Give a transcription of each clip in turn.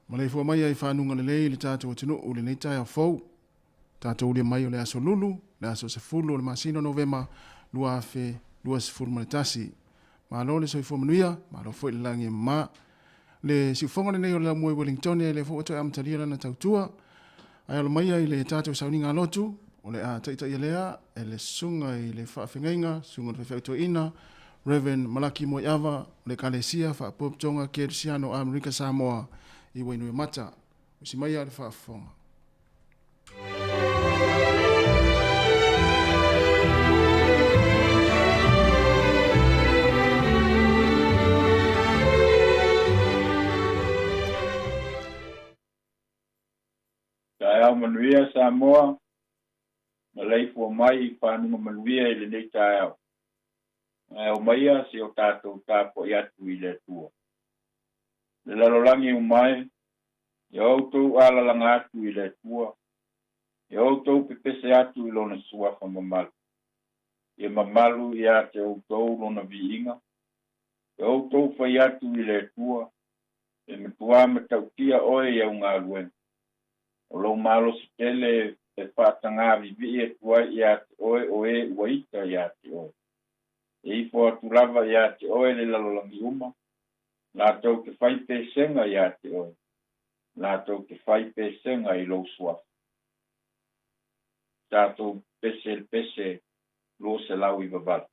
Maleifua mai ai i fanuga lelei i le tatou atunuu i lenei taeao fou. Tatou ulia mai o le aso Lulu, le aso 10 o le masina o Novema 2021. Malo le soifua manuia, malo foi le lagi e mama. Le siufofoga lenei o le Laumua i Wellingtone, lea foi ua toe amatalia lana tautua. Ae alo maia i le tatou sauniga lotu, o le a taitaia lea e le susuga i le faafegaiga, susuga i le faifeau toeaina, Rev. Malaki Moeava, o le Ekalesia Faapotopotoga Kerisiano Amerika Samoa i Wainuiomata. Usi maia le faafofoga. Taeao manuia Samoa, maleifua mai i fanuga manuia i lenei taeao. Ae aumaia si o tatou tapuai atu i le Atua. Le lalolagi uma e, ia outou alalaga atu i le Atua, ia outou pepese atu i Lona suafa mamalu. Ia mamalu ia te outou Lona viiga, ia outou fai atu i le Atua, e matua matautia oe i au galuega. O lou malosi tele e faatagāvivii atu ai iā te oe o e ua ita iā te oe. E ifo atu lava iā te oe le lalolagi uma, latou te fai pesega iā te oe, latou te fai pesega i lou suafa. Tatou pese le pese 298.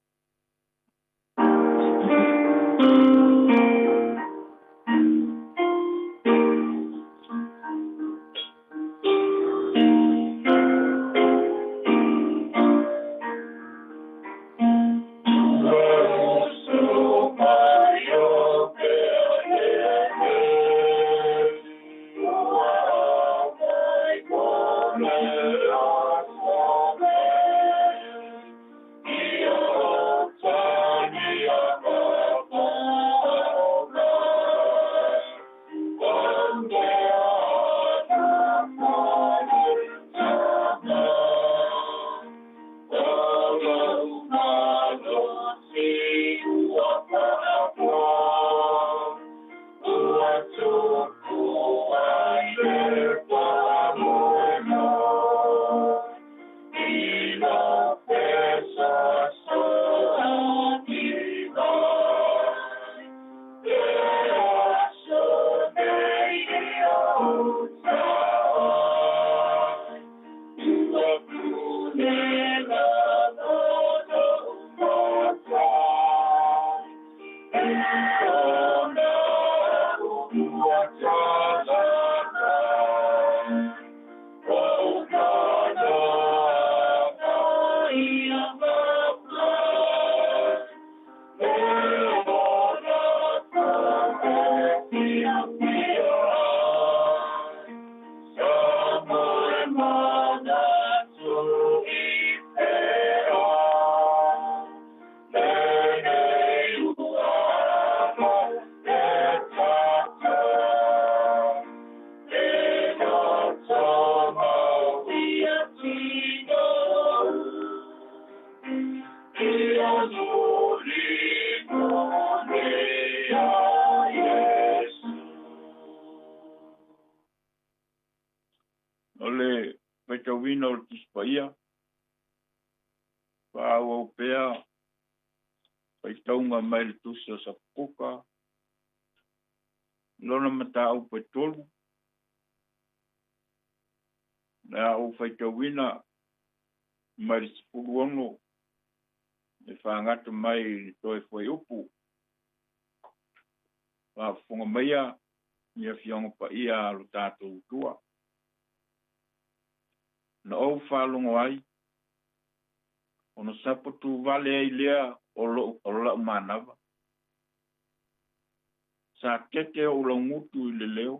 O le faitauina o le Tusi Paia, faaauau pea faitauga mai le Tusi o Sapakuka, lona mataupu e 3. Le a ou faitauina mai le 16 e fagata mai i le toe fuaiupu. Faafofoga maia i Afioga Paia a lo tatou Atua. Na ou faalogo ai, ona sapo tuvale ai lea o lou o lau manava. Sa tete ou laugutu i le leo,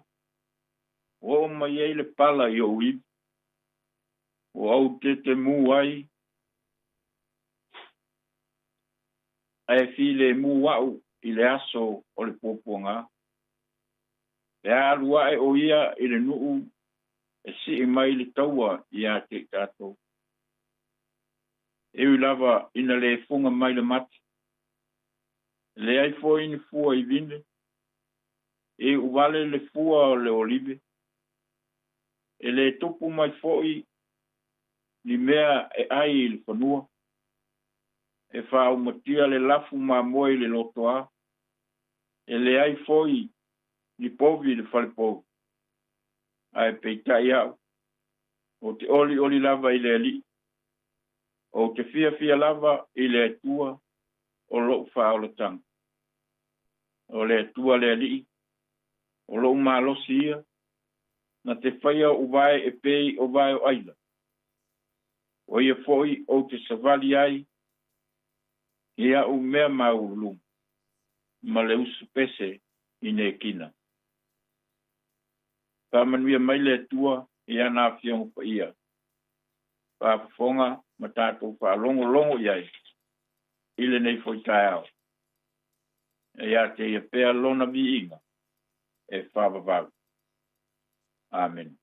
oo mai ai le pala i ou ivi. Ua ou tete mu ai, ae filemu au i le aso o le puapuaga. Pe a alu ae o ia i le nuu e sii mai le taua iā te i tatou. E ui lava ina le fuga mai le mate, e leai foi ni fua i vine, E iu vale le fua o le olive, e lē tupu mai foʻi ni mea e ʻai i le fanua. E faaumatia le lafu mamoe i le lotoā, e leai foi ni povi i le falepovi. Ae peitai aʻu, ou te olioli lava i le Alii, ou te fiafia lava i le Atua o loʻu faaolataga. O le Atua le Alii, o loʻu malosi ia, na te faia oʻu vae e pei o vae o aila. O ia foʻi ou te savali ai i aʻu mea maualuluga ma le usu pese i nekina. Faamanuia mai le Atua i ana Afioga Paia, faafofoga ma tatou faalogologo i ai i lenei foi taeao. E ia te ia pea lona viiga e faavavau. Amene.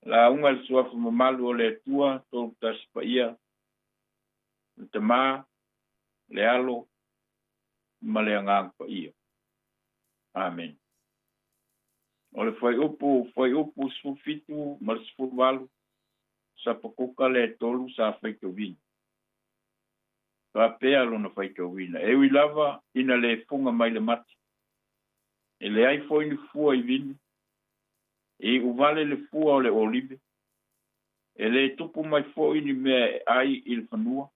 Lauga i le suafa mamalu o le Atua tolu tasi paia, le Tamā, le Alo ma le Agaga Paia. Amene. O le fuaiupu fuaiupu 17 ma le 18, Sapakuka lea e tolu sa faitauina. Faapea lona faitauina, e ui lava ina le fuga mai le mate, e leai foi ni fua i vine, e iu vale le fua o le olive, e lē tupu mai foi ni mea e ʻai i le fanua.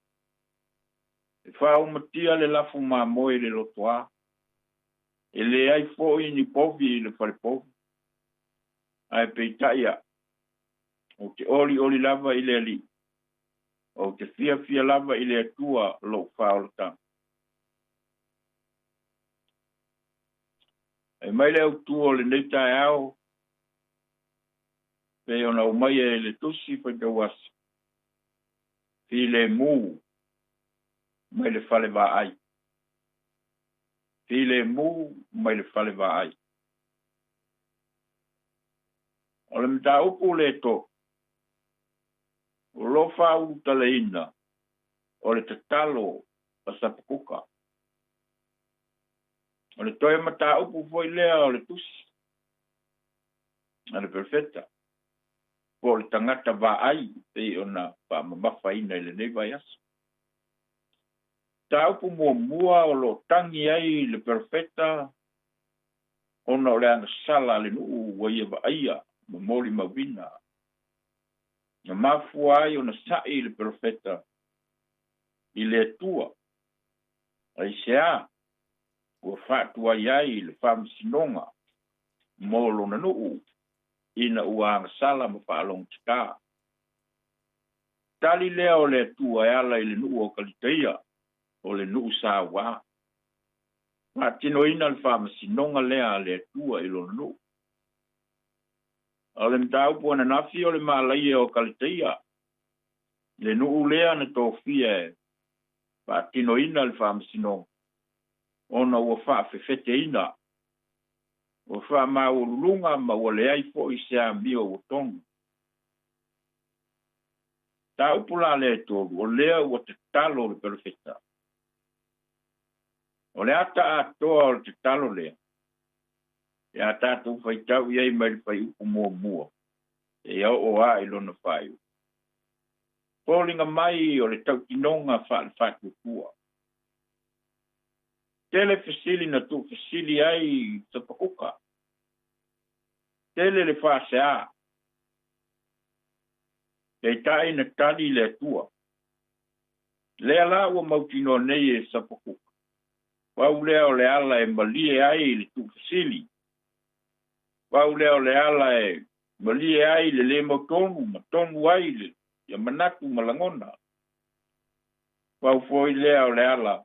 E faaumatia le lafu mamoe i le lotoā, e leai foi ni povi i le falepovi. Ae peitai aʻu, ou te olioli lava i le Alii, ou te fiafia lava i le Atua loʻu faaolataga. E mai le autū o lenei taeao, pei ona aumaia e le Tusi Faitauasi, Filemu mai le fale vaai. Filemu mai le fale vaai. O le mataupu le tolu, o lo o faaulutalaina o le tatalo a Sapakuka. O le toe mataupu foi lea o le tusi a le perofeta, po o le tagata vaai pei ona faamamafaina i lenei vaiaso. Mataupu muamua o lo o tagi ai le perofeta ona o le agasala a le nuu ua ia vaaia ma molimauina. Na mafua ai ona saʻi le perofeta i le Atua, aisea ua faatuai ai le faamasinoga mo lona nuu ina ua agasala ma faalogotatā. Tali lea o le Atua e ala i le nuu o Kalitaia, o le nuu sauā. Faatinoina le faamasinoga lea a le Atua i lona nuu. O le mataupu ananafi o le malaia o Kalitaia, le nuu lea na tofia e faatinoina le faamasinoga, ona ua faafefeteina, ua faamaualuluga ma ua leai foi se amio ua tonu. Mataupu la lea e tolu, o lea ua tatalo le perofeta. O le ata atoa o le tatalo lea, pe a tatou faitau i ai mai le fuaiupu muamua seia oo lava i lona faaiuga. Foliga mai o le tautinoga faale-faatuatua. Tele fesili na tuufesili ai Sapakuka. Tele le faasea. Peitai na tali le Atua. Lea la ua mautinoa nei e Sapakuka, pau lea o le ala e malie ai le tuufesili, pau lea o le ala e malie ai le lē mautonu ma tonu ai le ia manatu ma lagona, pau foi lea o le ala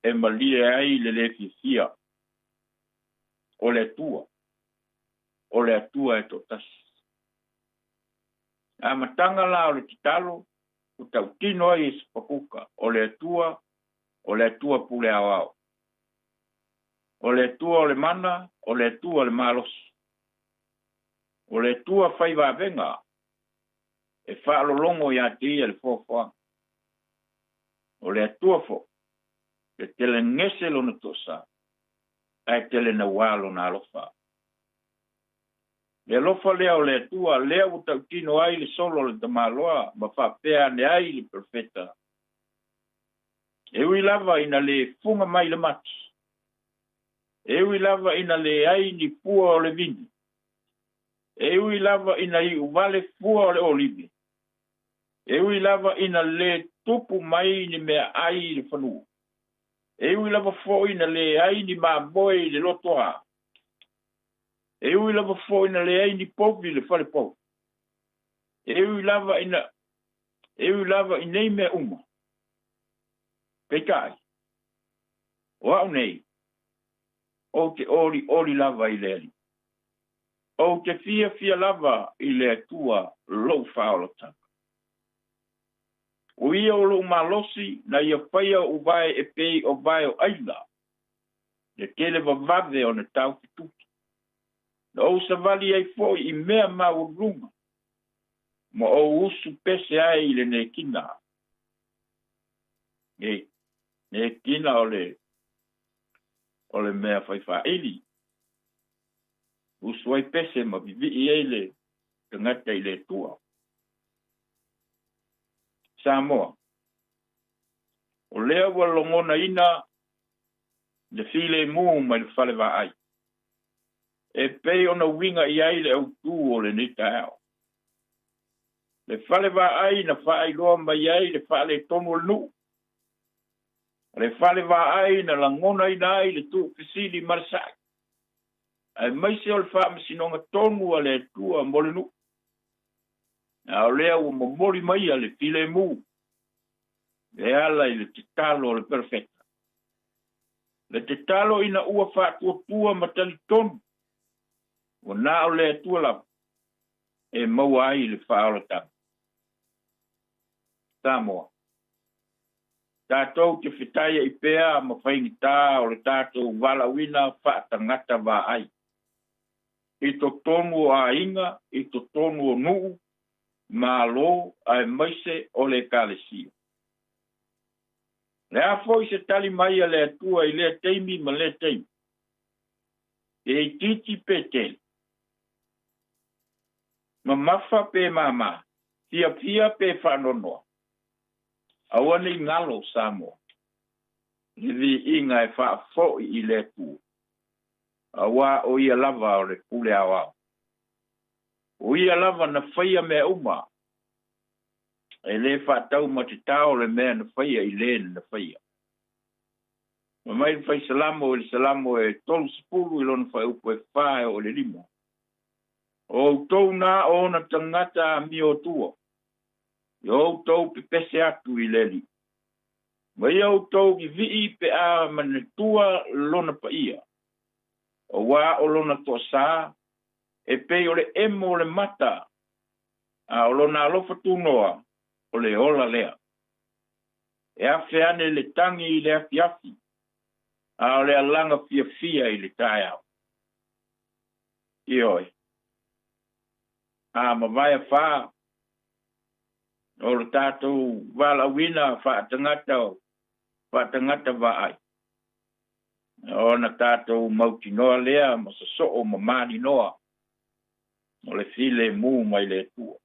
e malie ai le lē fiafia o le Atua, o le Atua e toatasi. Amataga la o le tatalo ua tautino ai e Sapakuka, o le Atua, o le Atua pule aoao. O le Atua o le mana, o le Atua le malosi. O le Atua fai vavega e faalologo iā te ia le foafoaga. O le Atua foi, e telegese lona toasā. Ae tele nauā Lona alofa. Le alofa lea o le Atua, lea ua tautino ai le solo a le tamaloa ma faapea ane ai le perofeta, E ui lava ina le fuga mai le mati, e ui lava ina leai ni pua o le vini, e ui lava ina iuvale fua o le olive, e ui lava ina lē tupu mai ni meaai i le fanua, e ui lava foi ina leai ni mamoe i le lotoā, e ui lava foi ina leai ni povi i le falepovi, e ui lava ina e ui lava i nei mea uma, peitai, o au nei, ou te olioli lava i le Alii. Ou te fiafia lava i le Atua lou faaolataga. O ia o lou malosi na ia faia oʻu vae e pei o vae o aila, le tele vavave ona taufetuki. Na ou savali ai foi i mea maualuluga, ma ou usu pese ai i le nekina. Ne, nekina o le, o le mea faifaaili. Usu ai pese ma vivii ai le tagata i le Atua. Samoa. O lea ua logonaina le filemu mai le fale vaai, e pei ona uiga i ai le autū o lenei taeao. Le fale vaai na faailoa mai ai le faaletonu o le nuu, le fale vaai na lagonaina ai le tuufesili ma le sa'i, aemaise o le faamasinoga tonu a le Atua mo le nuu. A o lea ua momoli maia le filemu e ala i le tatalo a le perofeta. Le tatalo ina ua faatuatua ma talitonu, ua na o le Atua lava e maua ai le faaolataga. Samoa. Tatou te fetaiaʻi pea ma faigata o le tatou valaauina faatagata vaai i totonu o aiga, i totonu o nuu, Malo aemaise o le Ekalesia. Le a foi se tali mai a le Atua i lea taimi ma lea taimi, pe itiiti pe tele, mamafa pe māmā, fiafia pe faanoanoa, aua ne i galo Samoa, le viiga e faafoi i le Atua, auā o Ia lava o le Pule Aoao. O ia lava na faia mea uma, e lē faatau ma te tao le mea na faia i lē na faia. Fai mai le Fai Salamo i le Salamo e 30 i lona fuaiupu e 4 e oo i le 5, O outou na o ona tagata amiotua, ia outou pepese atu i le Alii. Ma ia outou vivii pe a manatua lona paia, auā o lona toasā e pei o le emo o le mata, a o lona alofa tunoa, o le ola lea. E afe ane le tagi i le afiafi, a o le alaga fiafia i le taeao. Ioe. A mavae afā o le tatou valaauina faatagata faatagata vaai, ona tatou mautinoa lea ma sosoo ma maninoa o le filemu mai le Atua.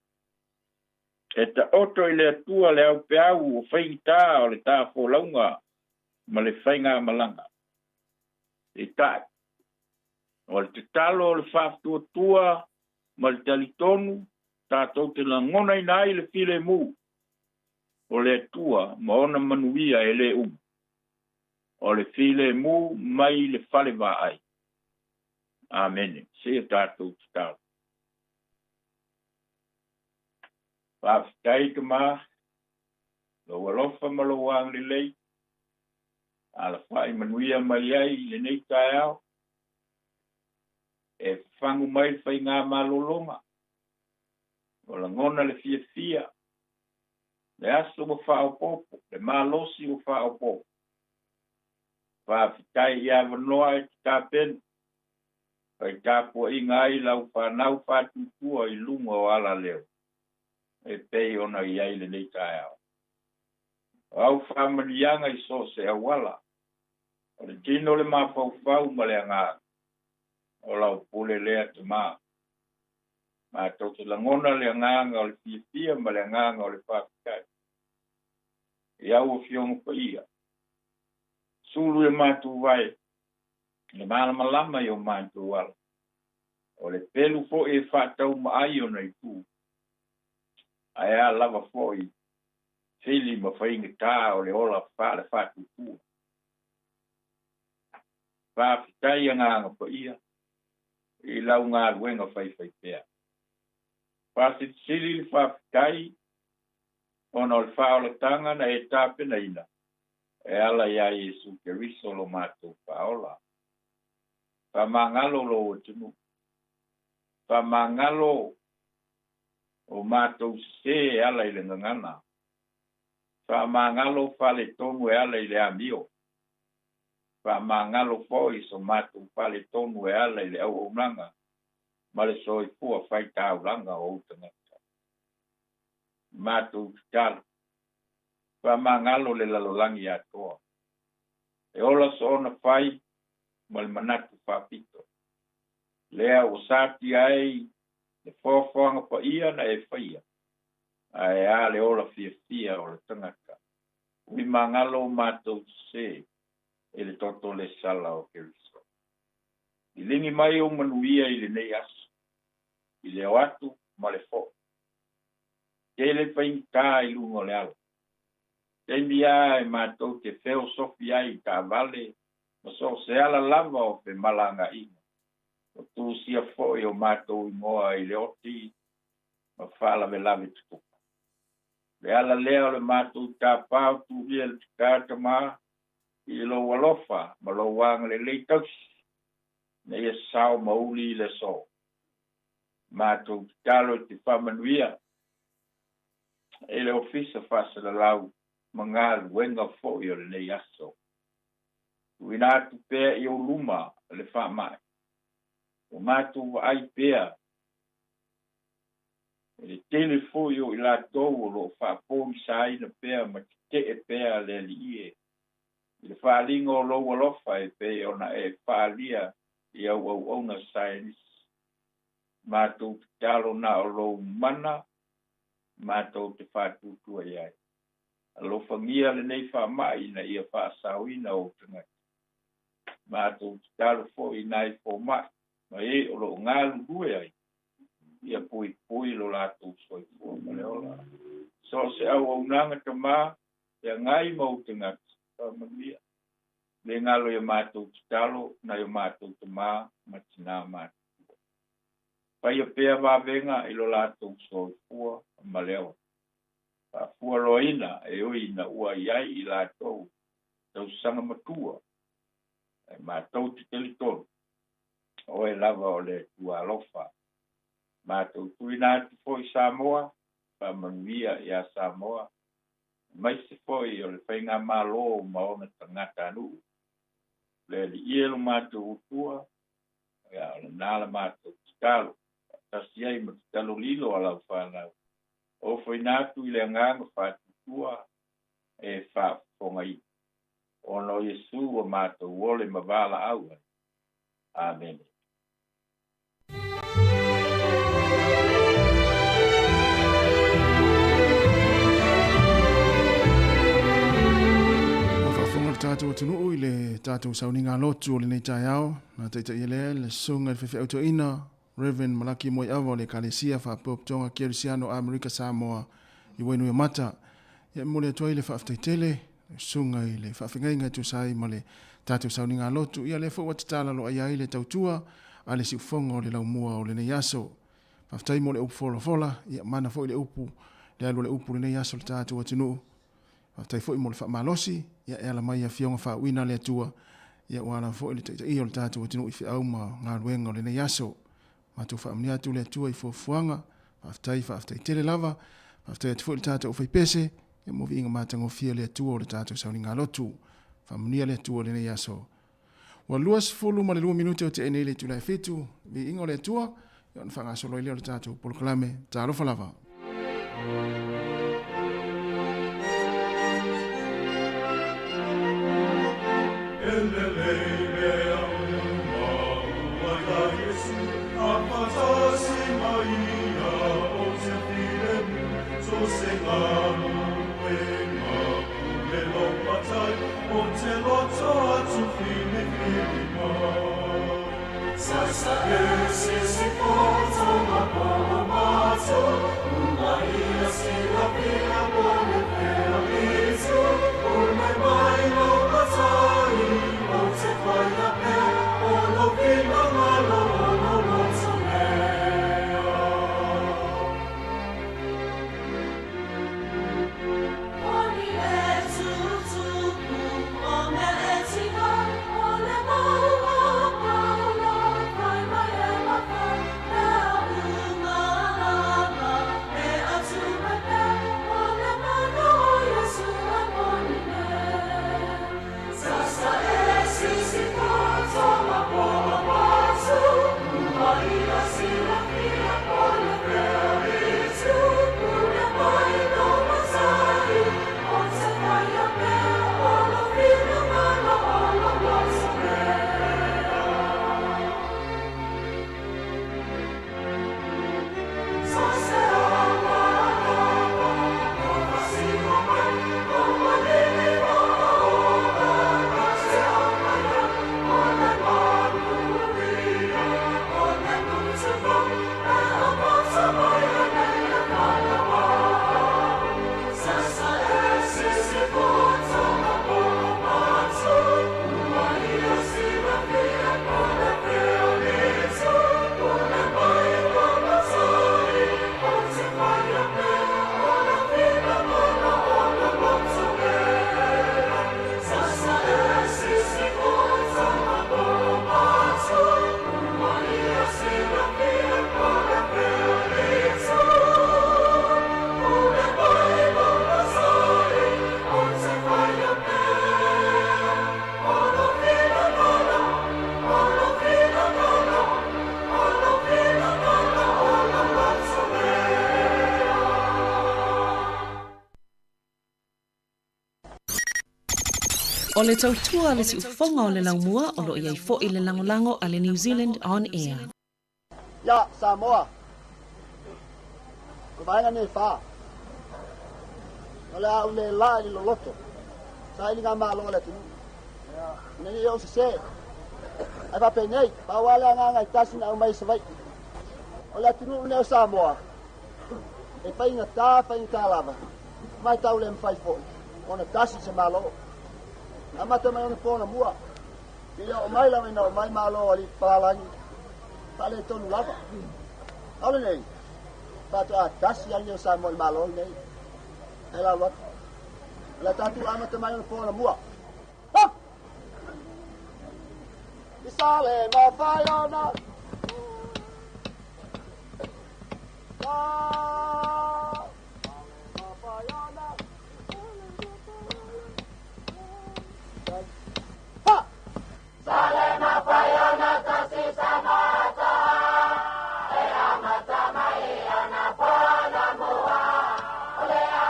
E taoto i le Atua le aupeau o faigata o le tafolauga ma le faigamalaga. Peitai, o le tatalo o le faafatuatua ma le talitonu tatou te lagonaina ai le filemu o le Atua ma ona manuia e lē umi, o le filemu mai le fale vaai. Amene. Seia tatou tatalo. Faafetai Tama, lou alofa ma lou agalelei, alafai manuia mai ai i lenei taeao, e fafagu mai le faigamalologa, ua lagona le fiafia, le aso ua faaopoopo, le malosi ua faaopoopo. Faafetai i avanoa e te tapena, fai tapuaiga ai lau fanau faatutua i luga o alaleo e pei ona i ai lenei taeao. O au faamanuiaga i so o se auala, O le tino le mafaufau ma le agaga, o lau pule lea Tamā. Matou te lagona le agaga o le fiafia ma le agaga o le faafetai i au Afioga Paia. Sulu i a matou vae, le malamalama i o matou ala. O le pelu foi e faataumaai ona itu, ae a lava foi fili ma faigata o le ola faale-faatuatua. Faafetai Agaga Paia i lau galuega faifaipea. Faasilisili le faafetai ona o le faaolataga na e tapenaina e ala iā Iesu Keriso lo matou Faaola. Faamagalo lou atunuu. Faamagalo o matou sesē e ala i le gagana. Faamagalo faaletonu e ala i le amio. Faamagalo foi so matou faaletonu e ala i le auaunaga ma le soifua faitaulaga o ou tagata. Matou tatalo, faamagalo le lalolagi atoa. E ola soona fai ma le manatu faapito. Lea ua satia ai le foafoaga paia na e faia, ae a le ola fiafia o le tagata. Ui magalo o matou sesē i le toto le sala o Keriso. Liligi mai ou manuia i lenei aso, i le o atu ma le foʻi. Tele faigata i luga o le ala. Taimi a e matou te feosofi ai i taavale ma so o se ala lava o femalagaaiga. Ua tusia foi o matou igoa i le oti ma faalavelave tutupu. O le ala lea o le matou tapa o Tulia le Tata Tamā i lou alofa ma lou agalelei tausi ina ia sao ma uli i le aso. Matou tatalo i te faamanuia i le Ofisa Faasalalau ma galuega foi o lenei aso. Tuuina atu pea i ou luma le faamai. Ua matou vaai pea i le tele foi o i latou o lo o faapogisaina pea ma tetee pea le Alii e i le faaaliga o lou alofa e pei ona e faaalia i au auauna saienisi. Matou tatalo na o lou mana matou te faatuatua i ai. Alofagia lenei faamai ina ia faasaoina ou tagata. Matou tatalo foi i nai fomai ma e o lo o galulue ai ia puipui lo latou soifua ma le ola. So o se auaunaga Tamā feagai ma ou tagata, faamanuia. Le galo i a matou tatalo nai o matou tamā ma tinā matutua. Faia pea vavega i lo latou soifua ma le ola. Faafualoaina e ui ina ua i ai i latou tausaga matua, ae matou te talitonu, o oe lava o le Atua alofa. Matou tuuina atu foi Samoa, faamanuia iā Samoa, aemaise foi o le faigamalo ma ona tagatanuu. Le Alii e lo matou Atua, ia o lena la matou tatalo, faatasi ai ma tatalo lilo a lau fanau. Ofoina atu i le agaga faatuatua e faafofogaina, ona o Iesu ua matou ole ma valaau ai. Amene. Ua faafofoga le tatou atunuu i le tatou sauniga lotu o lenei taeao, na taitaia lea le Susuga i le Faifeau Toeaina Rev. Malaki Moeawa o le Ekalesia Faapotopotoga Kerisiano Amerika Samoa i Wainuiomata. Ia e momoli atu ai le faafetai tele i susuga i le faafegaiga e tusa ai ma le tatou sauniga lotu. Ia lea foi ua tatala loaia ai le tautua a le siufofoga o le laumua o lenei aso. Faafetai mo le upu folafola, ia mana foi le upu, le alu o le upu i lenei aso i le tatou atunuu. Faafetai foi mo le faamalosi, ia e ala mai i Afioga faauuina a le Atua, ia ua ala foi le taitaia o le tatou atunuu i feau ma galuega o lenei aso. Matou faamanuia atu le Atua i fuafuaga, faafetai, faafetai tele lava. Faafetai atu foi i le tatou aufaipese, ia mo viiga matagofie o le Atua o le tatou sauniga lotu. Faamanuia le Atua i lenei aso. Ua 22 minute o tea nei le itula e 7, viiga o le Atua, ia ona faagasolo ai lea o le tatou polokalame. Talofa lava. galuega pule lou matai o te loto atu filifili mai. Sasa e sisi poto ma po mato, uma ia silafia po le pea itu, pule mai lou matai o te whaia pea o lo finagalo o lo loto lea. O ni e tutupu, o mea e tika, o le mau o paula, fai mai e mawhai, mea uma lava, e atu mai pea, o le mana o Iesu e moni nei. Sasa e sisi poto ma po matu, uma ia silafia po le pea itu, pule mai lou matai, o te whaia pea o lo finagalo o lo loto lea. So se awa lava, o fasino mai, o malele o aoga, ka se amaia, o le manuia, o le mutuko, e amata mai a nei e whakawa. Sasa e sisi poto ma po matu, uma ia silafia po le pea itu, pule mai lou matai, o te whaia pea o lo finagalo o lo loto lea. Sasa e sisi poto ma po matu, uma ia silafia po le pea itu, pule mai lou matai, o te whaia pea o lo finagalo, o lo finagalo, o lo finagalo o lo loto lea. O le tautua le siufofoga o le laumua o loo iai fo'i le lagolago a le New Zealand On Air. Ia Samoa, o vaega nei e fā, o le a ou le la i le loloto, sailiga malo a le atunuu, ina ne i ou sesē. Ae faapenei, pau lava le agaga e tasi na aumai i Savaii. O le atunuu lenei o Samoa, e faigata, faigata lava, ma e tau le mafai foi ona tasi se Malo. Amata mai ona po anamua, seia oo mai lava ina oo mai malo o alii papalagi, faaletonu lava. A o lenei, faatoa tasi lava lenei o Samoa i le Malo lenei. Ae lalo atu. O le a tatou amata mai ona po anamua. Ha! I sa le mafai ona. Sa mafai ona. Ha! Sa le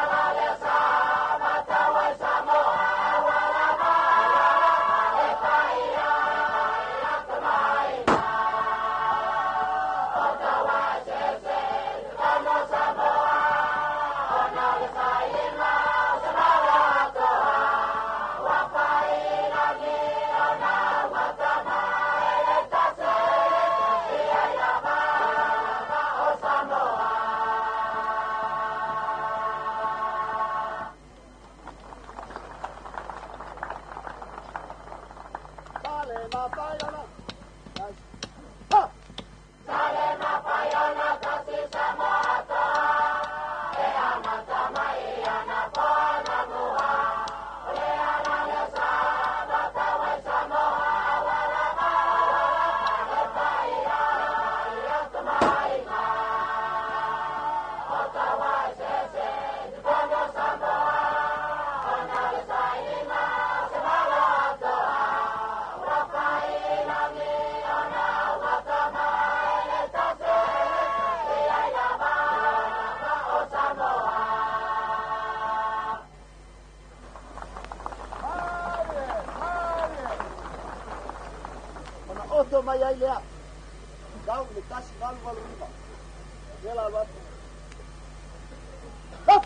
mafai ona. Ha! Ona oto mai ai lea, tau i le 1889. Lea la alu atu. Ha!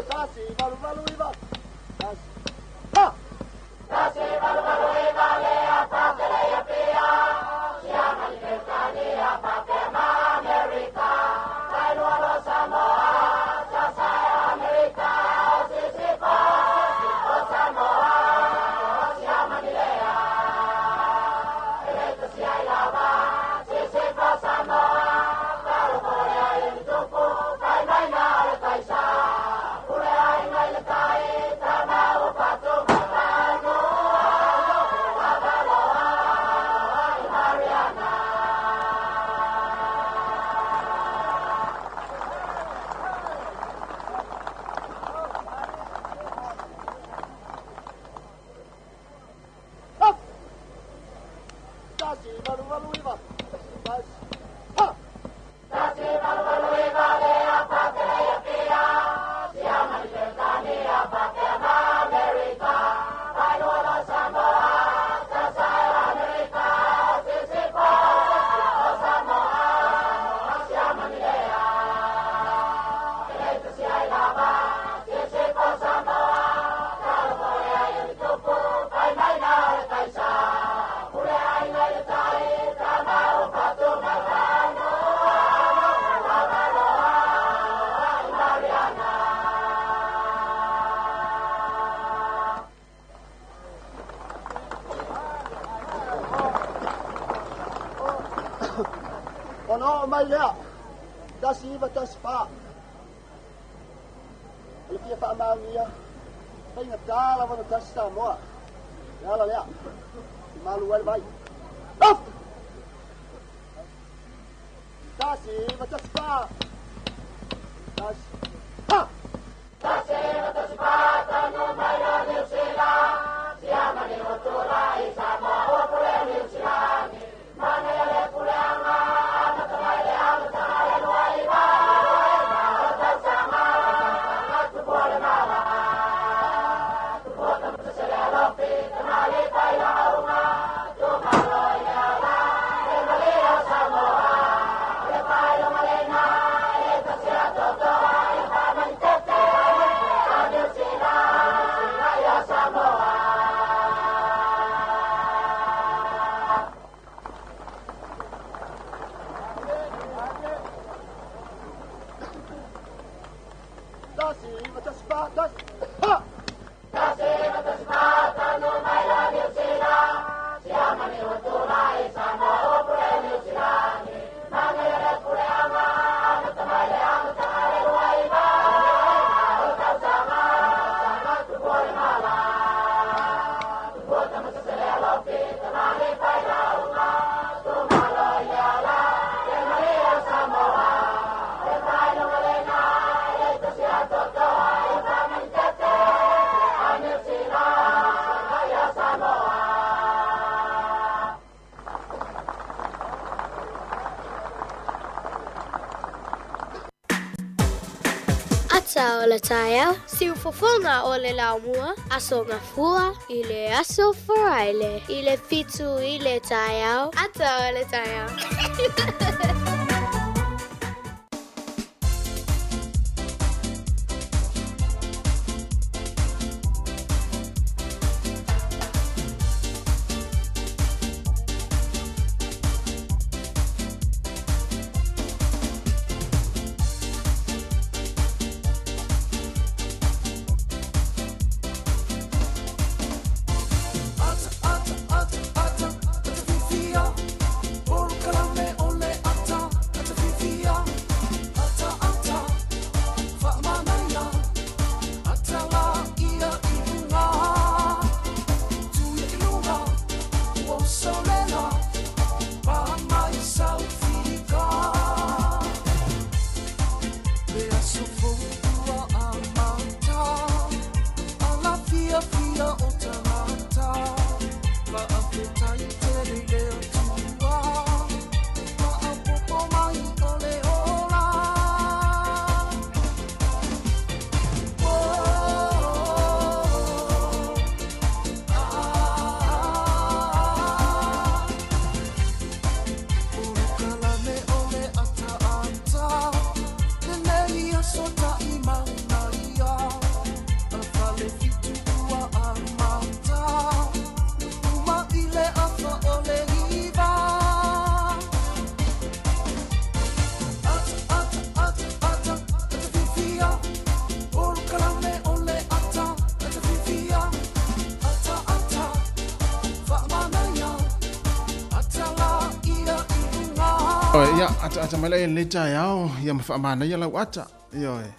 1, 8, 8, 1. Ha! 1, 8, 8, 1. Ha! Ona oo mai lea, 19 14. O le fia faamaonia, faigatā lava ona tasi Samoa. Le ala lea, i malu ai le vai. Off! 1, 9 1, 4. 1. Ha! 1, 9 1, 4, 1. Ha! Ata o le taeao, siufofoga o le laumua, Aso Gafua i le Aso Faraile i le 7 i le taeao, ata o le taeao. Ata, ata, ata, ata, ata fifia. Polokalame o le ata. Ia, ataata mai lea i lenei taeao, ia ma faamanaia lau ata. Ioe.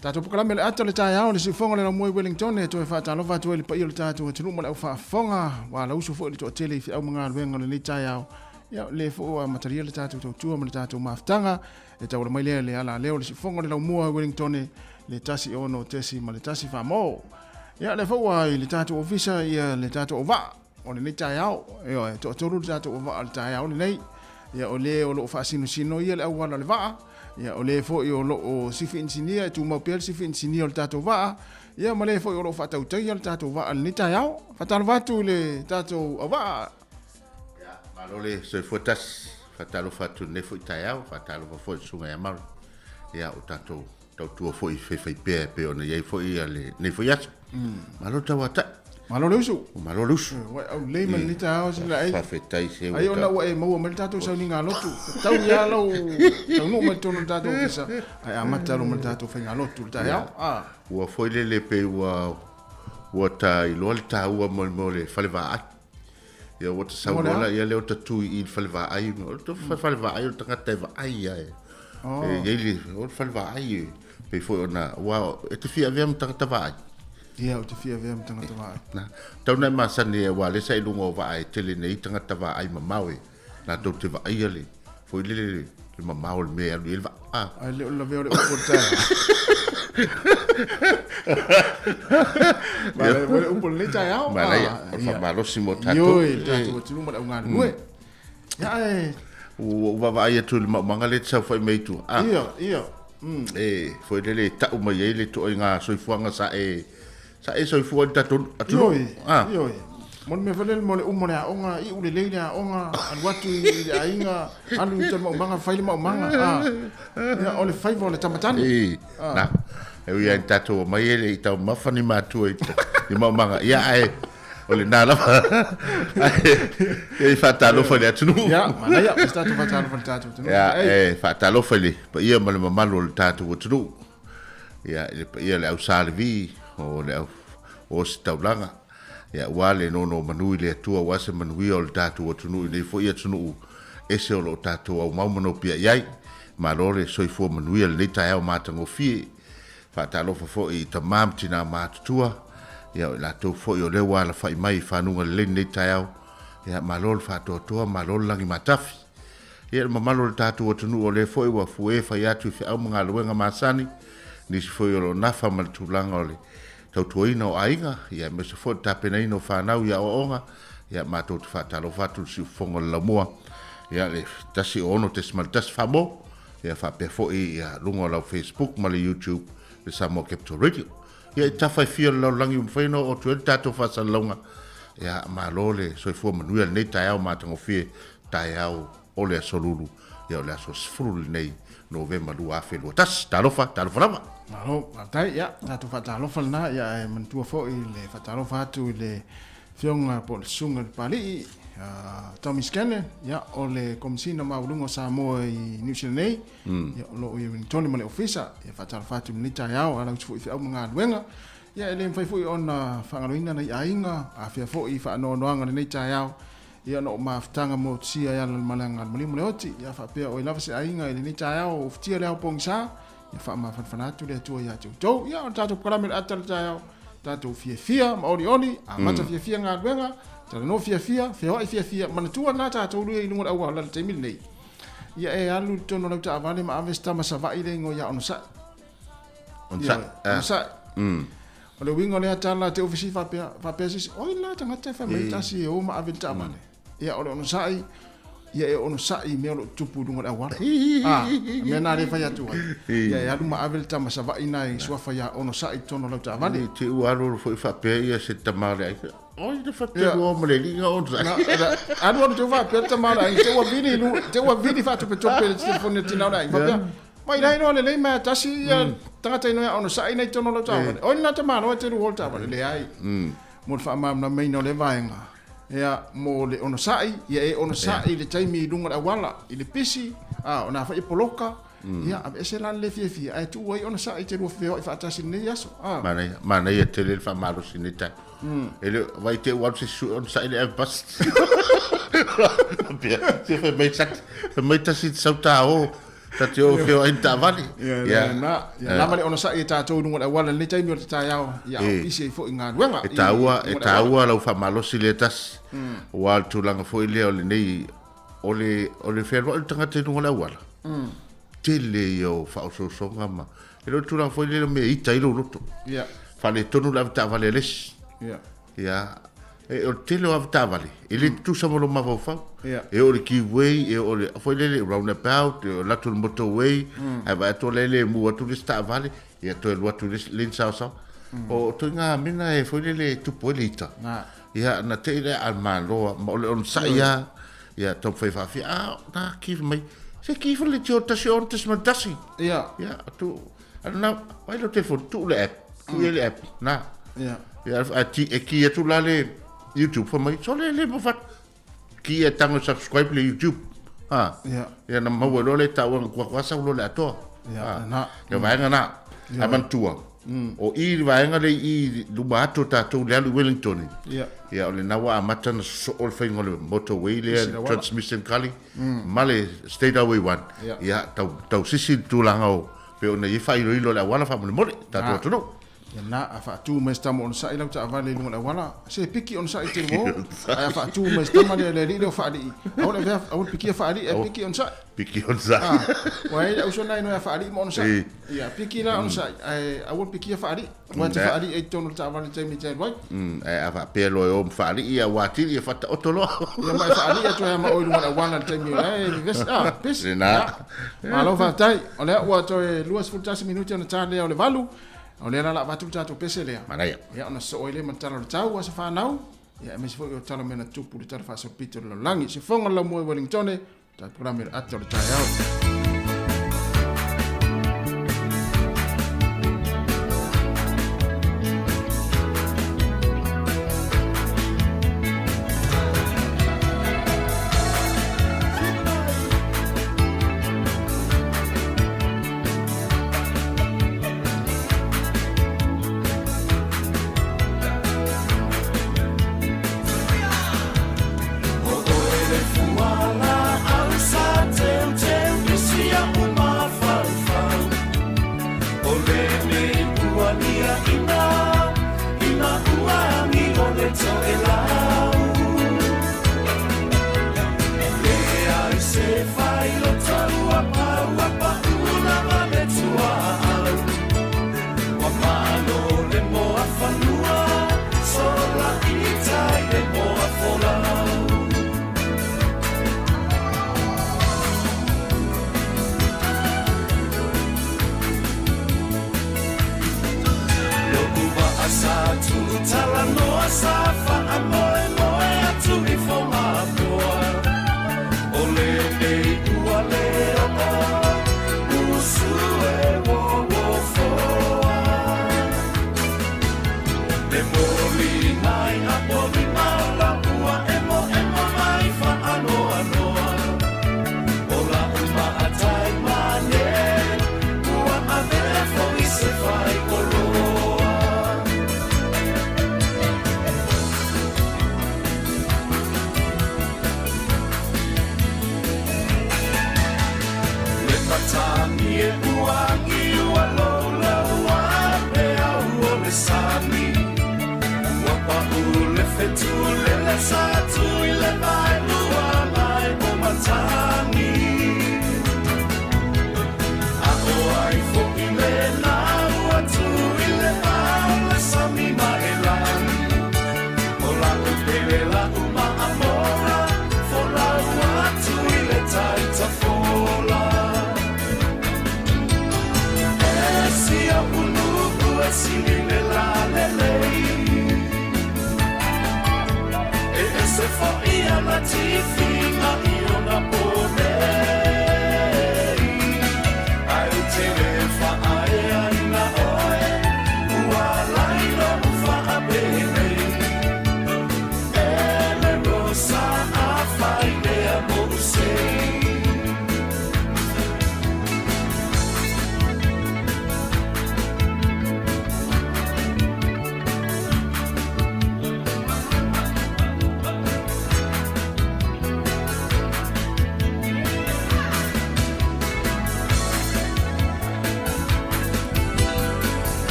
Tatou polokalame o le ata o le taeao le siufofoga o le laumua i Wellington e toe faatalofa atu ai i le paia o le tatou atunuu ma le au faafofoga ua alausu foi le toatele i feau ma galuega o lenei taeao. Ia, le foi ua amatalia le tatou tautua ma le tatou mafutaga e tauala mai lea le ala lea o le siufofoga o le laumua i Wellington le 1 6.1 famo. Ia, le foi ua i le tatou ofisa ia le tatou auvaa o lenei taeao. Ioe, toatolu le tatou auvaa o le taeao lenei. Ia, o le o loo faasinosino ia le auala o le vaa. Ia, o le foi o loo sifi inisinia, e tumau pea le sifi inisinia o le tatou vaa. Ia, ma le foi o loo faatautaia le tatou vaa i lenei taeao. Faatalofa atu i le tatou auvaa. Ia, malo le soifua tasi. Faatalofa atu i lenei foi taeao, faatalofa foi i le Susuga ia Maru. Ia, o tatou tautua foi faifaipea e pei ona i ai foi lenei foi aso. Malo le tauatai. Malo le usu. Malo le usu. Ua au lelei ma lenei taeao sila ai. Faafetai se ua. Ai ona ua e maua mai le tatou sauniga lotu. Tau ia lau taunuu mai totonu o le tatou ofisa. Ae amata loa ma le tatou faiga lotu le taeao. Ah. Ua foi lele pei ua ua ta iloa le taua mo le mea o le fale vaai. Ia ua ta sau loa ia lea ua ta tu i le fale vaai. O le fale vaai o le tagata e vaai ai. E i ai le o le fale vaai e pei foi ona ua e te fia avea ma tagata vaai. Ia, ou te fia avea ma tagata vaai. Na, tau na e masani aua lea sa i luga o vaa e tele nei tagata vaai mamao e latou te vaaia le foi lele le mamao o le mea e alu i ai le vaa. Ah. Ae le o le lavea o le upu o le taeao. Manaia foi le upu o lenei taeao. Manaia, o le faamalosi mo tatou. Ioe, le tatou atunuu ma le augalulue. Ia, ae... Ua ou vaavaai atu i le maumaga lea e te saofai mai ai i tua. Ah. Ia, ia. E foi lele e tau mai ai le ituaiga soifuaga sa e sa e soifua ai le tatou atunuu. Ioe, ah. Ioe. Mo le mea foi lele mo le uma o le aoga, iu lelei le aoga, alu atu i le aiga, alu i le maumaga, fai le maumaga. Ah. Ia, o le faiva o le tamatane. E, ah. Na. E ui lava ina tatou omai e le i taumafa ni matua i maumaga. Ia, ae o lena lava. Ae faatalofa i le atunuu. Ia, manaia, o se tatou faatalofa i le tatou atunuu. Ia, e faatalofa i le paia ma le mamalu o le tatou atunuu. Ia, i le paia o le au Sa Levi, o le au Ositaulaga. Ia, aua le nonomanu i le Atua, aua se manuia o le tatou atunuu i nei foi atunuu ese o lo o tatou aumau ma nopiai ai. Malo le soifua manuia i lenei taeao matagofie. Faatalofa foi i tama ma tina matutua, ia o i latou foi o lea ua alafai mai i fanuga lelei lenei taeao, ia malo le faatoatoa, malo le lagi matafi. Ia le mamalu o le tatou atunuu o lea foi ua fue fai atu i feau ma galuega masani, nisi foi o lo o nafa ma le tulaga o le tautuaina o aiga, ia aemaise foi le tapenaina o fanau i aoaoga, ia matou te faatalofa atu i le siufofoga o le laumua, ia le 106.1 Famo. Ia faapea foi ia luga o lau Facebook ma le YouTube le Samoa Capital Radio. Ia i tafa e fia o le lalolagi ua mafai ona oo atu ai le tatou faasalalauga. Ia malo le soifua manuia lenei taeao matagofie, taeao o le aso Lulu, ia o le aso 10 lenei Novema 2021. Talofa, talofa lava. Malo, faafetai. Ia, tatou faatalofa lena, ia ae manatua foi le faatalofa atu i le Afioga po o le Susuga i le Papalii, Tommy Scanlan, ia, o le Komesina Maualuga o Samoa i Niu Sila nei, ia, o lo o i Wellington ma le Ofisa, ia, faatalofa atu i lenei taeao, ala usu foi i feau ma galuega. Ia, e le mafai foi ona faagaloina nai aiga, afea foi i faanoanoaga i lenei taeao, ia, ona o mafutaga motusia e ala i le malaga a le maliu ma le oti, ia, faapea o ai lava se aiga i lenei taeao o ufitia le ao pogisa, Ia faamafanafana atu le Atua ia te outou. Ia, o le tatou polokalame o le ata o le taeao, tatou fiafia ma olioli, amata fiafia galuega, talanoa fiafia, feoai fiafia, manatua lena tatou luia i luga o le auala i le taimi lenei. Ia e alu i totonu o lau taavale ma ave se tama Savaii le igoa ia Onosai. Onosai. Onosai. O le uiga o lea tala te ofisi faapea, faapea se isi, oi la tagata e fai mai tasi e o ma ave i le taavale. Ia, o le onosai, ia e onosai i mea o lo o tutupu i luga o le auala. A, mea na lea e fai atu ai. Ia e alu ma ave le tama Savaii na i suafa ia onosai i totonu o lau taavale. I te ua alu alu foi faapea ia se tama o le aiga. Oi le faatelu o ma le alii na onosai. Alu alu te ua faapea le tama o le aiga, te ua vili i luga, te ua vili faatopetope le telefoni a le tina o le aiga. Faapea, mai lai loa lelei ma e tasi ia tagata ino ia onosai nei totonu o lau taavale. Oi lena tamaloa e te lua o le taavale. Leai. Mo le faamalamalamaina o lea vaega. Ia, mo le onosai, ia e onosai i le taimi i luga o le auala, i le pisi, a, o nā whai e poloka, ia, aveese la le le fiafia, ae tuu ai onosai te lua feoai faatasi i lenei aso. A. Manaia, manaia tele le faamalosi i lenei taimi. E le vai te ua alu se isi sue onosai le ave basi. Pia, se fai mai sat, fai mai tasi te sau tā o, ta te o feo ai ni taavale. Ia, le na, ia lava le onosai e tatou i luga o le auala i lenei taimi o le taeao, ia a o pisi ai foi i galuega E taua, e taua lau faamalosi lea tasi, aua o le tulaga foi lea o lenei, o le, o le fealuai o le tagata i luga o le auala, tele ia o faaosoosoga ma, e le o le tulaga foi lea o mea e ita ai lou loto. Ia. Faaletonu le avetaavale a le isi. Ia. Ia, e, o le tele o avetaavale, e le tutusa ma lou mafaufau. Ia. E oo i le give way, e oo i le, foi lele, roundabout, e alu atu i le motorway, ae vaai atu o la e le mu atu le isi taavale, ia toe alu atu i le isi lane saosaoa. O ituaiga mea na e foi lele e tupu ai le ita. Na. Ia, na te i lea a le Malo lava, ma o le onosai lava, ia taumafai e faafia, a, na give mai, se give le tio 16.1. Ia. Ia, tu, a na, vaai lau telefoni, tuu le app, tuu i ai le app, na. Ia. Ia, a ti, e ki atu la le YouTube, fai mai, sole le ma fat, ki e tango subscribe le YouTube. Ha. Ia. Ia, na maua loa le tauaga kua kua sau loa le atoa. Ia, Ha. na. Ia, vaega na. Ae manatua, o i le vaega lea i luma atu o tatou i le alu i Wellington. Ia. Ia, o lena ua amata ona sosoo le faiga o le motorway lea, Isi lauala. Transmission Gully, ma le State Highway 1. Ia. Ia, tau, tau sisi le tulaga o, pei ona i ai faailoilo o le auala faamolemole, tatou Na. atunuu. Ia na, a faatu mai se tama onosai lau taavale i luga o le auala, se piki onosai te uo, ae a faatu mai se tama lea le alii lea o faalii, aua le avea, aua le pikia faalii, ae piki onosai. Piki onosai. Ah, ua i ai le auso na inoa ia faalii ma onosai. E. Ia, piki la onosai, ae aua le pikia faalii, aua e te faalii ai i totonu o le taavale i le taimi e te alu ai. Ae a faapea loa e o ma faalii, ia ua atili e faataoto loa. Ia ma e faalii atu ai lava ma oe i luga o le auala i le taimi o la e vevesi, ah, pesi. Lena. Ia. Malo faafetai. O lea ua toe 21 minute ona ta lea o le 8. O lea la o le a avatu le tatou pese lea. Manaia. Ia ona sosoo ai lea ma le tala o le tau, aso fanau, ia aemaise foi o tala o mea na tutupu i le tala faasolopito o le lalolagi. Sifoga le laumua i Wellingtone, tatou polokalame o le ata o le taeao.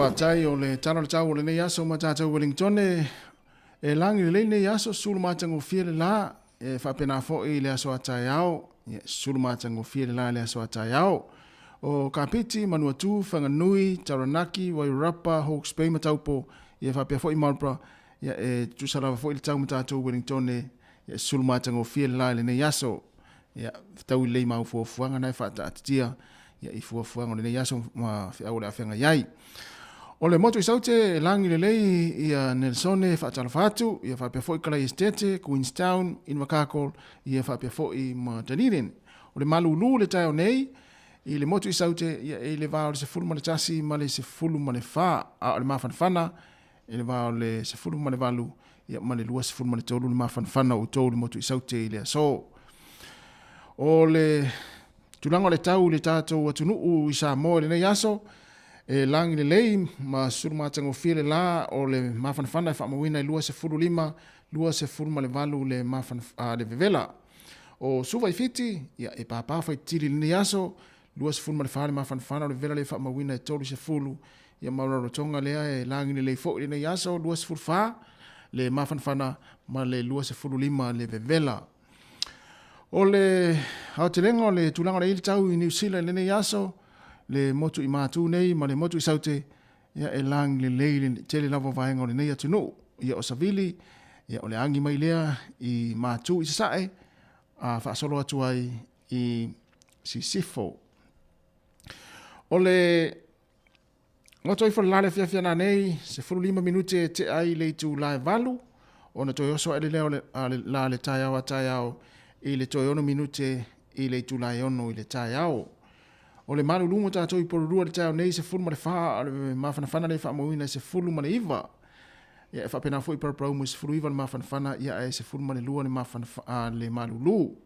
Faafetai o le tala o le tau o lenei aso ma tatou Wellingtone. E lagi lelei lenei aso, sulu matagofie le la, e faapena foi le aso a taeao, sulu matagofie le la le aso a taeao. O Kapiti, Manuatu, Whanganui, Taranaki, Wairarapa, Hawke's Bay ma Taupo, ia faapea foi Marlborough, ia e tutusa lava foi le tau ma tatou Wellingtone, ia sulu matagofie le la i lenei aso. Ia fetaui lelei ma au fuafuaga na e faataatitia ia i fuafuaga o lenei aso ma feau o le a feagai ai. O le motu i Saute e lagi lelei ia Nelsone faatalofa atu, ia faapea foi Kalai Estate, Queenstown, Invercargill, ia faapea foi ma Dunedin. O le malulu le taeao nei i le motu i Saute ia e i le va o le 11 ma le 14, a o le mafanafana i le va o le 18 ia ma le 23 le mafanafana o outou le motu i Saute i le aso. O le tulaga o le tau i le tatou atunuu i Samoa i lenei aso, e lagi lelei ma sulu matagofie le la o le mafanafana e faamauina i 25, 28 le, mafanaf, le vevela. O Suva i Fiti, ia, e pāpā faitili i lenei aso, 24 le mafanafana o le vevela le faamauina e 30, ia ma o Rarotonga lea e lagi lelei foi lenei aso, 24 le mafanafana ma le 25 le vevela. O le aotelega o le tulaga o le tau i Niu Sila i lenei aso, le motu i Mātū nei ma le motu i Saute, ia e lagi lelei le tele lava o vaega o lenei atunuu. Ia o Savili, ia o le agi mai lea i Mātū i Sasae, a faasolo atu ai i Sisifo. O le Goto ifo le la le afiafi ana nei, 15 minute e tea ai le itula e 8, ona toe oso ae lea o le, a le, la le taeao a taeao i le toe 6 minute i le itula e 6 i le taeao. O le malulu mo tatou i Porirua le taeao nei, 14, a o le mafanafana le faamauina e 19. Ia e faapena foi Paraparaumu e 19 le mafanafana, ia ae 12 le, mafanaf, a, le malulu.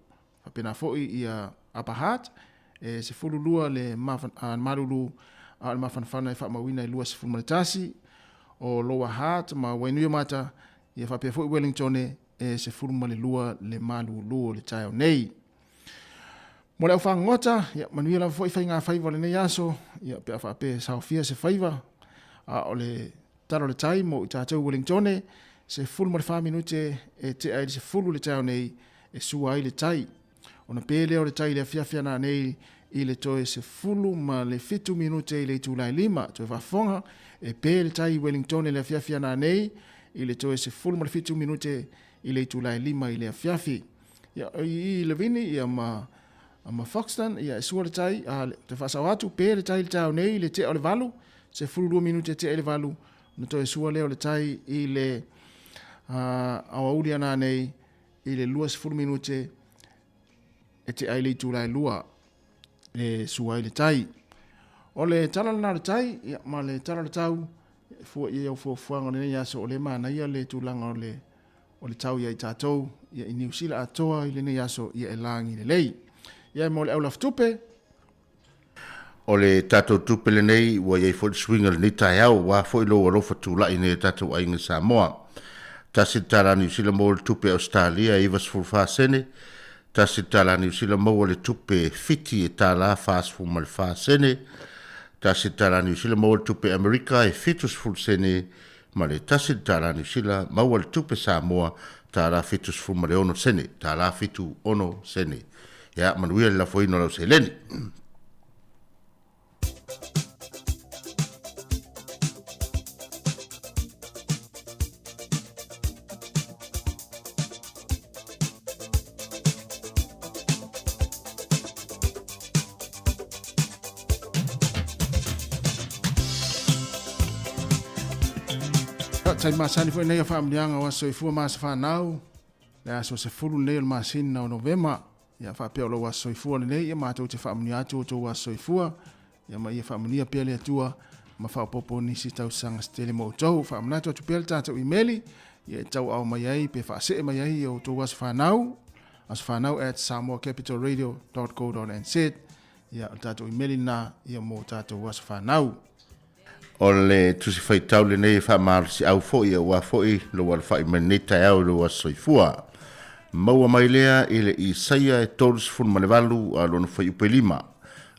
Faapena foi ia Upper Hutt, e 12 le malulu a o le mafanafana e faamauina e 21, o Lower Hutt ma Wainuiomata, ia faapea foi Wellington e 12 le malulu o le taeao nei. Mo le au fagogota, ia manuia lava foi faiga faiva o lenei aso, ia pe a faapea e saofia se faiva, a o le tala o le tai mo i tatou Wellingtone, 14 minute e tea i le 10 le taeao nei e sua ai le tai. Ona pe lea o le tai i le afiafi ana nei i le toe 17 minute i le itula e 5. Toe faafofoga, e pe le tai i Wellingtone i le afiafi ana nei i le toe 17 minute i le itula e 5 i le afiafi. Ia, i Lavini ia ma ma Foxton, ia e sua le tai, a te faasao atu, pe le tai i le taeao nei i le tea o le 8, 12 minute tea i le 8, ona toe sua lea o le tai i le aoauli ana nei i le 20 minute e tea i le itula e 2 e sua ai le tai. O le tala lena o le tai, ia, ma le tala o le tau, e fua i ai au fuafuaga o lenei aso, o le manaia le tulaga o le o le tau ia i tatou, ia i Niu Sila atoa i lenei aso, ia e lagi lelei. Ia e mo le au lafutupe. O le tatou tupe lenei ua i ai foi le suiga i lenei taeao aua foi lou alofa tulai nei e tatou aiga Samoa. $1 Niu Sila maua le tupe Ausetalia e 94 sene, $1 Niu Sila maua le tupe Fiti e $44 sene, $1 Niu Sila maua le tupe Amerika e 70 sene ma le $1 Niu Sila maua le tupe Samoa $76 sene, $76 sene. Ia, manuia le lafoina o lau seleni. Tai masani foi nei o faamanuiaga o aso soifua ma aso fanau, le aso 10 lenei o le masina o Novema, ia faapea o lou aso soifua lenei, ia matou te faamanuia atu o outou aso soifua, ia ma ia faamanuia pea le Atua ma faaopoopo nisi tausaga se tele mo outou. Faamanatu atu pea le tatou imeli, ia e tauaao mai ai pe faasee mai ai i outou aso fanau, asofanau@samoacapitalradio.co.nz, ia o le tatou imeli lena ia mo tatou aso fanau. O le tusi faitau lenei e faamalosiau foi aua foi lou alafai mai lenei taeao i lou aso soifua. Maua mai lea i le Isaia e 38 a lona fuaiupu e 5.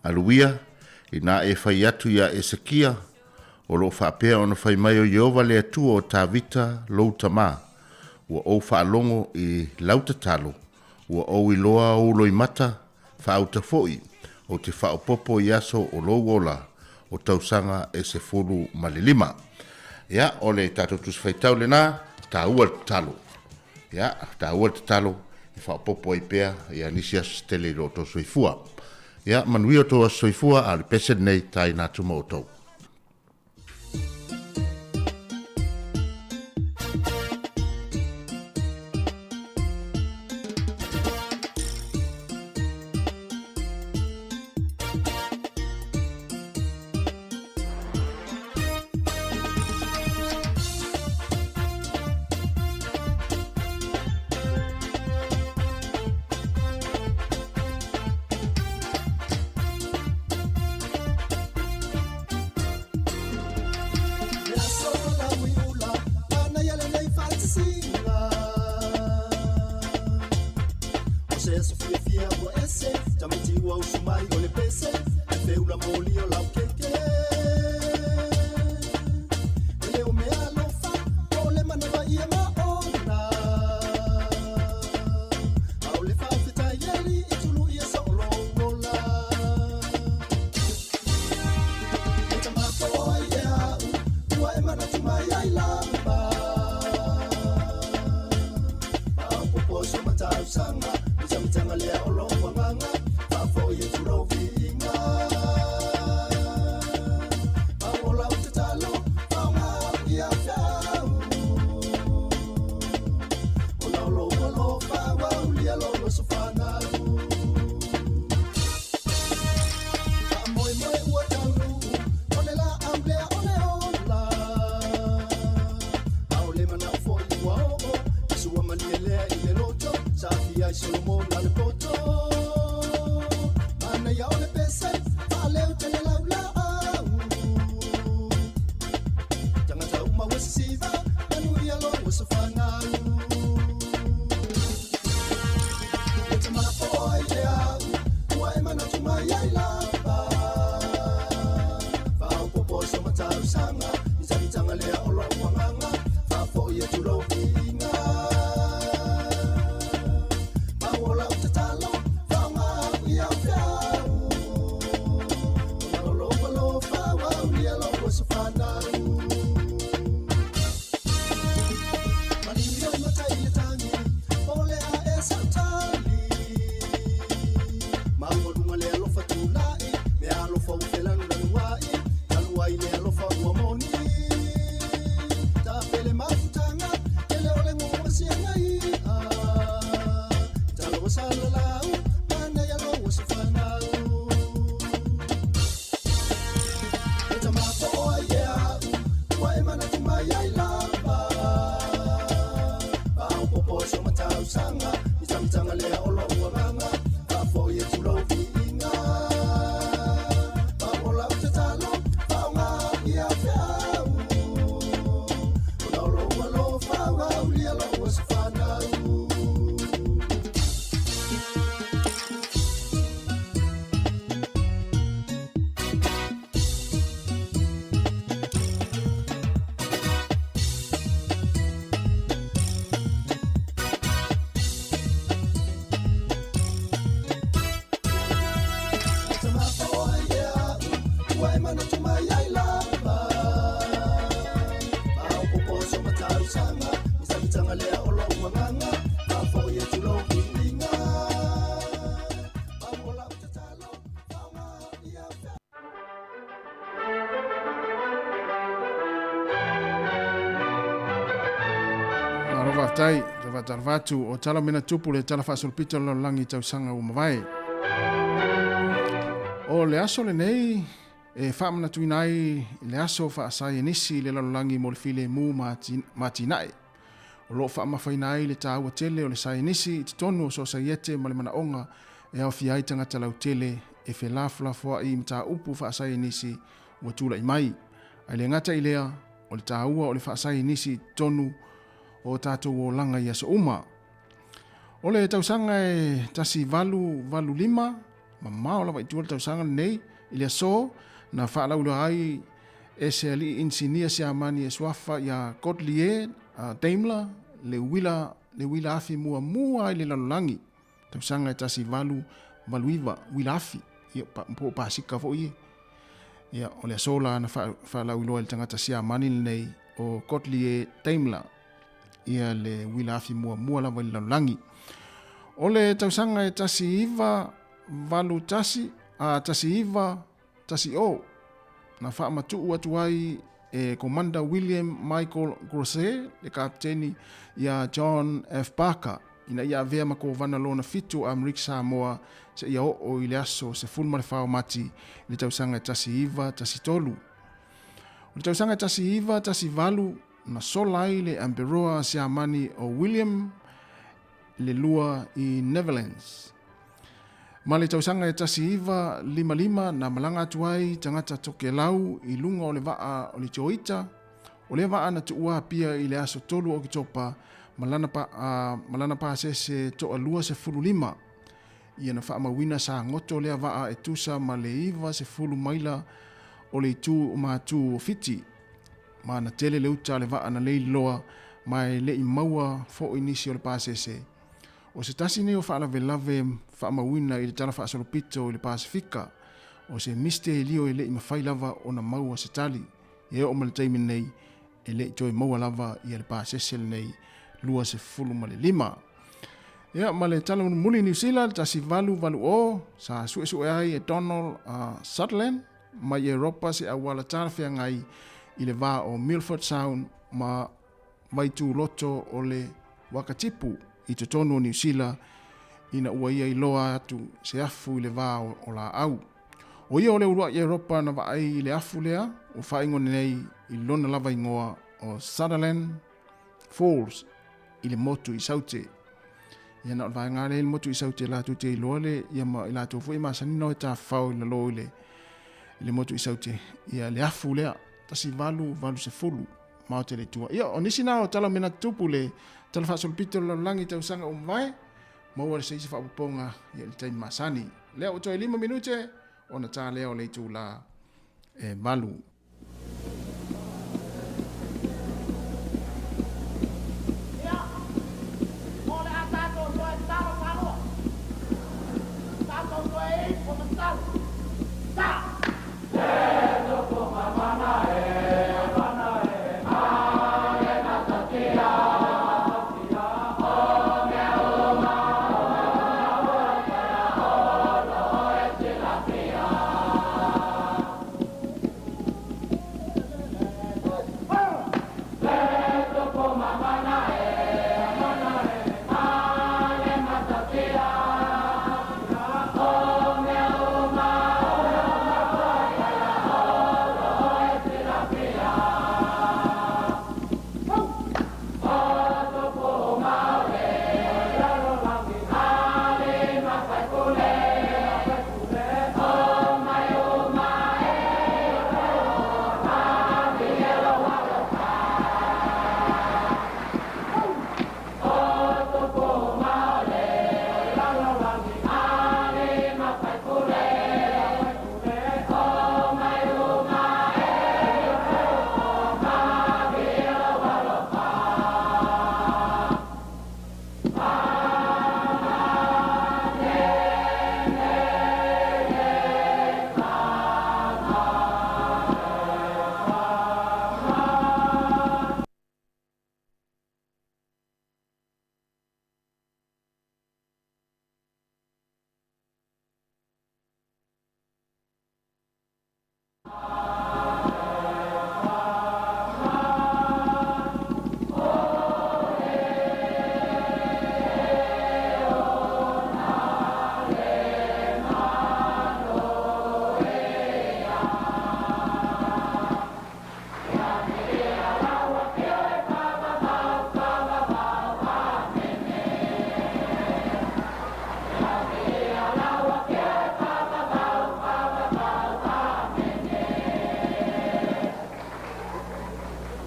Aluia, inā e fai atu iā Esekia, O lo o faapea ona fai mai o Ieova le Atua o Tavita lou tamā, Ua ou faalogo i lau tatalo, ua ou iloa ou loimata, faauta foi, ou te faaopoopo i aso o lou ola, o tausaga e 15. Ia, o le tatou Tusi Faitau lena, taua le tatalo. Ia, taua le tatalo e faaopoopo ai pea ia nisi aso se tele i lo outou soifua. Ia, manuia outou aso soifua, a o le pese lenei taina atu ma outou. Malo faafetai, toe faatalofa atu o tala mena tupu le tala faasolopito o le lalolagi i tausaga ua mavae. O le aso lenei e faamanatuina ai le aso faasaienisi i le lalolagi mo le filemu ma atinae. O lo o faamafaina ai le taua tele o le saienisi i totonu o sosaiete ma le manaoga e aofia ai tagata lautele e felafolafoai i mataupu faasaienisi ua tulai mai. Ae le gata i lea, o le taua o le faasaienisi i totonu o tatou olaga i aso uma. O le tausaga e 1885, mamao lava i tua le tausaga lenei, i le aso na faalauiloa ai e se ali'i inisinia Siamani e suafa iā Gottlieb Daimler le uila le uila afi muamua i le lalolagi tausaga e 1889, uila afi, ia, po o pasika foi ia. Ia, o le aso la na faalauiloa e le tagata Siamani lenei o Gottlieb Daimler ia le uila afi muamua lava i le lalolagi. O le tausaga e 1981, a 1910, na faamatuu atu ai e Komanda William Michael Grosse le kapeteni iā John F. Barker ina ia avea ma kovana lona fitu o Amerika Samoa seia oo i le aso 14 o Mati i le tausaga e 1913. O le tausaga e 1918 na sola ai le Amperoa Siamani o William le lua i Netherlands. Ma le tausaga e 1955 na malaga atu ai tagata Tokelau i luga o le vaa o le Joita, o lea vaa na tuua Apia i le aso 3 o Oketopa ma lana, pa, ma lana pasese toa 25. Ia na faamauina sa goto lea vaa e tusa ma le 90 maila o le itu o Matu o Fiti. Ma na tele le uta a le vaa na lei loa ma e le'i maua fo'i nisi o le pasese. O se tasi nei o faalavelave faamauina i le tala faasolopito i le Pasefika, o se misitelio e le'i mafai lava ona maua se tali. Ia e oo mai le taimi nei, e le'i toe maua lava ia le pasese lenei 25. Ia, ma le tala mulimuli i Niu Sila, le 1880, sa suesue ai e Donald Sutherland mai Europa se auala talafeagai i le va o Milford Sound ma Vaituloto o le Wakatipu i totonu o Niu Sila ina ua ia iloa atu se afu i le va o laau. O ia o le uluai Europa na vaai i le afu lea ua faaigoa nei i lona lava igoa o Sutherland Falls i le motu i Saute. Ia na o le vaega lea i le motu i Saute latou te iloa le ia ma i latou foi e masani ona o e tafafao i lalo i le i le motu i Saute ia le afu lea 1880 maota i le Atua. Ia o nisi na o tala mea na tutupu le tala faasolopito o le lalolagi i tausaga ua mavae, maua se isi faaopoopoga ia i le taimi masani. Lea ua toe 5 minute ona ta lea o le itula e 8. Ia, o le a tatou toe talo faalua. Tatou toe ifo ma talo. Ta!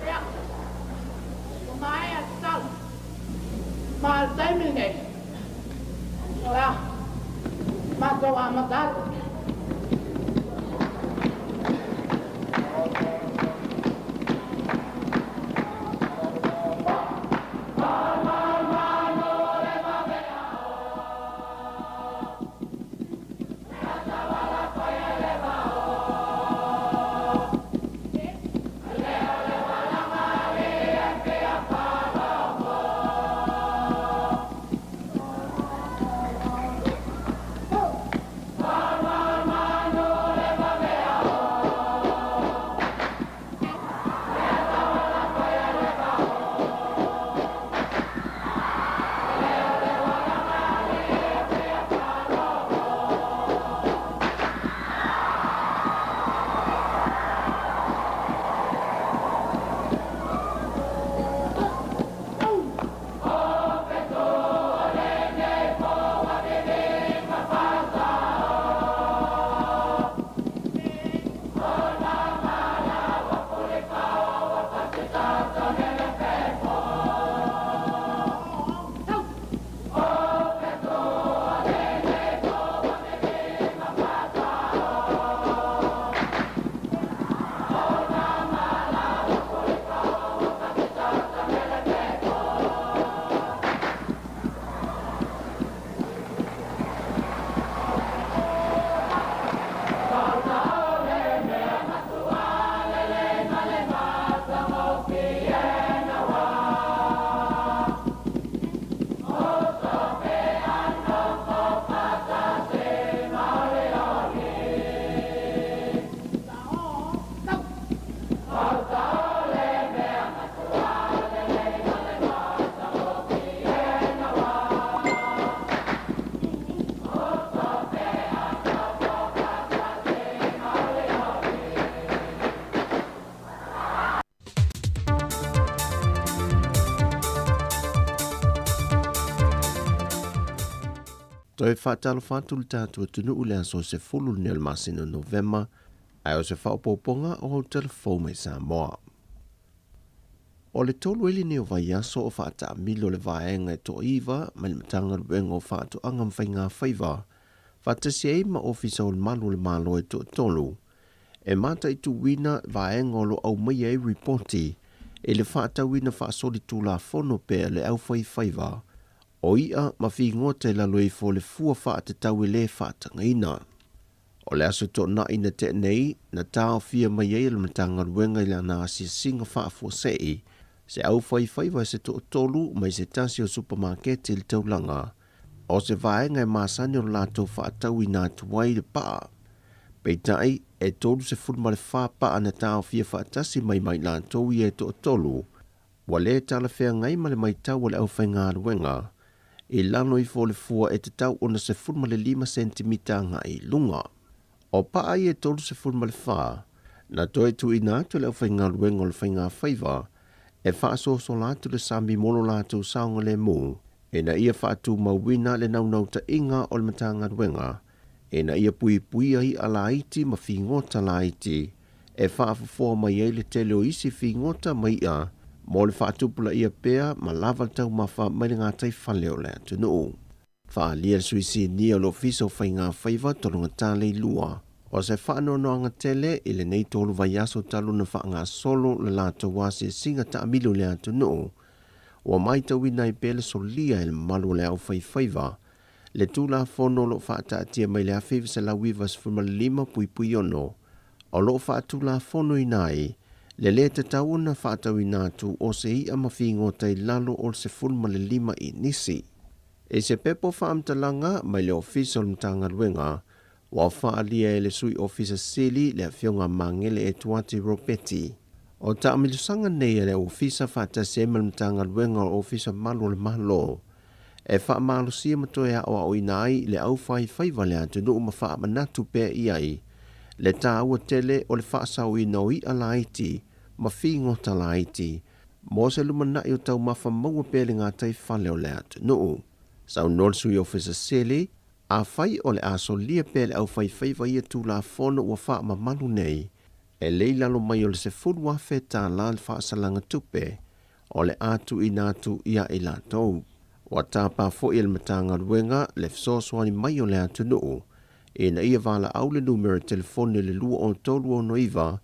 Ia, ua maea le tala. Ma le taimi lenei, o le a matou amata atu. Toe faatalofa atu le tatou atunuu i le aso 10 lenei o le masina o Novema, ae o se faaopoopoga o au tala fou mai Samoa. O le tolu ai lenei o vaiaso o faataamilo le vaega e toaiva mai le Matagaluega o Faatoaga ma Faigafaiva faatasi ai ma Ofisa o le Malu o le Malo e toatolu e mataituina vaega o lo o aumaia ai ripoti i le faatauina faasolitulafono pea le aufaifaiva o i'a ma figota i lalo ifo o le fua faatatau e lē faatagaina. O le aso toonai na tea nei, na taofia mai ai e le Matagaluega i lana asiasiga faafuasei se aufaifaiva se toatolu mai se tasi o supamaketi i le taulaga, o se vaega e masani ona latou faatauina atu ai le paa. Peitai, e 34 paa na taofia faatasi mai ma i latou ia e toatolu, ua lē talafeagai ma le maitau a le aufaigaluega i lalo ifo o le fua e tatau ona 15 sentimita agai i luga. O paa ia e 34, na toe tuuina atu e le aufaigaluega o le faigafaiva e faasoasola atu le sami mo lo latou saogalemu ina ia faatumauina le naunautaiga o le Matagaluega ina ia puipuia i'a laiti ma figota laiti e faafofoa mai ai le tele o isi figota ma i'a mo le faatupulaia pea ma lava le taumafa mai le gataifale o le atunuu. Faaalia le Sui Sinia o le Ofisa o Faigafaiva Tologata Leilua o se faanoanoaga tele i lenei tolu vaiaso talu ona faagasolo le latou asiasiga taamilo i le atunuu, ua maitauina ai pea le solia e le mamalu o le aufaifaiva le Tulafono o lo o faataatia mai le 1995.6 o lo o faatulafonoina ai le lē tatau ona faatauina atu o se i'a ma figota i lalo o le 15 inisi. I se pepa faamatalaga mai le Ofisa o le Matagaluega, ua faaalia e le Sui Ofisa Sili le Afioga Magele Etuati Ropeti. O taamilosaga nei a le Ofisa faatasi ai ma le Matagaluega o Ofisa Malu o le Malo e faamalosia ma toe aoaoina ai le aufaifaiva le atunuu ma faamanatu pea i ai le taua tele o le faasaoina o i'a laiti ma figota laiti mo se lumanai o taumafa maua pea le gataifale o le atunuu. Saunoa le Sui Ofisa Sili, afai o le a solia pea le aufaifaiva ia Tulafono ua faamamalu nei, e le i lalo mai o le $10,000 tālā le faasalaga tupe o le a tuuina atu iā i latou. Ua tapa foi e le Matagaluega le fesoasoani mai o le atunuu ina ia valaau le numera telefoni le 2369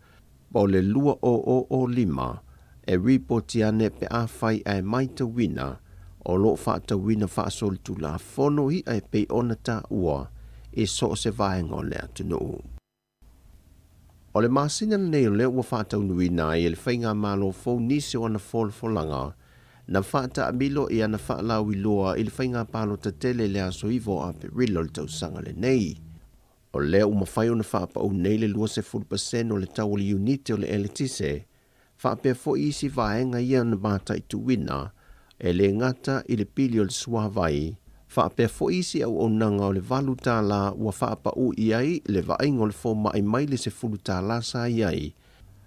po o le 2005 e ripoti ane pe afai ae maitauina o lo o faatauina faasolitulafono i'a e pei ona taua i so o se vaega o le atunuu. O le masina lenei o lea ua faataunuuina ai e le Faigamalo fou nisi o ana folafolaga na faataamilo i ana faalauiloa i le faiga palota tele i le aso 9 o Aperila o le tausaga lenei. O lea ua mafai ona faapau nei le 20% o le tau o le iunite o le eletise, faapea foi isi vaega ia na mataituina, e le gata i le pili o le suavai, faapea foi isi auaunaga o le $8 ua faapau i ai le vaaiga o le fomai mai le $10 sa i ai,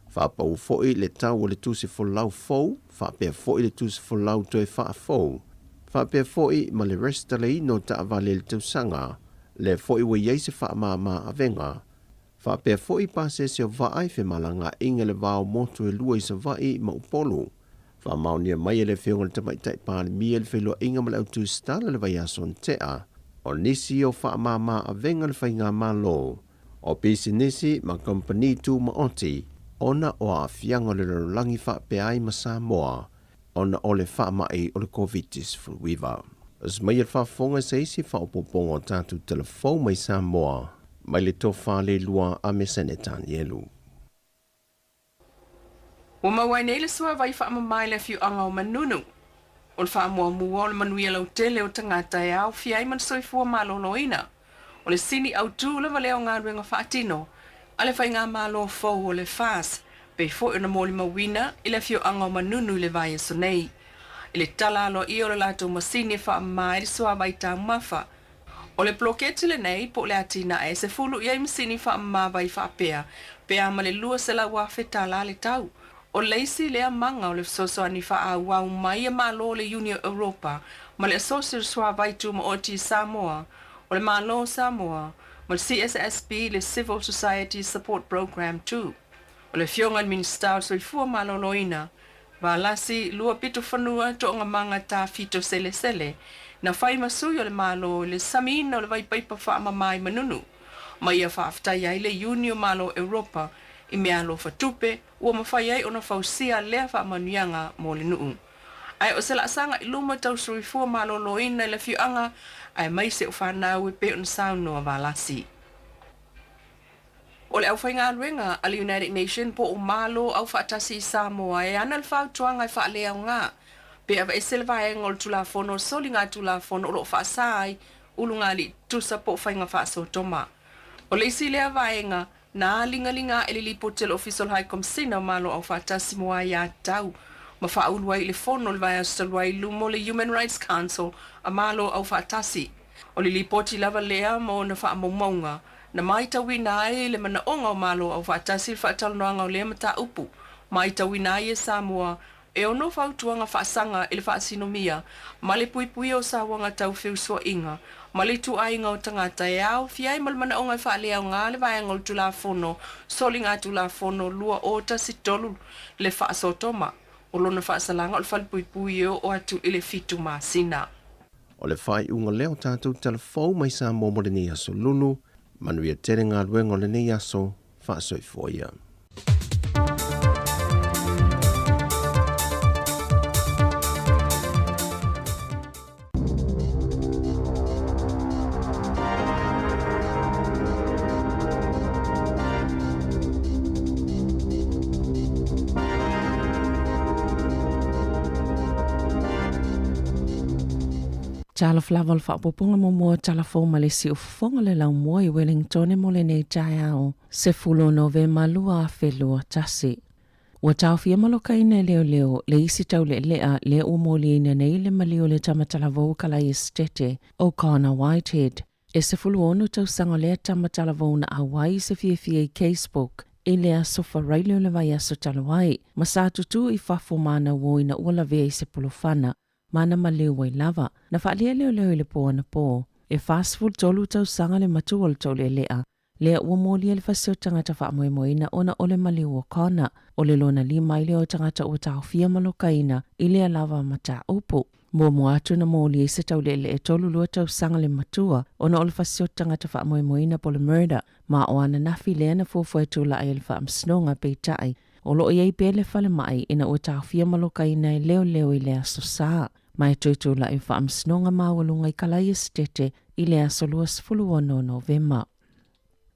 faapau foi le tau o le tusi folau fou, faapea foi le tusi folau toe faafou, faapea foi ma le resitalaina o taavale i le tausaga, lea foi ua i ai se faamama avega. Faapea foi pasese o vaa i femalagaaiga i le va o motu e lua i Savaii ma Upolu. Faamaonia mai e le Afioga i le Tamaitai Palemia le feiloaiga ma le autusitala i le vaiaso na tea, o nisi o faamama avega le faigamalo, o pisinisi ma kamupani tumaoti ona o aafiaga o le lalolagi faapea ai ma Samoa ona o le faamai o le Koviti-19. As mai e le faafofoga i se isi faaopoopoga o tatou telefou mai Samoa mai le Tofa Leilua a Mesene Tanielu. Ua maua ai nei le suavai faamama i le afioaga o Manunu. O le faamuamua o le manuia lautele o tagata e aofia ai ma le soifua maloloina. O le sini autu lava lea o galuega faatino a le faigamalo fou o le FAS, pei foi ona molimauina i le afioaga o Manunu i le vaiaso nei. I le tala aloaia o le latou masini e faamama ai le suavai taumafa, O le poloketi lenei po o le atinae e 10 i ai masini faamama vai faapea, pe a ma le $200,000 le tau. O le isi lea maga o le fesoasoani faaauau mai a Malo o le Iuni o Europa ma le Asosi o le Suavai Tumaoti i Samoa. o le Malo o Samoa ma le CSSP le Civil Society Support Programme 2. O le Afioga i le Minisita o le Soifua Maloloina, Valasi Luapitofanua Toogamaga Tafito Selesele, na fai ma sui o le Malo i le samiina o le vaipaipa faamama i Manunu, ma ia faafetai ai le Iuni o Malo Europa i meaalofa tupe ua mafai ai ona fausia lea faamanuiaga mo le nuu. Ae o se laasaga i luma tau soifua maloloina i le afioaga aemaise o fanau e pei ona saunoa Valasi. O le aufaigaluega a le United Nation po o Malo Aufaatasi i Samoa e ana le fautuaga e faaleaoga pe aveese le vaega o le Tulafono o Soligatulafono o lo o faasa ai ulugalii tutusa po o faiga faasotoma. O le isi lea vaega na aligaliga ae le Lipoti a le Ofisa o le High Komisina o Malo Aufaatasi mo Aiatatau ma faaulu ai i le Fono i le vaiaso talu ai i luma o le Human Rights Council a Malo Aufaatasi. O le lipoti lava lea ma ona faamaumauga na matauina ai le manaoga o Malo Aufaatasi i le faatalanoaga o lea mataupu. Matauina ai e Samoa e ono fautuaga faasaga i le faasinomia ma le puipuia o sauaga tau feusuaiga ma le ituaiga o tagata e aofia ai ma le manaoga e faaleaoga le vaega o le Tulafono Soligatulafono 2013 le faasotoma o lona faasalaga o le falepuipui e oo atu i le 7 masina. O le faaiuga lea o tatou talafou mai Samoa mo lenei aso Lulu. Manuia tele galuega o lenei aso. Faasoifua ia. Talofa lava o le faaopoopoga muamua o Tala Fou ma le Siufofoga le Laumua i Wellingtone mo lenei taeao, 10 o Novema 2021. Ua taofia malokaina e leoleo le isi taulealea lea ua moliaina nei le maliu o le tama talavou o Kalaia Setete o Connor Whitehead. E 16 tausaga lea tama talavou na auai i se fiafia i Casebook i le aso Faraile o le vaiaso talu ai, ma sa tutū i fafo manauo ina ua lavea i se polofana ma na maliu ai lava. Na faaalia e leoleo i le pō anapō. E 43 tausaga le matua o le taulealea lea ua molia le fasi o tagata faamoemoeina ona o le maliu o Connor. O le lona lima ai lea o tagata ua taofia ma lokaina i lea lava mataupu. Muamua atu na molia i se taulealea e 32 tausaga le matua ona o le fasi o tagata faamoemoeina po o le murder ma o ananafi lea na fuafua e tulai ai le faamasinoga peitai O lo o i ai pea le falemai ina ua taofia ma lokaina e leoleo i le Aso Sa, ma e toe tulai o faamasinoga maualuga i Kalaia Setete i le aso 26 o Novema.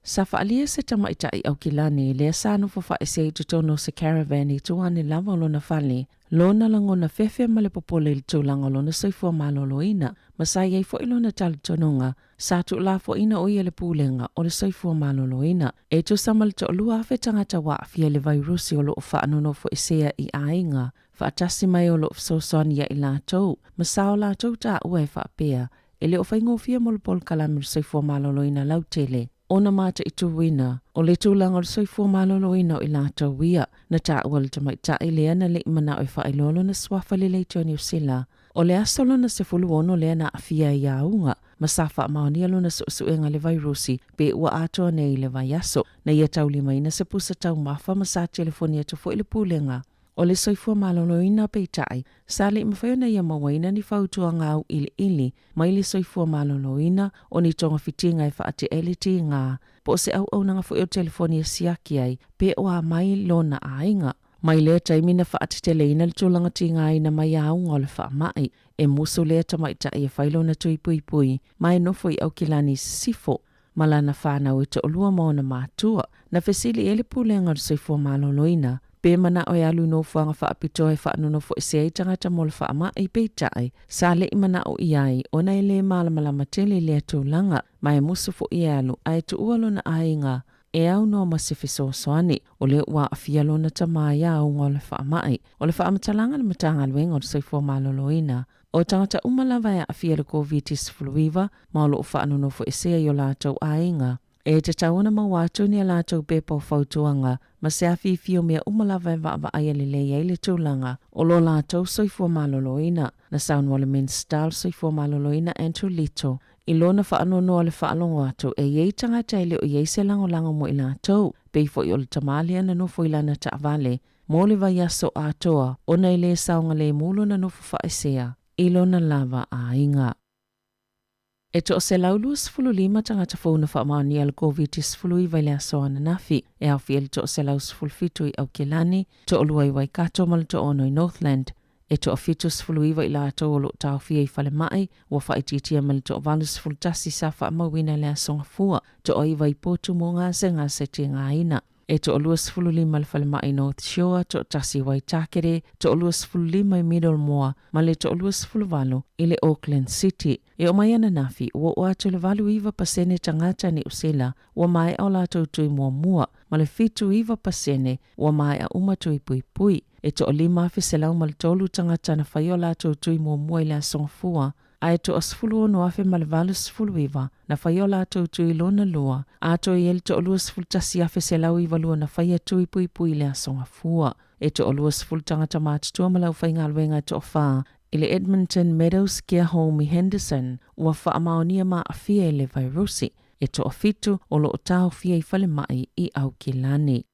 Sa faaalia se tamaitai Aukilani lea sa nofo faaese ai i totonu o se caravan i tua ane lava o lona fale, lona lagona fefe ma le popole i le tulaga o lona soifua maloloina, ma sa i ai foi lona talitonuga Sa tuulafoaina o ia le Pulega o le Soifua Maloloina. E tusa ma le 2,000 tagata ua aafia i le vairusi o lo o faanonofoesea i aiga faatasi mai o lo o fesoasoani ia i latou ma sa o latou taua e faapea e le o faigofie mo le polokalame o le soifua maloloina lautele ona mataituina o le tulaga o le soifua maloloina o i latou ia. Na taua le tamaitai lea na le i manao e faailoa lona suafa i le Leitio Niu Sila O le aso lona 16 lea na aafia ai ia Auga, ma sa faamaonia lona suesuega i le vairusi pe ua atoa nei i le vaiaso. Na ia taulimaina se pusa taumafa ma sa telefoni atu foi le Pulega o le Soifua Maloloina peitai, sa le i mafai ona ia mauaina ni fautuaga auiliili mai le Soifua Maloloina o ni togafitiga e faatea i le tiga po o se auaunaga foi o telefoni e siaki ai pe o a mai lona aiga. Mai lea taimi na faateteleina le tulaga tigaina mai auga o le faamai, e musu lea tamaitai e fai lona tui puipui ma e nofo i Aukilani i Sisifo ma lana fanau e toalua ma ona matua. Na fesili i ai le Pulega o le Soifua Maloloina pe manao e alu i nofoaga faapitoa e faanonofoesea ai tagata mo le faamai, peitai, sa le i manao i ai ona e le malamalama tele i lea tulaga ma e musu foi e alu ae tuua lona aiga e aunoa ma se fesoasoani, o lea ua aafia lona tama i auga o le faamai. O le faamatalaga a le Matagaluega o le Soifua Maloloina, o tagata uma lava e aafia i le Koviti-19 ma o lo o faanonofoesea i o latou aiga, e tatau ona maua atu ni a latou pepa o fautuaga ma se afifi o mea uma lava e vaavaaia lelei ai le tulaga o lo latou soifua maloloina. Na saunoa le Minisita o le Soifua Maloloina Andrew Little. I lona faanoanoa i le faalogo atu e i ai tagata e le o i ai se lagolago mo i latou, pei foi o le tama lea na nofo i lana taavale mo le vaiaso atoa ona e le saogalemu lona nofo faaesea i lona lava aiga. E 125 tagata fou na faamaonia i le Koviti-19 i le aso ananafi, e aofia i le 117 i Aukilani, toalua i Waikato ma le toaono i Northland. E toa-79 i latou o lo o taofia i falemai, ua faaitiitia mai le toa-81 sa faamauina i le Aso Gafua, toa-iva i potu mo gasegase tigaina. E toa-25 i le falemai i North Shore, toatasi i Waitakere, toa-25 i Middlemore ma le toa-28 i le Auckland City. E oo mai ananafi, ua oo atu i le 89% tagata Niu Sila ua maea o latou tui muamua, ma le 79% ua maea uma tui puipui. E toa-5,103 tagata na faia o latou tui muamua i le Aso Gafua, ae toa-16,089 na faia o latou tui lona lua, atoa i ai le toa-21,192 na faia tui puipui i le Aso Gafua. E toa-20 tagata matutua ma le aufaigaluega e toafa i le Edmonton Meadows Care Home i Henderson ua faamaonia maafia i le vairusi. E toafitu o lo o taofia i falemai i Aukilani.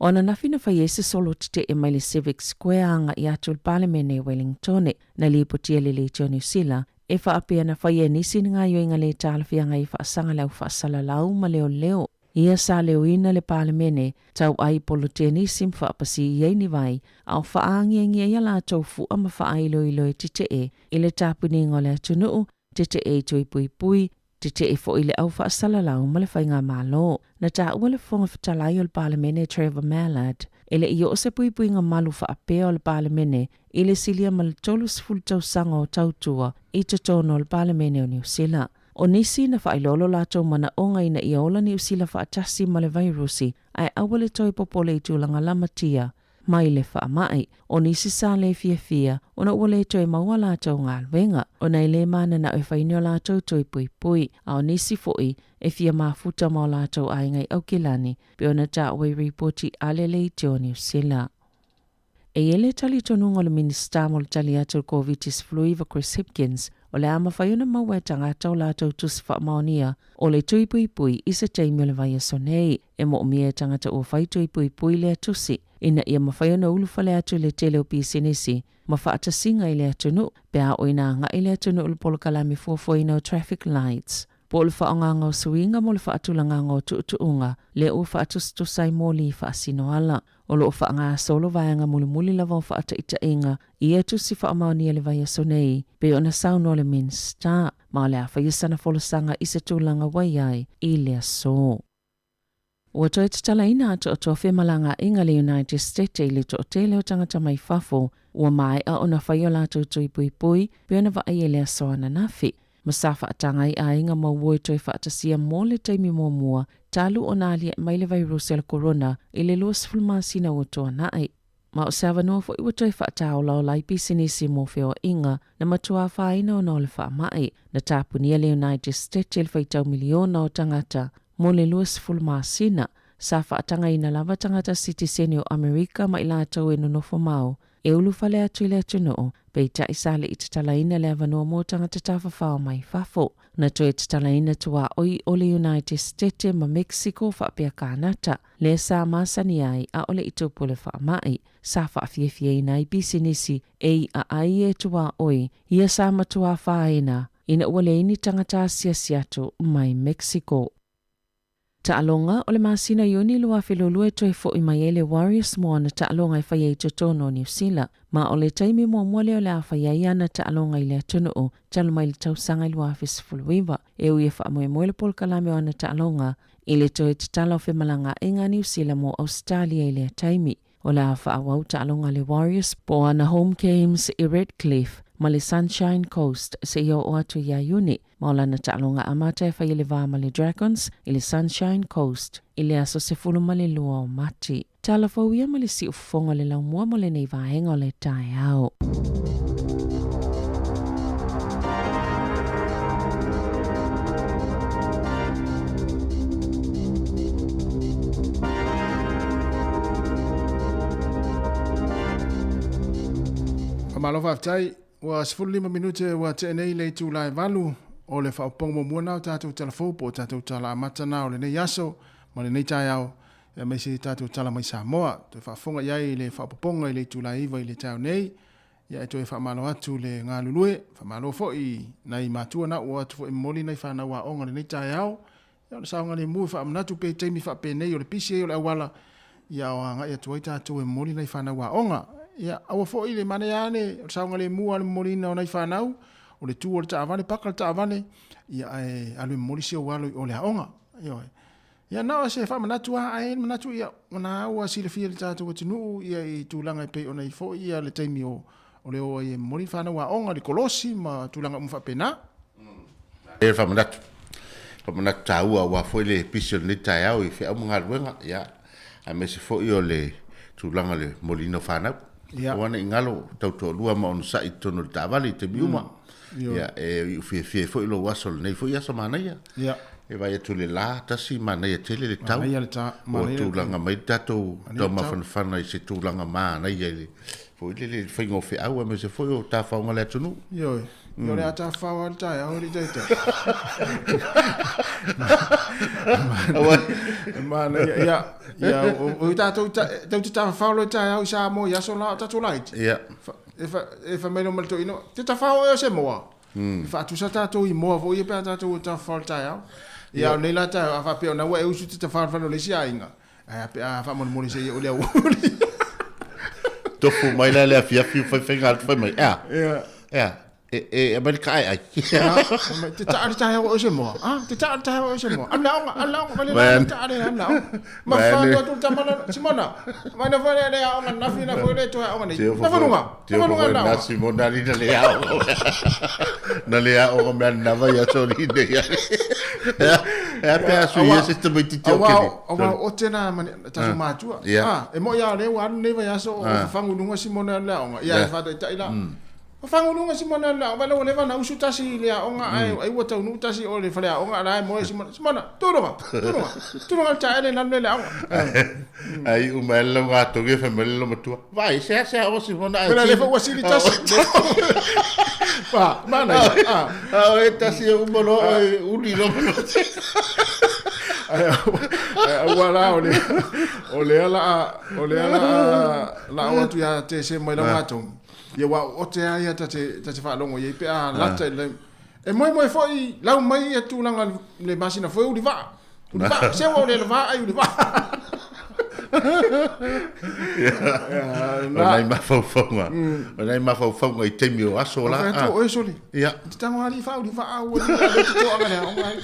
O ananafi na fai ai se solo tetee mai le Civic Square agai atu i le Palemene i Wellingtone, na lipotia e le Leitio Niu Sila e faapea na faia e nisi ni gaoioiga le talafeagai e faasaga le au faasalalau ma leoleo. Ia sa leoina le Palemene, tauai polotea nisi ma faapasi i ai ni vai, a o faagiagi ai a latou fua ma faailoilo e tetee i le tapuniga o le atunuu, tetee i tui puipui, Tetee foi i le au faasalalau ma le faigamalo. Na taua le Fofoga Fetalai o le Palemene Trevor Mallard, e le i oo se puipuiga malu faapea o le Palemene i le silia ma le 30 tausaga o tautua i totonu o le Palemene o Niu Sila. O nisi na faailoa lo latou manaoga ina ia ola Niu Sila faatasi ma le vairusi ae aua le toe popole i tulaga lamatia mai le faamai. O nisi sa le fiafia ona ua le toe maua latou galuega, ona e le mananao e fai ni o latou toi puipui, a o nisi foi e fia mafuta ma o latou aiga i Aukilani, pei ona taua i ripoti a le Leitio Niu Sila. E i ai le talitonuga o le Minisita mo le tali atu i le Koviti-19 Chris Hipkins, o le a mafai ona maua e tagata o latou tusi faamaonia o le tui puipui i se taimi o le vaiaso nei. E moomia e tagata ua fai tui puipui lea tusi ina ia mafai ona ulufale atu i le tele o pisinisi ma faatasiga i le atunuu pe a oo ina agai le atunuu i le polokalame fuafuaina o traffic lights po o le faaaogaga o suiga mo le faatulagaga o tuutuuga lea ua faatusatusa ai moli faasinoala. O lo o faagasolo vaega mulimuli lava o faataitaiga i ia tusi faamaonia i le vaiaso nei, pei ona saunoa le Minisita, ma o le a faia sana folasaga i se tulaga ua i ai i le aso. Ua toe tatalaina atoatoa femalagaaiga le United State i le toatele o tagata mai fafo ua maea ona fai o latou tui puipui pei ona vaaia i le aso ananafi. Ma sa faataga ai aiga ma ua e toe faatasia mo le taimi muamua talu ona aliae mai le vairusi o le korona i le 20 masina ua tuanai. Ma o se avanoa foi ua toe faataolaola ai pisinisi mo feoaiga na matua afaina ona o le faamai. Na tapunia le United States e le faitau miliona o tagata mo le 20 masina. Sa faatagaina lava tagata sitiseni o Amerika ma i latou e nonofo mau e ulufale atu i le atunuu, peitai sa le i tatalaina le avanoa mo tagata tafafao mai fafo. Na toe tatalaina tuaoi o le United State ma Mexico faapea Kanata, lea sa masani ai ʻaʻole i tupu le faamai. Sa faafiafiaina ai pisinisi e iʻa ai e tuaoi ia sa matua afaina ina ua leai ni tagata asiasi atu mai Mexico. Taaloga, O le masina Iuni 2022 e toe foʻi mai ai le Warriors mo ana taaloga e fai ai i totonu o Niu Sila. Ma o le taimi muamua lea o le a fai ai ana taaloga i le atunuu talu mai le tausaga i 2019. E ui e faamoemoe le polokalame o ana taaloga i le toe tatala o femalagaaiga a Niu Sila mo Ausetalia i lea taimi. O le a faaauau taaloga a le Warriors po o ana home games i Redcliffe ma le Sunshine Coast seia oo atu ia Iuni, ma o lana taaloga amata e fai ai le va ma le Dragons i le Sunshine Coast i le aso 12 o Mati. Tala fou ia ma le siufofoga o le laumua mo lenei vaega o le taeao. Faamalo faafetai. Ua 15 minute ua tea nei le itula e 8. o le faaopoopoga muamua lena o tatou tala fou po o tatou tala amata lena o lenei aso ma lenei taeao, aemaise i tatou tala mai Samoa. Toe faafofoga i ai i le faaopoopoga i le itula e 9 i le taeao nei. Ia e toe faamalo atu le galulue, faamalo foi i nai matua na ua o atu foi e momoli nai fanau aoga i lenei taeao. Ia o le saogalemu e faamanatu pea i taimi faapenei o le pisi ai o le auala, ia o agai atu ai tatou e momoli nai fanau aoga. Ia aua foi le manaia lava le saogalemu lava o le momoliina o nai fanau, o le tu o le taavale, paka le taavale, ia ae alu e momoli si ou alo i o i le aoga. Ioe. Ia na o se faamanatu lava, ae i ai le manatu ia ona ua silafia e le tatou atunuu ia i tulaga e pei ona i ai foi ia le taimi o o le o ai e momoli fanau aoga i le kolosi ma tulaga uma faapena. E faamanatu, faamanatu taua aua foi le pisi o lenei taeao i feau ma galuega, ia, aemaise foi o le tulaga o le momoliina o fanau. Ia. Aua ne i galo tau toalua ma onosai i totonu o le taavale i taimi uma. Ioe. Ia, e iu fiafia ai foi lou aso lenei foi aso manaia. Ia. E vaai atu i le la, tasi manaia tele le tau. Manaia le ta, Ua manaia le tulaga mai le tatou Manaia le tau. taumafanafana i se tulaga manaia i le foi lele i le faiga o feau aemaise foi o tafaoga o le atunuu. Ioe. Ia o le a tafafao lava le taeao e le i taitai. E manaia. Ia, ia o, o tatou tatou te tafafao loa i le taeao i Samoa i aso la o tatou laiti. Ia. E fa, e fai mai loa ma le toeaina, te tafao oe o se moa. E faatusa tatou i moa foi ia pe a tatou tafafao i le taeao. Ia, a o lenei la taeao, a faapea o lena ua e usu te tafao i le fale o le isi aiga, ae a pe a faamolemole se i oo i le aoauli. Tofu mai la le afiafi fai faiga atu fai mai, ea, Ia. ea, e, e aumai le kaa e ai. Ah, te taa le taeao o se moa. Ah, te taa le taeao o se moa. Alu le aoga, alu le aoga, vale la, te taa le alu le aoga. Ma fa atu le tama la, Simona, mai na fale le aoga nafi na foi le toe aoga nei. Na falunga, na falunga na. Na Simona ni na le aoga. Na le aoga mea na vai a soli nei. E pe asu ia se tamaitiiti o kene. Aua o tena mani tatou matua. Ah, e moi a le ua alu nei vaiaso o fafagu i luga Simona i le aoga. Ia e faataitai la. Fafagu i luga Simona i le aoga, ua leva ona usu tasi i le aoga ae ai ua taunuu tasi o le faleaoga la e moe Simona. Simona, tu luga, tu luga, tu luga le taele na alu nei i le aoga. Ai uma e lau gatogi e fai mai le matua. Vai, se se aoga Simona ai. Pera le ua sili tasi. Pa, mana ia. Ah, ah e tasi e uma loa e uli loa. Ai aua la o le o lea la o lea la la o atu ia te se mai lau gatogi. Ia ua ote lava ia ta te, ta te faalogo i ai pe a lata i le E moemoe foi lau mai ia tulaga le masina foi uli vaa. Uli vaa, se ua o le vaa ai uli vaa. O nai mafaufauga, o nai mafaufauga i taimi o aso la. Fai atu oe sole. Ia. Te tango ali fa uli vaa ua ni le te toaga le aoga ai.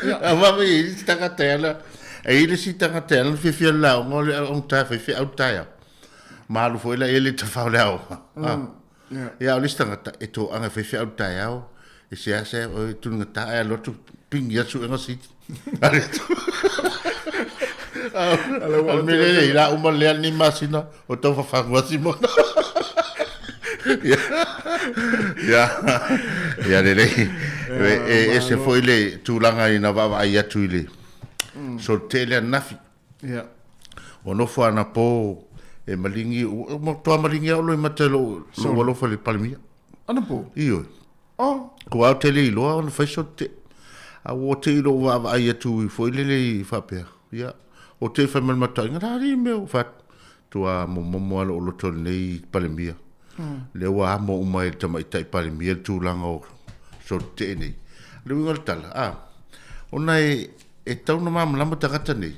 Ia. A wa i le tagata e ala, e i le si tagata e ala fiafia le aoga o le aoga tae fai feau taeao. Malu foi la e le tafao le aoga. Ia, o le isi tagata e toaga e fai feau i le taeao, e seasea e tunugata ae alu atu pingi atu suega siti. O le mea lea i la uma lea ni masina o tau fafagu a Simona. Ia, ia lelei. E ese foi le tulaga ina vaavaai atu i le soli tele ananafi. Ia. Ua nofo anapo e maligi, ua matua maligi lava olo i mata i lou, lou alofa i le Palemia. Anapo? Ioe. Oh. Ko au te le iloa ona fai so te. A ua te i lou vaavaai atu i foi lele i faapea. Ia, o te i fai mai le mataʻiga, la alii mea ua fai atu. Tua momomo lava lou loto i lenei Palemia. Lea ua amo uma e le tamaitai Palemia le tulaga o soli tee nei. O le uiga o le tala, a, ona e, e tatau ona malamalama tagata nei,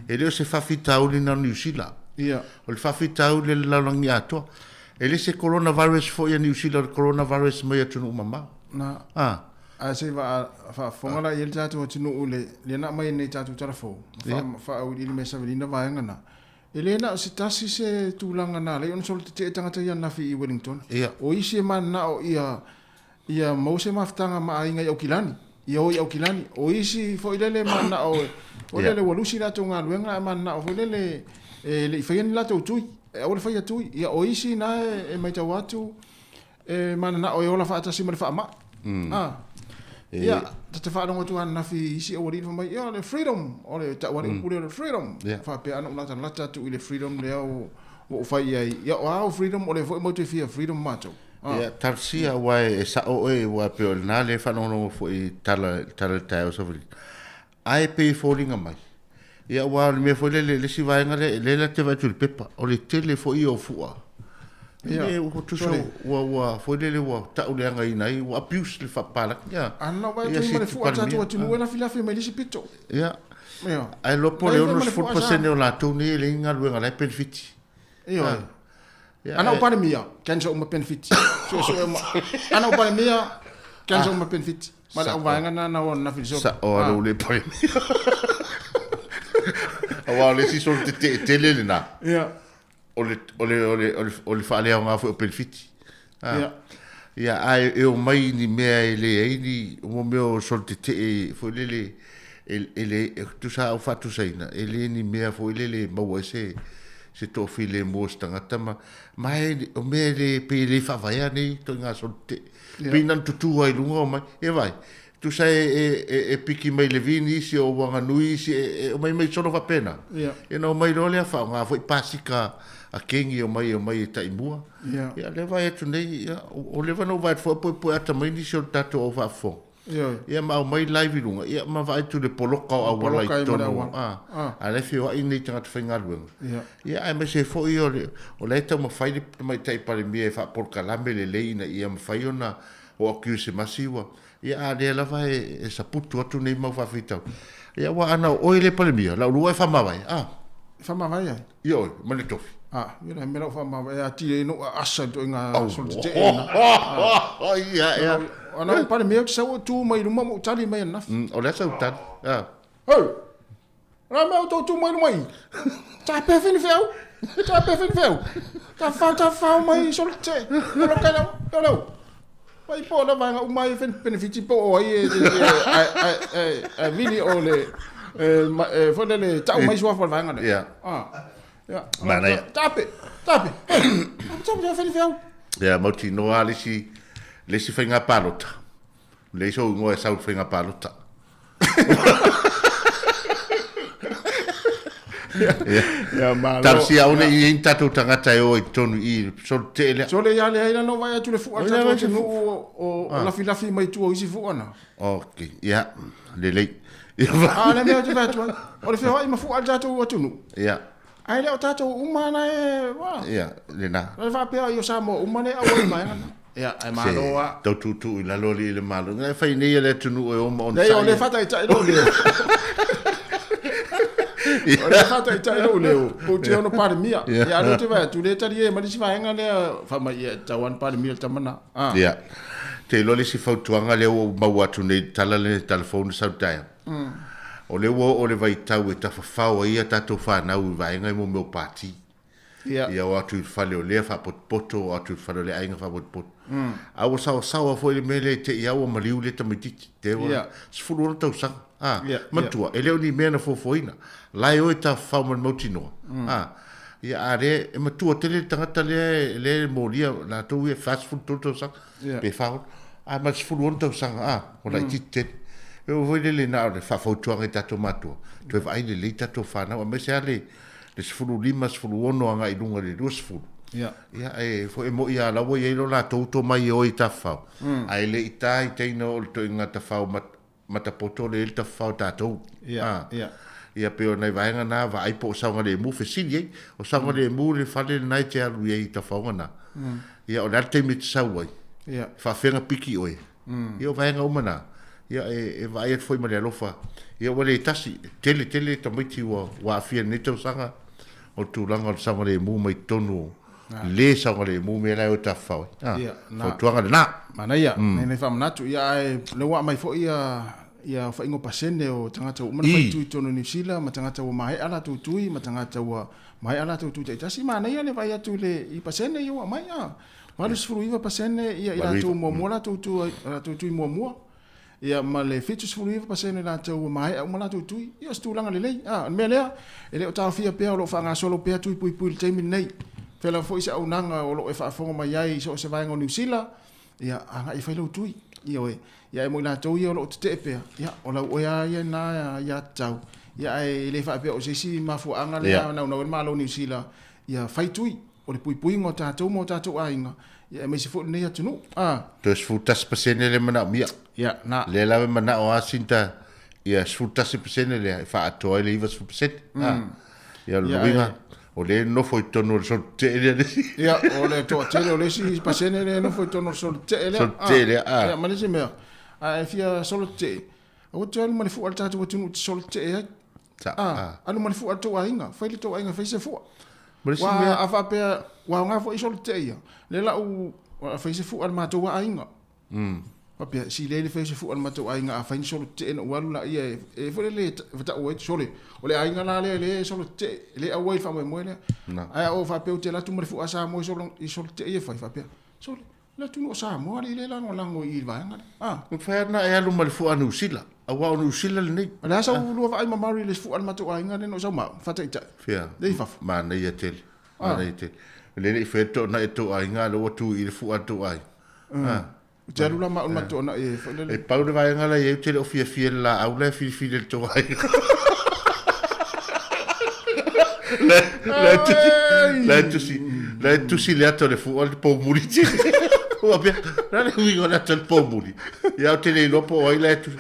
e le o se faafitauli na o Niu Sila. Ia. O le faafitauli a le lalolagi atoa. E le se coronavirus foi a Niu Sila, o le coronavirus mai atunuu mamao. Na. A. Ae se i faafofoga la i ai le tatou atunuu i le, lea na aumai nei tatou tala fou, ma faaauiliili mai e Savelina vaega na. E le na o se tasi se tulaga na ala ai ona solo tetee tagata ia ananafi i Wellington. Ia. O isi e mananao ia ia maua se mafutaga ma aiga i Aukilani, ia o i Aukilani. O isi foi lele e mananao foi lele ua lusi latou galuega ae mananao foi lele e le i faia ni latou tui, e aua le faia tui. Ia o isi na e matau atu e mananao e ola faatasi ma le faamai. A. Ia, ta te faalogo atu ananafi i isi aualii fai mai, ia o le freedom, o le tau lava le upu lea o le freedom. Faapea ana ou latalata atu i le freedom lea ua ou fai i ai, ia o a au freedom, o lea foi matou te fia freedom matou. Ia, talosia aua e sa'o oe aua e pei o lena lea e faalogologo foi i tala tala i le taeao Savali. Ae pei e foliga mai, ia aua o le mea foi lele, le isi vaega lea, lea la te vaai atu i le pepa, o le tele foi ia o fua. Ia, ua tusa ua ua foi lele ua tauleagaina ai, ua abuse le faapapalagi. Ia, A na ou vaai atu ai ma le fua a le tatou atunuu e lafilafi mai le isi pito. Ia. Ae iloa po o le 60% o latou nei e leai ni galuega la e penefiti. Ioe. Ana ou Palemia, cancel uma penefiti. Suesue uma. Ana ou Palemia, cancel uma penefiti. Ma le auvaega na na o na filisoka. Sa'o a lou le Palemia. Aua o le isi solo tetee tele lena. Ia. O le o le o le o le, o le faaleaoga foi o penefiti. Ia. Ia, ae e omai i ni mea e leai ni, o mea o solo tetee foi lele, e, e le, e tusa au faatusaina, e le ni mea foi lele e maua ai se, se toafilemu o se tagata ma, ma e, o mea e le, pei e le faavaea nei ituaiga solo tetee. Ia. Pei na ona tutū lava i luga omai, ia vaai, tusa e, e, e, e piki mai le vi nisi o Wanganui isi, e, e omai mai solo faapena. Ia. Ia na omai loa lea faaaoga foi pasika a Kengi omai omai e taimua. Ia. Ia lea vaai atu nei, ia, o leva na ou vaai atu foi o puepue ata mai nisi o le tatou au faafofoga. Ioe. Ia ma aumai live i luga, ia ma vaai atu i le poloka o auala i Poloka ai ma le totonu, auala. a, Ah. a la e feoai nei tagata faigaluega. Ia. Ia aemaise ai foi o le, o la e taumafai le Tamaitai Palemia e faapolokalame lelei ina ia mafai ona oo atu i se masi ua, ia a lea lava e, e saputu atu nei mau faafitauli. Ia aua ana o oe le Palemia, Laulua e faamavae, a. E faamavae ai? Ioe, ma le tofi. A, ia la mea la ua faamavae atili ai noʻu aasa i le ituaiga solo tetee lena. Ia, ia. Ana ou Palemia ou te sau ou tu mai luma ma ou tali mai ananafi. O le a sau tali? A. Hei! O le a mea ua tou tu mai luma i i? Ta pe fini feau! Ta pe fini feau! Ta fao, ta fao mai solo tetee! Poloka lau, lau lau! Vai po o le vaega uma ai penefiti po o ai e e vili o le e foi lele tau mai suafa o le vaega lea. Ia. Ah. Ia. Manaia. Tape, tape. Tape, tape, fini feau. Ia, mautinoa le isi, le isi faiga palota. Leai sou igoa e sau i le faiga palota. Ia, malo. Talosia aua ne i ai ni tatou tagata e o ai i totonu i i, solo tetee lea. Sole ia leai la na ou vaai atu i le fua a le tatou atunuu o Ah. lafilafi mai tua o isi fua na. Ok, ia, lelei. A o le mea ou te fai atu ai, o le feoai ma fua a le tatou atunuu. Ia. Ae le o tatou uma na e, ua. Ia, lena. O le faapea i o Samoa uma le auai mai na. Ia, ae malo a. Tau tuutuu i lalo alii le Malo. Ina e fai nei e le atunuu e o ma onosai. Leai, o le faataitai lou leo. O le faataitai lou leo. Pou te ono Palemia. Ia, a lea ou te vaai atu, le talie ma le isi vaega lea, fai mai, ia, e tatau lava ona Palemia le tama lena. Ah. Ia. Te iloa le isi fautuaga lea ua ou maua atu nei i le tala lea, le tala fou na sau i le taeao. O lea ua oo le vaitau e tafafao ai a tatou fanau i vaega i mo mea o pati. Ia. Ia o atu i le fale o lea faapotopoto, o atu i le fale o le aiga faapotopoto. A ua saoasaoa foi le mea lea i te i a ua maliu lea tamaitiiti. Te ua 16 tausaga. A, manatua, e le o ni mea na fuafuaina. La e o e tafafao ma le mautinoa. A, ia a lea, e matua tele le tagata lea, lea e molia latou ia 43 tausaga. Pe 40, a ma le 16 tausaga, a, ua laitiiti tele. E oo foi lele na o le faafautuaga i tatou matua, toe vaai lelei tatou fanau, aemaise lava le 15, 16 agai i luga i le 20. Ia. Ia, e foi e mo'i lava la ua i ai lo latou tomai e o i tafafao, ae le i ta i teina o le toeaiga tafao matapoto lea i le tafafao tatou. Ia, ia. Ia, pei o nai vaega na, vaai po o saogalemu, fesili ai, o saogalemu le fale lena e te alu i ai i tafaoga na. Ia, o le a le taimi e te sau ai? Ia. Faafeaga piki oe. Ia, o vaega uma na, ia, e vaai atu foi ma le alofa. Ia, ua le tasi, tele tele tamaiti ua aafia i lenei tausaga o le tulaga o le saogalemu mai totonu o le saogalemu mea la e o e tafafao ai. Ia, na. Fautuaga lena. Manaia, mm. Nei faamanatu. Ia, ae lea ua aumai foi ia ia aofaiga o pasene o tagata ua uma ona fai tui i totonu o Niu Sila ma tagata ua maea latou tui ma tagata ua maea latou tui taitasi. Manaia le vaai atu i le i pasene ia ua aumai. A, 89% ia i latou muamua latou tui, latou tui muamua. Ia ma le 79% latou ua maea uma latou tui. Ia o se tulaga lelei. A, o le mea lea, e le o taofia pea o lo o faagasolo pea tui puipui i le taimi lenei. Fea lava foi se auaunaga o lo o e faafofoga mai ai i so o se vaega o Niu Sila, ia agai e fai lau tui. Ioe. Ia ae mo i latou ia o lo o tetee pea, ia o lau oe lava ia lena aiatatau. Ia ae le faapea o se isi mafuaaga lea e naunau ai le Malo o Niu Sila ia fai tui. o le puipuiga o tatou ma o tatou aiga, ia aemaise foi lenei atunuu. A. Toe 11% lea e manaomia. Ia, na. Lea lava e manao lava sinta ia 11% lea e faaatoa ai le 90%. A. Ia o le uiga, o lea e nofo i totonu o le solo tetee lea le isi. Ia, o le toatele o le isi pasene lea e nofo i totonu o le solo tetee lea. Solo tetee lea, a. Ia, ma le isi mea, a e fia solo tetee, aua te alu ma le fua a le tatou atunuu e te solo tetee ai. A, alu ma le fua a le tou aiga, fai le tou aiga e fai se fua. Ma le isi mea. A faapea, ua aoga foi solo tetee ia, lea la u fai se fua a le matou aiga. Faapea, si lea le fai se fua a le matou aiga, a fai ni solo tetee ona ou alu laia e foi lele e tau ai sole. O le aiga la lea lea e solo tetee, e le auai i le faamoemoe lea. Ae a ou faapea ou te alu atu ma le fua a Samoa i solo tetee ia e fai, faapea, sole, Le atunuu o Samoa alii le lagolago i i le vaega lea. Ah. Mafai lava ona e alu ma le fua a Niu Sila, aua o Niu Sila lenei. O le a sau lua vaai ma Maori i le fua a le matou aiga lea na ou sau ma au, faataitai. Fia? Lea i fafo. Manaia tele. Manaia tele. O lea e le i faia le toonai a tou aiga, a o lea ua tu i i le fua a le tou aiga. Ah. Ou te alu la ma au i le matou toonai e foi lele. E pau le vaega la e i ai, ou te le o fiafia i le laau la e filifili e le tou aiga. La e tusi, la e tusi, la e tusi le ata o le fua le poumuli tele. Ua pea, la le uiga o le ata o le poumuli. Ia ou te le iloa po o ai la e tusi.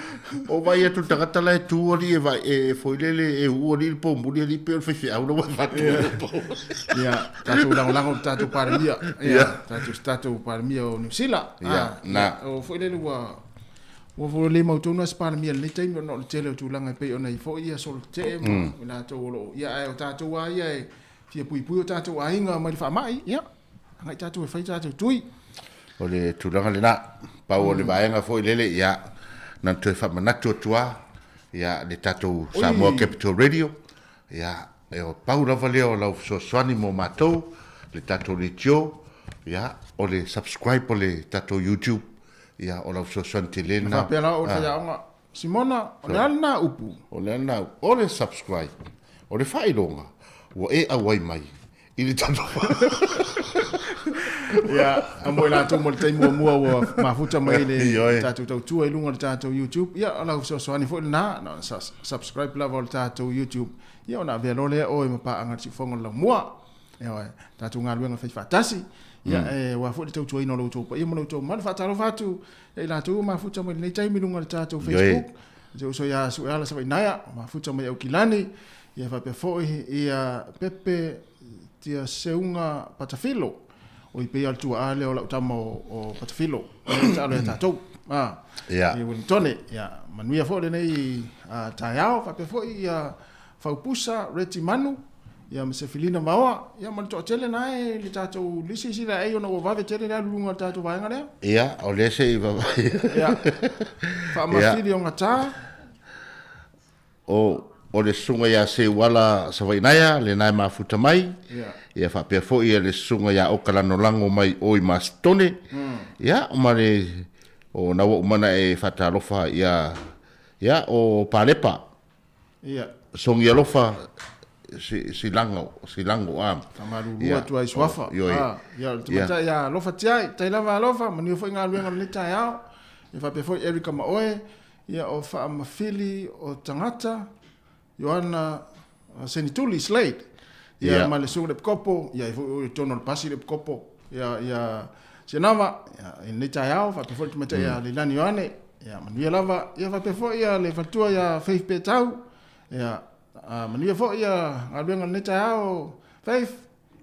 O vaai atu le tagata la e tu alii e vaai, e foi lele e uu alii le poumuli alii pei o le faifeau la ua e faatu i le poumuli. Ia, tatou lagolago i le tatou Palemia. Ia, tatou, tatou Palemia o Niu Sila. Ia, na. O foi lele ua Ua foi le mautonu a se Palemia i lenei taimi ona o le tele o tulaga e pei ona i foi ia solo tetee ma i latou o lo o, ia ae o tatou lava ia e fia puipui o tatou aiga mai le faamai, ia, agai tatou e fai tatou tui. O le tulaga lena, pau o le vaega foi lele, ia, na ona toe faamanatu atu lava, ia, le tatou Samoa Capital Radio, ia, e o pau lava lea o lau fesoasoani mo matou, le tatou leitio, ia, o le subscribe o le tatou YouTube, Ia, o lau fesoasoani tele lena. Faapea la o le faiaoga, Simona, o le a lena upu? O le a lena upu? O le subscribe, o le faailoga ua e auai mai i le tatou Ia, a mo i latou mo le taimi muamua ua mafuta mai le tatou tautua i luga o le tatou YouTube, ia, o lau fesoasoani foi lena, na ona subscribe lava o le tatou YouTube, ia ona avea loa lea oe ma paaga i le siufofoga o le laumua. Ioe, tatou galuega fai faatasi. Ia, mm. aua foi le tautuaina o lo outou paia ma lo outou mamalu. Faatalofa atu ia i latou ua mafuta mai lenei taimi i luga o le tatou Facebook. Te uso ia Sueala Savainaia, mafuta mai Aukilani. Ia faapea foi ia Pepe Tia Seuga Patafilo. O i pei o le tuaa lea o lau tama o Patafilo. E taalo ia tatou. Ah, yeah. I Wellingtone. Ia, manuia foi lenei taeao. Faapea foi ia Faupusa, Reti Manu, ia ma Sefilina Maoa, ia ma le toatele na e le tatou lisi isi la ei ona ua vave tele le alu luga o le tatou vaega lea. Ia, o lea se i vaavaai. Ia, faamafili o gata. O, o le susuga ia Seuala Savainaia, lena e mafuta mai. Ia. Ia faapea foi ia le susuga ia Oka Lanolago mai o i Masitone. Ia, ma le, o na ua uma ona e faatalofa ia, ia, o Palepa. Ia. Sogi alofa si silago silago a. Faamalulu atu ai suafa. Ioe. Ia, o le tamaitai ia alofa tiai, tai lava alofa, manuia foi galuega o lenei taeao. Ia faapea foi Erica ma oe, ia o Faamafili o Tagata, Ioana Senituli Slade, ia ma le susuga i le Epikopo, ia e foi o i totonu o le pasi le Epikopo, ia ia Sianava, ia i lenei taeao, faapea foi le tamaitai ia Leilani Ioane, Ia, manuia lava. Ia faapea foi ia le faletua ia Faith Petau. Ia, manuia foi ia galuega o lenei taeao Faith.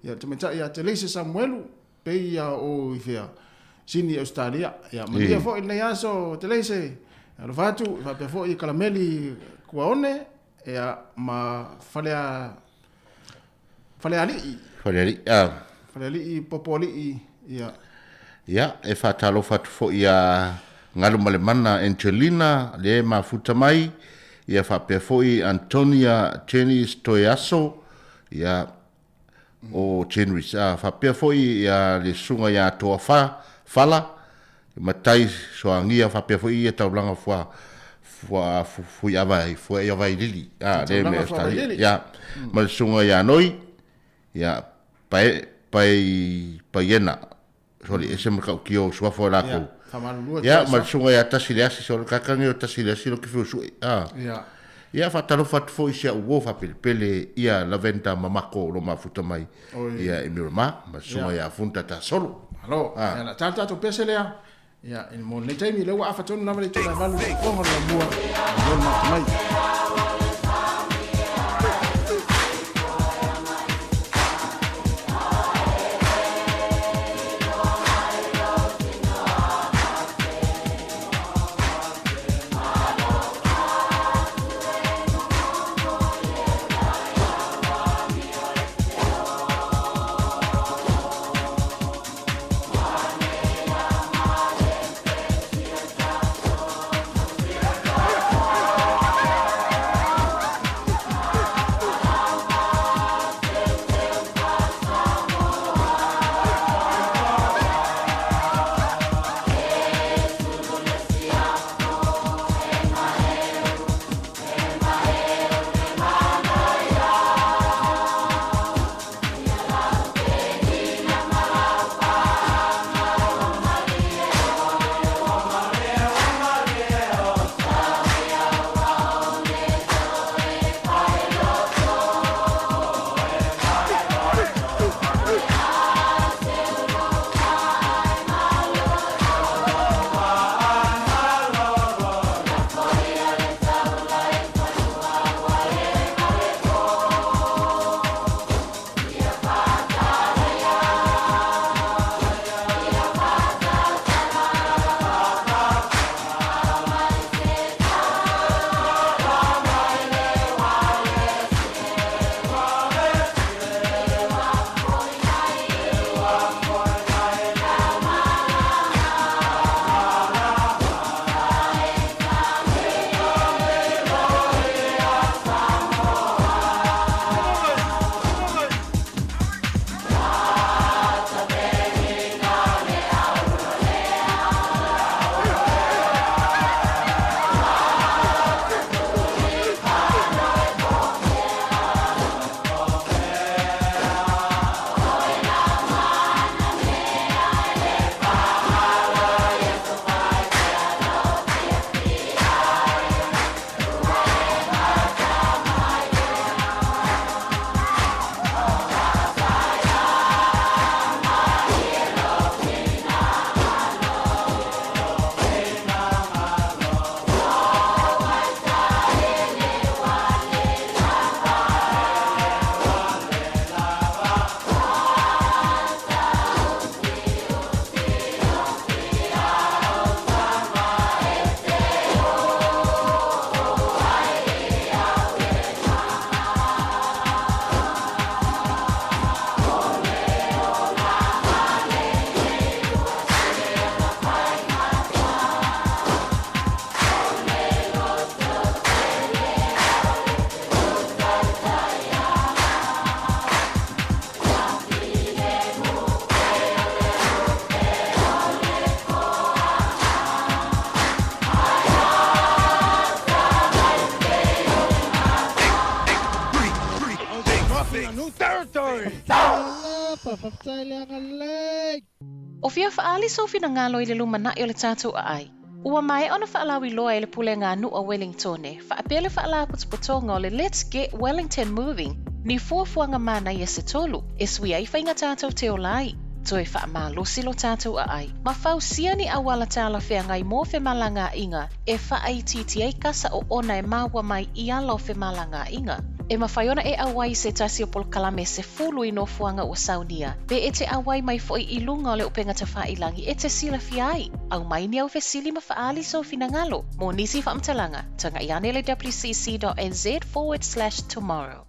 Ia, le tamaitai ia Teleise Samuelu, pei ia o i fea, Sini Ausetalia. Ia, manuia foi lenei aso Teleise. Alofa atu, faapea foi Kalameli Kuaone, ia, ma Falea, Falealii. Falealii, ah. Falealii, Popoalii, ia. Ia, e faatalofa atu foi ia Galumalemana Angelina, lea e mafuta mai, ia faapea foi Antonia Jennies Toeaso, ia, o Jenries, ah, faapea foi ia le susuga ia Toa Fa, Fala, Matai Soagia, faapea foi ia taulaga fua, fua, fuiava, fuiavailili, ah, lea e mea Australia, ia, ma le susuga ia Noi, ia, Pae, Pae, Paiena, sorry, ese ma matautia o suafa o lakou. Ia, faamalulu atu. Ia, ma le susuga ia Tasi le Asi, sorry, kaka nei o Tasi le Asi lo ke fiu sue, ah. Ia. Ia, faatalofa atu foi i si au uo faapelepele ia Lavenda Mamako o lo o mafuta mai ia i Miramar ma le susuga ia Funda Tasolo. Malo. Ia, o le a ta le tatou pese lea. Ia, mo lenei taimi, lea ua afa tonu lava le itula e 8 i le fofoga o le laumua. Malo le mafuta mai. O fia faaali sou finagalo i le lumanai o le tatou aai? Ua maea ona faalauiloa e le Pulega a Nuu a Wellingtone faapea le Faalapotopotoga o le Let's Get Wellington Moving ni fuafuaga manaia se tolu e sui ai faiga tatou te ola ai, toe faamalosi lo tatou aai, ma fausia ni auala talafeagai mo femalagaaiga e faaitiiti ai kasa oona e maua mai i ala o femalagaaiga. E mafai ona e auai i se tasi o polokalame 10 i nofoaga ua saunia, pe e te auai mai foi i luga o le upega tafailagi e te silafia ai. Aumai ni au fesili ma faaali sou finagalo. Mo nisi faamatalaga, tagai ane i le wcc.nz/tomorrow.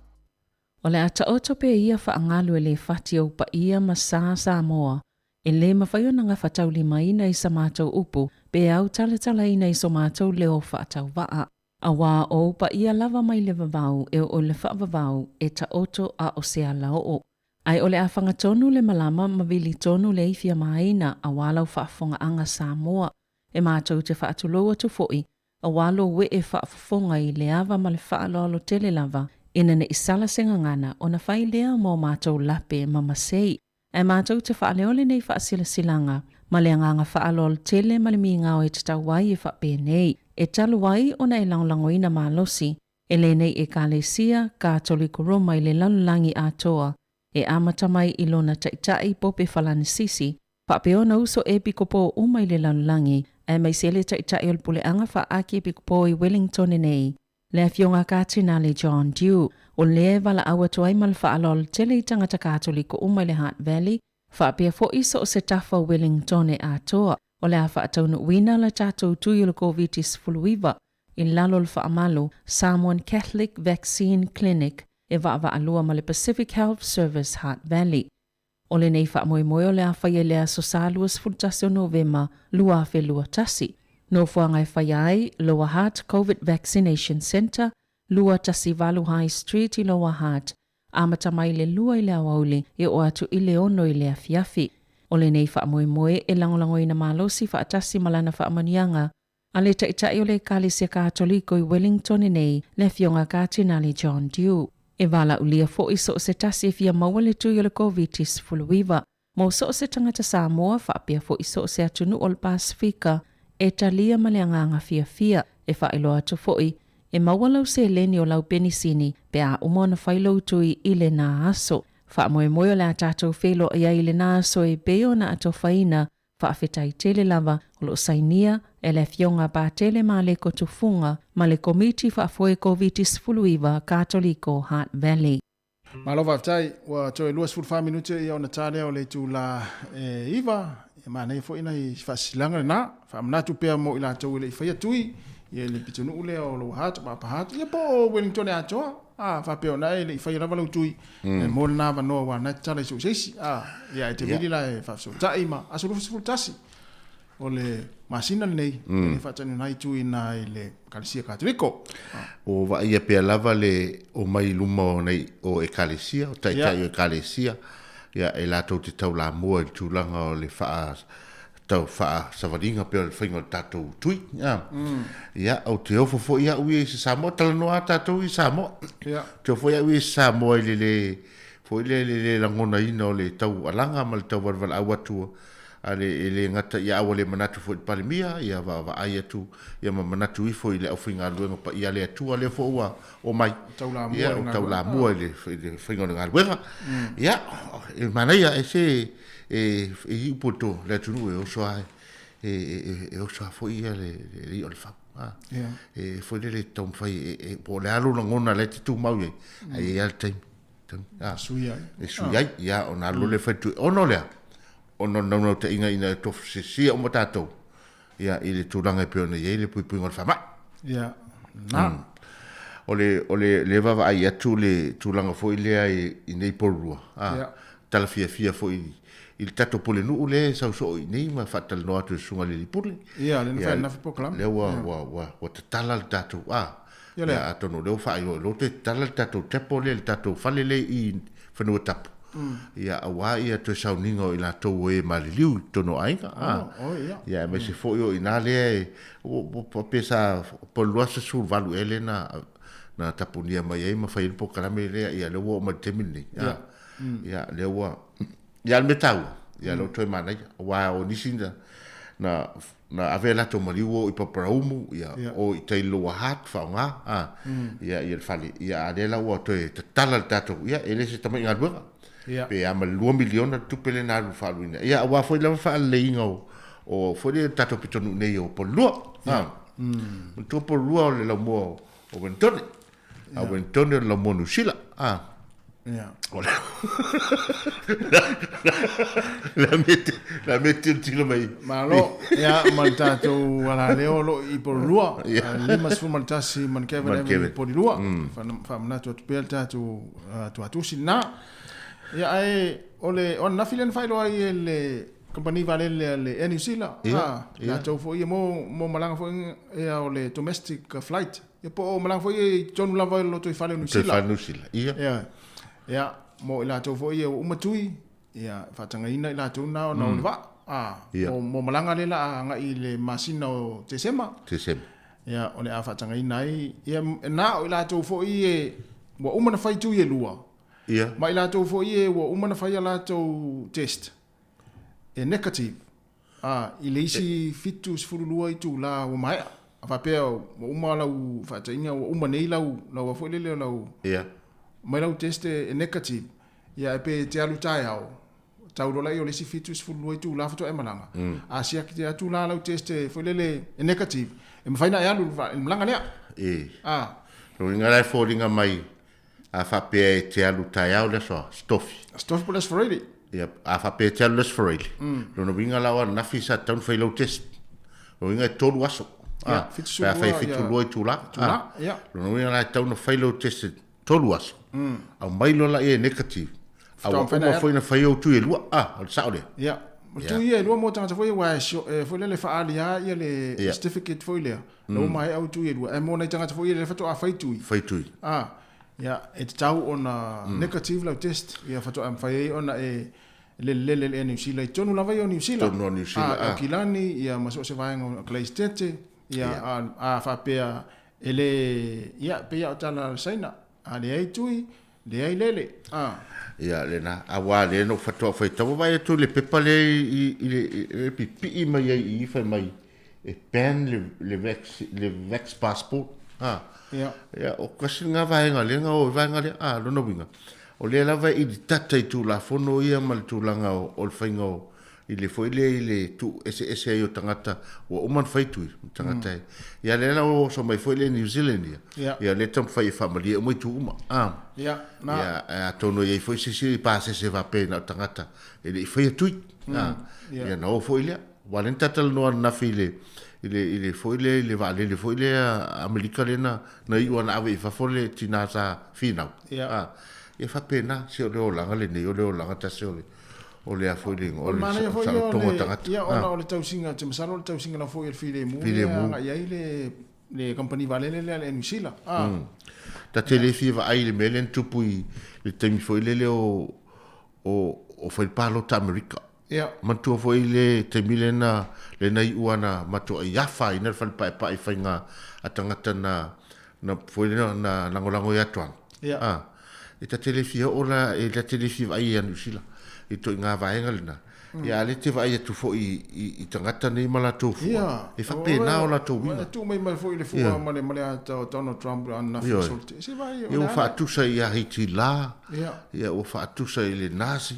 O le a taoto pea ia faagalu e le fati ou paia ma sa Samoa, e le mafai ona gafataulimaina i sa matou upu pe autalatalaina i so matou leo faatauvaa. Auā o ou paia lava mai le vavau e oo i le faavavau e taoto a o se alaoo. Ae o le a faga tonu le malama ma vili tonu le ifi a māina auā lau faafofogaaga Samoa. E matou te faatulou atu foi auā lou ee faafofoga i le ava ma le faaaloalo tele lava ina ne i sala se gagana ona fai lea mo matou lape ma masei. Ae matou te faaleo lenei faasilasilaga ma le agaga faaaloalo tele ma le migao e tatau ai e faapenei, e talu ai ona e lagolagoina malosi E lenei Ekalesia Katoliko Roma i le lalolagi atoa, e amata mai i lona Taitai Pope Falanisisi, faapea ona uso epikopo uma i le lalolagi, aemaise le Taitai o le Puleaga Faa-Akiepikopo i Wellingtone nei, le Afioga Katinale John Dew, o lea e valaau atu ai ma le faaaloalo tele i tagata Katoliko uma i le Hutt Valley, faapea foi so o se tafa o Wellingtone atoa, o le a faataunuuina le tatou tui o le Koviti-19 i lalo o le faamalu Samoan Catholic Vaccine Clinic e vaavaalua ma le Pacific Health Service Hutt Valley. O lenei faamoemoe o le a faia i le aso Sa 21 o Novema 2021. Nofoaga e faia ai, Lower Hutt Covid Vaccination Centre, 218 High Street i Lower Hutt, amata mai le 2 i le aoauli e oo atu i le 6 i le afiafi. O lenei faamoemoe e lagolagoina malosi faatasi ma lana faamanuiaga a le Taitai o le Ekalesia Katoliko i Wellington nei, le Afioga Katinale John Dew. E valaaulia foi so o se tasi e fia maua le tui o le Koviti-19 mo so o se tagata Samoa faapea foi so o se atunuu o le Pasefika e talia ma le agaga fiafia. E faailoa atu foi, e maua lau seleni o lau penisini pe a uma ona fai lou tui i lena aso. Faamoemoe o le a tatou feiloai ai i lena aso e pei ona atofaina Faafetai tele lava o lo o sainia e le Afioga Patele Maleko Tufuga ma le Komiti Faafoe Koviti-19 Katoliko Hutt Valley. Malo faafetai, ua toe 24 minute ia ona ta lea o le itula e 9, ia manaia foi nai faasilasilaga lena, faamanatu pea mo i latou e le i faia tui, ia i le pitonuu lea o Lower Hutt ma Upper Hutt, ia po o Wellington atoa, a faapea ona e le i faia lava lau tui, E mo lena avanoa aua na e tatala i so o se isi. A, ia e te vili la e faafesootai ma aso 21 o le masina lenei mm. e faatanu nai tui na i le Ekalesia Katoliko. O vaaia pea lava le omai i luma o nei o Ekalesia, o taitai o Ekalesia, ia e latou te taulamua i le tulaga o le faa tau faasavaliga pea o le faiga o le tatou tui. Ia, mm. ia ou te ofo foi au ia i se Samoa, talanoa a tatou i Samoa. Ia. Te ofo foi au ia i se Samoa i le le, foi le le, le lagonaina o le tau alaga ma le tau valevaleau atu a le, e le gata ia aua le manatu foi i le Palemia, ia vaavaai atu, ia ma manatu ifo i le aufaigaluega paia a le Atua lea foi ua omai. Taulamua ia, o taulamua i le, i le faiga o le galuega. Mm. Ia, e manaia, e se, E iu po to le atunuu e oso a e oso a foi ia le le o le fau. A. E foi le le taumafai e po o le a lou lagona lea e te tumau i ai, ae i ai lava le taimi. A. Sui ai. E sui ai, ia ona alu loa lea fai tui. Ona o le a? Ona o le naunautaiga ina ia tofusesia uma tatou ia i le tulaga e pei ona i ai le puipuiga o le faamai. Ia, na. O le, o le, le vaavaai atu le tulaga foi lea i, i nei Porirua, a, Ia. tala fiafia foi i le tatou Pulenuu lea e sau soo i inei ma faatalanoa atu e le Susuga i le Alii Pule. Ia, lea na fai ananafi polokalame. Lea ua, ua, ua, ua tatala le tatou, a, Ia lea. ia, atonu o lea ua faailoa toe tatala le tatou temple lea, le tatou fale lea i Fanuatapu, ia, aua ia toe sauniga o i latou o e maliliu i totonu o aiga, a, ia, aemaise foi o i ina lea e, pe sa 2018 ea lea na, na tapunia mai ai ma fai ai le polokalame lea, ia, lea ua oo mai i le taimi lenei, a, ia, lea ua, ia, o le mea taua, ia, lea ua toe manaia, aua o nisi na, na na ave a latou maliu o i Paparaumu, ia, o i tai Lower Hutt, faaaoga, a, ia, ia le fale, ia, a lea la ua toe tatala le tatou, ia, e le se tamai galuega, pe a ma le $2 miliona le tupe lea na alu faaaluina, ia, aua foi lava faaleleiga o, o foi lea tatou pitonuu nei o Pololua, a, manatua Pololua o le laumua o, o Uenitone, a o Uenitone o le laumua o Niu Sila, a. Ia. O le la mea te, la mea te tilotilo mai. Malo, ia, ma le tatou alaleo o lo o i Pololua, 51 ma le Kevin Avenue i Polilua. Faamanatu atu pea le tatou tuatusi lena. Ia, ae o le, o ananafi lea na faailoa ai e le kamupani vaalele a le Air New Zealand, latou foi ia mo malaga foi ia o le domestic flight. Ia po o malaga foi ia i totonu lava i le lotoifale o Niu Sila. Lotoifale Niu Sila, ia. Ia, ia, mo i latou foi ia ua uma tui, ia, faatagaina i latou na ona o le vaa. A, Ia. mo, mo malaga lea la a agai i le masina o Tesema. Tesema. Ia, o le a faatagaina ai, ia, na o i latou foi e, ua uma ona fai tui e lua. Ia. Ma i latou foi e ua uma ona fai a latou test, e negative. A, i le isi 72 itula ua maea. A faapea ua uma lau faataitaiga ua uma nei lau lau a foi lele o lau Ia. Mai lau test e negative, ia ae pe e te alu taeao, tau loa laia o le isi 72 itula faatoa e malaga. A siaki atu la lau test foi lele e negative, e mafai ona e alu i le malaga lea. E. A. Lona uiga la e foliga mai a faapea e te alu taeao le aso a, Aso Tofi. Aso Tofi po o le Aso Faraile. Ia, a faapea e te alu le Aso Faraile, lona uiga la o ananafi sa tatau ona fai lau test. Lona uiga e 3 aso. Ia, 72, pe a fai e 72 itula. Itula, ia. Lona uiga la e tatau ona fai lau test e 3 aso. Aumai loa laia e negative. A ua uma foi ona fai ou tui e lua. Ah, o le sao lea. Ia. O le tui ia e lua mo tagata foi ia aua e foi lele e faaali lava ia le certificate foi lea. Na ua maea au tui e lua. Ae mo nai tagata foi ia lea faatoa fai tui. Fai tui. Ah, ia, e tatau ona negative lau test ia faatoa mafai ai ona e lelele i le Air New Zealand i totonu lava ia o Niu Sila. Totonu o Niu Sila, ah. Aukilani, ia ma so o se vaega o Kalaisitete, ia, a faapea e le, ia, pei lava o tala a le Saina, a leai tui, leai lele, a. Ia, lena, aua lea na ou faatoa faitau, vaai atu i le pepa lea i, i, i le pipii mai ai i i fai mai e ban le, le vax, le vax passport, a. Ia. Ia, o kasi lena vaega lea na o i vaega lea, a, lona uiga, o lea lava e ilitata i Tulafono ia ma le tulaga o, o le faiga o, i le foi lea i le tuu eseese ai o tagata ua uma ona fai tui ma tagata e ia lea la ua oso mai foi le New Zealand ia Ia. ia lea taumafai e faamalie uma itu uma a Ia, na. ia ae atonu e i ai foi se isi pasese faapea na o tagata e le i faia tui a Ia. ia na o foi lea aua lea na ta talanoa ananafi i le i le i le foi lea i le vaalele foi lea Amerika lea na na iu ana ave i fafo le tina sa finau Ia. a ia faapena se o le olaga lenei o le olaga tasi o le O le a foi le igoa O le manaia foi ia o saotoga le, tagata. ia ona o le tausiga, ou te masalo o le tausiga lava foi o le filemu lea e agai i ai le, le kamupani vaalele lea a le Air New Zealand. A. Ta te le fia vaai i le mea lea na tupu i le taimi foi lele o, o, o fai le palota Amerika. Ia. Manatua foi le taimi lea na, lea na iu ana matuai afaina le fale paepae i faiga a tagata na, na foi lea na lagolago ia Trump. Ia. A. E ta te le fia oo la, e ta te le fia vaai ia Niu Sila i toaiga vaega lena. Ia a le te vaai atu foi i, i, i tagata nei ma latou fua. Ia. E faapena o latou uiga. E tuu mai mai foi le fua ma le, ma le ata o Donald Trump ananafi Ioe. solte. Se vaai, o Ia le ua a le. faatusa ia Hitila, Ia. ia ua faatusa i le Nazi,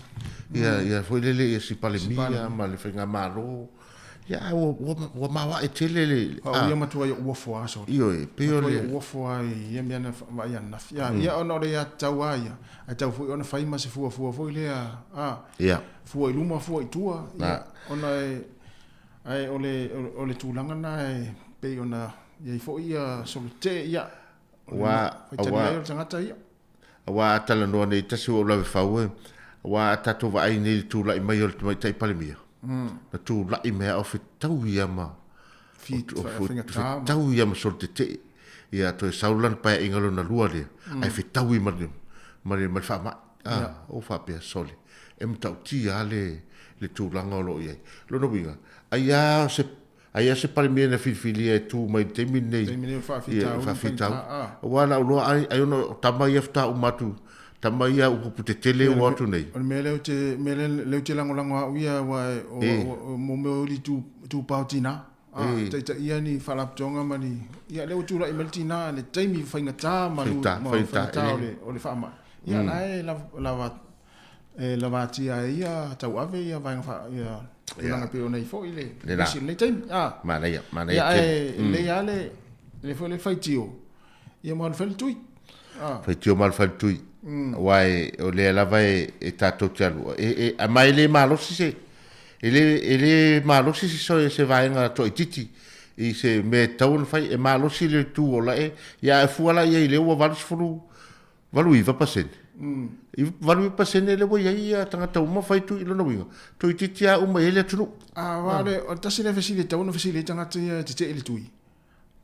ia, ia foi lele ia si Palemia ma le faigamalo. Ia, ae ua, ua, ua maoae tele le, A o ia matua i uafo lava sole. Ioe, pei o Matua le... i uafo lava i ia mea na vaai ananafi. Ia, ia ona o le aiatatau lava ia, ae tatau foi ona fai ma se fuafua foi lea, a, Ia. fua i luma, fua i tua, ia, Na. ona e, ae o le, o le tulaga lena e pei ona i ai foi ia solo tetee, ia, o le Aua, faitalia aua, ai o le tagata ia. Aua a talanoa nei tasi ua ou lave fau e, aua a tatou vaai nei i le tulai mai o le Tamaitai Palemia, na tulai mai a o fetau ia ma, fetau ia ma solo tetee, ia toe sau lana paeaiga lona lua lea, ae fetaui ma le, ma le, ma le faamai. A, ou faapea, sole, e matautia lava le, le tulaga o lo o i ai. Lona uiga, ai lava o se Ai a se Palemia na filifilia e tu mai i le taimi lenei. Taimi lenei o faafitauli. Faafitauli. Aua lau loa ai, ai ona o tama ia faatoa uma atu, tama ia upu tetele ua atu nei. O le mea lea ou te, mea lea, lea ou te lagolago au ia, aua o, mo mea o li tu, tu pao tina. A, taitaia ni faalapotopotoga ma ni, ia lea ua tulai mai le tina, le taimi faigata ma faigata o le, o le faamai. Ia la e lava, e lavatia ai ia tauave ia vaega fa ia tulaga pei ona i foi le isi lenei taimi. A. Manaia, manaia Ia tele. ae lelei lava le le foi le faitio ia ma le faletui. A. Faitio ma le faletui. Aua e, o lea lava e, e tatou te alu. E, e, ma e le malosi se, e le, e le malosi se, se vaega toaitiiti i se mea e tatau ona fai. E malosi le tu o lae, ia ae fua la i ai lea ua 80, 89%. I 89% lea ua i ai ia tagata uma fai tui i lona uiga, toeitiiti lava uma i ai le atunuu. A, aua o le, o le tasi lea fesili e tatau ona fesili ai tagata ia e tetee i le tui.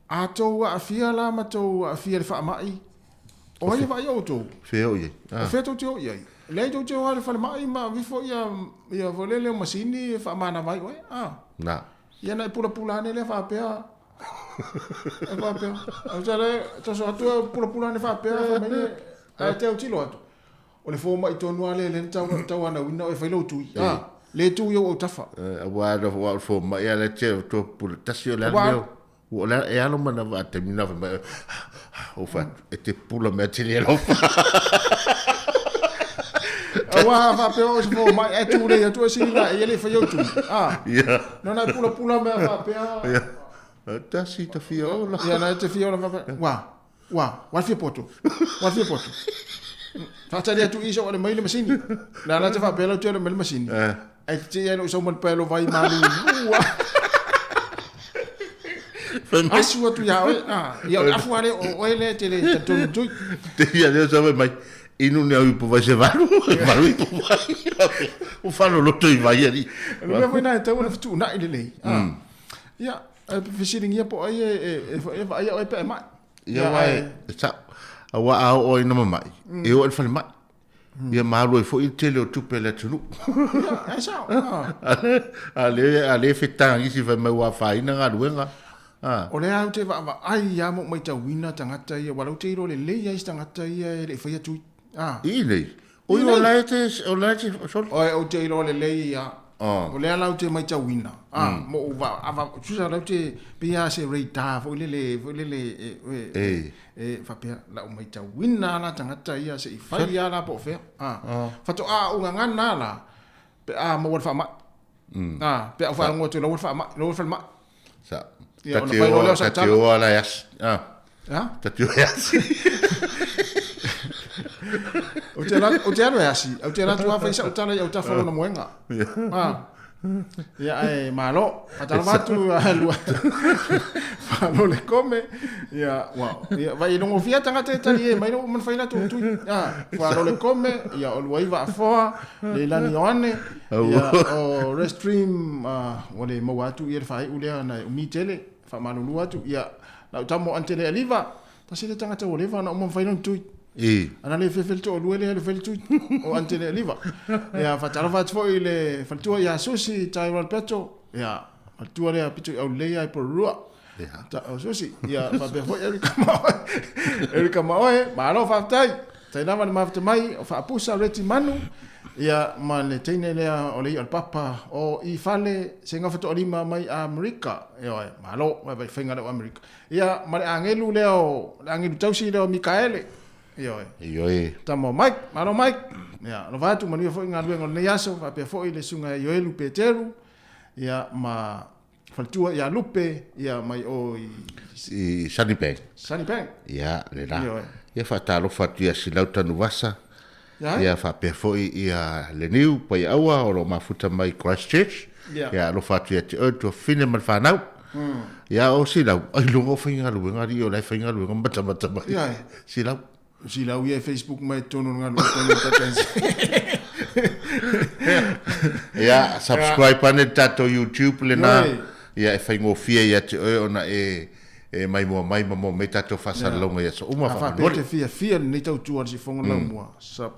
A tou aafia la ma tou aafia i le faamai, o ai e vaaia outou? Fea o i ai? O fea tou te o i ai? Leai tou te o lava i le falemai ma aveifo ia, ia foi lele o masini e faamanava ai oe. A. Na. Ia na e pulapula ane lea faapea, E faapea, au sa le toso atu e pulapula ane faapea, fai mai le, ae te autilo atu. O le fomai tonu lava lea lea na tau, tauanauina oe e fai lou tui. A, le tu i ou autafa. Aua na ua o le fomai a le te to pula tasi o le a le mea Ua o e alo manava a taimi na fai mai o fa e te pula mea tele alofa. Aua faapea o se fomai ae tulei atu e sili la e le fai au tui. Ah. Ia. No na pula pula mea faapea. Ia. Tasi ta fia ola. Ia na te fia ola faapea. Wa. Wa, wa fia poto. Wa fia poto. Faatali atu i so le mai le masini. La la te faapea lau te le mai le masini. Ai te ia lo sau mal pelo vai malu. Ua. Asu atu ia oe. Ah, ia o afu ale o oe le te le tonu tui. Te ia le sau mai. Inu ni au ipo vai se valu, valu ipo vai. O falo loto i vai ali. Le mea foi na e tau na fitu na i le lei. Ah. Ia, e fesiligia po o ai e vaaia oe pe a e ma'i. Ia aua e sa'o, aua a oo ai ina mama'i, e oo i le falemai. Ia ma alu ai foi le tele o tupe a le atunuu. Ia, e sa'o. A lea, a lea e fetaga nisi fai mai ua afaina galuega. O lea ou te vaavaai lava ma ou maitauina tagata ia, aua o lea ou te iloa lelei lava isi tagata ia e le i faia tui. I nei? Oi, o la e te, o la e te, sorry. Oe, ou te iloa lelei ia. O lea la ou te maitauina, ma ou va, ava, tusa la ou te, pei lava se radar foi lele, foi lele, e, e, e, faapea, la ou maitauina la tagata ia se i fai lava la po o fea. Faatoa ou gagana la, pe a maua le faamai. Pe a ou faalogo atu i lau le faamai, lau le falemai. Sa. Ia, ona fai loa lea o sau tala. Ta te o ala e asi. Ah. Ha? Ta te o e asi. Ou te alu, ou te alu e asi. Ou te alu atu lava fai sau tala i autafa o lona moega. Ah. Ia, ae malo. Faatalofa atu a lua. Faalo le kome. Ia, ua, ia, vai e logofia tagata e tali e mai lou uma ona fai latou tui. Ah, faalo le kome, ia, o Luaiva Afoa, Leilani Ioane, ia, o Restream, ua le maua atu ia le faaiu lea na e umi tele, faamalulu atu, ia, lau tama o Antele Aliva, tasi lea tagata ua leva ona uma ona fai lona tui. Ana le fefe le toalua lea le fai le tui o Antele Aliva. Ia, faatalofa atu foi i le faletua ia Susi Tyrell Peto, ia, faletua lea pito i aulelei ia i Porirua. Ta, o Susi, ia, faapea foi Erika Maoe. Erika Maoe, malo faafetai. Tai lava le mafuta mai o Faapusa Reti Manu, ia, ma le teine lea o le ia o le papa o i fale se gafa toalima mai Amerika. Ioe, malo, vaivai faiga lea o Amerika. Ia, ma le agelu lea o, le agelu tausi lea o Mikaele. Ioe. Ioe. Tama o Mike, malo Mike. Ia, alofa atu, manuia foi galuega o lenei aso, faapea foi le susuga ia Ioelu Peteru, ia, ma faletua ia Lupe, ia, mai o i... I Sunnybank. Sunnybank. Ia, le la. Ioe. Ia, faatalofa atu ia Silau Tanuvasa. Ia, ia faapea foi ia Leniu Paiaua o lo o mafuta mai Christchurch. Ia. Ia, alofa atu ia te oe, tuafafine ma le fanau. Ia, o Silau, ailoga o faigaluega, alii o la e faigaluega ma matamata mai. Ia. Silau. O Silau ia e Facebook mai totonu o le galuega taimi o tatou. Ia, subscribe ane le tatou YouTube lena. Ia, e faigofie ia te oe ona e e maimoa mai ma maua mai tatou faasalalauga i aso uma A faapea e te fiafia i lenei tautua a le sifoga laumua,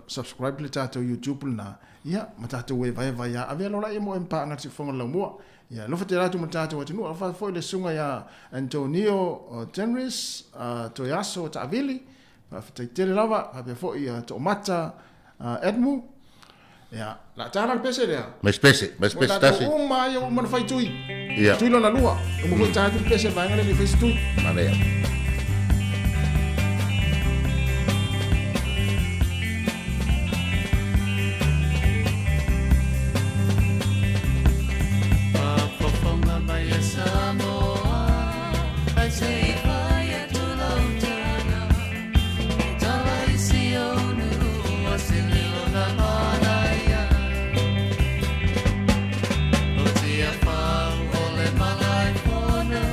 subscribe le tatou YouTube lena, ia, ma tatou e vaevae a ave alola ia mo oe ma paaga le sifoga laumua. Ia, alofa tele atu ma le tatou atunuu, alofa foi le susuga ia Antonio Tenris, Toeaso Taavili, faafetai tele lava, faapea foi ia Toomata Edmu. Ia, la tala le pese lea. Mai se pese, mai se pese tasi. Ua uma ia uma na fai tui. Ia. Tui lona lua. Uma foi ta atu le pese vaega lea le fai se tui. Manaia. Faafofoga mai e Samoa, ai se i fai atu lau tala. E tala i si ou nuu o se leo na manaia. O Tiafau o le Malaefono,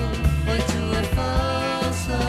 o Tuafasa.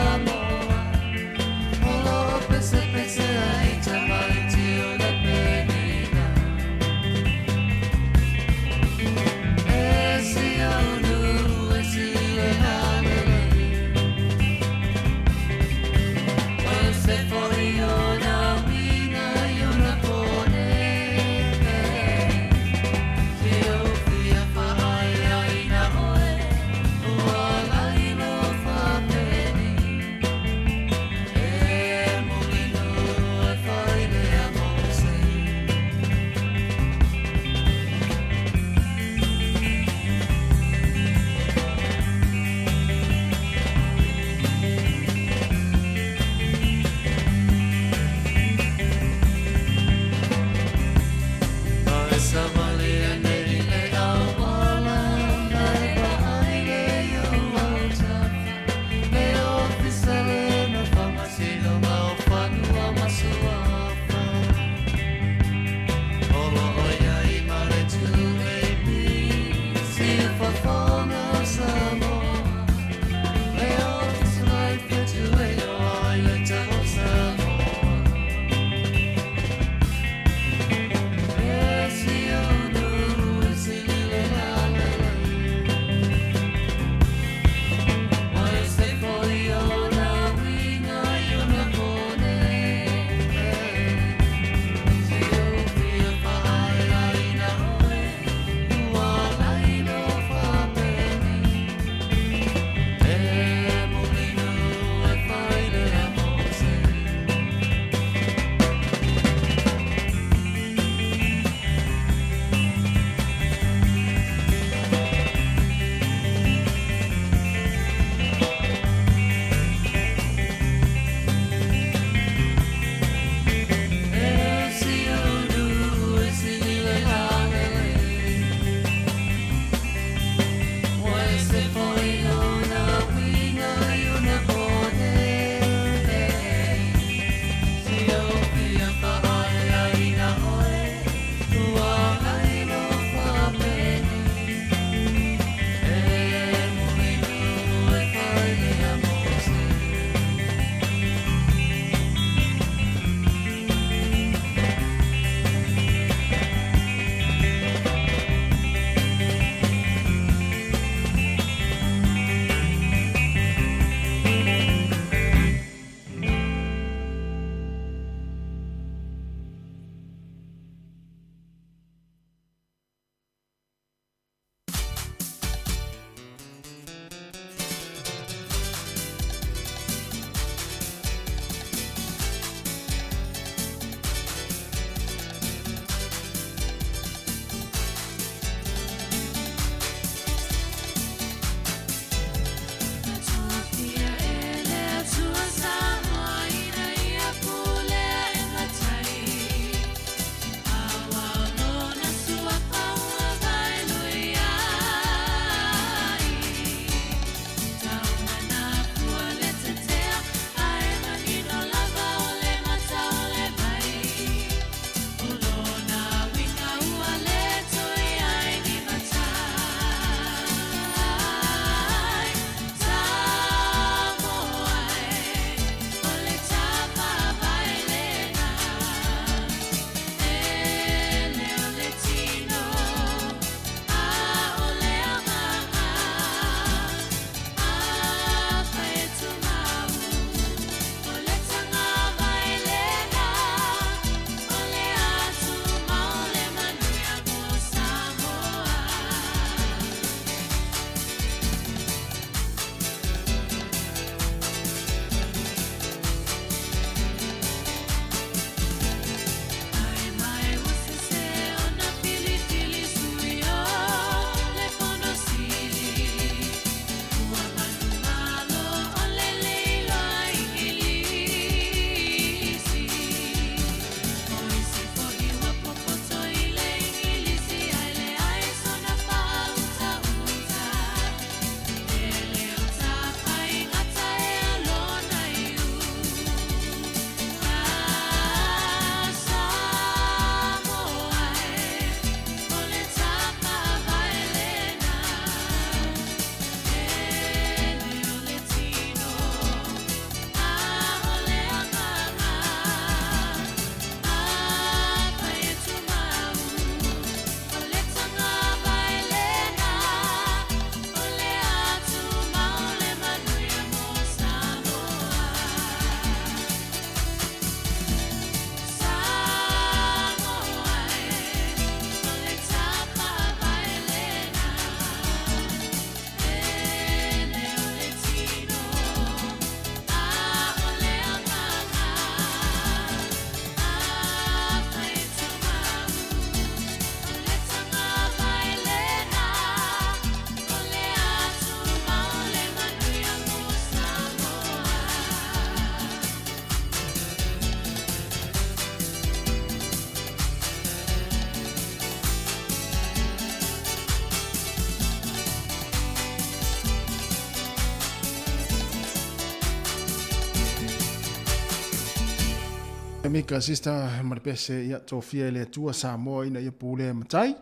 Mika Sister ma le pese ia tofia i le Atua Samoa ina ia pulea e matai.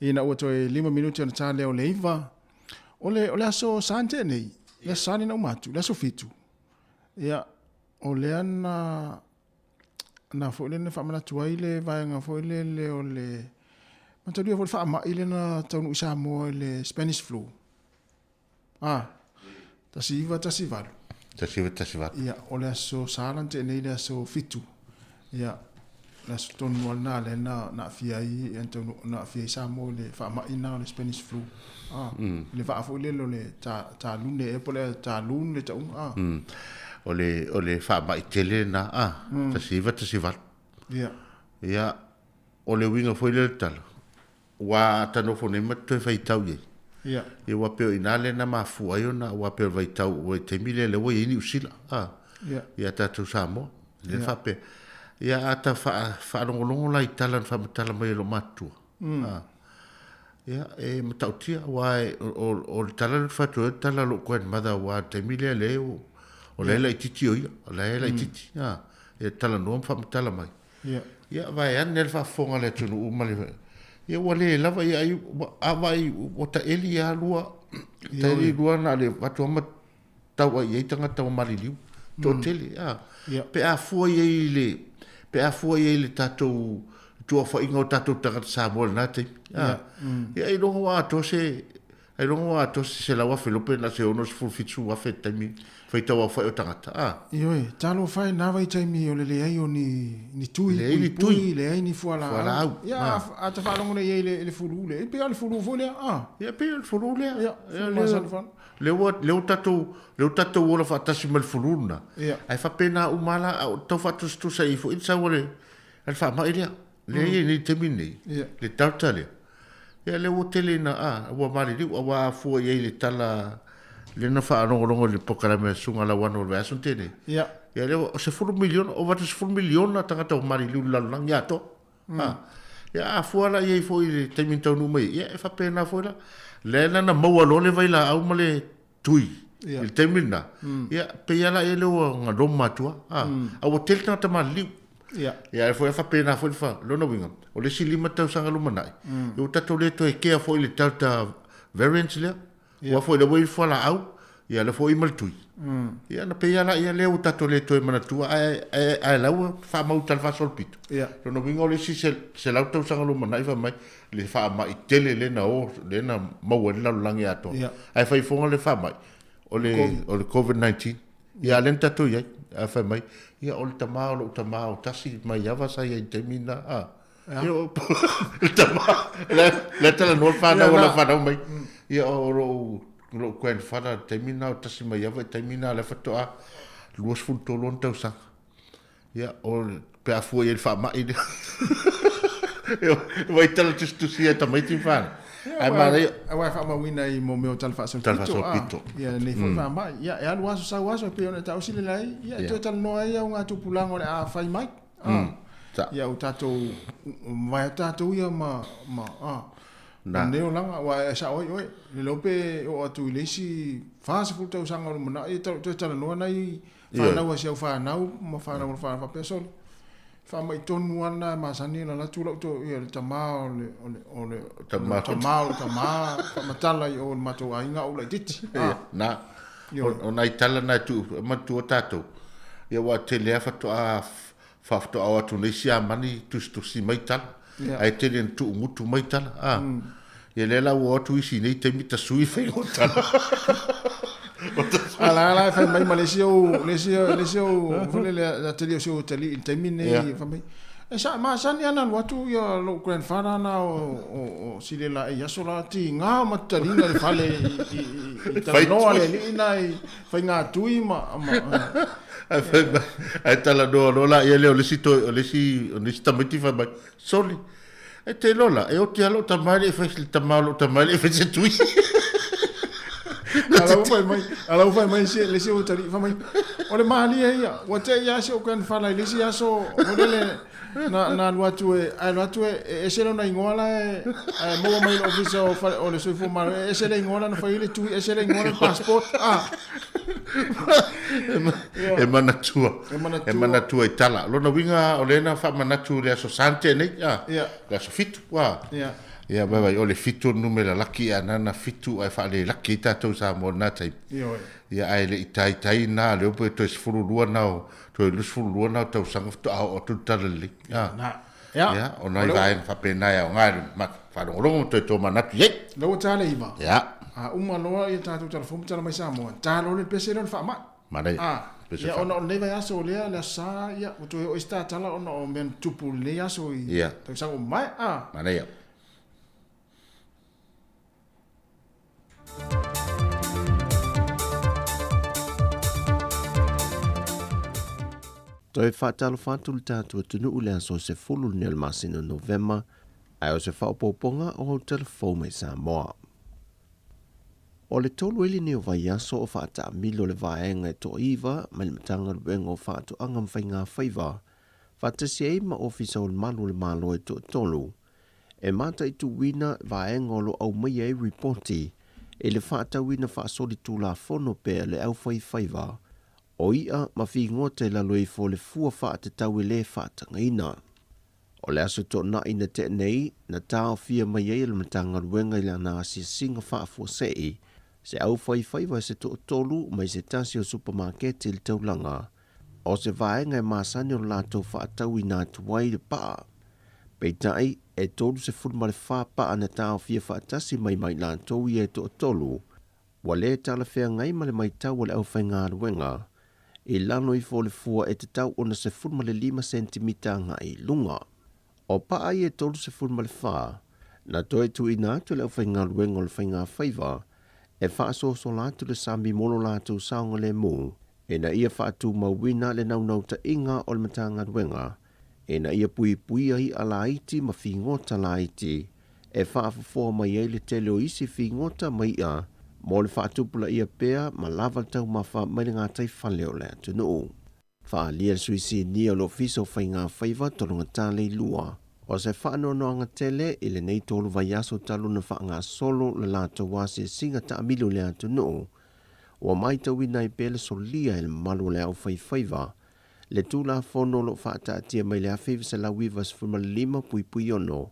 Ina ua toe 5 minuti ona ta lea o le 9. O le, o le aso sa na tea nei, le aso sa lena uma atu, le aso 7. Ia, o lea na, na foi lea na faamanatu ai le vaega foi lele o le, matalia foi le faamai lea na taunuu i Samoa i le Spanish flu. Ah, 1918. 1918. Ia, o le aso Sa la na tea nei le aso 7. Ia, le aso tonu lava lena lea na, na aafia ai, ia, na aafia ai Samoa i le faamai lena o le Spanish flu. Ah, mm. le vaa foi lele o le ta, talune ea po o le talun le tauga. Ah. Mm. O le, o le faamai tele lena, ah, mm. 1918. Ia. Ia, o le uiga foi lea o le tala, Ua ta nofo nei ma te toe faitau i ai. Ia. Ia ua pei o i ina lea na mafua ai ona ua pei o le vaitau ua i taimi lea lea ua i ai Niu Sila, a. Ia. Ia tatou Samoa. Lea Ia. faapea. Ia a ta faa, faalogologo la i tala na faamatala mai e lou matutua. A. Ia e matautia aua e, o, o, o le tala lea ou te fai atu ai o le tala a lou grandmother aua o le taimi lea lea o, o la e laitiiti o ia, o la e laitiiti, a. Ia talanoa ma faamatala mai. Ia. Ia, vaeane le faafofoga a le atunuu ma le... Ia, ua le lava, ia, ai, a vaai, ua taeli lava lua, taeli lua na o le avatu lava ma tau ai i ai tagata ua maliliu, toatele, a. Ia. Pe a fua i ai i le, pe a fua i ai i le tatou tuafaiga o tatou tagata Samoa i lena taimi, a. Ia, ailoga ua atoa se, Ailoga ua atoa se 100,000 lope na se 67,000 i le taimi faitau aofai o tagata, a. Ioe, talofa e, na vaitaimi o le leai o ni, ni tui Leai ni puipui, tui. leai ni fualaau. Fualaau, Ia, a. a, a ta faalogo nei i ai i le, i le fulu lea, e pei lava o le fulu foi lea, a. Ia, pei o le fulu lea. Ia, Ia, fulu lea, masani fana. lea ua, lea ua tatou, lea ua tatou ola faatasi ma le fulu lena. Ia. Ae faapena uma lava la, a o tau faatusatusa i ai foi le sau a le, a le faamai lea. Lea e i ai nei i le taimi lenei, Ia. le Delta lea. Ia lea ua tele ina, a, ua maliliu, a ua afua i ai le tala lea na faalogologo i le polokalame a Susuga Lauano o le vaiaso na tea nei. Ia. Ia lea ua 10 miliona, ova atu i le 10 miliona tagata ua maliliu i le lalolagi atoa. A, ia a afua la i ai foi i le taimi na taunuu mai ai, ia e faapena foi la. Lea la na maua loa le vailaau ma le tui Ia. i le taimi lena, ia, pei lava la ia lea ua galoma atu lava, a, a ua tele tagata maliliu. Ia. Ia, e foi a faapena foi le fa, lona uiga, o le isi 5 tausaga lumanai, ia ua tatou le toe kea foi i le Delta variant lea, aua foi o lea ua i ai le fualaau, ia lea foi ua i ai ma le tui. Ia ona pei lava laia lea ua tatou le toe manatua, ae, ae, ae la ua faamau i tala faasolopito. Ia. Lona uiga o le isi 100 tausaga lumanai fai mai, le faamai tele lea na o, lea na maua ai le lalolagi atoa. Ia. Ae fai fofoga le faamai, o le, o le Covid-19. Ia, a lea na tatou i ai, ae fai mai, ia, o le tama o lou tama o tasi mai Ava sa i ai i le taimi lena, a. Ia, o le tama, la, la talanoa le fanau o lau fanau mai. Ia, o lou, lou grandfather i le taimi lena o tasi mai Ava i le taimi lena o lea faatoa 23 ona tausaga. Ia, o, pe a fua i ai le faamai lea. E vai tala tusitusi ai tamaiti ma fanau. Ae manaia. Aua e faamauina i mo mea o tala faasolopito. Tala faasolopito. Ia, lenei foi faamai. Ia, e alu aso sau aso e pei ona e tausi le lai, ia, e toe talanoa ai au tupulaga o le a fai mai. Ia, o tatou, mavae atu tatou ia ma, ma, a, Na. lenei olaga, aua e sao ai oe. Le iloa pe oo atu i le isi 40 tausaga o lumanai, e toe talanoa nai Fanau a si au fanau ma fanau a le fanau faapea sole. Faamai tonu lava lena e masani ona alu atu lau to ia le tama o le o le o le Tama. tama o le tama faamatala i o i le matou aiga ou laitiiti. Ia, na. O, o nai tala na e tuu, e manatua tatou, ia aua tele lava faatoa faatoa o atu nei Siamani tusitusi mai tala. Ia. Ae tele ina tuugutu mai tala. A. Ia lea la ua o atu isi i nei taimi tasui faiga o tala. A la la e fai mai ma le isi ou, le isi, le isi ou, foi lele, a tele o si ou atalii i le taimi lenei, Ia. fai mai, e sa, masani lava ona alu atu ia lou grandfather na o, o, o Silela i aso la, tiga ma taliga i le fale i, i, i, i talanoa le alii na i faigatui ma, ma, Ae fai mai, ae talanoa loa laia lea o le isi toe, o le isi, o le isi tamaiti fai mai, sole, e te iloa la, e oti lava lou tama e le i fai, le tama o lou tama e le i fai se tui. A la ua fai mai, a la ua fai mai se, le isi ua fai mai, o le malie ia, ua te i a si ou grandfather i le isi aso, foi lele, na, na alu atu e, alu atu e, e ese lona igoa la e, ae maua mai i le ofisa o, fale, o le soifua malo, e ese le igoa la na fai ai le tui, ese le igoa la le passport, ah. E manatua. E manatua. E manatua i tala. Lona uiga o lea na faamanatu i le aso Sante nei, a. Yeah. Le aso 7, a. Yeah. Ia, vai vai, o le 7 o le numera laki a nana 7 ae faalelaki ai tatou i Samoa i lena taimi. Ioe. Ia, ae le i taitai na leo pe toe 12 na o, toe 22 na o tausaga faatoa oo atu le tala lelei. A. Na. Ia. Ia, o nai vaega faapena e aoga i le faalogologo ma toe tomanatu i ai. Lea ua ta le 9. Ia. A uma loa ia tatou tala fou ma tala mai Samoa, ta loa le pese lea o le faamai. Manaia. A, ia ona o lenei vaiaso lea, le Aso Sa, ia, ua toe oo i se tatala ona o mea na tupu i lenei aso i Ia. tausaga ua mamae. A. Manaia. Toe faatalofa atu le tatou atunuu i le aso 10 lenei o le masina o Novema, ae o se faaopoopoga o au tala fou mai Samoa. O le tolu ai lenei o vaiaso o faataamilo le vaega e toaiva mai le Matagaluega o Faatoaga ma Faigafaiva faatasi ai ma Ofisa o le Malu o le Malo e toatolu e mataituina vaega o lo o aumaia ai ripoti i le faatauina faasolitulafono pea le aufaifaiva o i'a ma figota i lalo ifo o le fua faatatau e le faatagaina. O le aso toonai na tea nei, na taofia mai ai e le Matagaluega i lana asiasiga faafuasei se aufaifaiva se toatolu mai se tasi o supamaketi i le taulaga, o se vaega e masani ona latou faatauina atu ai le paa. Peitai, e 34 paa na taofia faatasi mai ma i latou ia e toatolu, Ua le talafeagai ma le matau a le aufaigaluega i lalo ifo o le fua e tatau ona 15 sentimita agai i luga. O paa ia e 34, na toe tuuina atu e le aufaigaluega o le faigafaiva e faasoasola atu le sami mo lo latou saogalemu ina ia faatumauina le naunautaiga o le Matagaluega ina ia puipuia i'a laiti ma figota laiti e faafofoa mai ai le tele o isi figota ma i'a mo le faatupulaia pea ma lava le taumafa mai le gataifale o le atunuu. Faaalia le Sui Sinia o le Ofisa o Faigafaiva Tologata Leilua, o se faanoanoaga tele i lenei tolu vaiaso talu ona faagasolo le latou asiasiga taamilo i le atunuu, ua maitauina ai pea le solia e le mamalu o le aufaifaiva le Tulafono o lo o faataatia mai le 1995.6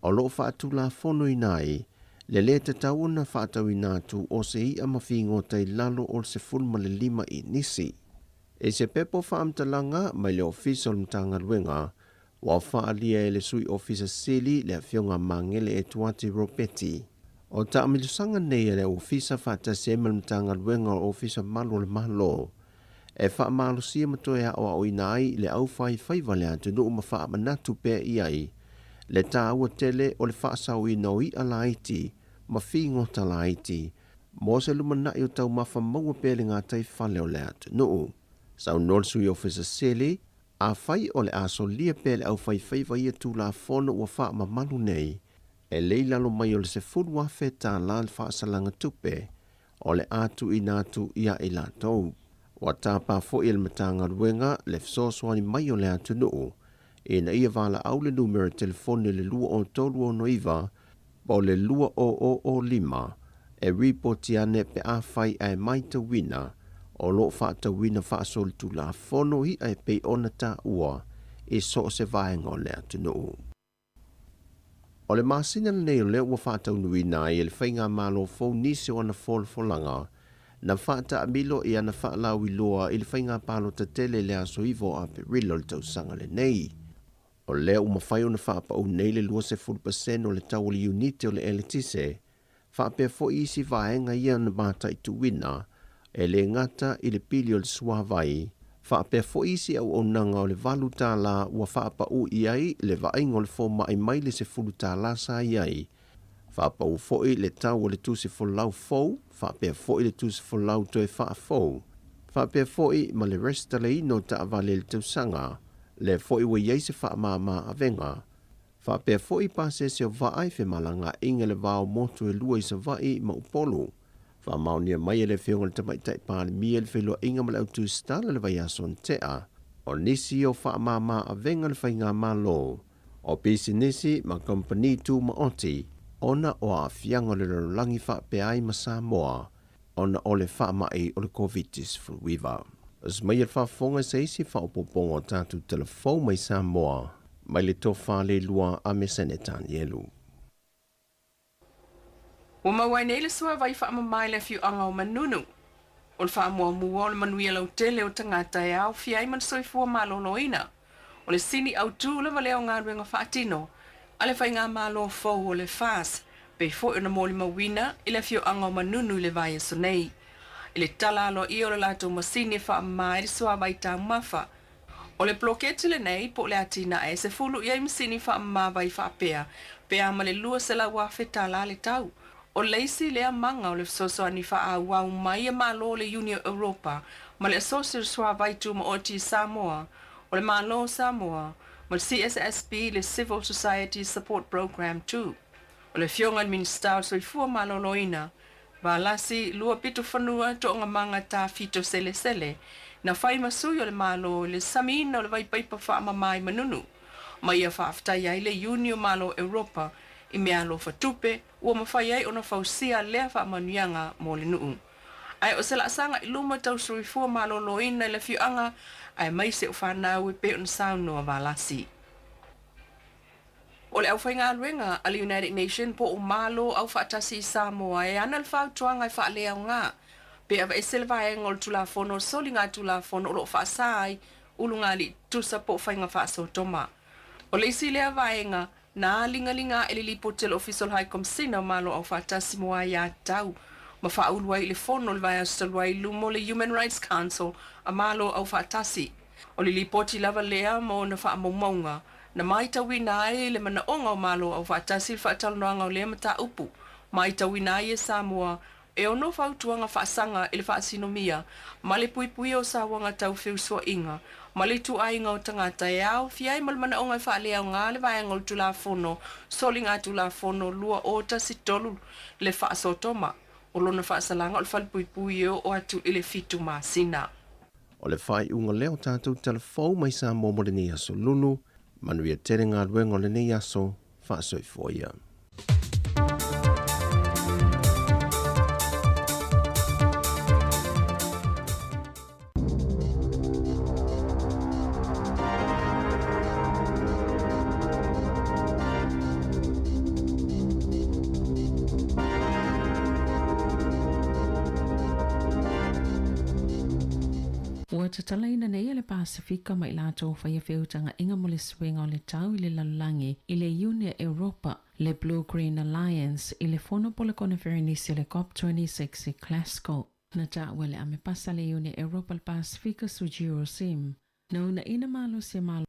o lo o faatulafonoina ai le lē tatau ona faatauina atu o se i'a ma figota i lalo o le 15 inisi. I se pepa faamatalaga mai le Ofisa o le Matagaluega, ua faaalia e le Sui Ofisa Sili le Afioga Magele Etuati Ropeti. O taamilosaga nei a le Ofisa faatasi ai ma le Matagaluega o Ofisa Malu o le Malo e faamalosia ma toe aoaoina ai le aufaifaiva le atunuu ma faamanatu pea i ai le taua tele o le faasaoina o i'a laiti ma figota laiti mo se lumanai o taumafa maua pea i le gataifale o le atunuu. Saunoa le Sui Ofisa Sili, Afai o le a solia pea le aufaifaiva ia Tulafono ua faamamalu nei, e le i lalo mai o le $10,000 le faasalaga tupe o le a tuuina atu iā i latou. Ua tapa foi e le Matagaluega le fesoasoani mai o le atunuu ina ia valaau le numera telefoni o le 2369 po o le 2005 e ripoti ane pe afai ae maitauina o lo o faatauina faasolitulafono i'a e pei ona taua i so o se vaega o le atunuu. O le masina lenei o lea ua faataunuuina ai e le Faigamalo fou nisi o ana folafolaga na faataamilo i ana faalauiloa i le faiga palota tele i le aso 9 o Aperila o le tausaga lenei. O lea ua mafai ona faapau nei le 20% o le tau o le iunite o le eletise, faapea foi isi vaega ia na mataituina, e le gata i le pili o le suavai, faapea foi isi auaunaga o le $8 ua faapau i ai le vaaiga o le fomai mai le $10 sa i ai, faapau foi le tau o le tusi folau fou faapea foi le tusi folau toe faafou, faapea foi ma le resitalaina o taavale i le tausaga, lea foi ua i ai se faamama avega. Faapea foi pasese o vaa i femalagaaiga i le va o motu e lua i Savaii ma Upolu. Faamaonia mai e le Afioga i le Tamaitai Palemia le feiloaiga ma le Au Tusitala i le vaiaso na tea, o nisi o faamama avega le faigamalo o pisinisi ma kamupani tumaoti ona o aafiaga o le lalolagi faapea ai ma Samoa ona o le faamai o le Koviti-19. Oso mai e le faafofoga i se isi faaopoopoga o tatou telefou mai Samoa mai le Tofa Leilua a Mesene Tanielu. Ua maua ai nei le suavai faamama i le afioaga o Manunu. O le faamuamua o le manuia lautele o tagata e aofia ai ma le soifua maloloina. O le sini autu lava lea o galuega faatino a le faigamalo fou o le FAS, pei foi ona molimauina i le afioaga o Manunu i le vaiaso nei. I le tala aloaia o le latou masini e faamama ai le suavai taumafa, O le poloketi lenei po o le atinae e 10 i ai masini faamama vai faapea, pe a ma le $200,000 le tau. O le isi lea maga o le fesoasoani faaauau mai a Malo o le Iuni o Europa ma le Asosi o le Suavai Tumaoti i Samoa, o le Malo o Samoa, ma le CSSP, le Civil Society Support Programme ii. O le Afioga i le Minisita o le Soifua Maloloina, Valasi Luapitofanua Toogamaga Tafito Selesele, na fai ma sui o le Malo i le samiina o le vaipaipa faamama i Manunu, ma ia faafetai ai le Iuni o Malo Europa i meaalofa tupe ua mafai ai ona fausia lea faamanuiaga mo le nuu. Ae o se laasaga i luma tau soifua maloloina i le afioaga aemaise o fanau e pei ona saunoa Valasi. O le aufaigaluega a le United Nation po o Malo Aufaatasi i Samoa e ana le fautuaga e faaleaoga pe aveese le vaega o le Tulafono o Soligatulafono o lo o faasa ai ulugalii tutusa po o faiga faasotoma. O le isi lea vaega na ligaliga ae le lipoti a le Ofisa o le High Komisina o Malo Aufaatasi mo Aiatatau ma faaulu ai i le Fono o le vaiaso talu ai i luma o le Human Rights Council a Malo Aufaatasi. O le lipoti lava lea ma ona faamaumauga na matauina ai le manaoga o Malo Aufaatasi i le faatalanoaga o lea mataupu. Matauina ai e Samoa e ono fautuaga faasaga i le faasinomia ma le puipuia o sauaga tau feusuaiga ma le ituaiga o tagata e aofia ai ma le manaoga e faaleaoga le vaega o le Tulafono Soligatulafono 2013 le faasotoma o lona faasalaga o le falepuipui e oo atu i le fitu masina. O le faaiuga lea o tatou tala fou mai Samoa mo lenei aso Lulu. Manuia tele galuega o lenei aso. Faasoifua ia. Ua tatalaina nei e le Pasefika ma i latou faia feutagaina mo le suiga o le tau i le lalolagi i le Iuni a Europa, le Blue Green Alliance, i le fono po le koneferenisi o le COP 26 i Glasgow. Na taua e le Amepasa a le Iuni a Europa le Pasefika Sujiro Sim, Na uunaina malosi e Malo.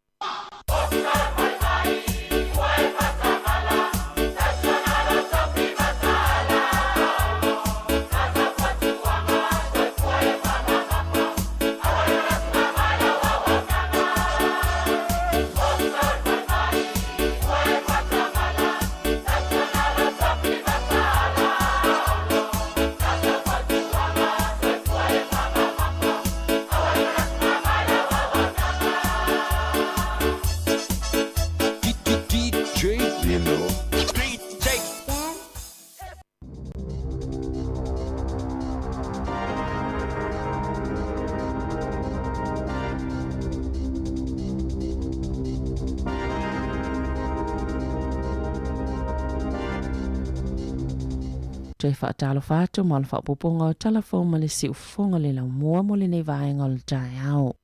Toe faatalofa atu ma le faaopoopoga o tala fou ma le siufofoga le laumua mo lenei vaega o le taeao.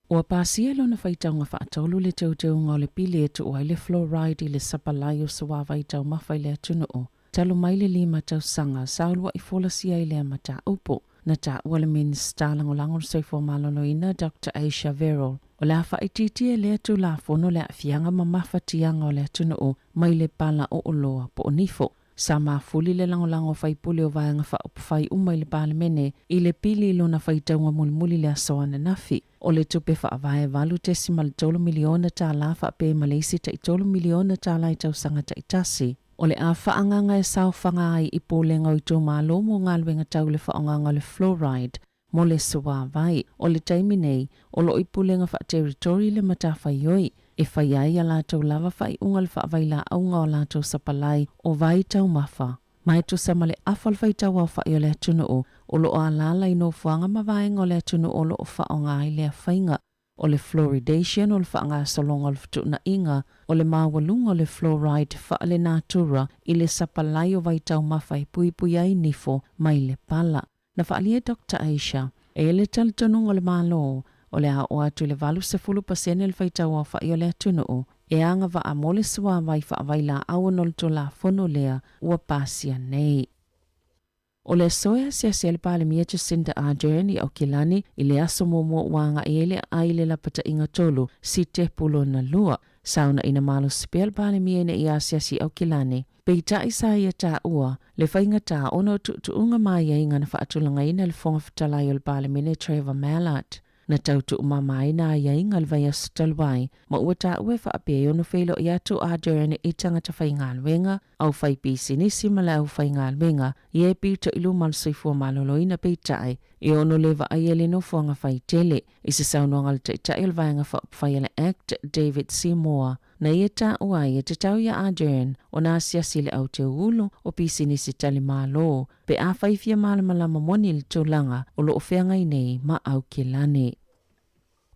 Ua pasia lona faitauga faatolu le teuteuga o le pili e tuu ai le fluoride i le sapalai o suavai taumafa i le atunuu talu mai le lima tausaga sa ulua'i folasia ai lea mataupu. Na taua le Minisita Lagolago o le Soifua Maloloina Doctor Asia Verrall, o le a faaitiitia lea Tulafono le aafiaga ma mafatiaga o le atunuu mai le pala o oloa po o nifo. Sa mafuli le lagolago a faipule o Vaega Faaupufai uma i le Palemene i le pili i lona faitauga mulimuli i le aso ananafi. O le tupe faavae $8.3 miliona tala faapea ma le isi tai $3 miliona tala i tausaga taitasi. O le a faaagaaga e saofaga ai i Pulega o Itumalo mo galuega tau le faaaogaga o le fluoride mo le suavai. O le taimi nei, o lo o i Pulega Faa-Territory le matafaioi e faia ai a latou lava faaiuga le faavailaauga o latou sapalai o vai taumafa. Ma e tusa ma le afa o le faitauaofai o le atunuu o lo o alaala i nofoaga ma vaega o le atunuu o lo o faaaoga ai lea faiga. O le fluoridation o le faagasologa o le fetuunaiga o le maualuga o le fluoride faalenatura i le sapalai o vaitaumafa e puipui ai nifo mai le pala. Na faaalia e Doctor Aisha, e i ai le talitonuga o le Malo o le a oo atu i le 80% le faitauaofai o le atunuu e agavaa mo le suavai faavailaau ona o le Tulafono lea ua pasia nei. O le aso e asiasi ai le Palemia Jacinda Ardern i Aukilani i le aso muamua ua agai ai le aai i le lapataiga tolu, sitepu lona lua. Saunaina malosi pea le Palemia ina ia asiasi i Aukilani. Peitai sa ia taua le faigata ona o tuutuuga ma aiaiga na faatulagaina e le Fofoga Fetalai o le Palemene Trevor Mallard. Na tau tuumamaina aiaiga i le vaiaso talu ai, ma ua taua e faapea e ono feiloai atu a Ardern i tagata faigaluega, aufaipisinisi ma le aufaigaluega ia e pito i luma o le soifua maloloina peitai e ono le vaaia i le nofoaga faitele. I se saunoaga a le Taitai o le Vaega Faaupufai a le act, David Seymour, na ia taua ai e tatau iā Ardern ona asiasi i le au teuulu o pisinisi talimalo pe afai fia malamalama moni i le tulaga o lo o feagai nei ma Aukilani.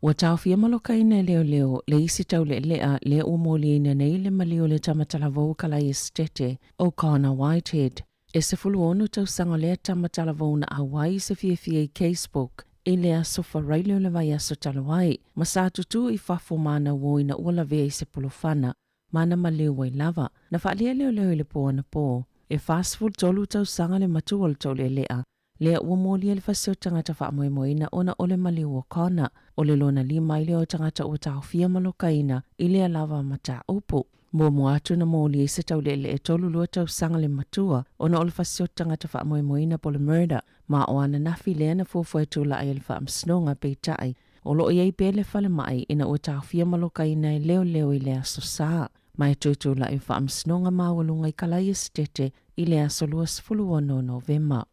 Ua taofia malokaina e leoleo le isi taulealea lea ua moliaina nei le maliu o le tama talavou o Kalai Esetete, o Connor Whitehead. E 16 tausaga o lea tama talavou na auai i se fiafia i Casebook i le aso Faraile o le vaiaso talu ai, ma sa tutū i fafo ma ana uo ina ua lavea i se pulofana ma ana maliu ai lava. Na faaalia e leoleo i le pō anapō. E 43 tausaga le matua o le taulealea lea ua molia le fasi o tagata faamoemoeina ona o le maliu o Connor. O le lona lima ai lea o tagata ua taofia ma lokaina i lea lava mataupu. Muamua atu na molia i se tauleelee 32 tausaga le matua ona o le fasi o tagata faamoemoeina po o le murder ma o ananafi lea na fuafua e tulai ai le faamasinoga peitai o lo o i ai pea le falemai ina ua taofia ma lokaina e leoleo i le aso Sa. Ma e toe tulai o faamasinoga maualuga i Kalai Esetete i le aso 26 o Novema.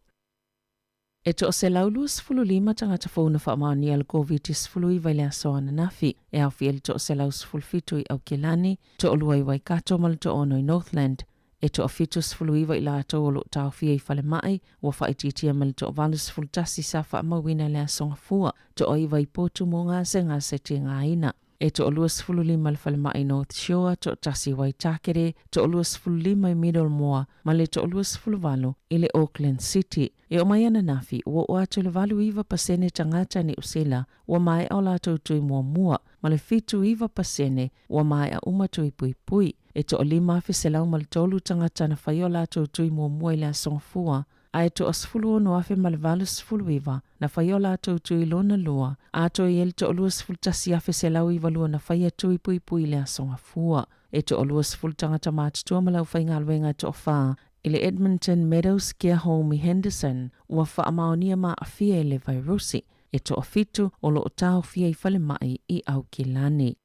E 125 tagata fou na faamaonia le Koviti-19 i le aso ananafi, e aofia i le 117 i Aukilani, toalua i Waikato ma le toaono i Northland. E toafitusefuluiva i latou o lo o taofia i falemai, ua faaitiitia mai le toavalosefulutasi sa faamauina i le aso Gafua, toaiva i potu mo gasegase tigaina. E toa-25 i le falemai North Shore, toatasi i Waitakere, toa-25 i Middlemore ma le toa-28 i le Auckland City. E oo mai ananafi, ua oo atu i le 89% tagata Niu Sila ua maea o latou tui muamua, ma le 79% ua maea uma tui puipui. E toa-5,103 tagata na faia o latou tui muamua i le Aso Gafua, ae toa-16,089 na faia o latou tui lona lua, a toe i ai le toa-21,192 na faia tui puipui i le Aso Gafua. E toa-20 tagata matutua ma le aufaigaluega e toafa i le Edmonton Meadows Care Home i Henderson ua faamaonia ma aafia i le vairusi. E toafitu o lo o taofia i falemai i Aukilani.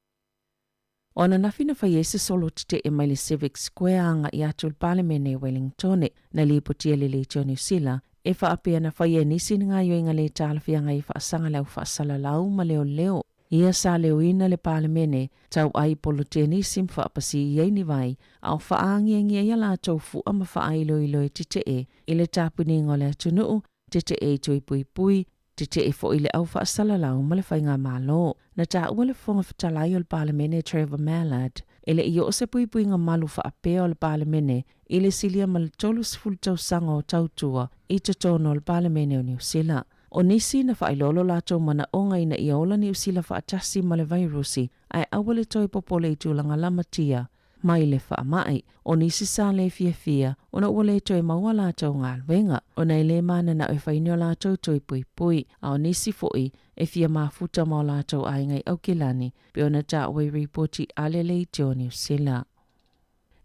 O ananafi na fai ai se solo tetee mai le Civic Square agai atu i le Palemene i Wellingtone, na lipotia e le Leitio Niu Sila, e faapea na faia e nisi ni gaoioiga le talafeagai e faasaga le au faasalalau ma leoleo. Ia sa leoina le Palemene, tauai i polotea nisi ma faapasi i ai ni vai, a o faagiagi ai a latou fua ma faailoilo e tetee i le tapuniga o le atunuu, tetee i tui puipui, Tetee foi le au faasalalau ma le faigamalo. Na taua le Fofoga Fetalai o le Palemene Trevor Mallard, e le i oo se puipuiga malu faapea o le Palemene i le silia ma le 30 tausaga o tautua i totonu o le Palemene o Niu Sila. O nisi na faailoa lo latou manaoga ina ia ola Niu Sila faatasi ma le vairusi ae aua le toe popole i tulaga lamatia mai le faamai. O nisi sa le fiafia ona ua le toe maua latou galuega, ona e le mananao e fai ni o latou toi puipui, a o nisi foi e fia mafuta ma o latou aiga i Aukilani, pei ona taua i ripoti a le Leitio Niu Sila.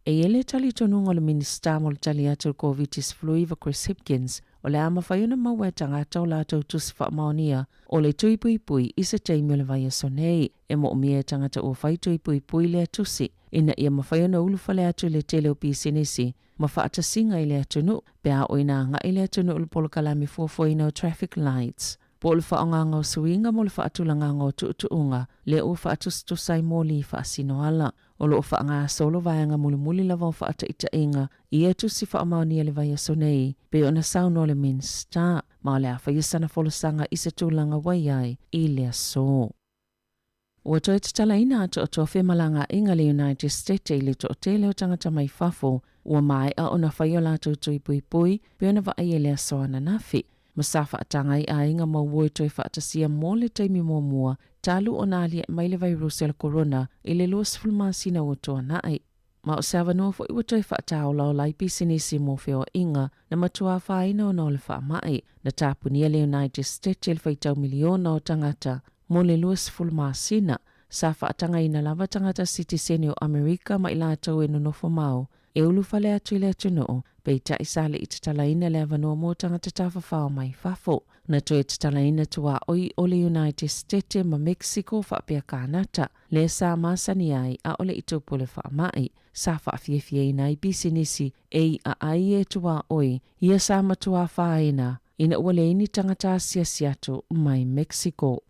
E i ai le talitonuga o le Minisita mo le tali atu i le Koviti-19 Chris Hipkins, o le a mafai ona maua e tagata o latou tusi faamaonia o le tui puipui i se taimi o le vaiaso nei. E moomia e tagata ua fai tui puipui lea tusi. ina ia mafai ona ulufale atu i le tele o pisinisi ma faatasiga i le atunuu pe a oo ina agai le atunuu i le polokalame fuafuaina o traffic lights po o le faaaogaga o suiga mo le faatulagaga o tuutuuga lea ua faatusatusa ai moli faasinoala. O lo o faagasolo vaega mulimuli lava o faataitaiga i ia tusi faamaonia i le vaiaso nei, pei ona saunoa le Minisita, ma o le a faia sana folasaga i se tulaga ua i ai i le aso. Ua toe tatalaina atoatoa femalagaaiga a le United State i le toatele o tagata mai fafo ua maea ona fai o latou tui puipui pei ona vaaia i le aso ananafi, ma sa faataga ai aiga ma uo e toe faatasia mo le taimi muamua talu ona aliae mai le vairusi o le korona i le 20 masina ua tuanai. Ma o se avanoa foi ua toe faataolaola ai pisinisi mo feoaiga na matua afaina ona o le faamai. Na tapunia le United States e le faitau miliona o tagata mo le 20 masina. Sa faatagaina lava tagata sitiseni o Amerika ma i latou e nonofo mau e ulufale atu i le atunuu, peitai sa le i tatalaina le avanoa mo tagata tafafao mai fafo. Na toe tatalaina tuaoi o le United States ma Mexico faapea Kanata, lea sa masani ai ʻaʻole i tupu le faamai. Sa faafiafiaina ai pisinisi e iʻa ai e tuaoi ia sa matua afaina ina ua leai ni tagata asiasi atu mai Mexico.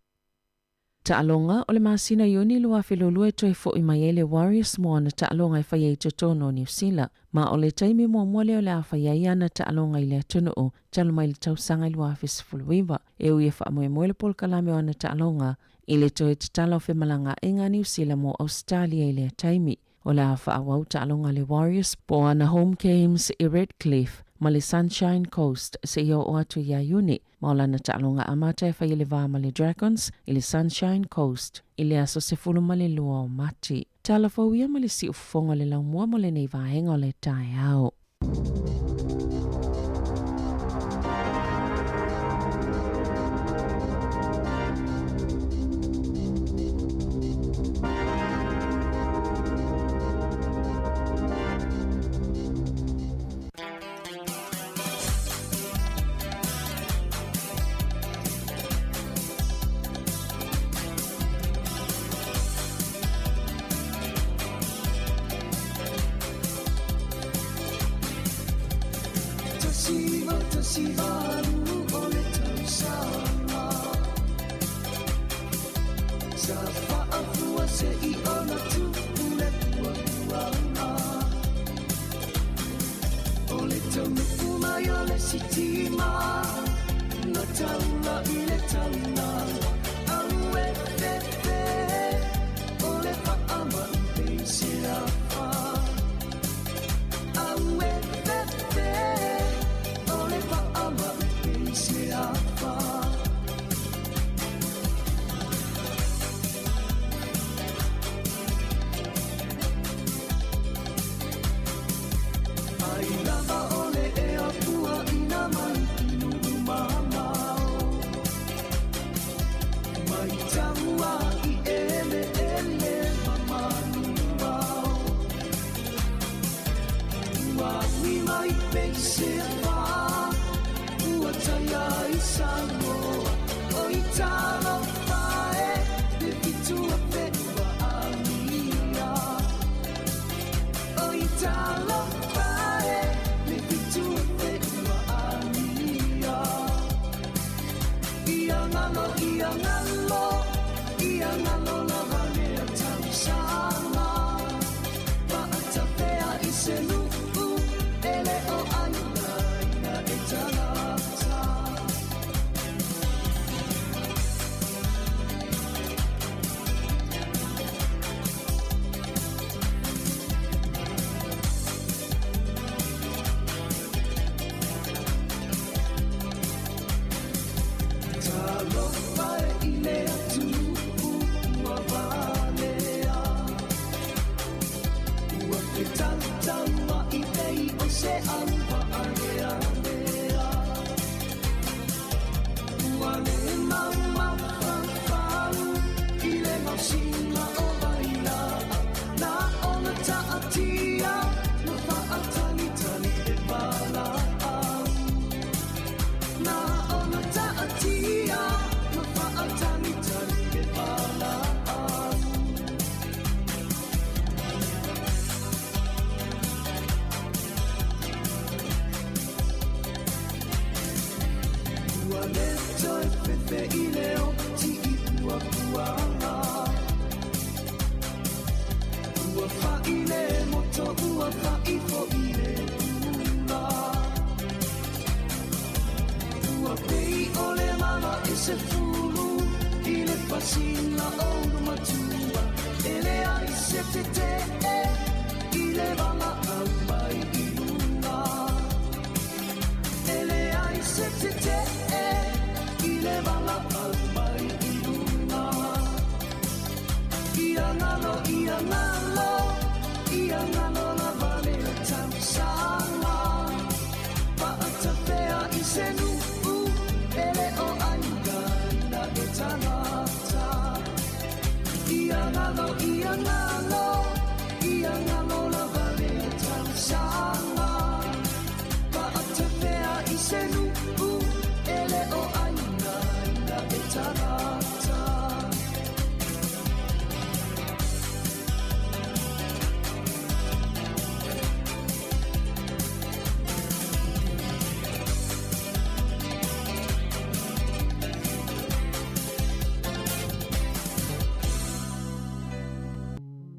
Taaloga, O le masina o Iuni 2022 e toe foʻi mai ai le Warriors mo ana taaloga e fai ai i totonu o Niu Sila. Ma o le taimi muamua lea o le a fai ai ana taaloga i le atunuu talu mai le tausaga i 2019. E ui e faamoemoe le polokalame o ana taaloga i le toe tatala o femalagaaiga a Niu Sila mo Ausetalia i lea taimi. O le a faaauau taaloga a le Warriors po o ana home games i Redcliffe ma le Sunshine Coast seia oo atu ia Iuni, ma o lana taaloga amata e fai i le va ma le Dragons i le Sunshine Coast i le aso 12 o Mati. Tala fou ia ma le siufofoga o le laumua mo lenei vaega o le taeao.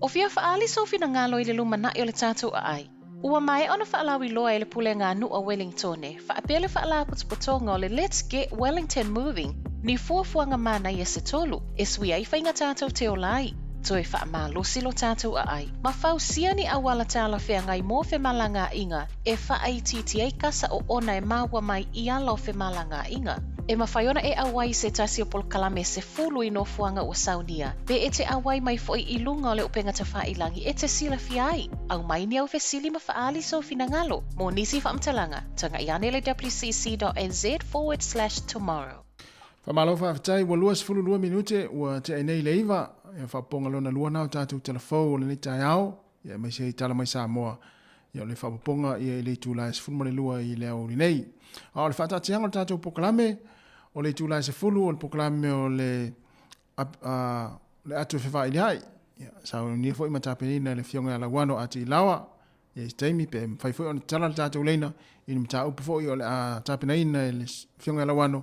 O fia faaali sou finagalo i le lumanai o le tatou aai? Ua maea ona faalauiloa e le Pulega a Nuu a Welingtone faapea le Faalapotopotoga o le Let's Get Wellington Moving ni fuafuaga manaia se tolu e sui ai faiga tatou te ola ai, toe faamalosi lo tatou aai, ma fausia ni auala talafeagai mo femalagaaiga e faaitiiti ai kasa oona e maua mai i ala o femalagaaiga. E mafai ona e auai i se tasi o polokalame 10 i nofoaga ua saunia, pe e te auai mai foi i luga o le upega tafailangi e te silafia ai. Aumai ni au fesili ma faaali sou finagalo. Mo nisi faamatalaga, tagai ane i le wcc.nz/tomorrow. Faamalo faafetai, ua 22 minute ua tea ai nei le 9, ia faapopoga lona lua na o tatou talafou o lenei taeao, ia aemaise ai tala mai Samoa, ia o le faapopoga ia i le itula e 12 i le aoauli nei. A o le faataatiaga o le tatou polokalame, o le itula e 10 o le polokalame o le le atu e fevailiai, ia saunia foi ma tapenaina e le Afioga ia Lauano a Tiilawa, ia i se taimi pe mafai foi ona tatala le tatou leina i ni mataupu foi o le a tapenaina e le Afioga ia Lauano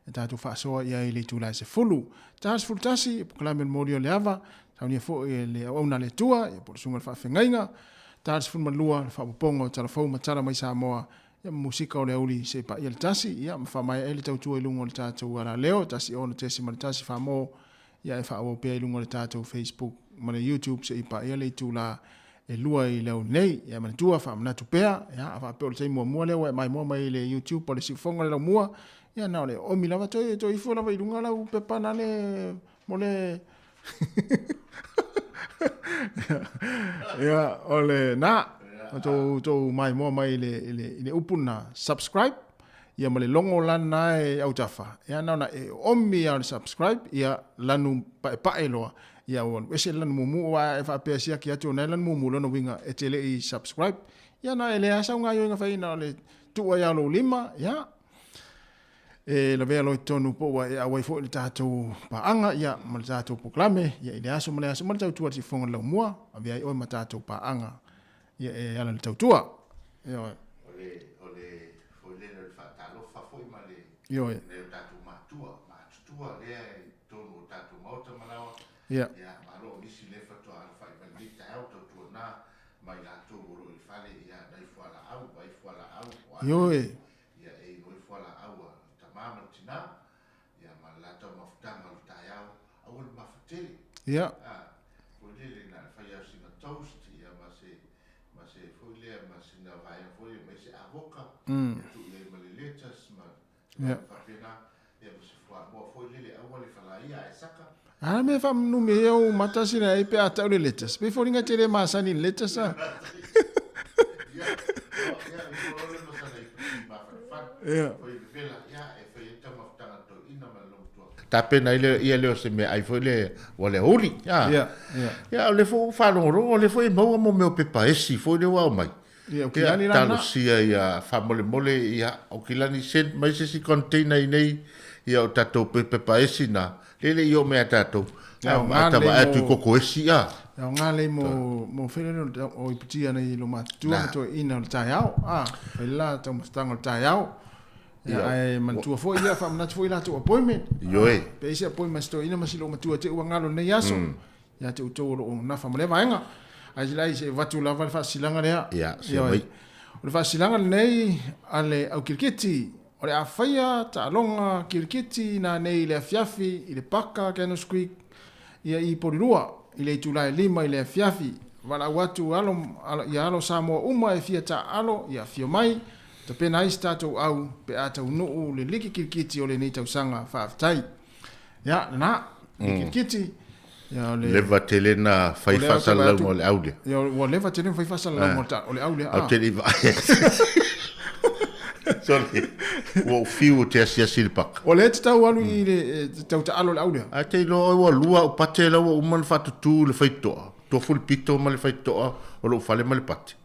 e tatou faasoa i ai i le itula e 10. Ta 11, polokalame o le moli o le ava, saunia foi e le auauna a le Atua, ia po o le susuga i le faafeagaiga. Ta 12, le faaopoopoga o Talafou ma Tala mai Samoa, ia ma musika o le auli se i paia le tasi, ia ma faamaea ai le tautua i luga o le tatou alaleo, 106.1 Famo, ia e faaauau pea i luga o le tatou Facebook ma le YouTube se i paia le itula e lua i le aoauli nei. Ia manatua, faamanatu pea, ia a faapea o le taimi muamua lea ua e maimoa mai i le YouTube o le Siufofoga o le Laumua, ia na o le oomi lava toe toe ifo lava i luga lau pepa nale mo le ia o le na o tou tou maimoa mai i le i le i le upu na subscribe ia ma le logo lana e autafa ia na ona e oomi lava o le subscribe ia lanu paepae loa ia ua alu ese le lanu mumu aua e faapea siaki atu ona e lanu mumu lona uiga e te le i subscribe ia na e leai lava sau gaoioiga faiina o le tuu ai lava o lou lima ia e lavea loa i totonu po ua e auai foi i le tatou paaga ia ma le tatou polokalame ia i le aso ma le aso ma le tautua i le siufofoga o le laumua avea ai oe ma tatou paaga ia e ala i le tautua. Ioe. O le o le foi lele o le faatalofa foi ma le Ioe. nai o tatou matua, matutua lea i totonu o tatou maota malaoa. Ia. Ia, malo o nisi lea faatoa alafai mai lenei taeao tautuana ma i latou o lo o i le fale ia nai fualaau, vai fualaau, o a Ioe. Ia e inoi fualaau a le tama ma le tina, ia ma le latou mafutaga o le taeao, aua le mafa tele. Ia. A, foi lele na o le fai lava o sina toast, ia ma se, ma se foi lea, ma sina vaega foi lea, ma isi avoka, ia tuu i ai ma le lettuce, ma se vaega faapena, ia ma se fuamoa foi lele, aua le falaia ae saka. A mea faamanumi ai au mata sina ai pe a tau le lettuce. Pei foliga e te le masani i le lettuce a. Ia. Tapena ai le ia lea o se meaai foi lea ua le aoauli. Ia, ia. Ia, o lea foi ua faalogologo, o lea foi e maua mo mea o pepa esi foi lea ua aumai. Ia, o Kilani la lena. Talosia ia faamolemole, ia, o Kilani send mai se isi container i inei, ia o tatou pepa esi na, lea e le i oo mai ia tatou. E aoga Ta lelei vaai atu i mo koko esi a. E aoga lelei mo mo fele lea o iputia nei lo matutua ma toeaiina o le taeao. A, fai le la taumafataga o le taeao. Ia, ae manatua foi ia, faamanatu foi latou appointment. Ioe. Pe i ai se appointment a si toeaina ma si loomatua te ua galo i lenei aso. Ia te outou o lo o nafa ma lea vaega. Ai la i se avatu lava le faasilaga lea. Ia, se aumai. O le faasilaga lenei a le au kirikiti, o le a faia taaloga kirikiti nanei i le afiafi i le paka Canoes Creek ia i Polilua i le itula e 5 i le afiafi. Valaau atu alo, ia alo Samoa uma e fia taaalo ia afio mai, tapena ai se tatou au pe a taunuu le liki kirikiti o lenei tausaga. Faafetai. Ia, lena, le kirikiti. Ia, o le... Leva tele na fai faasalalauga o le au lea. Ia, ua leva tele na fai faasalalauga o le au lea. Ou te le i vaai. Sorry. Ua ou fiu ou te asiasi i le paka. O lea e te tau alu i le tau taalo i le au lea. Ae te iloa ua lua au pate la ua uma ona faatutu le faitotoa. Tofu le pito ma le faitotoa o lou fale ma le pate.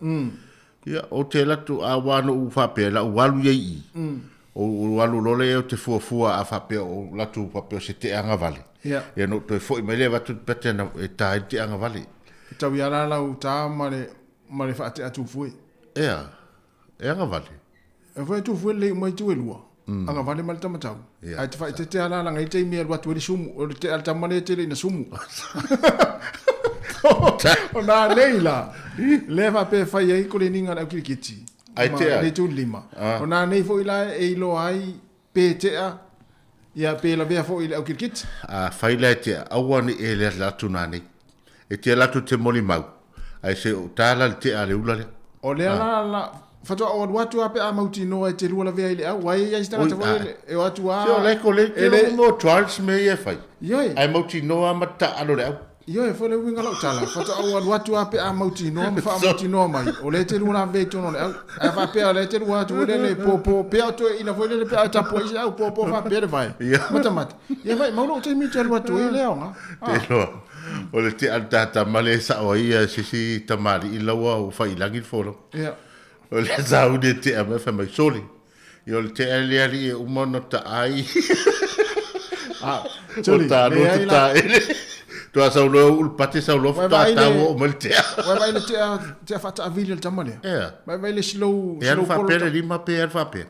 Ia, ou te alu atu, a ua na ou faapea, la ou alu ai i i. Ou alu loa lea ou te fuafua a faapea o alu atu faapea o se tea agavale. Ia. Ia na ou toe foi mai lea avatu le pete na e ta ai le tea agavale. E tau ia la lau ta ma le, ma le faatea tufue. Ea, e agavale. E foi tufue lelei uma itu e lua. Agavale ma le tamatau. Ia. Ae te faaeteete lava la laga i le taimi e alu atu ai le sumu, o le tea le tama lea e tele ina sumu. O nā nei la, lea faapea e fai ai koleniga a le au kirikiti. Ai Ma tea. le itu lima. O nā nei foi la e iloa ai pe tea, ia pe lavea foi i le au kirikiti. A fai la e tea, aua ne i e le atu nā nei. E te alu atu te molimau, ae se o ta la le tea a le ula lea. O lea la la, faatoa ou alu atu a pe a mautinoa e te lua lavea i le au, ai ai se tagata foi lele, e o atu a. Se o la e kole, e le. Mo trials me ia e fai. Ioe. Ae mautinoa a ma taalo le au. Ioe, foi le uiga lau tala, faatoa ou alu atu a pe a mautinoa ma faamautinoa mai, o lea e te lua lavea i totonu o le au. Ae faapea o lea e te lua atu foi lele, popo, pea o toeaina foi lele pe a tapuai se au, popo faapea le vae. Matamata. Ia maimau lou taimi e te alu atu ai le aoga. Te iloa, o le tea o le tatama lea e sao ai ia se isi tamalii laua ua faiilagi le folau. Ia. O le sauni e tea mai fai mai, sole, ia o le tea lea alii e uma ona taai. Ah, O sole, ta loa leai te la. taele. Toa sau loa ulu pate sau loa Vai faatoa vai le- tau oo mai le tea. Vai vai le tea, tea faataavili a le tama lea. Ea. Vai vai le slow, E alu slow polo faapea le lima pe alu faapea.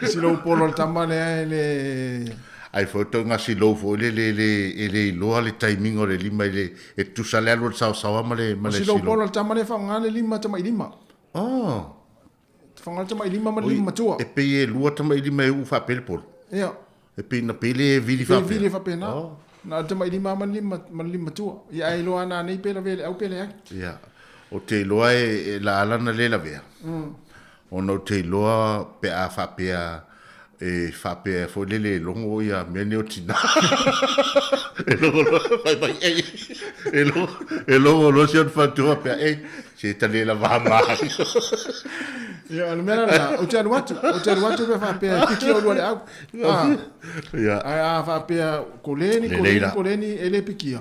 Silou polo le tama lea e le... Ai foi tonga silou foi le le le e le iloa le timing o le lima i le e tusa le alu o le saosaoa ma le ma le silou polo le tama lea faaaoga le lima tamai lima. Oh. Faaaoga le tamai lima ma le lima matua. E pei e lua tamai lima e uu faapea le polo. Ia. E pei na pei le vili faapea. Pei vili faapena. Oh. Na le tamai lima ma le lima, ma le lima matua. Ia ai iloa ana nei pe lavea le au pe leai. Ia. O te iloa e, e la ala na le lavea. Ona o te iloa pe a faapea e faapea foi lele e logo ia mea nei o tina. e logo loa fai mai ei. E logo e logo loa si ona faletua faapea ei se ta le lava mai. Ia, o le mea la lena, ou te alu atu, ou te alu atu pe faapea e piki oulua le au. Ah. Ia. Ae a faapea koleni, Lelei koleni, la. koleni, e le pikia.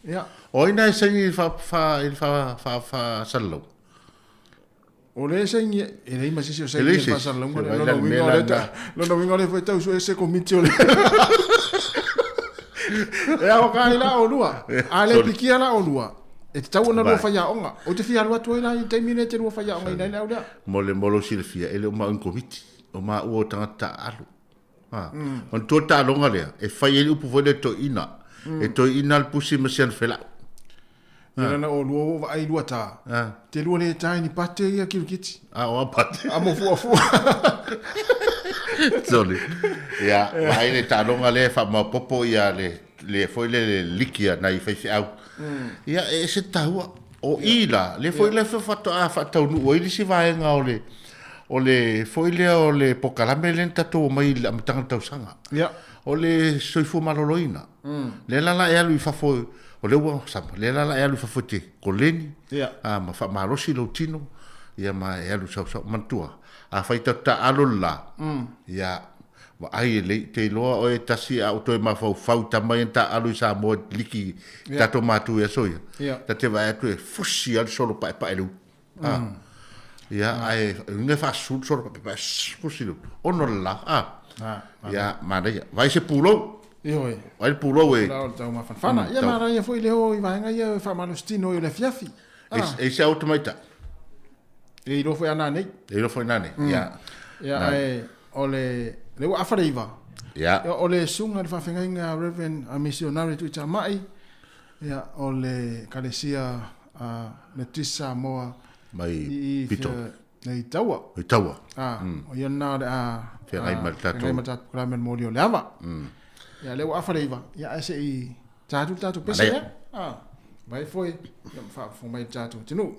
Ia. O ai na e saini i le fa fa i le fa fa fa salalau? O lea e saini, e leai ma se isi o E saini leai i le se isi. faasalalauga Se lea. vai Lona la le uiga mea o la lea lena. ta, lona uiga o lea foi e tau sue se komiti o le E ao ka ai la oulua. A le Sorry. pikia la oulua, e tatau ona lua Vai. faiaoga. Ou te fia alu atu ai la i le taimi lea e te lua faiaogaina ai le au lea. Mo le mo lou silafia, e le o maua i ni komiti, o maua o tagata taaalo. Ha. Manatua le taaloga lea, e fai ai le upu foi lea e toeaina. E toeaina le pusi ma si ana felau. Ia lana oulua ua vaai lua ta. Te lua le ta i ni pate ia kirikiti. A o a pate. A mo fuafua. Sorry. Ia, vaai le taaloga lea e faamaopoopo ia le le foi le le liki a nai faifeau. Ia, e ese le taua. O i la, lea foi lea faatoa faataunuu ai le isi vaega o le o le foi lea o le pokalame lea na tatou omai i le amataga o le tausaga. Ia. O le soifua maloloina. Lea la la e alu i fafo, o lea ua sama, lea la la e alu i fafo e te koleni, Ia. a, ma faamalosi lou tino, ia ma e alu sausau. Manatua, afai tatou taaalo le la, ia, vaai e lei, te iloa oe e tasi a ou toe mafaufau i tama ia na taaalo i Samoa i liki i tatou matu i aso ia, ta te vaai atu e fusi lava le solo paepae i le utu. A, ia, ae uiga e faasusu le solo paepae, fusi le utu, ono le la, a, ia, manaia. Vaai se pulou. Ioe. Vaai le pulou e. La o le taumafanafana. Ia, manaia foi le o i vaega ia e faamalositino ai o le afiafi. E i se au tamaitai. E iloa foi ana nei. E iloa foi ana nei, ia. Ia, ae o le, lea ua afa le iva. Ia. O le susuga i le faafeagaiga Reverend Missionary Tuitamai. Ia, o le Ekalesia Metotisi Samoa Mai i Pito. I Taua. I Taua. A, o ia lena o le a feagai ma le tatou feagai ma le tatou polokalame o le moli o le ava. Ia, lea ua afa le 9, ia ae se i ta atu le tatou pese lea. A, vai foi, ia ma faafofoga mai le tatou atunuu.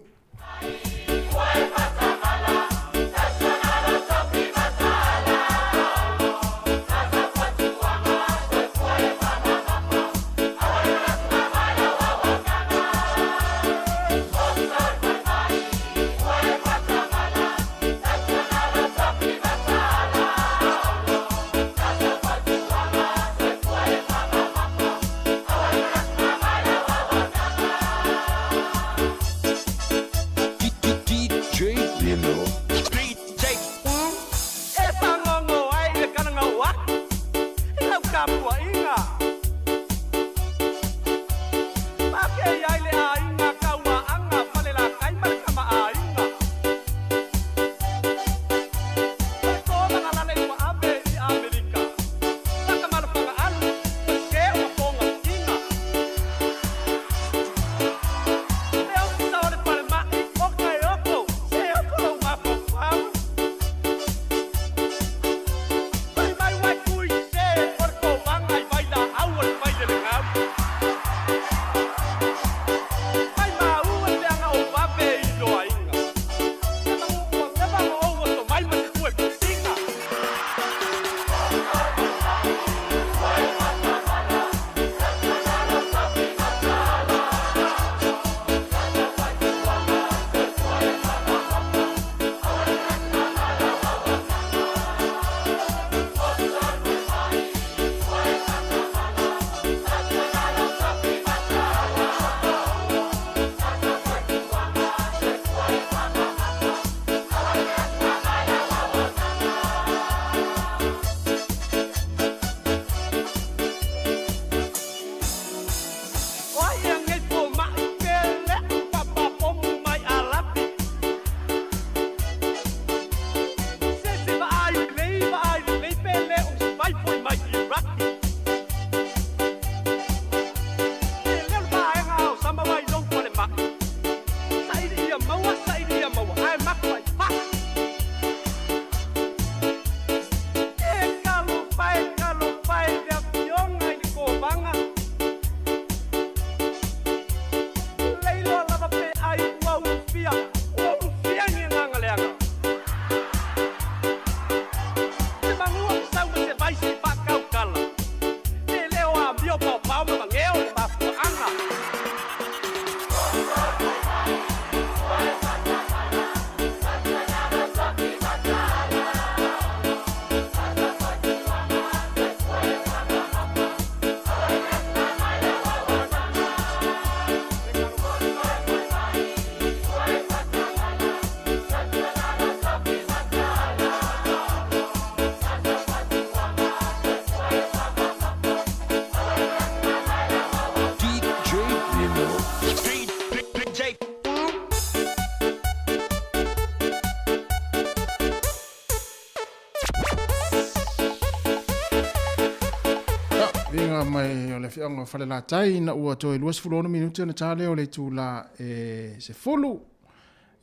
Viiga mai o le afioaga o Falelatai ina ua toe 26 minute ona ta lea o le itula e 10.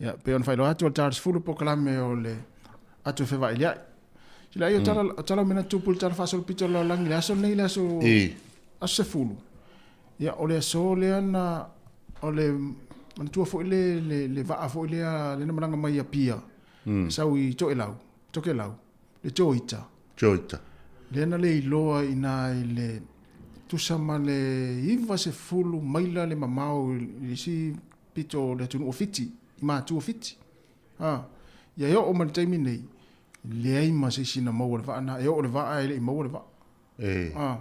Ia, pei ona faailoa atu o le ta o le 10 polokalame o le atu e fevailiai. Sila ai o tala, o tala o mea na tupu i le tala faasolopito o le lalolagi i le aso lenei, le aso, aso 10. Ia, o le aso lea na, o le, manatua foi le, le, le vaa foi lea, lea na malaga mai i Apia, sau i Toelau, Tokelau, le Joita. Joita. Lea na le iloa i ina i le tusa ma le 90 maila le mamao i le isi pito o le atunuu o Fiti, i Matu o Fiti. A, ia e oo mai le taimi nei, leai ma se isi na maua le vaa na, e oo le vaa e le i maua le vaa. E. A,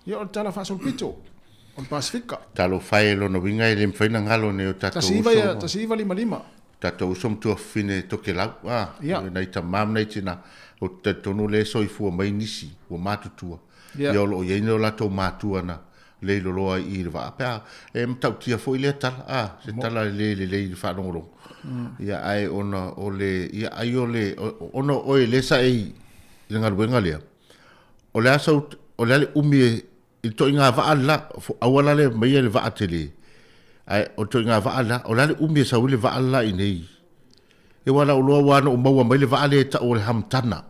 ia o le tala faasolopito o le Pasefika. Talofa e, lona uiga e le mafai ona galo nei o tatou uso. 1955. Tatou uso ma tuafafine Tokelau, a, nai tama ma nai tina, ou te talitonu o lea e soifua mai nisi ua matutua, ia o lo o i ai ni o latou matua na leiloloa i i le vaa pe a e matautia foi lea tala, a, se tala e le lelei i le faalogologo. Ia, ae ona o le, ia, ai o le, ona o oe lea sa e i le galuega lea, o le a sau, o le a le umi e i le toaiga vaa le la, aua la le aumaia le vaa tele, ae o le toaiga vaa le la, o le a le umi e sau ai le vaa le la i inei? Aua o lau iloa ua na ou maua mai le vaa lea e tau o le Hamtana.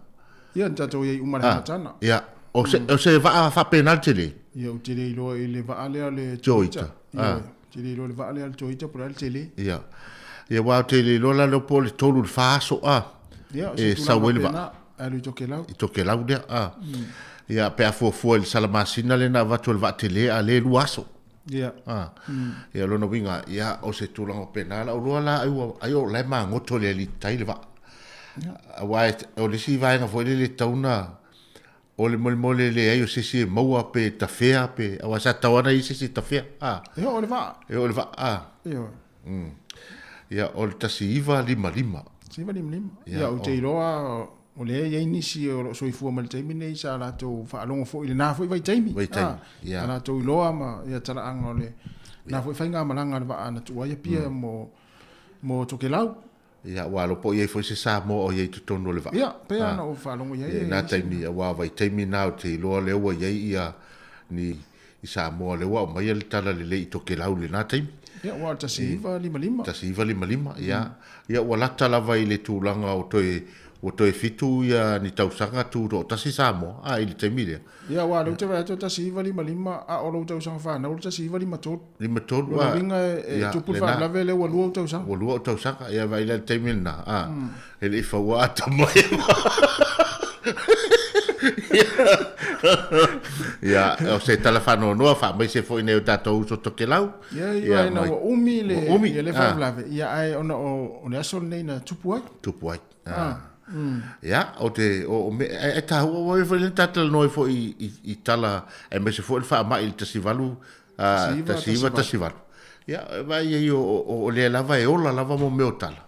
Ia, na tatou i ai uma i le Hamtana. Ia, o se, o se vaa faapena le tele? Ia, ou te le iloa i le vaa lea o le Toyota. Ia, ou te le iloa i le vaa lea o le Toyota po o le a le tele. Ia, ia aua ou te le iloa la lea po o le 3 i le 4 aso a, Ia, o se e sau tulaga ai le vaa. faapena, alu i Tokelau. I Tokelau lea, a. Ia, pe a fuafua i le salamasina lea na avatu e le vaa tele, a lea e 2 aso. Ia. A. Ia, o lona uiga, ia, o se tulaga faapena. Lau iloa la ai ua, ai o la e magoto i le alii tai le vaa. Aua e, o le isi vaega foi lele e tatau ona, o le molemole e leai o se isi e maua pe tafea pe, aua sa tatau lava ona i ai se isi e tafea. A. E oo i le vaa. E oo i le vaa, a. Ioe. Ia, o le 1955. 1955. Ia, ou te iloa o lea e i ai nisi o lo o soifua mai le taimi lenei sa latou faalogo foi i lena foi vaitaimi. Vaitaimi, ia. Sa latou iloa ma ia talaaga o lena foi faigamalaga a le vaa na tuua ai Apia mo Tokelau. Ia, ua alo po o i ai foi se Samoa o i ai i totonu o le vaa. Ia, pei lava ona ou faalogo i ai. Ia, i lena taimi, aua o vaitaimi na ou te iloa lea ua i ai ia ni i Samoa lea ua aumaia le tala lelei i Tokelau i lena taimi. Ia, ua o le 1955. 1955, ia. Ia, ua lata lava i le tulaga o toe, ua toe fitu ia ni tausaga tutoatasi Samoa, a, i le taimi lea. Ia, aua o lea ou te vaai atu e 1955, a o lou tausaga fanau o le 1953. 53, Lona uiga e tupu le faalavelave lea ua lua ou tausaga. Ua lua ou tausaga, ia vaai la i le taimi lena, a, e le i faua Atama ia. Ia, o se tala faanoanoa faamaise foi nei o tatou uso Tokelau. Ia, ia, ina ua umi le, ia le faalavelave, ia, ae ona o le aso lenei na tupu ai. Tupu ai. Ia, o te, o, o me, e, e tāua, ua foi le tātalanoa ai foi i, i, i tala, aemaise foi le faamai i le 18, 1918. Ia, e vaai ai o, o, o lea lava e ola lava mo mea o tala.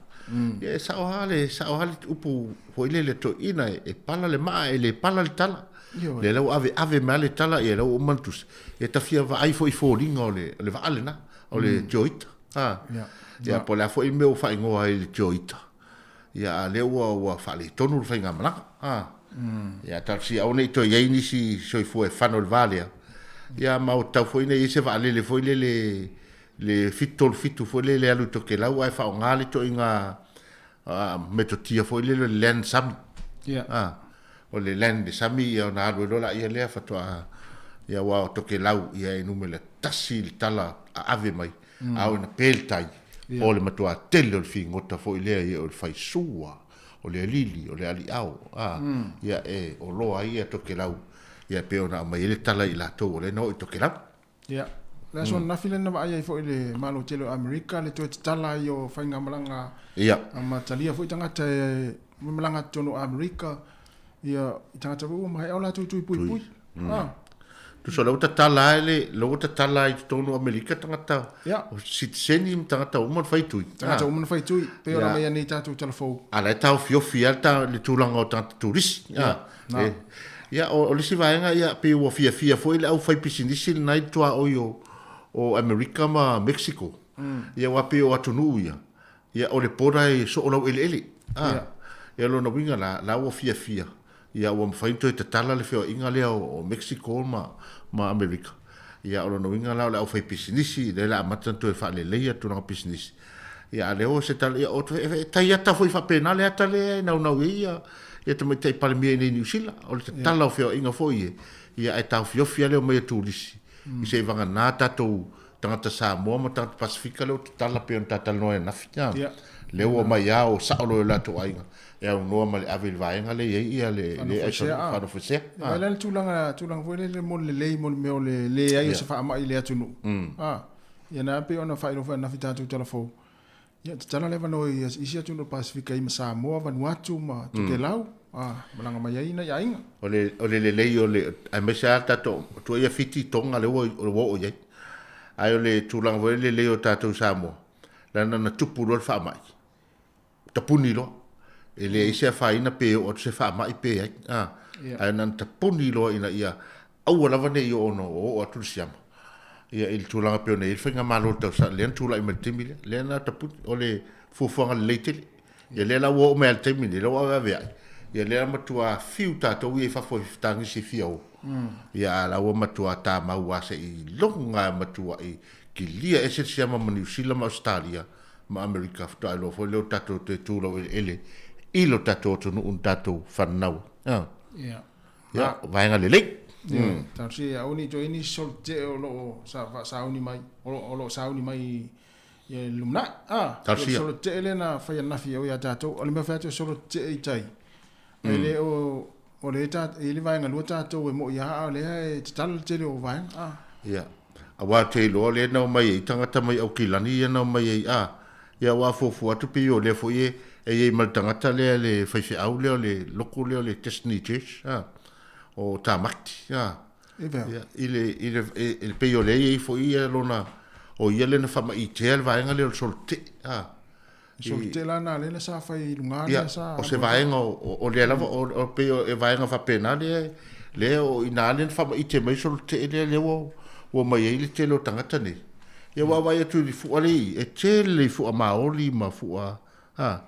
Ia, e sao lava le, sao lava le upu foi lele toeaina, e, e pala le maa, e le pala le tala. Lea la ua aveave mai lava le tala, ia la ua uma ona tusi. Ia ta fia vaai foi i foliga o le, o le vaa lena, o le Toyota. Ia, po o le a foi le mea ua faaigoa ai i le Toyota. Ia, a lea ua, ua faaletonu le faigamalaga. A. Ia, talosia aua ne i toe i ai nisi soifua e fano i le va lea. Ia, ma ua tatau foi ona i ai se vaalele foi lele, le 737 foi lele e alu i Tokelau ae faaaoga le ituaiga metotia foi lele o le land sami. Ia. A. O le land le sami ia ona alu ai loa laia lea faatoa, ia aua o Tokelau ia e numera tasi i le tala aave mai. A oo ina pe le tai, o le matua tele o le figota foi lea ia o le faisua, o le alili, o le aliao, a, ia e oloa ai ia Tokelau, ia e pei ona aumai ai le tala i latou o lea na oo i Tokelau. Ia, le aso ananafi lea na vaai ai foi i le Malo tele o Amerika le toe tatala ai o faigamalaga ma talia foi tagata e malaga i totonu o Amerika, ia i tagata foi ua maea o latou tui puipui. Tusa o lea ua tatala lava le, lea ua tatala i totonu o Amerika tagata o sitiseni ma tagata uma na fai tui. Tagata uma na fai tui, pei ona aumaia nei tatou tala fou. A la e taofiofi lava le tulaga o tagata turisi. Ia, o le isi vaega, ia, pei ua fiafia foi le aufaipisinisi lena i le tuaoi o Amerika ma Mexico. Ia, aua pei o atunuu ia, ia, o le border e soo laueleele. Ia, o lona uiga la, la ua fiafia, Ia, ua mafai ona toe tatala le feoaiga lea o Mexico ma Amerika. Ia, o lona uiga la o le aufaipisinisi, lea o le a amata ona toe faaleleia tulaga pisinisi. Ia, a o lea ua se tala, ia, e tai ata foi faapena le ata lea e naunau i ai ia, ia Tamaitai Palemia i inei i Niu Sila, o le tatala o feoaiga foi e, ia, ae taofiofi lava le omai a turisi, i se i vagana tatou tagata Samoa ma tagata Pasefika lea ua tatala pei ona ta talanoa ai ananafi. Lea ua omai lava o sao loa i o latou aiga e aunoa ma le ave i le vaega lea e i ai ia le Faanofoesea. Vaai la le tulaga, tulaga foi lele mo le lelei mo le mea o le leai o se faamai i le atunuu. Ia na pei ona faailoa foi ananafi i tatou tala fou. Ia tatala le avanoa i isi atunuu o le Pasefika i ma Samoa, Vanuatu ma Tokelau, malaga mai ai nai aiga. O le o le lelei o le aemaise lava tatou tuaia Fiti, Tonga lea ua oo i ai. Ae o le tulaga foi lele lelei o tatou i Samoa, leaga na tupu loa le faamai, tapuni loa. E leai se afaina pe oo atu se faamai pe ai. Ae na ona tapuni loa ina ia aua lava ne i oo ona oo atu le siama. Ia i le tulaga pei ona i ai le faigamalo i le tausaga lea na tulai mai i le taimi lea, lea na tapuni, o le fuafuaga lelei tele. Ia lea la ua oo mai lava i le taimi lenei, lea ua aveaveai, ia lea la matua fiu tatou ia i fafo i fetagisi e fia o. Ia, a la ua matuā tamau lava seiloga lava e matua'i kilia ese le siama ma Niu Sila ma Ausetalia ma Amerika faatoa iloa foi lea o tatou toe tu laueleele i lo tatou atunuu na tatou fanau ai. A. Ia. Ia, o vaega lelei. Ia, talosia ia aua ne i toe i ai nisi solo tetee o lo o sa faasauni mai, o lo o sauni mai i le lumanai. A, o le solo tetee lea na fai ananafi e o ia tatou. O le mea fai atu e solo tetee i tai. E le o, o lea e i ai le vaega lua tatou e moi lava a o lea e tatala le tele o vaega. A. Ia, aua ou te iloa o lea na omai ai tagata mai Aukilani ia na omai ai, a, ia ua afuafua atu pei o lea foi e i ai ma le tagata lea le faifeau lea o le loku lea o le Destiny Church, a, o Tamaki, a. E vea. Ia, i le, i le, e pei o lea e i ai foi ia lona, o ia lea na faamaitea le vaega lea o le solo tetee, a. Solo tetee la na lea na sa fai i luga lea sa. O se vaega o lea lava, o pei o e vaega faapena lea, lea o i ina lea na faamaite mai solo tetee lea, lea ua omai ai le tele o tagata nei. Ia ua vaai atu i le fua lea i, e tele i fua Maori ma fua, a,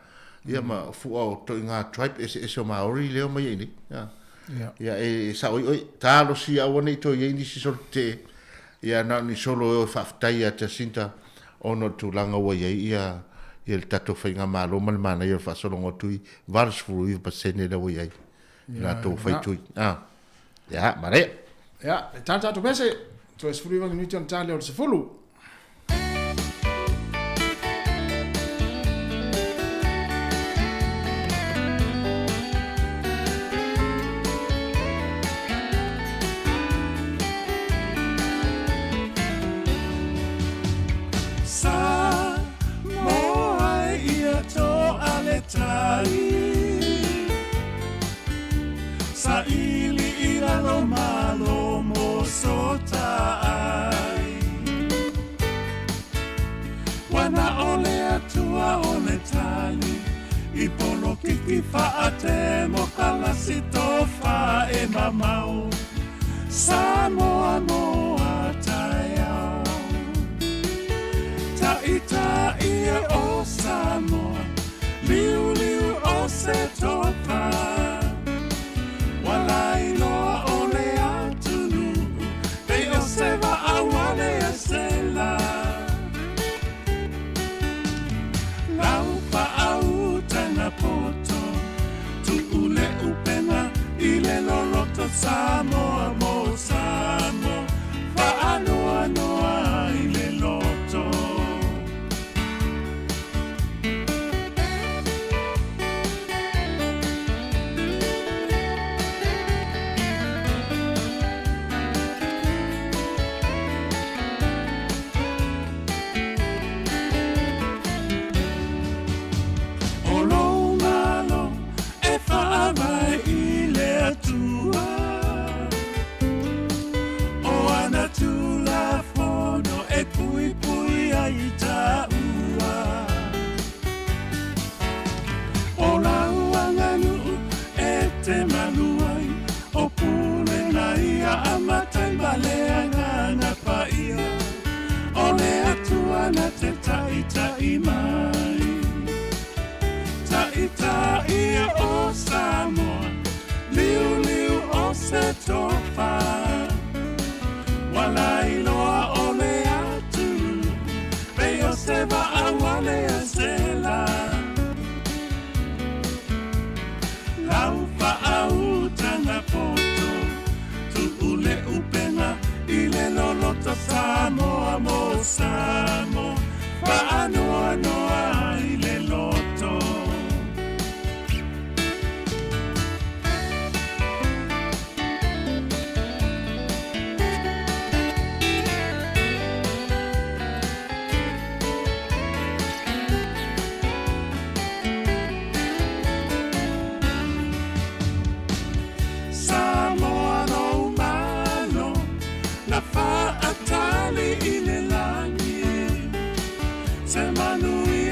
ia ma fua o toiga tribe eseese o Maori lea omai ai nei. A. Ia e sao ai oe, talosia aua ne i toe i ai nisi solo tetee, ia na o ni solo e o e faafetai ia Jacinta ona o le tulaga ua i ai ia ia le tatou faigamalo ma le manaia o le faasologa o tui 89% lea ua i ai i latou fai tui. Ah. Ia, manaia. Ia, e tā tatou pese. Toe 19 minute ona tā lea o le 10. Sa moa ia to ale tai Sa ili i lalo malo mo sota ai Wana o le atua o le tali I polokiki faate mo kalasi tofa e mamao Samoa moa taeao Ta'ita'i e o Samoa Liuliu o se tofa Ua lailoa o le atunuu Pei o se vaa wale e sela Lau faautaga poto Tuu le upega i le loloto Samoa mo Samoa Faanoanoa i le loto. O lou malo e faavae i le Atua, O ana Tulafono e puipui ai i tāua. O lau aganuu e te malu ai, O pulega ia a matai ma le Agaga Paia, O le Atua na te taita'i mai. Ta'ita'i e o Samoa, liuliu o se tofa. Ua lailoa o le atunuu, pei o se vaa wale a sela. Lau faautaga poto, tuu le upega i le loloto Samoa mo Samoa, faanoanoa i le loto. Samoa lou malo na faatali i le lagi Se manuia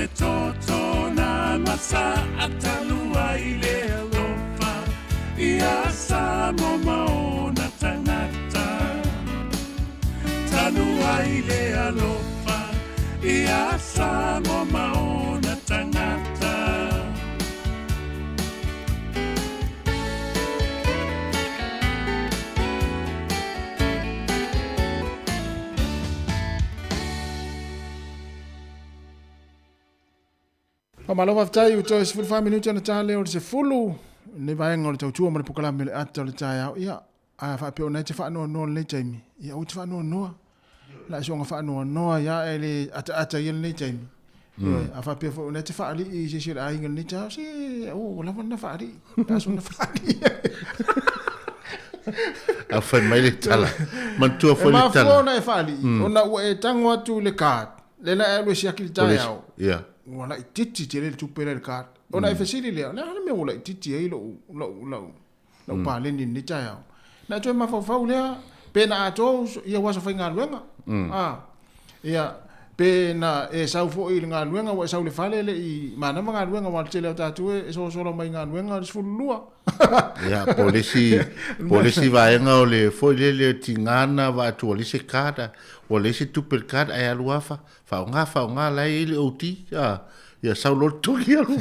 le toto na masa atalua i le alofa ia Samoa ma ona tagata. Talua i le alofa ia Samoa ma ona tagata. Faamalo faafetai ua toe 14 minute ona ta lea o le 10 lenei vaega o le tautua ma le polokalame o le ata o le taeao. Ia, a faapea o na e te faanoanoa lenei taimi, ia aua te faanoanoa. La e soga faanoanoa ia e le ataata ia lenei taimi. A faapea foi o na e te faalii i se isi o le aiga lenei taeao, se ua lava lena faalii. La e soga faalii. A fai mai le tala. Manatua foi le tala. E mafua ona e faalii, ona ua e tago atu i le card, lea na e alu e siaki i le taeao. Ia. Ua laitiiti tele le tupe lea i le card. Ona e fesili lea, o le a le mea ua laitiiti ai lou, lou, lou, lou paleni i lenei taeao? Na e toe mafaufau lea, pe na atoa ia ou aso faigaluega. A, ia, pe na e sau foi i le galuega, ua e sau i le fale e le i manava galuega, aua o le tele o tatou e sosola mai galuega i le 12. Ia, po o le isi, po o le isi vaega o le foi lele tiga na vaai atu ua leai se card, ua leai se tupe i le card ae alu lava faaaoga, faaaoga la e i ai le OT, a, ia sau loa le togi alu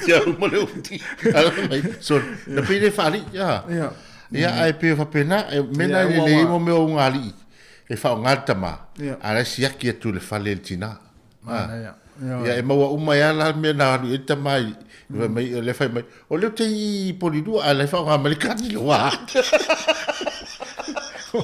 ia alu ma le OT. Alu mai, sorry, na pei le faalii, a. Ia. Ia, ae pei e faapena, e mea na e lelei ai mo mea o ugaalii, e faaaoga le tama, a o la e siaki atu i le fale e le tina. Manaia. Ia, e maua uma ai lava la mea na alu i ai le tama i, fai mai, o lea fai mai, o lea ou te i Polilua, a o la e faaaoga mai le kadi le wā. O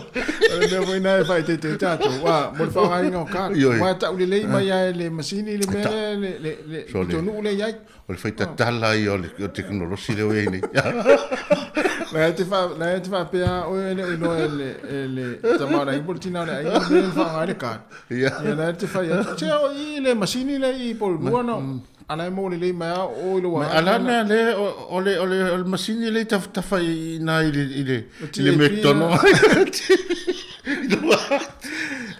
le mea foi lena e faaeteete ai tatou, a, mo le faaaogaina o card. Ioe. Aua e tau lelei mai lava e le masini le mea lea, le, le, le Sole. pitonuu lea e i ai. O le faitatala ia o le tekonolosi lea ua i ai nei. La e te wha, la e te whapea oe e le o iloa e le, e le tama o le aiga po o le tina o le aiga le mea e whaonga ai le card. Ia. Ia la e te whai atu. Tia o i le masini le i Pololua na, a la e mo lelei mai a o i lo Ma ala mea le o le o le o le masini le tafatafa i na i le i le i le McDonald.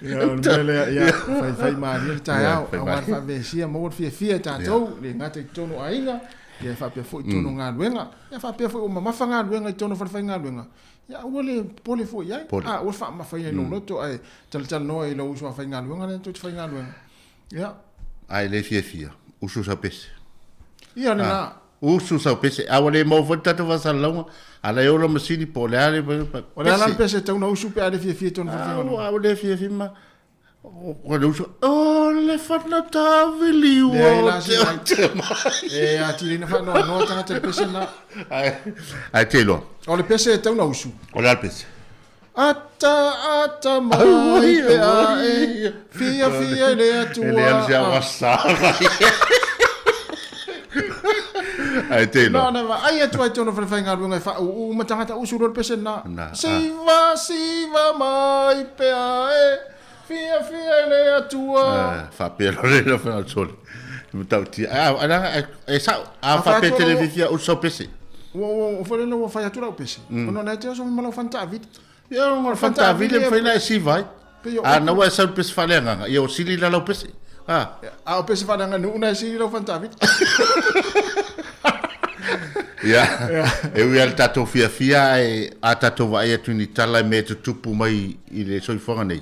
Ia, o le mea lea, ia, faifai malie le taeao, aua le faavesia, maua le fiafia e tatou, le gata i totonu o aiga, ia e faapea foi i totonu o galuega, ia faapea foi ua mamafa galuega i totonu o falefaigaluega, ia aua le popole foi i ai, a ua faamamafaina i lou loto ae talatalanoa i lou uso a faigaluega lea tou te faigaluega. Ia. Ae le fiafia, usu sau pese. Ia lena. Usu sau pese. A ua le maua foi le tatou faasalalauga, a la e ola masini po o le a le pese. O le a la le pese e tatau ona usu pe a le fiafia i totonu o falefaigaluega? A ua le fiafia ma o le usu, o le fanatavili ua oteote mai. E atili ai ona faanoanoa tagata i le pese lena. Ae te iloa. O le pese e tatau ona usu. O le a le pese? Ata ata mai pe a e fia fia i le Atua. E le alu se awa sa mai. Ae te iloa. Na ona vaai atu ai tonu whalewhaingaluega e whauu ma tangata usu loa le pese na. Siva siva mai pe a e fia fia i le Atua. Faapea loa le lau whanau sole. Matautia. A, e sao. A faapea te le fifia usu sau pese. Ua, ua, ua foi lea ua fai atu lau pese. Ona na te oso ma lau fanta avili. Ia, o le fanta avili e mafai ona e siva ai. A na ua e sau i le pese faaleagaga, ia ua sili la lau pese. A. A o pese faaleaganuu na e sili lau fanta avili. Ia, e ui lava i le tatou fiafia ae a tatou vaai atu i ni tala i mea e tutupu mai i le soifuaga nei,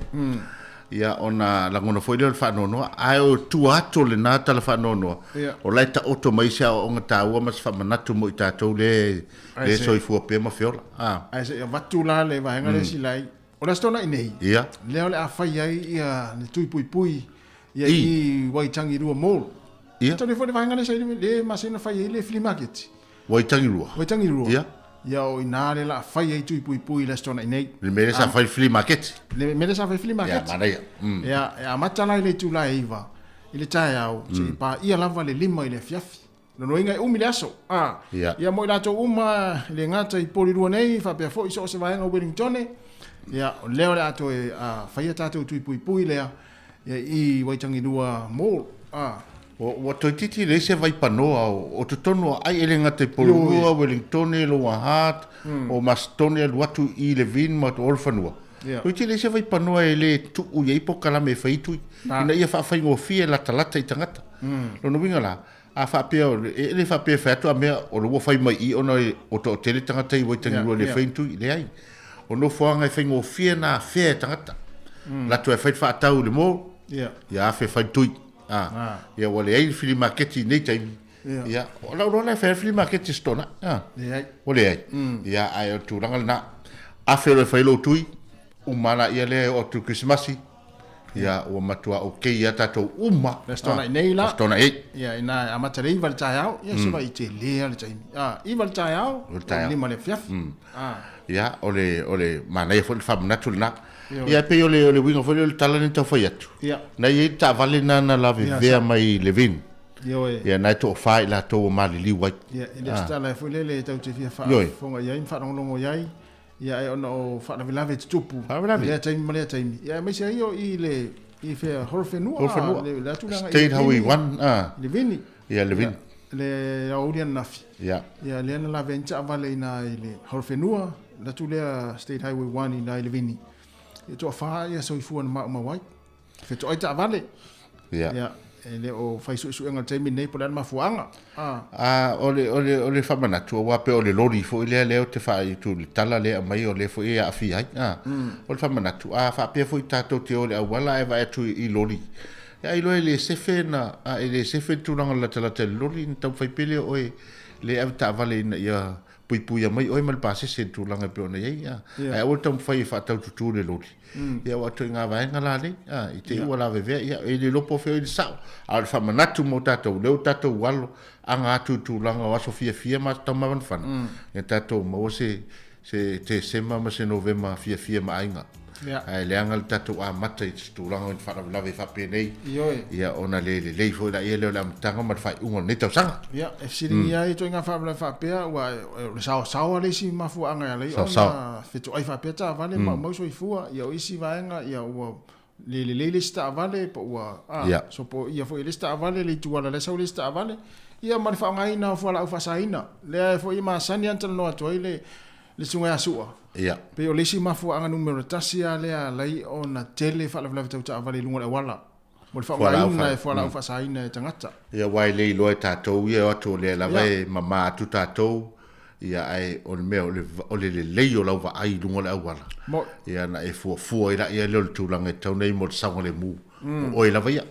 Ia, ona lagona foi lea o le faanoanoa, ae o tua atu o lena tala faanoanoa, o la e taoto mai se aoaoga taua ma se faamanatu mo i tatou lea e soifua pea ma feola. A. Ae se i avatu la le vaega lea silai, o le Aso Toonai nei, lea o le a fai ai ia le tui puipui ia i Waitangirua Mall. Ia. Tau foi le vaega lea sa i le masina fai ai le flea market. Waitangirua. Waitangirua. Ia. Ia o i ina lea la a fai ai tui puipui i le Aso Toonai nei. Le mea lea sa fai le flea market. Le mea lea sa fai flea market. Ia, manaia. Ia, e amata la i le itula e 9 i le taeao, seia paia lava le 5 i le afiafi. Lona uiga e umi le aso. A, Ia. ia mo i latou uma e le gata i Porirua nei, faapea foi i so o se vaega o Wellingtone, ia, o lea o le a toe faia tatou tui puipui lea, ia, i Waitangirua Mall. A. Ua toeitiiti leai se vaipanoa o totonu o ai e le gata i Porirua, Wellingtone, Lower Hutt, o Masetone alu atu i Levin ma o le fanua. Toeitiiti leai se vaipanoa e le tuu i ai polokalame e fai ai tui, ina ia faafaigofie latalata i tagata. Lona uiga la, a faapea, e le faapea e fai atu a mea o lea ua fai mai i i ona ua toatele tagata i Waitagirua e le faia ni tui. Leai. O nofoaga e faigofie ona afea e tagata. Latou e fai le faatau i le mall, ia afe fai le tui. Ia ua leai le filimaketi i nei taimi. Ia, o lau iloa la e fai lava le filimaketi i Stona'i. Leai. Ua leai. Ia, ae o le tulaga lena. Afe loa e fai lou tui, uma lava laia lea e oo atu i le Kerisimasi, ia ua matua okay lava tatou uma. Le Aso Toonai nei la. Aso Toonai ei. Ia, ina e amata i le 9 i le taeao, ia se vaai tele lava le taimi. 9 i le taeao, O le taeao. 5 i le afiafi. Ia, o le, o le manaia foi le faamanatu lena. Ia, e pei o le, o le uiga foi lea o le tala lea na tau fai atu. Ia. Na i ai le taavale lena na lavevea mai Levin. Ioe. Ia, na e toafa i latou ua maliliu ai. Ia, e le o se tala foi lele tatou te fia faafofoga i ai ma faalogologo i ai, ia ae ona o faalavelave e tutupu i lea taimi ma lea taimi. Ia aemaise ai o i le i fea Horowhenua, Horowhenua. le atu le agai i State Highway 1, ah. Levini. Ia, Levini. Ia, le aoauli ananafi. Ia. Ia, lea na lave ai ni taavale i ina i le Horowhenua, le atu lea State Highway 1 i ina i Levini. Ia toafa ia soifua na maumau ai. Fetoai taavale. Ia. Ia, e le o fai suesuega i le taimi lenei po o le a le mafuaaga. A. A, o le, o le, o le faamanatu, aua pei o le loli foi lea, lea ou te faaitu i le tala lea e aumai, o lea foi e aafia ai. A. O le faamanatu, a faapea foi tatou te o i le auala ae vaai atu i loli, ia ailoa e le sefe na, a e le sefe le tulaga o le latalata i le loli, ona taumafai pea lea o oe le avetaavale ina ia puipuia mai oe ma le pasese i le tulaga e pei ona i ai, a. Ia. Ae aua le taumafai e faataututu le loli. Ia ua ituaiga vaega la nei, a, i te i ua lavevea, ia, e le iloa po o fea o i le sao. A o le faamanatu mo tatou, lea ua tatou alo aga atu i tulaga o aso fiafia ma aso taumavanafana, ia tatou maua se, se Tesema ma se Novema fiafia ma aiga. Ia. Ae leaga le tatou amata i se tulaga o ni faalavelave faapenei, Ioe. ia ona le lelei foi laia lea o le amataga ma le faaiuga o lenei tausaga. Ia, e fesiligia ai ituaiga faalavelave faapea, ua o le saosaoa le isi mafuaaga e ala ai ona fetoai faapea taavale ma aumau soifua. Ia, o isi vaega, ia ua le lelei le isi taavale, po ua, a, sopoia foi e le isi taavale le ituala la e sau le isi taavale, ia ma le faaaogaina o fualaau faasaina. Lea foi e masani lava ona talanoa atu ai le le susuga ia Su'a. Ia. Pei o le isi mafuaaga numera tasi lava lea e ala ai ona tele faalavelave tau taavale i luga o le auala. Mo le faaaogaina e fualaau faasaina e tagata. Ia aua e le iloa e tatou ia e o atu o lea lava e mama atu tatou, ia ae o le mea o le lelei o lau vaai i luga o le auala, ia ona e fuafua ai laia lea o le tulaga e tatau ona i ai mo le saogalemu o oe lava ia.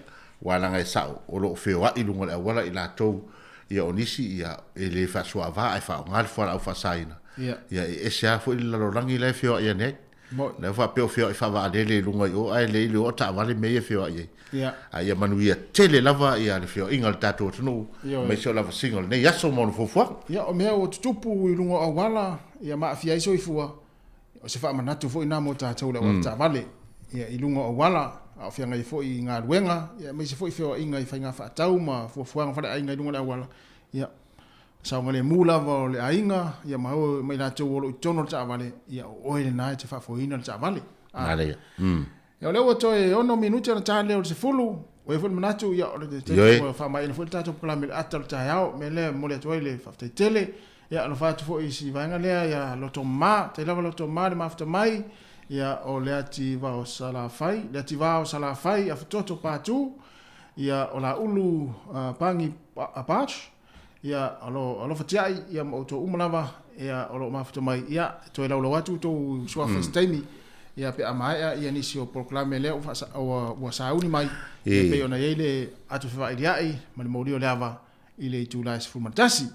Aua leaga e sao o lo o feoai i luga o le auala i latou, ia o nisi ia e le faasuaava ae faaaoga le fualaau faasaina, ia e ese lava foi le lalolagi la e feoai ane ai. Lea ua faapea o feoai faavaalele i luga i o ae le i le o taavale mea ia e feoai ai. A ia manuia tele lava ia le feoaiga a le tatou atunuu, aemaise o lavasiga o lenei aso ma ona fuafuaga. Ia, o mea ua tutupu i luga o auala, ia ma aafia ai soifua, o se faamanatu foi lena mo tatou le auala taavale, ia, i luga o auala, a o feagai foi i galuega, ia, aemaise foi feoaiga i faiga faatau ma fuafuaga faleaiga i luga o le auala, ia, saogalemu lava o le aiga, ia ma o ma i latou o lo o i totonu o le taavale, ia o oe lena e te faafoeina le taavale. Manaia. Ia o lea ua toe 6 minute ona ta lea o le 10, ua i ai foi le manatu, ia o le taimi ua faamaeaina foi le tatou polokalame i le ata o le taeao. O le mea lea e momoli atu ai le faafetai tele. Ia alofa atu foi i si vaega lea ia Lotomā, tai lava Lotomā le mafuta mai, ia o Leativao o Salafai, Leativao o Salafai, Afatoto Patu, ia o Laulu Pagi Patch, Ia, o lo alofa tiai, ia ma outou uma lava, ia, o lo o mafuta mai, ia, e toe laulau atu outou suafa i se taimi, ia, pe a maea, ia, nisi o polokalame lea ua faasa, ua, ua sauni mai, ia, pei ona i ai le atu fevailia'i ma le moli o le ava i le itula e 11.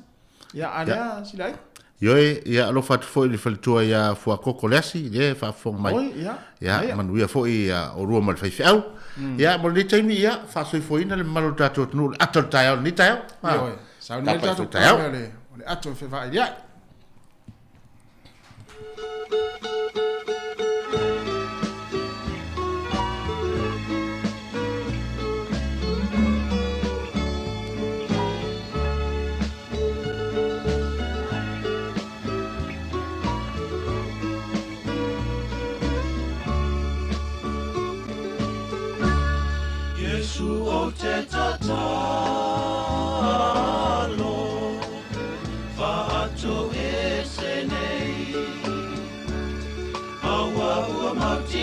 Ia, a lea, sila ai. Ioe, ia alofa atu foi i le faletua ia Fuakoko Leasi, lea e faafofoga mai. Oi, ia. Ia, ia. manuia foi ia olua ma le faifeau. Ia, mo lenei taimi, ia, faasoifuaina le mamalu o le tatou atunuu, le ata o le taeao lenei taeao. Ioe, sauni mai le tatou taeao o le ato e fevailia'i. Iesu ou te tatalo, Whaatu ese nei, Aua ua mauti.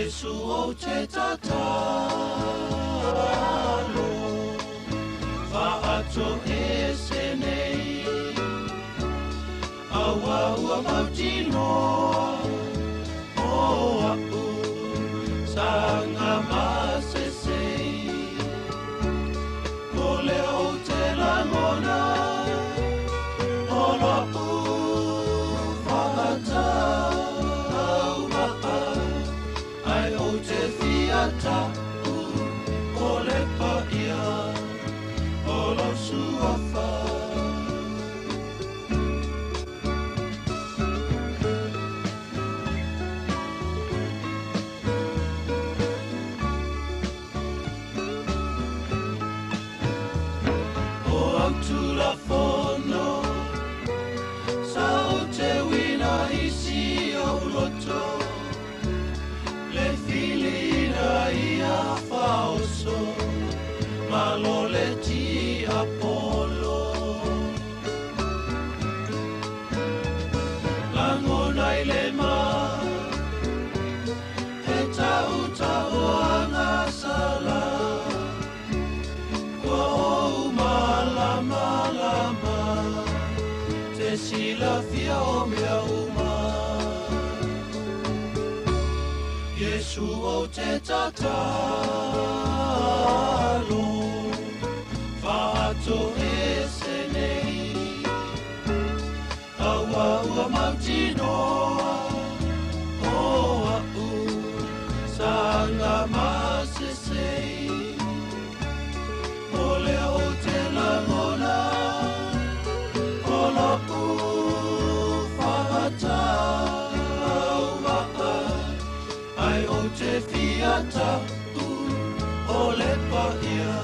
Iesu ou te tatalo, Faato ese nei, Aua ua mautinoa, O a'u saga masesei. O lea ou te lagona, O lo'u faataumaa, Ae ou te fia ta'u, O le paia o lou Suafa. O au Tulafono, sa ou te uina i si ou loto, le fili ina ia faaoso, ma lo le tiapolo. Lagona i le ma, he tautaoaga sala, ua ou malamalama, te silafia o mea uma. Iesu ou te tatalo, Faato ese nei, Aua ua mautinoa, O a'u saga masesei. O lea ou te lagona, O lo'u faataumaa, Ae ou te fia ta'u, O le paia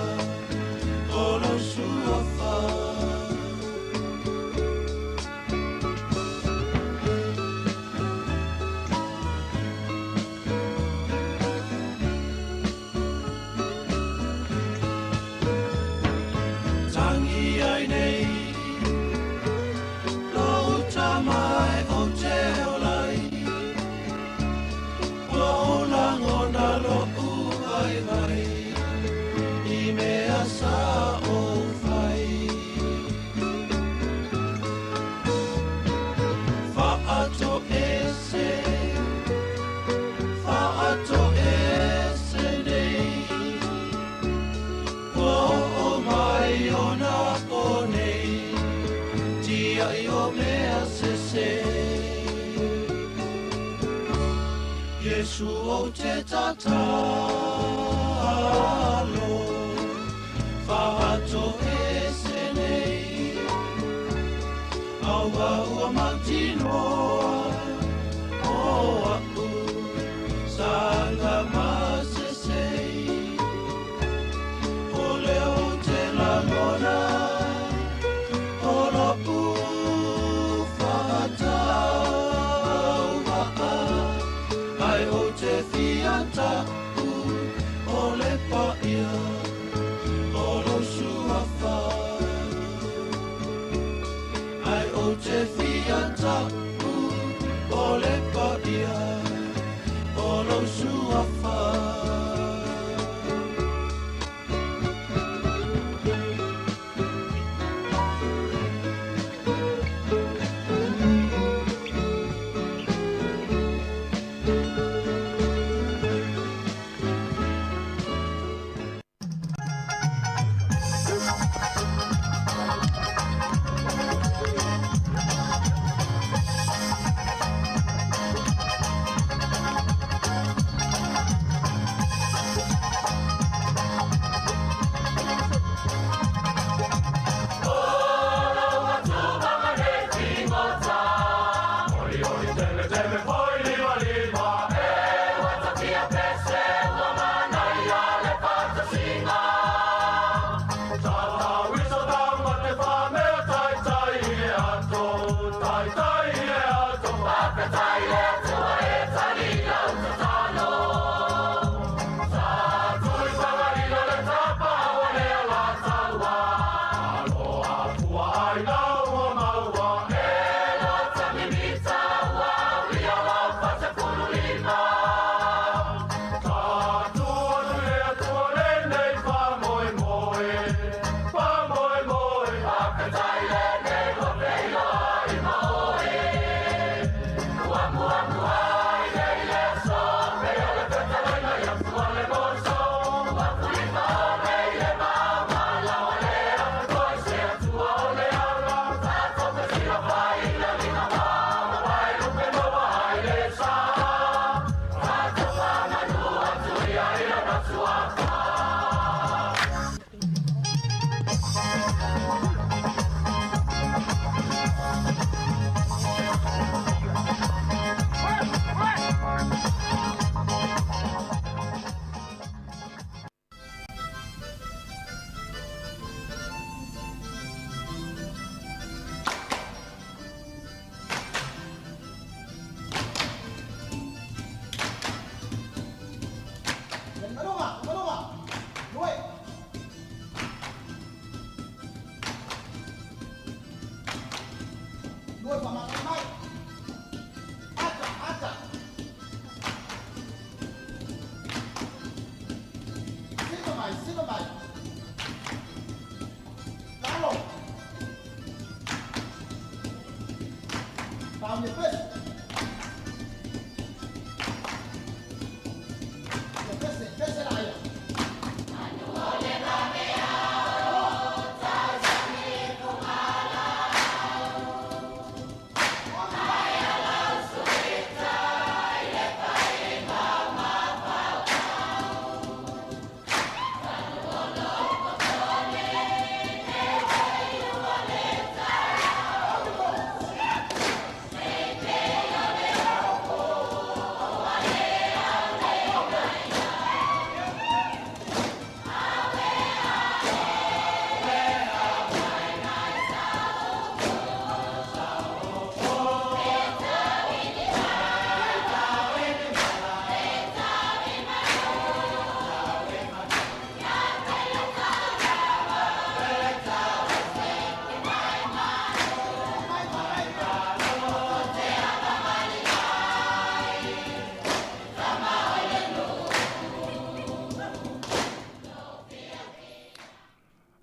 o lou Suafa. Tangi ai nei, lou tama e ou te ola ai, Ua ou lagona lo'u vaivai, I mea sa ou fai. Faato ese, faato ese nei, Ua oo mai ona po nei, Tia'i o mea sese. Iesu ou te tatalo, Faato ese nei, Aua ua mautinoa, O a'u saga masesei. O lea ou te lagona, O lo'u faataumaa, Ae ou te fia ta'u, O le paia o lou Suafa. Ae ou te fia ta'u, O le paia o lou Suafa.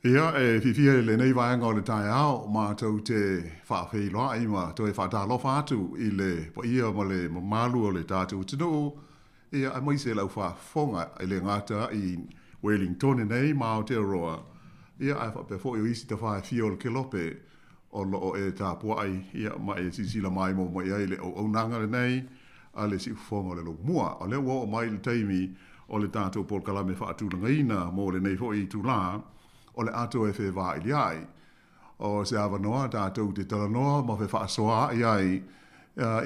Ia, e fiafia i lenei vaega o le taeao, matou te faafeiloai ma toe faatalofa atu i le paia ma le mamalu o le tatou atunuu, ia, aemaise lau faafofoga e le gata i Welingtone nei ma Aotearoa, ia, ae faapea foi o isi tafa e fia o le kelope o lo o e tapuai, ia, ma e silasila maimoa mai ai i le auaunaga lenei a le Siufofoga o le Laumua. O lea ua oo mai le taimi o le tatou polokalame faatulagaina mo lenei foi itulā, o le a toe fevailiai. O se avanoa tatou te talanoa ma fefaasoaai ai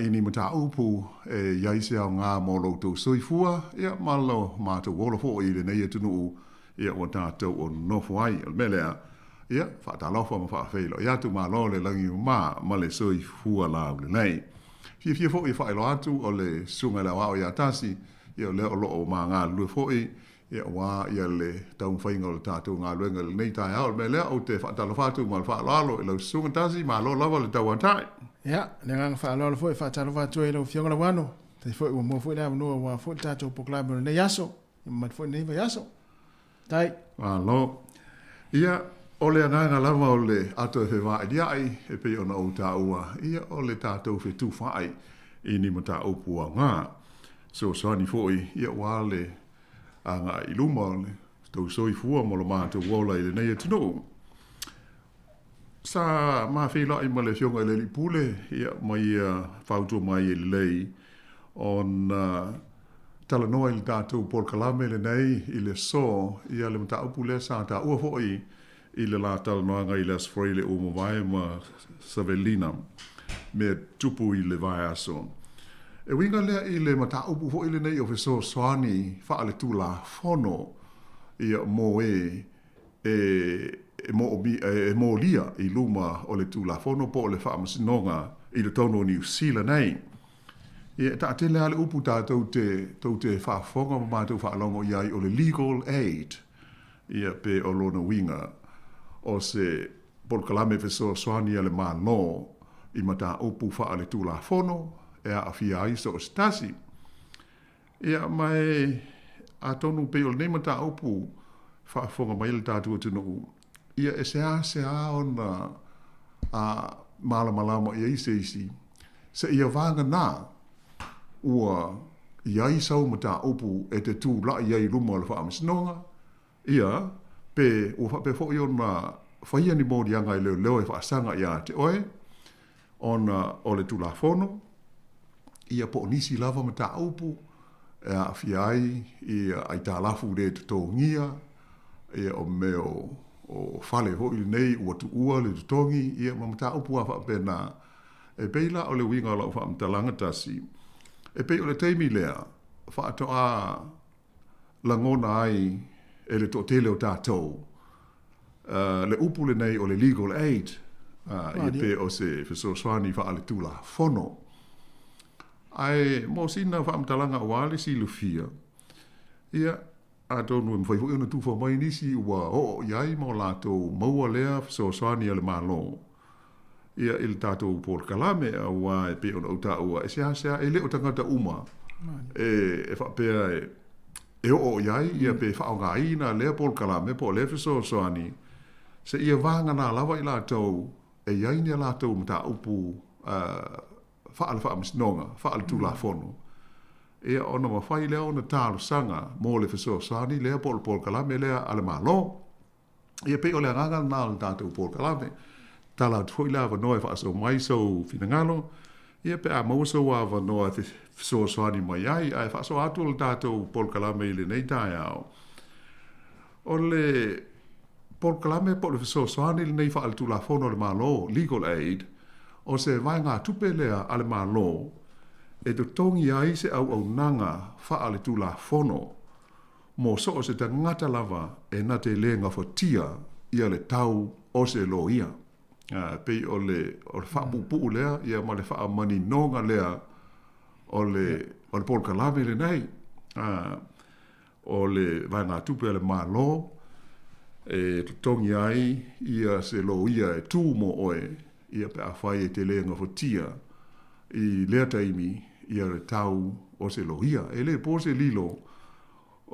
i ni mataupu e i ai se aoga mo lo outou soifua ia ma lo matou ola foi i lenei atunuu ia ua tatou o nofo ai. O le mea lea, ia, faatalofa ma faafeiloai atu, malo le lagi mama ma le soifua laulelei. Fiafia foi e faailoa atu o le Susuga i le Aoao ia Tasi, ia o lea o lo o ma galulue foi, ia aua ia le taumafaiga o le tatou galuega i lenei taeao. O le mea lea, ou te faatalofa atu ma le faaaloalo i lau Susuga Tasi, malo lava le tauatai. Ia, le agaga faaaloalo foi e faatalofa atu ai i lau Afioga Lauano. Faafetai foi ua maua foi le avanoa aua foi le tatou polokalame o lenei aso, ia mamalu foi lenei vaiaso. Tai. Malo. Ia, o le agaga lava o le ato e fevailia'i, e pei ona ou taua, ia, o le tatou fetufaai i ni mataupu aoga. Fesoasoani foi, ia, aua le agai i luma o le tou soifua ma lo matou ola i lenei atunuu. Sa ma feiloai ma le Afioga i le Alii Pule, ia, ma ia fautua mai e lelei ona talanoa i le tatou polokalame lenei i le aso, ia le mataupu lea sa taua foi i le la talanoaga i le Aso Faraile ua mavae ma Savelina, mea tupu i le vaiaso. E uiga lea i le mataupu foi lenei o fesoasoani faaletulafono, ia, mo e e e molia i luma o le Tulafono po o le Faamasinoga i totonu o Niu Sila nei. Ia, e taatele lava le upu tatou te, tou te faafofoga ma matou faalogo i ai o le legal aid, ia, pe o lona uiga o se polokalame fesoasoani a le Malo i mataupu faaletulafono e aafia ai so o se tasi. Ia, ma e atonu pei o lenei mataupu faafofoga mai le tatou atunuu, ia e seasea ona a malamalama i ai se isi, seia vagana ua i ai sau mataupu e te tulai ai i luma o le Faamasinoga, ia, pe ua faapea foi ona faia ni moliaga e leoleo e faasaga ia te oe, ona o le Tulafono, ia po o nisi lava mataupu e aafia ai ia aitalafu le totogia, ia o mea o fale foi lenei ua tuua le totogi, ia ma mataupu lava faapena. E pei la o le uiga o lau faamatalaga tasi, e pei o le taimi lea faatoa lagona ai e le toatele o tatou le upu lenei o le legal aid, ia pe o se fesoasoani faaletulafono. Ae mo sina faamatalaga aua le silafia, ia, atonu e mafai foi ona tufa mai nisi ua oo i ai ma o latou maua lea fesoasoani a le Malo ia i le tatou polokalame, aua e pei ona ou taua, e seasea, e le o tagata uma e faapea e oo i ai ia pe faaaogaina lea polokalame po o lea fesoasoani, seia vagana lava i latou e i ai ni a latou mataupu faale-faamasinoga, faale-tulafono, ia ona mafai lea ona talosaga mo le fesoasoani lea po o le polokalame lea a le Malo. Ia pei o le agaga lena o le tatou polokalame. Tala atu foi le avanoa e faasoa mai sou finagalo, ia pe a maua sou avanoa e fesoasoani mai ai, ae faasoa atu le tatou polokalame i lenei taeao. O le polokalame po o le fesoasoani lenei faaletulafono a le Malo, Legal Aid, o se vaegatupe lea a le Malo e totogi ai se auaunaga faaletulafono mo so o se tagata lava e na te lē gafatia ia le tau o se loia. E pei o le o le faapuupuu lea ia ma le faamaninoga lea o le o le polokalame lenei. O le vaegatupe a le Malo e totogi ai ia se loia e tū mo oe ia pe afai e te lē gafatia i lea taimi ia le tau o se loia. E le po se lilo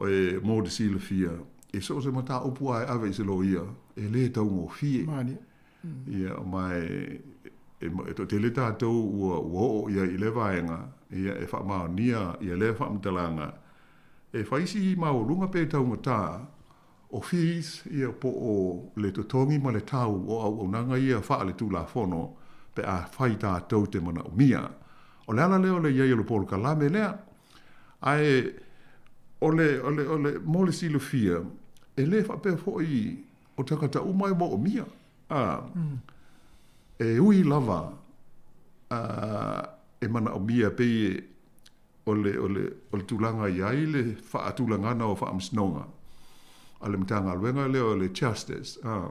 e mo te silafia, e so o se mataupu a e ave i se loia, e lē taugofie. Malie. Ia, ma e, e, e toatele tatou ua, ua oo i ai i lea vaega, ia, e faamaonia ia lea faamatalaga, e fai si maualuga pe taugata o fees, ia, po o le totogi ma le tau o auaunaga ia faaletulafono pe afai tatou te manaomia. O le ala lea o le i ai o le polokalame lea. Ae o le, o le, o le, mo le silafia, e lē faapea foi o tagata uma e moomia. A, e ui lava a, e manaomia pei o le, o le, o le tulaga i ai le faatulagana o faamasinoga a le Matagaluega lea o le Justice, a,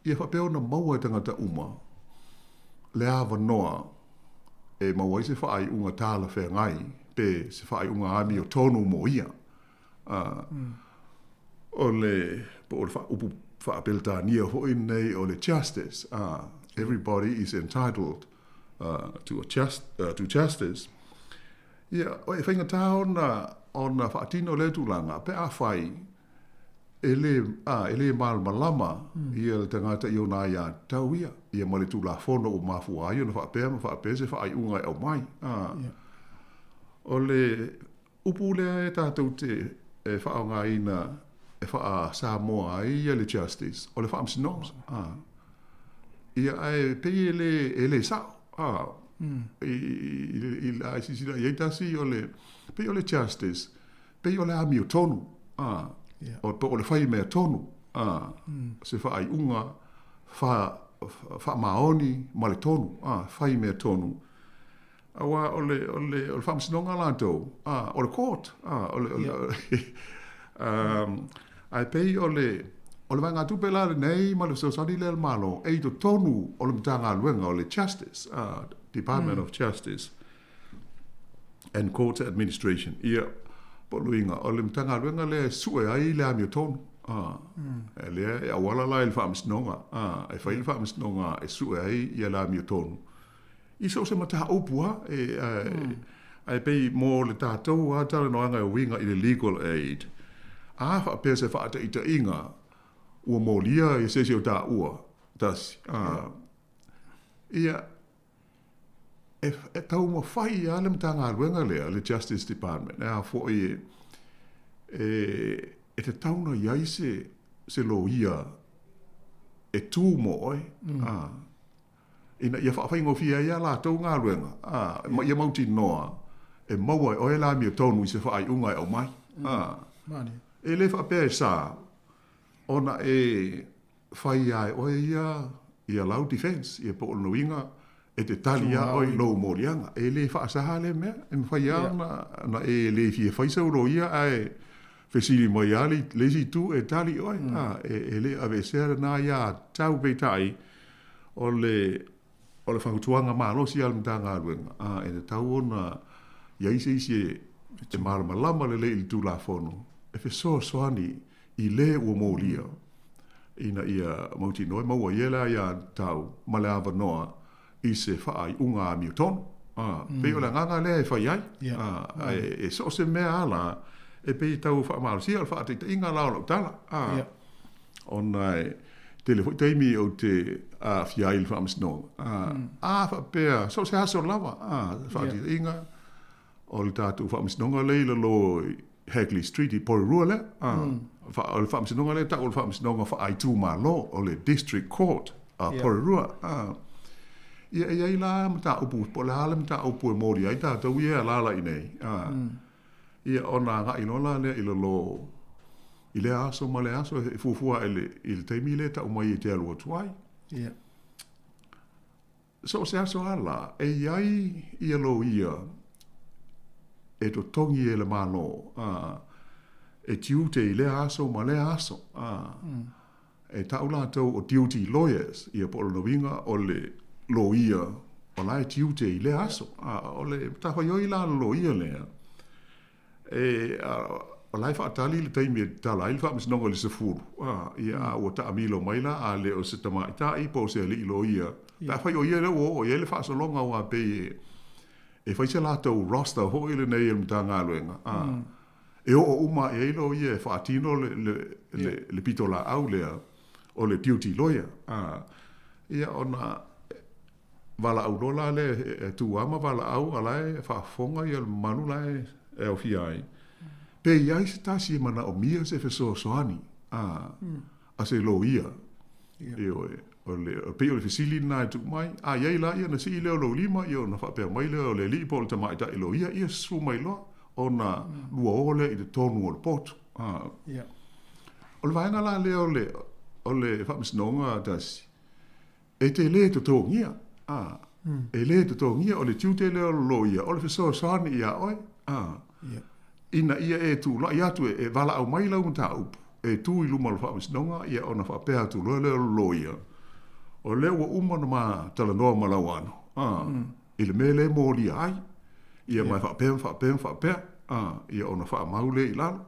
ia faapea ona maua e tagata uma le avanoa e maua ai se faaiuga talafeagai pe se faaiuga amiotonu mo ia. A, o le, po o le upu faa-Peretania foi lenei o le justice, a, everybody is entitled to a just, to justice. Ia, e faigata ona, ona faatino lea tulaga pe afai e lē, ā, e lē malamalama ia le tagata i ona aiatatau ia, ia ma le Tulafono ua mafua ai ona faapea ma faapea se faaiuga e aumai. Ā, o le upu lea e tatou te e faaaogaina e faa-Samoa ai ia le justice, o le faamasinoga. Ā, ia ae pei e lē, e lē sao, ā, i, i, i, a e silasila i ai tasi, o le, pei o le justice, Pei o le amiotonu, ā, o, po o le fai mea tonu, ā, se faaiuga wha, faamaoni ma le tonu, ā, fai mea tonu. Aua o le, o le, o le faamasinoga latou, ā, o le court, ā, o le, o le, um, ae pei o le, o le vaegatupe la lenei ma le fesoasoani lea a le Malo, e i totonu o le Matagaluega o le Justice, ā, Department of Justice, and Court Administration. Ia, po o luiga, o le Matagaluega lea e sue ai le amiotonu. A, mm. lea e auala la i le faamasinoga. A, e fai le faamasinoga e sue ai ia le amiotonu. I so o se mataupu a, e, a, mm. ae pei mo le tatou a talanoaga e uiga i le legal aid. A faapea se faataitaiga ua molia i se isi o taua, tasi. A, ia, e, e taumafai lava le Matagaluega lea, le Justice Department, e a foi e, e, e tatau ona i ai se, se loia e tū mō oe, mm. a, ina ia faafaigofie ai a latou galuega, a, ma ia mautinoa e maua e oe le amiotonu i se faaiuga e aumai. Mm. A, e lē faapea e sā, ona e Fai a e oe ia ia lau defense, ia po o lona uiga e te tali ia oe i lou moliaga. E le faasaha lea mea, e mafai lava ona, ona e le fia fai sau loia ae fesili mai lava le, le isi itu e tali oe. Mm. A, e, e le aveesea lena ia tau peitai o le, o le fautuaga malosi a le Matagaluega, a, e tatau ona i ai se isi e, e malamalama lelei i le Tulafono e fesoasoani i lē ua molia ina ia mautinoa e maua ai le aiatatau ma le avanoa i se faaiuga amiotonu. A, pei o le agaga lea e fai ai. A, ae e so o se mea lava la, e pei e tau faamalosia o le faataitaiga la o lau tala. A, ona e tele foi taimi ou te aafia ai i le faamasinoga. A, a faapea, so o se aso lava, a, faataitaiga, o le tatou faamasinoga lea i lalo i Hagley Street i Porirua lea. A, mm. O le faamasinoga lea tau o le faamasinoga faaitumalo o le District Court a yeah. Porirua. A, ia e i ai la mataupu, po o le a le mataupu e moli ai tatou ia e alaala i inei. A, mm. Ia ona agai loa la lea i lalo i lea aso ma lea aso e fuafua i le, i le taimi lea e tau mai e te alu atu ai. Yeah. So o se aso lava la, e i ai ia loia e totogi e le Malo, ā, e tiute i lea aso ma lea aso, ā, e tau latou o duty lawyers, ia po o lona uiga o le loia o la e tiute i lea aso, ā, o le matafaioi la a le loia lea, E, a, o la e faatali le taimi e tatala ai le faamasinoga i le 10, a, ia, a ua taamilo mai la, a le o se tamaitai po o se alii loia. Pe afai o ia lea ua oo i ai le faasologa aua pei e, e fai se latou roster foi lenei e le Matagaluega, a, e oo uma aʻe ai loia e faatino le, le, le, le pitolaau lea o le duty lawyer. A, ia ona valaau loa la lea e tu lava ma valaau a la e faafofoga ia le mamalu la e aofia ai. Pe i ai se tasi e manaomia se fesoasoani a, a se loia. Ioe, o le, pei o le fesili lena e tuu mai, a i ai la ia ona sii lea o lou lima, ia ona faapea mai lea o le alii po o le tamaitai loia, ia susu mai loa ona lua o lea i totonu o le potu. A. O le vaega la lea o le, o le faamasinoga tasi, e te lē totogia, a, e lē totogia, o le tiute lea o le loia, o le fesoasoani iā oe, a, ina ia e tulai atu e valaau mai lau mataupu, e tu i luma o le faamasinoga, ia ona faapea atu loa lea o le loia, o lea ua uma ona ma talanoa ma Lauano, a, i le mea lea e molia ai, ia ma e faapea ma faapea ma faapea, a, ia ona faamau lea i lalo.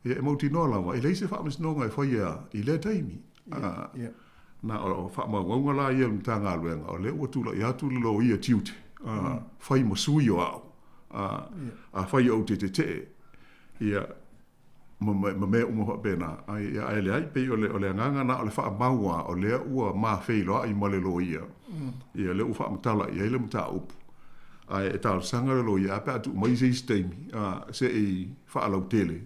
Ia e mautinoa lava, e leai se faamasinoga e faia i lea taimi. A, na o faamaumauga la ia a le Matagaluega, o lea ua tulai atu le loia tiute, a, fai ma sui o au. A, afai ou te tetee, ia, ma, ma mea uma faapena. Ai, ia, ae leai, pei o le, o le agaga na o le faamau lava, o lea ua ma feiloai ma le loia, ia, lea ua faamatala i ai le mataupu. Ae e talosaga le loia, a pe a tuu mai se isi taimi, a, se i faalautele,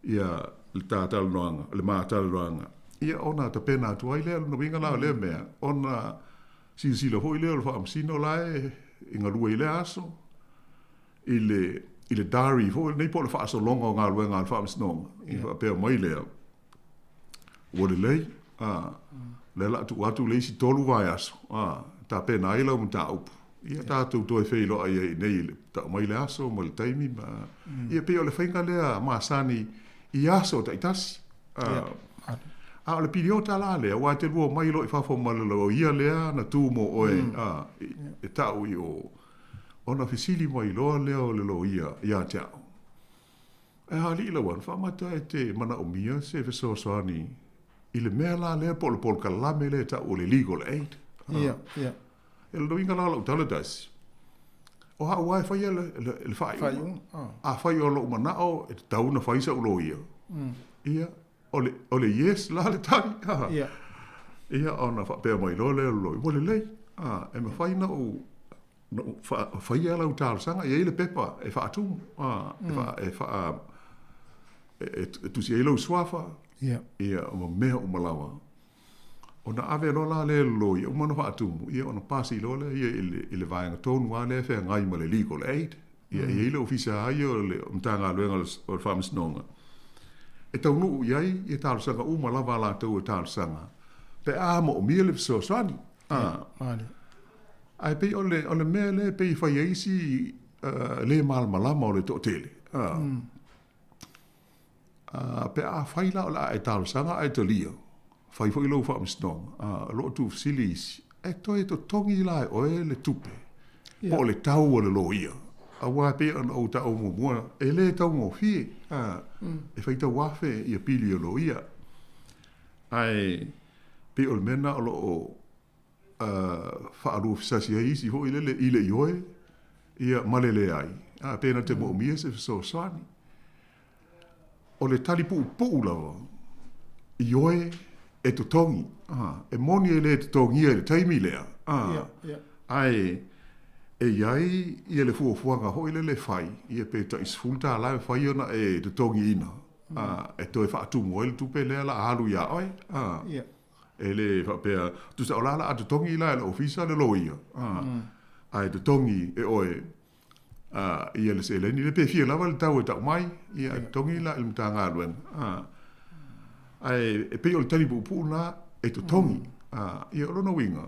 ia le ta talanoaga, le ma talanoaga, ia ona tapena atu ai lea. O lona uiga la o lea mea, ona silasila foi lea o le Faamasino la e galue i lea aso, i le, i le diary foi lenei po o le faasologa o galuega a le Faamasinoga, ia faapea mai lea, ua lelei, a, o lea o le a tuu atu le isi 3 vaiaso, a, tapena ai lau mataupu, ia tatou toe feiloai ai i inei i le tau mai le aso ma le taimi ma, ia pei o le faiga lea masani i aso taitasi. A, a o le piliota la lea, aua e te lua omai loa i fafo ma le loia lea na tu mo oe, a, e tau i o, ona fesili mai loa lea o le loia ia te au. E alii Lauano, faamata e te manaomia se fesoasoani i le mea la lea po o le polokalame lea e tau o le legal aid. Ia, ia. E le uiga la o lau tala tasi, o au lava e faia le, le, le faaiuga. Afai o lou manao e tatau ona fai sau loia, ia, o le, o le yes la le tali. Ia. Ia, ona faapea mai loa lea o le loia, ua lelei, e mafai ona ou na ou faia lau talosaga, e i ai le pepa e faatumu, e faa, e faa, e tusi ai lou suafa, ia, ma mea uma lava. Ona ave loa la lea e le loia, uma ona faatumu, ia ona pasi loa lea ia i le, i le vaega tonu lava lea e feagai ma le legal aid. Ia, e i ai le ofisa lava ia o le Matagaluega o le Faamasinoga, e taunuu i ai ia talosaga uma lava a latou e talosaga, pe a moomia le fesoasoani. Ae pei o le, o le mea lea e pei e fai ai isi le malamalama o le toatele. Pe a fai la o le a e talosaga ae talia, fai foi lou faamasinoga, o lo o tuufesili isi, e toe totogi la e oe le tupe po o le tau o le loia, aua e pei ona ou taua muamua, e le taugofie, e faitau afe ia pili o loia. Ae pei o le mea lena o lo o faaluafesasi ai isi foi lele i le ioe ia ma le leai, a pe na te moomia se fesoasoani. O le tali puupuu lava, ioe e totogi. E moni e le totogia i le taimi lea, ae e i ai ia le fuafuaga foi lele e fai, ia pe tai $10 e mafai ona e totogiina, e toe faatumu ai le tupe lea o le a alu ia oe. E le faapea, tusa o la o le a totogi la e le ofisa le loia, ae totogi e oe ia le seleni lea, pe fia lava le tau e tau mai, ia ae totogi la i le Matagaluega. Ae e pei o le tali puupuu lena e totogi. Ia o lona uiga,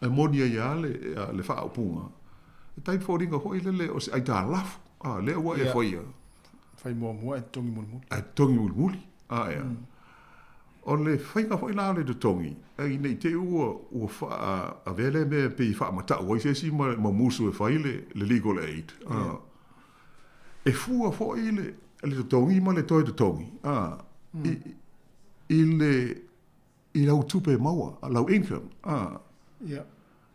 e moni ai lava le faaupuga, e tai foliga foi lele o se aitalafu, lea ua e faia. Fai muamua ae totogi mulimuli. Ae totogi mulimuli, ea. O le faiga foi la o le totogi, ina i te i ua ua faa-avea lea mea pei e faamatau ai se isi ma ma musu e fai le le legal aid, a. E fua foi le le totogi ma le toe totogi, a, i i le i lau tupe maua, lau income, a.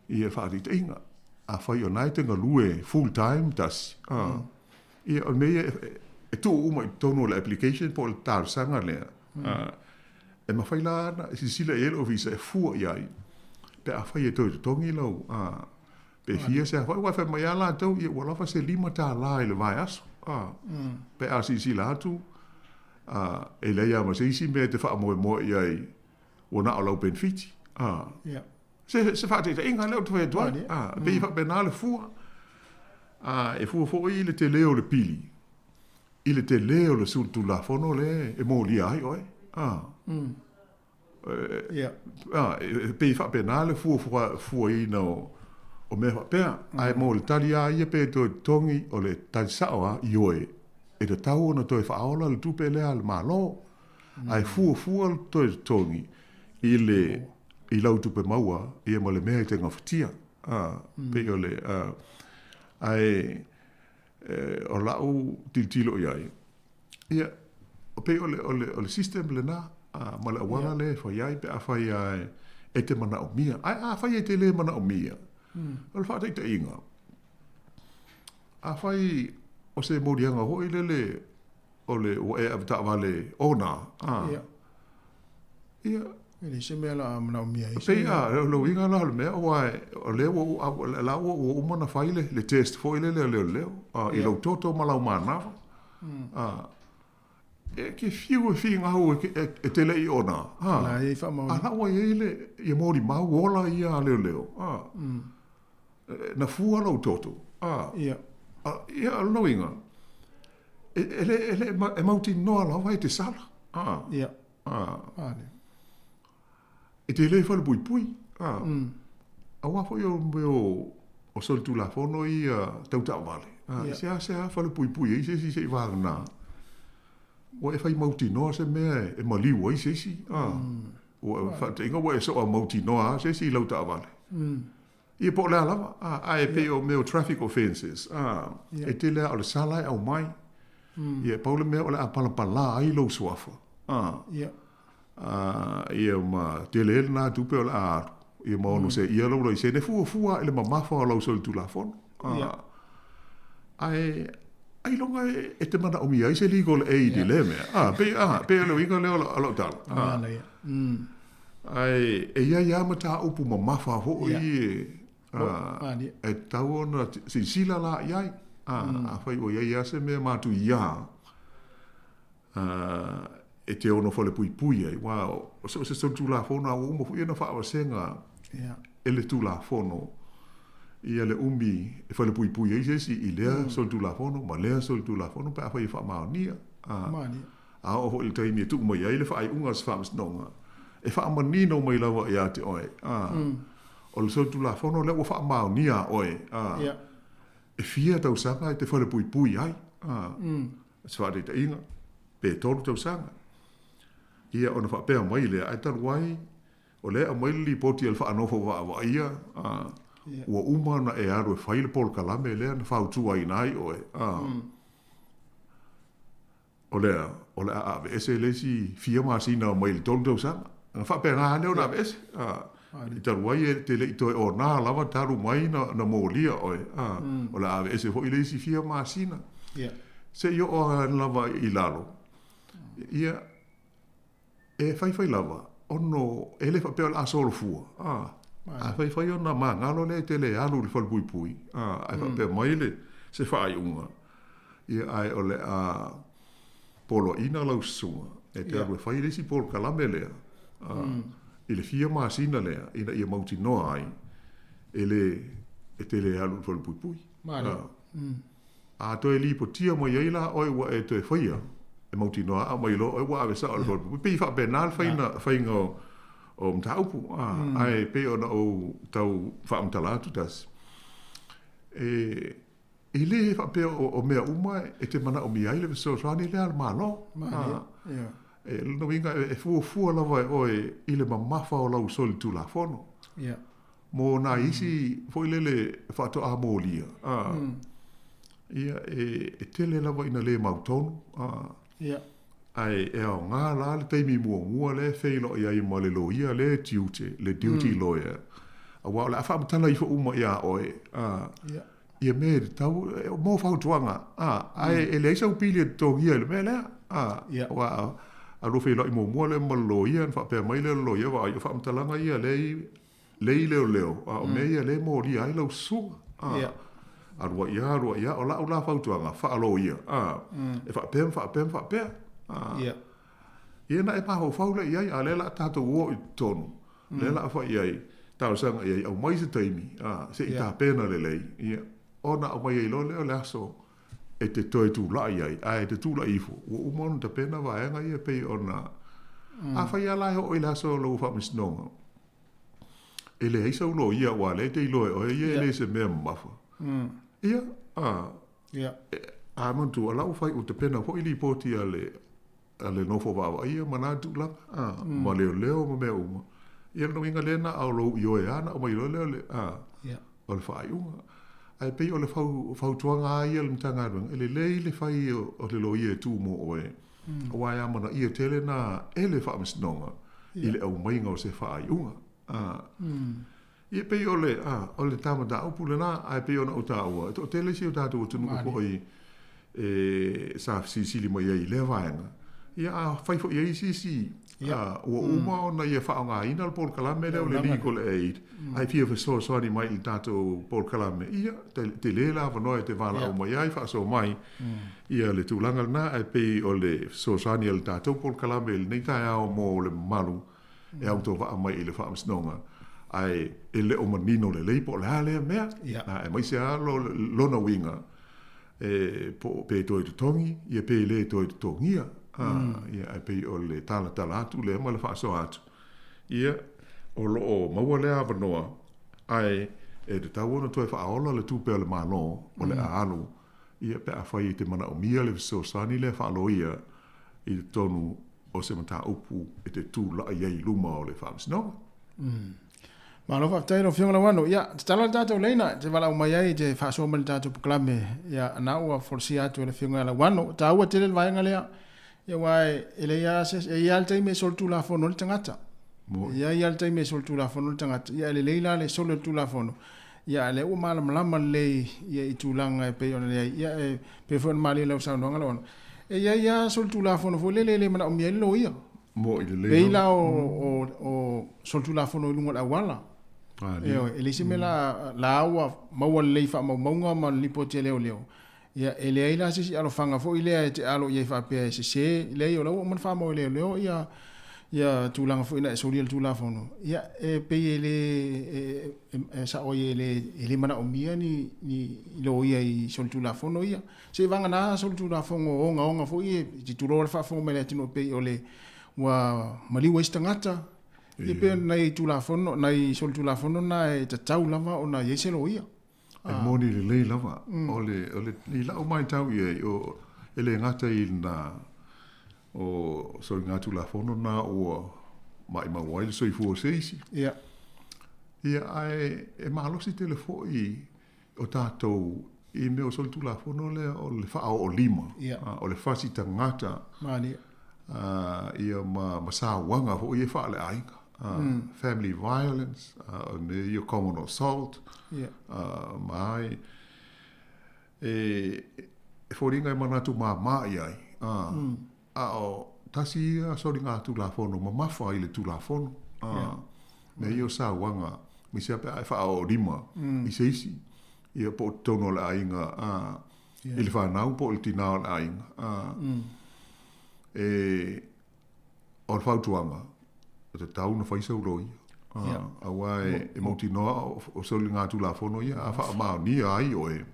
Ia faataitaiga, afai o na e te galue full time tasi, a. Ia, o le mea ia e tuu uma i totonu o le application po o le talosaga lea. E mafai la ona silasila i ai le ofisa e fua i ai pe afai e toe totogi lau pe fia se aofai. Aua e fai mai lava latou, ia ua lava se $5 i le vaiaso. Pe a silasila atu e leai lava ma se isi mea e te faamoemoe i ai ua na o lau penefiti. Se faataitaiga lea ou te fai atu ai. E pei e faapena le fua. E fua foi i le tele o le pili, i le tele o le solitulafono lea e molia ai oe. E pei e faapena le fuaina o mea faapea. Ae mo le tali lava ia pe toe totogi, o le tali sao lava, ioe, e tatau ona toe faaola le tupe lea a le Malo. Ae fuafua le toe totogi i le i lau tupe maua ia ma le mea e te gafatia. Pei o le, ae o lau tilotilo i ai, ia, pei o le, o le, o le system lena, ma le auala lea e fai ai pe afai lava e te manaomia. Ae afai e te le manaomia, o le faataitaiga, afai o se moliaga foi lele o le ua e avetaavale ona, a. Ia. Ia. E leai se mea o le a manaomia ai. Pei a, o le uiga la o le mea, aua o lea ua, la ua uma ona fai le, le test foi lele a leoleo, a, i lou toto ma lau manava. A, e te fiu e finau e te le i ona, a. La e i faamaoni. A la ua i ai le, ia molimau ola ia a leoleo, a. Na fua lou toto, a. Ia. Ia, o lona uiga, E, e, le, e, le, e mautinoa lava e te sala. A. Ia. A. E te le falepuipui. A. Aua foi o mea o solitulafono ia tau taavale. A, ia. Seasea falepuipui ai se isi se'i vagana. Ua e fai mautinoa se mea e maliu ai se isi. A. Ua faataitaiga ua e soa mautinoa lava se isi i lau taavale. Ia po o le a lava, a, ae pei o mea o traffic offences, a, e tele lava o le sala e aumai. Ia, pau le mea o le a palapala ai lou suafa, a, a, ia ma tele ai lena tupe o le a alu, ia ma ono seia lou laisene, fuafua i le mamafa o lau solitulafono. A, ae ailoga e te manaomia ai se legal aid i lea mea. A, pei, a, pei o le uiga lea o lau tala. A. Ae e i ai lava mataupu mamafa foi e e tatau ona silasila la i ai. Afai ua i ai lava se mea matuia e te ono falepuipui ai, aua o so o se solitulafono lava ua uma foi ona faavasega e le Tulafono ia le umi e falepuipui ai se isi i lea solitulafono ma lea solitulafono pe afai e faamaonia. A oo foi i le taimi e tuu mai ai le faaiuga o se faamasinoga, e faamanino mai lava ia te oe, a, o le solitulafono lea ua faamaonia a oe, a, e fia tausaga e te falepuipui ai, a, se faataitaiga, pe 3 tausaga. Ia, ona faapea mai lea, ae talu ai, o lea e aumai le lipoti a le faanofo vaavaaia, a, ua uma ona e alu e fai le polokalame lea na fautuaina ai oe, a, O lea, o le a aveese le isi fia masina mai le 3 tausaga. Na faapena lava lea ona aveese. I talu ai e te le i toe ona lava talu mai na molia oe, o le a aveese foi le isi fia masina. Se i oo ane lava i lalo, ia, E faifai lava, ono e le faapea o le a solofua, a, a faifai ona magalo lea e te le alu i le falepuipui, a, ae faapea mai le, se faaiuga, ia, ae o le a poloaiina lau susuga e te alu e fai le isi polokalame lea, a, i le fia masina lea, ina ia mautinoa ai, e le, e te le alu i le falepuipui. Malie. A toe lipotia mai ai la oe ua e toe faia, e mautinoa a aumai loa oe ua ave sao i le falepuipui. E pei e faapena le faiga, faiga o mataupu, a, ae pei ona ou tau faamatala atu tasi, e, e le faapea o mea uma e te manaomia ai le fesoasoani lea a le Malo. Malie, ia. E, lona uiga e fuafua lava e oe i le mamafa o lau solitulafono. Ia. Mo nai isi foi lele faatoa molia, a, ia, e tele lava ina le mautonu, a, ia. Ae e aoga la le taimi muamua lea e feiloai ai ma le loia lea e tiute, le duty lawyer, aua o le a faamatala ifo uma iā oe, a, ia. Ia mea e tatau, mo fautuaga, a, ae e leai sau pili e totogia i le mea lea, a, aua a lua feiloai muamua lea ma le loia ona faapea mai lea o le loia, vaai, o faamatalaga ia lea i, lea i leoleo, a o mea ia lea e molia ai lau susuga, a, alu ai lava, alu ai lava. O lau la fautuaga, faaloia, a, e faapea ma faapea ma faapea, a. Ia ona e mafaufau lea i ai, a o lea o le a tatou o i totonu, lea o le a fai i ai, talosaga i ai, aumai se taimi, a, se i tapena lelei, ia, ona aumai ai loa lea o le aso e te toe tulai ai, ae e te tulai ifo, ua uma ona tapena vaega ia e pei ona, afai lava la e oo i le aso o lou faamasinoga, e leai sau loia aua o lea e te iloa e oe ia e le se mea mamafa. Ia, a, a manatua, o la ua fai, ua tapena foi lipoti a le, a le nofo vaavaaia ma na tulaga, a, ma leoleo ma mea uma. Ia o lona uiga lea na o lou ioe lava ona aumai loa lea o le, a, o le faaiuga. Ae pei o le fau, fautuaga lava ia a le Matagaluega, e lelei le fai o le loia e tu mo oe, aua e amanaia tele na e le Faamasinoga i le aumaiga o se faaiuga. A, Ia pei o le, a, o le ta mataupu lena, ae pei ona ou taua, e toatele si o tatou atunuu foi e sa fesilisili mai ai i lea vaega. Ia a fai foi i ai se isi, a, ua uma ona ia faaaogaina le polokalame lea o le Legal Aid, ae fia fesoasoani mai i le tatou polokalame, ia, tele le avanoa e te valaau mai ai, faasoa mai, ia le tulaga lena, ae pei o le fesoasoani a le tatou polokalame i lenei taeao mo le mamalu, e autovaa mai i le faamasinoga, ae e le o manino lelei po o le a lea mea, aemaise lava lona uiga, e, po, pe toe totogi, ia pe le toe totogia. Ia, ae pei o le talatala atu lea ma le faasoa atu, ia, o lo o maua lea avanoa, ae e tatau ona toe faaola le tupe a le Malo o le a alu, ia, pe afai e te manaomia le fesoasoani lea faaloia i totonu o se mataupu e te tulai ai i luma o le Faamasinoga. Malo faafetai lau Afioga Lauano. Ia, tatalo le tatou laina e te valaau mai ai e te faasoa mai le tatou polokalame. Ia, na ua folasia atu e le Afioga ia Lauano. E taua tele le vaega lea. Ia, aua e leai lava se, e i ai lava le taimi e solitulafono ai le tagata. E i ai lava le taimi e solitulafono ai le tagata. Ia, e lelei la le soli o le Tulafono. Ia, a o lea ua malamalama lelei ia i tulaga e pei ona i ai. Ia, e pei foi ona malie i lau saunoaga Lauano. E i ai lava solitulafono foi lele e le manaomia ai le loia. Mo'i lelei Pei la o, o, o solitulafono i luga o le auala. Ioe, e leai se mea la, la ua maua lelei i faamaumauga ma le lipoti a leoleo. Ia, e leai la se isi alofaga foi lea e te alo i ai faapea e sese. Leai, o la ua uma ona faamau e leoleo ia, ia tulaga foi na e solia le Tulafono. Ia, e pei e le, e, e, e sao ai e le, e le manaomia ni, ni loia i solitulafono ia. Seiavagana solitulafono ogaoga foi e te tuloa le faafofoga mai le atunuu e pei o le ua maliu ai se tagata. Ia pei o nai tulafono, nai solitulafono na e tatau lava ona i ai se loia. E moni lelei lava. O le, o le, i lau matau i ai, o, e le gata i na o soligatulafono na ua maimau ai le soifua o se isi. Ia. Ia, ae e malosi tele foi o tatou i mea o solitulafono lea o le faaoolima, o le fasi tagata. Malie. Ia ma, ma sauaga foi ia faaleaiga. Family violence, o mea ia common assault, ma ai. E, e foliga e manatu māmā i ai, a o tasi ia soligatulafono mamafa i le Tulafono, mea ia o sauaga, aemaise lava pe a e faaoolima i se isi, ia po o totonu o le aiga, a, i le fanau po o le tinā o le aiga, a, e, o le fautuaga, e tatau ona fai sau loia. A, aua e, e mautinoa o soligatulafono ia, a faamaonia ai oe,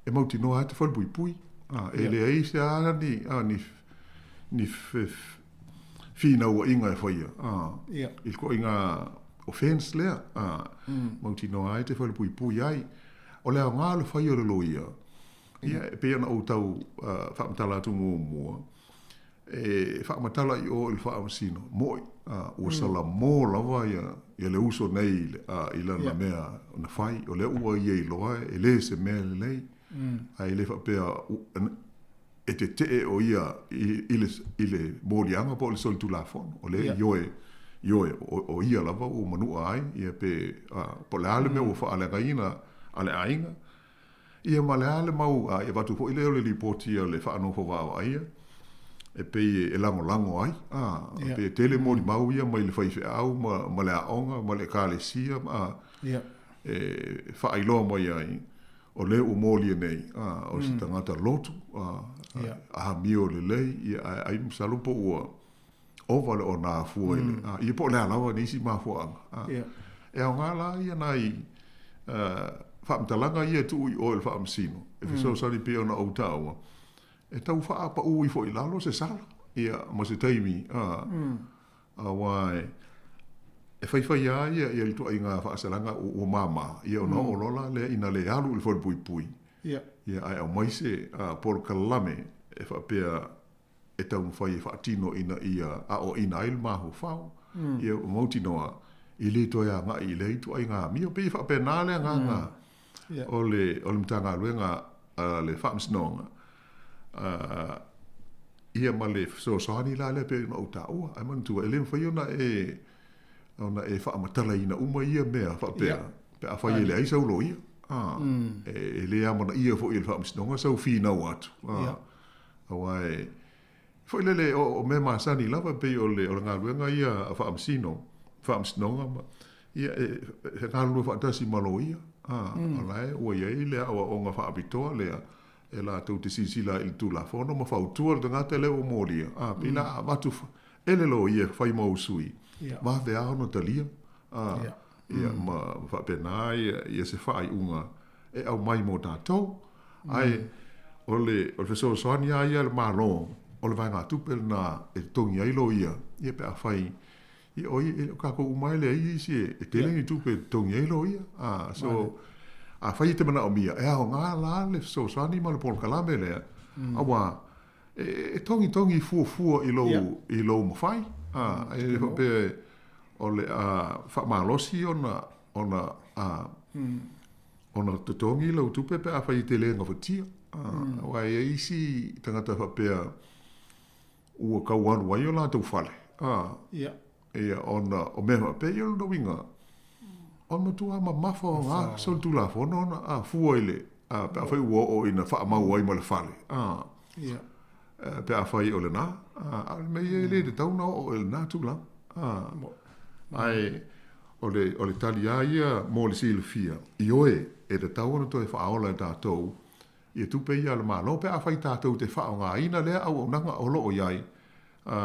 e mautinoa ai te falepuipui. A, e leai se a ni, a, ni, ni finauaiga e faia, a, i le ituaiga offence lea, a, mautinoa ai te falepuipui ai. O le aoga o le fai o le loia, ia, e pei ona ou tau faamatala atu muamua, e faamatala i o i le faamasino, mo'i, a, ua salamo lava ia, ia le uso nei i, a, i lana mea na fai, o lea ua ia iloa e le se mea lelei, ae le faapea e tetee o ia i, i, le, i le moliaga po o le solitulafono, o lea ioe, ioe, o, o ia lava ua manua ai, ia pe, a, po o le a le mea ua faaleagaina a le aiga. Ia ma le a le mau, a, e avatu foi lea o le lipoti a le faanofo vaavaaia, e pei e lagolago ai, a, e pei e tele molimau ia mai le faifeau ma, ma le aoga ma le ekalesia, a, e faailoa mai ai, o lea ua molia nei, a, o se tagata lotu, a, amio lelei, ia, ae ai masalo po ua ova le onafua i le, a, ia po o le a lava nisi mafuaaga, a. E aoga la ia nai faamatalaga ia e tuu i o i le Faamasino, e fesoasoani pei ona ou taua, e tau faapaū ifo i lalo se sala, ia, ma se taimi, a, aua e, e faifai lava ia, ia le ituaiga faasalaga ua mama, ia ona oo loa la lea ina le alu i le falepuipui, ia, ae aumai se polokalame e faapea e taumafai e faatino ina ia aoaina ai le mafaufau, ia ua mautinoa e le toe agai i lea ituaiga amio. Pei e faapena le agaga o le o le Matagaluega a le Faamasinoga, ia ma le fesoasoani la lea pei ona ou taua. Ae manatua, e le mafai ona e ona e faamatalaina uma ia mea faapea pe afai e leai sau loia. E le amanaia foi e le Faamasinoga sau finau atu. Aua e foi lele o mea masani lava pei o le o le galuega ia a faamasino, faamasinoga ma ia e e galulue faatasi ma loia. A, o la e ua i ai le aoaoga faapitoa lea e latou te silasila ai i le Tulafono ma fautua le tagata lea ua molia. A, pei la a avatu e le loia e fai mau sui, vave lava ona talia. A, ia ma faapena ia se faaiuga e aumai mo tatou. Ae o le o le fesoasoani lava ia a le Malo, o le vaegatupe lena e totogi ai loia, ia pe afai, ia o ia, o tatou uma lava e leai isi e tele ni tupe e totogi ai loia. A, so, afai e te manaomia, e aoga la le fesoasoani ma le polokalame lea, aua e togitogi fuafua i lou, i lou mafai. A, e le faapea o le a faamalosi ona, ona, a, Ona totogi lau tupe pe afai e te le gafatia. Aua e i ai isi tagata faapea ua tau alu ai o latou fale, ia, ona o mea faapea, ia o lona uiga, o le matua mamafa o na solitulafono ona a fua i le, pe afai ua oo ina faamau ai ma le fale, pe afai o lena, a o le mea ia e le tatau ona oo i lena tulaga. Ae O le, o le tali lava ia mo le silafia, ioe, e tatau ona toe faaola e tatou ia tupe ia a le Malo pe afai tatou te faaaogaina lea auaunaga o lo o i ai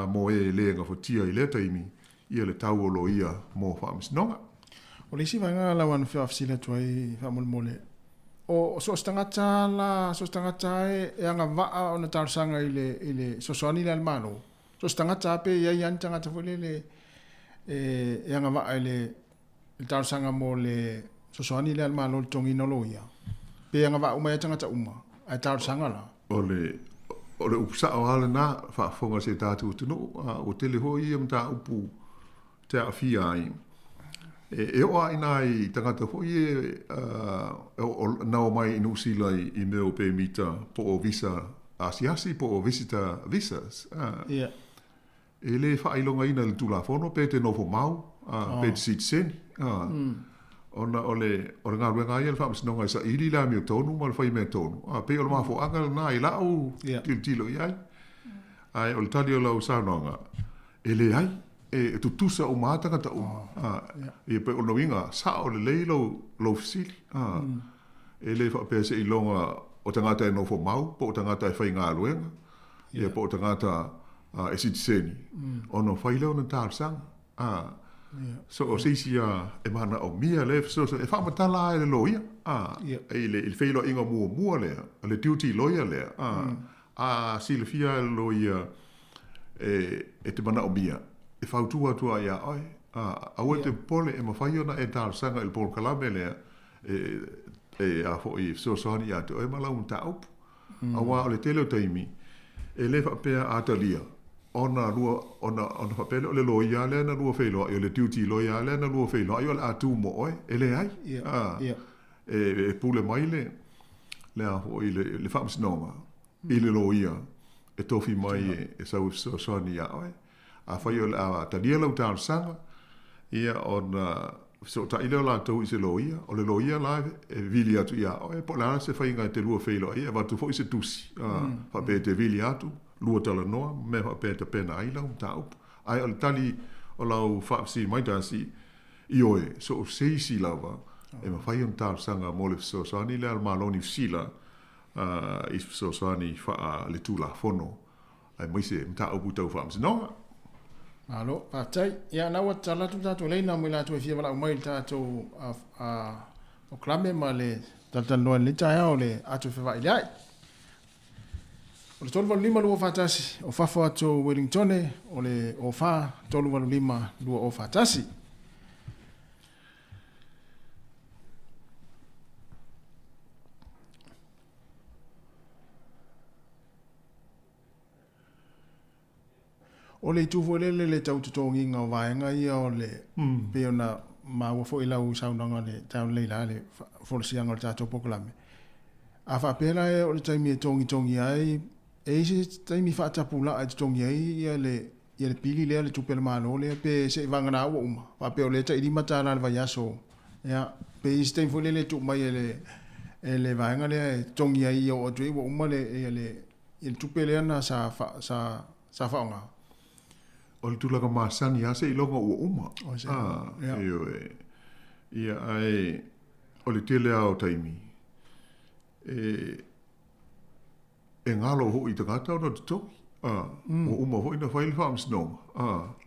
mo e le gafatia i lea taimi ia le tau o loia mo faamasinoga. O le isi vaega lau ana faafesili atu ai faamolemole, o so o se tagata la, so o se tagata e, e agavaa ona talosaga i le, i le fesoasoani lea a le Malo, So o se tagata lava pe i ai lava ni tagata foi lele e, e agavaa i le, le talosaga mo le fesoasoani lea a le Malo i le totogiina o loia, pe agavaa uma ai tagata uma, ae talosaga la. O le, o le upu sao lava lena, faafofoga a si o tatou atunuu, a ua tele foi ia mataupu te aafia ai. E, e oo lava i nai tagata foi ia e, na omai i Niu Sila i, i mea o pemita po o visa asiasi po o visitor visas. Yeah. E le faailogaina i le Tulafono pe te nofo mau, pe te sitiseni. Ona o le, o le galuega lava ia a le Faamasinoga e saili le amiotonu ma le fai mea tonu. A, pei o le mafuaaga lena i lau tilotilo i ai. Ae o le tali o lau saunoaga, E leai, e tutusa uma lava tagata uma. Ia pei o lona uiga, sao lelei lou, lou fesili. E le faapea seiloga o tagata e nofo mau, po o tagata e faigaluega, ia po o tagata e sitiseni, ona fai lea ona talosaga. So o se isi e manaomia lea fesoasoani, e faamatala lava e le loia, i le feiloaiga muamua lea, o le duty lawyer lea, a silafia e le loia e te manaomia, e fautua atu ai ia oe, ā, aua e te popole, e mafai ona e talosaga i le polokalame lea e, e a foi, e fesoasoani ia te oe ma lau mataupu. Aua o le tele o taimi, e le faapea a talia, ona lua, ona, ona faapea lea o le loia lea na lua feiloai, o le duty lawyer lea na lua feiloai o le a tu mo oe. E leai. Ā, e, e pule mai le, le a foi, le, le faamasinoga i le loia e tofi mai e sau e fesoasoani iā oe. Afai o le a talia lau talosaga, ia ona. fesootai lea o latou i se loia, o le loia la e vili atu iā oe po o le a se faiga e te lua feiloai ai, e avatu foi se tusi, faapea e te vili atu, lua talanoa ma mea faapea e tapena ai lau mataupu. Ae o le tali o lau faafesili mai tasi, ioe, so o se isi lava e mafai ona talosaga mo le fesoasoani lea a le Malo o Niu Sila i se fesoasoani faaletulafono aemaise mataupu tau faamasinoga. Malo, faafetai. Ia, na ua tatala atu le tatou laina mo i latou e fia valaau mai i le tatou polokalame ma le talatalanoa i lenei taeao o le ato fevailiai. O le 385 241 o fafo atu o Wellingtone, o le 04 385 241. O le itu foi lele le tau totogiina o vaega ia o le pei ona maua foi i lau saunoaga i le taeao nei la le folosiaga o le tatou polokalame. A faapea la o le taimi e togitogi ai, e i ai se taimi faatapulaa e totogi ai ia le ia le pili lea, le tupe a le Malo lea, pe seivagana ua uma, faapea o lea e tai $5 i le vaiaso, ia, pe i ai se taimi foi lele e tuu mai e le e le vaega lea e totogi ai ia oo atu ai ua uma le ia le ia le tupe lea na sa sa sa faaaoga. O le tulaga masani lava seiloga ua uma. Ioe. Ia, ae o le tele lava o taimi, e e galo foi i tagata ona totogi. Ua uma foi ona fai le faamasinoga.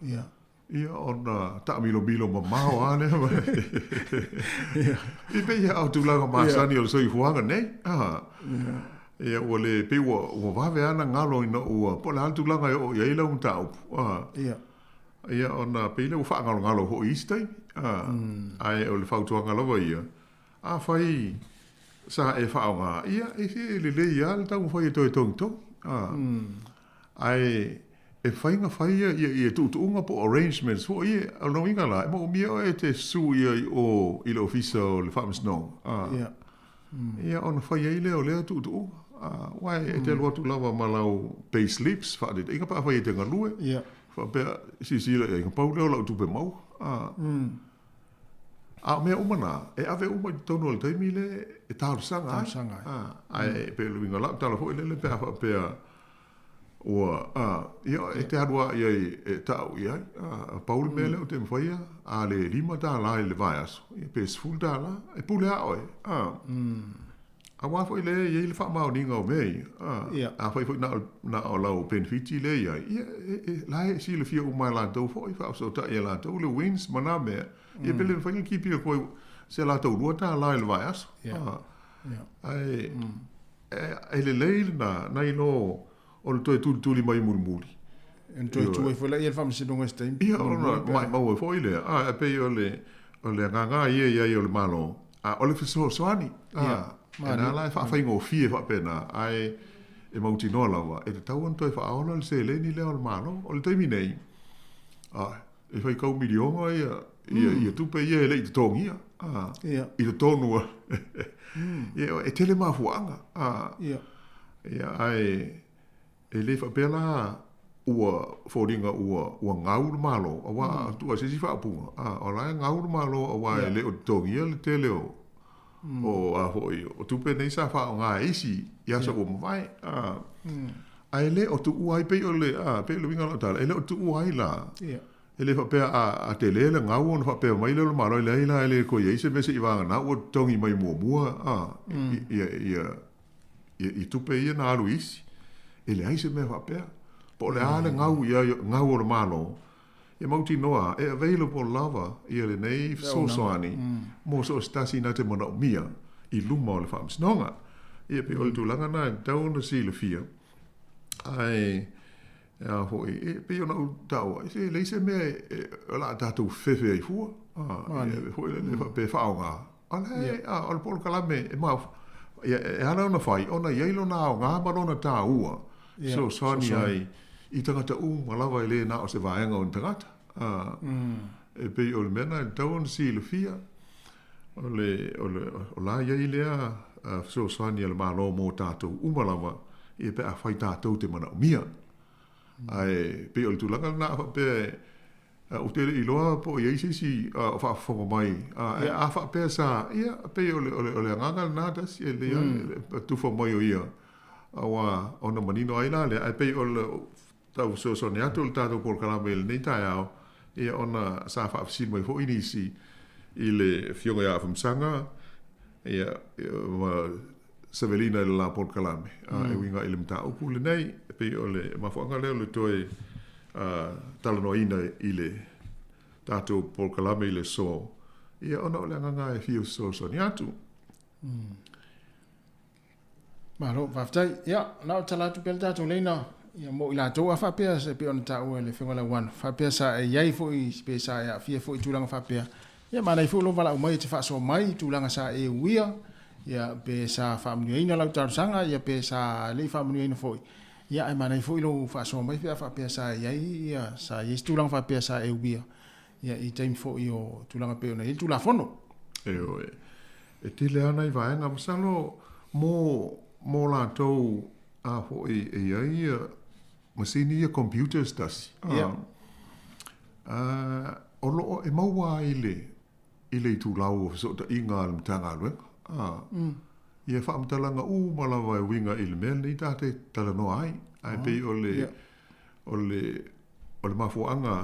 Ia. Ia, ona taamilomilo mamao lava lea. E pei lava o tulaga masani o le soifuaga nei. Ia, ua le, pei ua, ua vave lava ona galo ina ua, po o le a le tulaga e oo i ai lau mataupu. Ia, ona pei lea ua faagalogalo foi i isi taimi. Ae o le fautuaga lava ia, Afai sa e faaaoga, ia, e se lelei lava le taumafai e toe togitogi. Ae e mafai ona fai ia tuutuuga po o arrangements foi ia. O lona uiga la, e manaomia oe e te susu ia i o i le Ofisa o le Faamasinoga, ia ona fai ai lea o lea tuutuuga. Aua e te alu atu lava ma lau pay slips, faataitaiga pe afai e te galue, faapea, silasila i ai, na pau lea o lau tupe maua. A o mea uma na, e ave uma i totonu o le taimi le e talosaga ai. Talosaga ai. Ae pei o le uiga o lau tala foi lele pe a faapea ua, ia, e te alu lava i ai e tau i ai. Pau le mea lea ou te mafaia, a le $5 i le vaiaso, ia pe $10, e pule lava oe. Aua foi lea e i ai le faamaoniga o mea ia. Ia. Afai foi na o, na o lau penefiti lea e i ai, ia, e, e, la e silafia uma e latou foi, faafesootai e latou le WINZ ma na mea. Ia pe le mafai ona kipi atu ai se latou $2 i le vaiaso. Ia. Ia. Ae, e, e lelei lena, nai lo o le toe tulituli mai mulimuli. E toe tu ai foi lea i le faamasinoga i se taimi. Ia, ona maumau ai foi lea. A, e pei o le, o le agaga ia i ai o le Malo, a o le fesoasoani. A, e na la e faafaigofie faapena, ae e mautinoa lava, e tatau ona toe faaola le seleni lea o le Malo. O le taimi nei, a, e faitau miliona ia, ia, ia tupe ia e le i totogia, a, i totonu o, ia, e tele mafuaaga, a, ia, ae e le faapea la ua foliga ua, ua gau le Malo, aua a tuu ai se isi faaupuga, a, o la e gau le Malo aua e le o totogia le tele o, o a foi, o tupe nei sa faaaoga e isi i aso ua mavae, a, ae le o tuua ai, pei o le, a, pei o le uiga o lau tala, e le o tuua ai la, e le faapea a, a tele le gau ona faapea mai lea o le Malo, e leai la, e le toe i ai se mea seiavagana ua totogi mai muamua, a, ia, ia, ia, ia tupe ia na alu i isi. E leai se mea faapea. Po o le a le gau i ai, gau o le Malo, E mautinoa, e available lava ia lenei fesoasoani mo so o se tasi na te manaomia i luma o le faamasinoga. Ia pei o le tulaga na e tatau ona silafia, ae a foi, e pei ona ou taua, e leai se mea o le a tatou fefe ai fua, e foi lele faapea e faaaoga. O le, o le polokalame e ma, e ala ona fai, ona e i ai lona aoga ma lona taua fesoasoani ai i tagata uma lava e le na o se vaega o ni tagata. E pei o le mea lena e tatau ona silafia, o le, o le, o la e i ai lea fesoasoani a le Malo mo tatou uma lava, ia pe afai tatou te manaomia. Ae pei o le tulaga lena a faapea e, Ou te le i iloa po o i ai se isi o faafofoga mai, ae a faapea sa, ia, pei o le, o le, o le agaga lena tasi, e lelei lava le tufa mai o ia, aua ona manino ai la lea, ae pei o le tau fesoasoani atu o le tatou polokalame i lenei taeao, ia ona sa faafesili mai foi nisi i le Afioga ia Afamasaga, ia, ma Savelina i le la polokalame, e uiga i le mataupu lenei, e pei o le mafuaaga lea o le toe talanoaina i le tatou polokalame i le aso, ia ona o le agaga e fia fesoasoani atu. Malo, faafetai. Ia, na o tala atu pea le tatou leina, ia mo i latou a faapea e pei ona taua e le Afioga Lauano, faapea sa e i ai foi pe sa e aafia foi i tulaga faapea, ia manaia foi lou valaau mai e te faasoa mai i tulaga sa e uia, ia pe sa faamanuiaina lau talosaga, ia pe sa le i faamanuiaina foi, ia ae manaia foi lou faasoa mai pe a faapea sa i ai ia sa i ai se tulaga faapea sa e uia, ia i taimi foi o tulaga pei ona i ai le Tulafono. Ioe. E tele lava nai vaega, masalo mo mo latou a foi e i ai ia masini ia computers tasi. Ia. A, o lo o e maua ai le i le itulau o fesootaiga a le Matagaluega. A, ia faamatalaga uma lava e uiga i le mea lenei ta te talanoa ai. Ae pei o le o le o le mafuaaga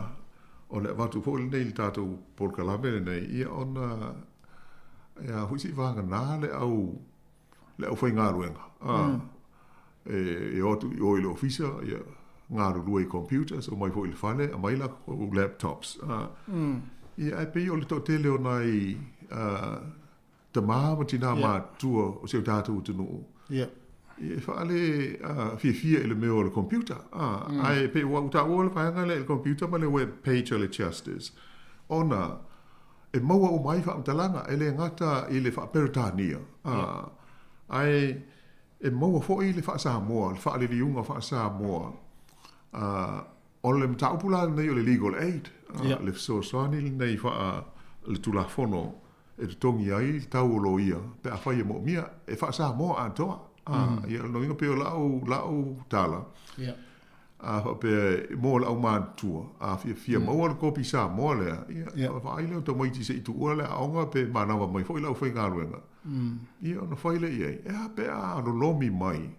o le avatu foi lenei i le tatou polokalame lenei, ia ona e a foi se i vagana le au le aufaigaluega a e o atu i o i le ofisa ia galulue i computers, omai foi i le fale aumai latou laptops a ia ae pei o le toatele o nai tama ma tinā matutua o si o tatou atunuu e faale fiafia i le mea o le computer. Ae pei ua ou taua le vaega lea i le computer ma le web page a le Justice, ona e maua uma ai faamatalaga, e le gata i le faa-Peretania, ae e maua foi le faa-Samoa, le faaliliuga faa-Samoa. O le mataupu la lenei o le legal aid, le fesoasoani lenei faa le Tulafono e totogi ai le tau o loia pe afai e moomia, e faa-Samoa atoa. Ia o lona uiga pei o lau, lau tala, a faapea mo le aumatutua, a fiafia maua le kopi Samoa lea, ia ona vaai lea o tamaiti se i tuua le aoga pe manava mai foi le aufaigaluega, ia ona fai lea i ai. E a pe a lolomi mai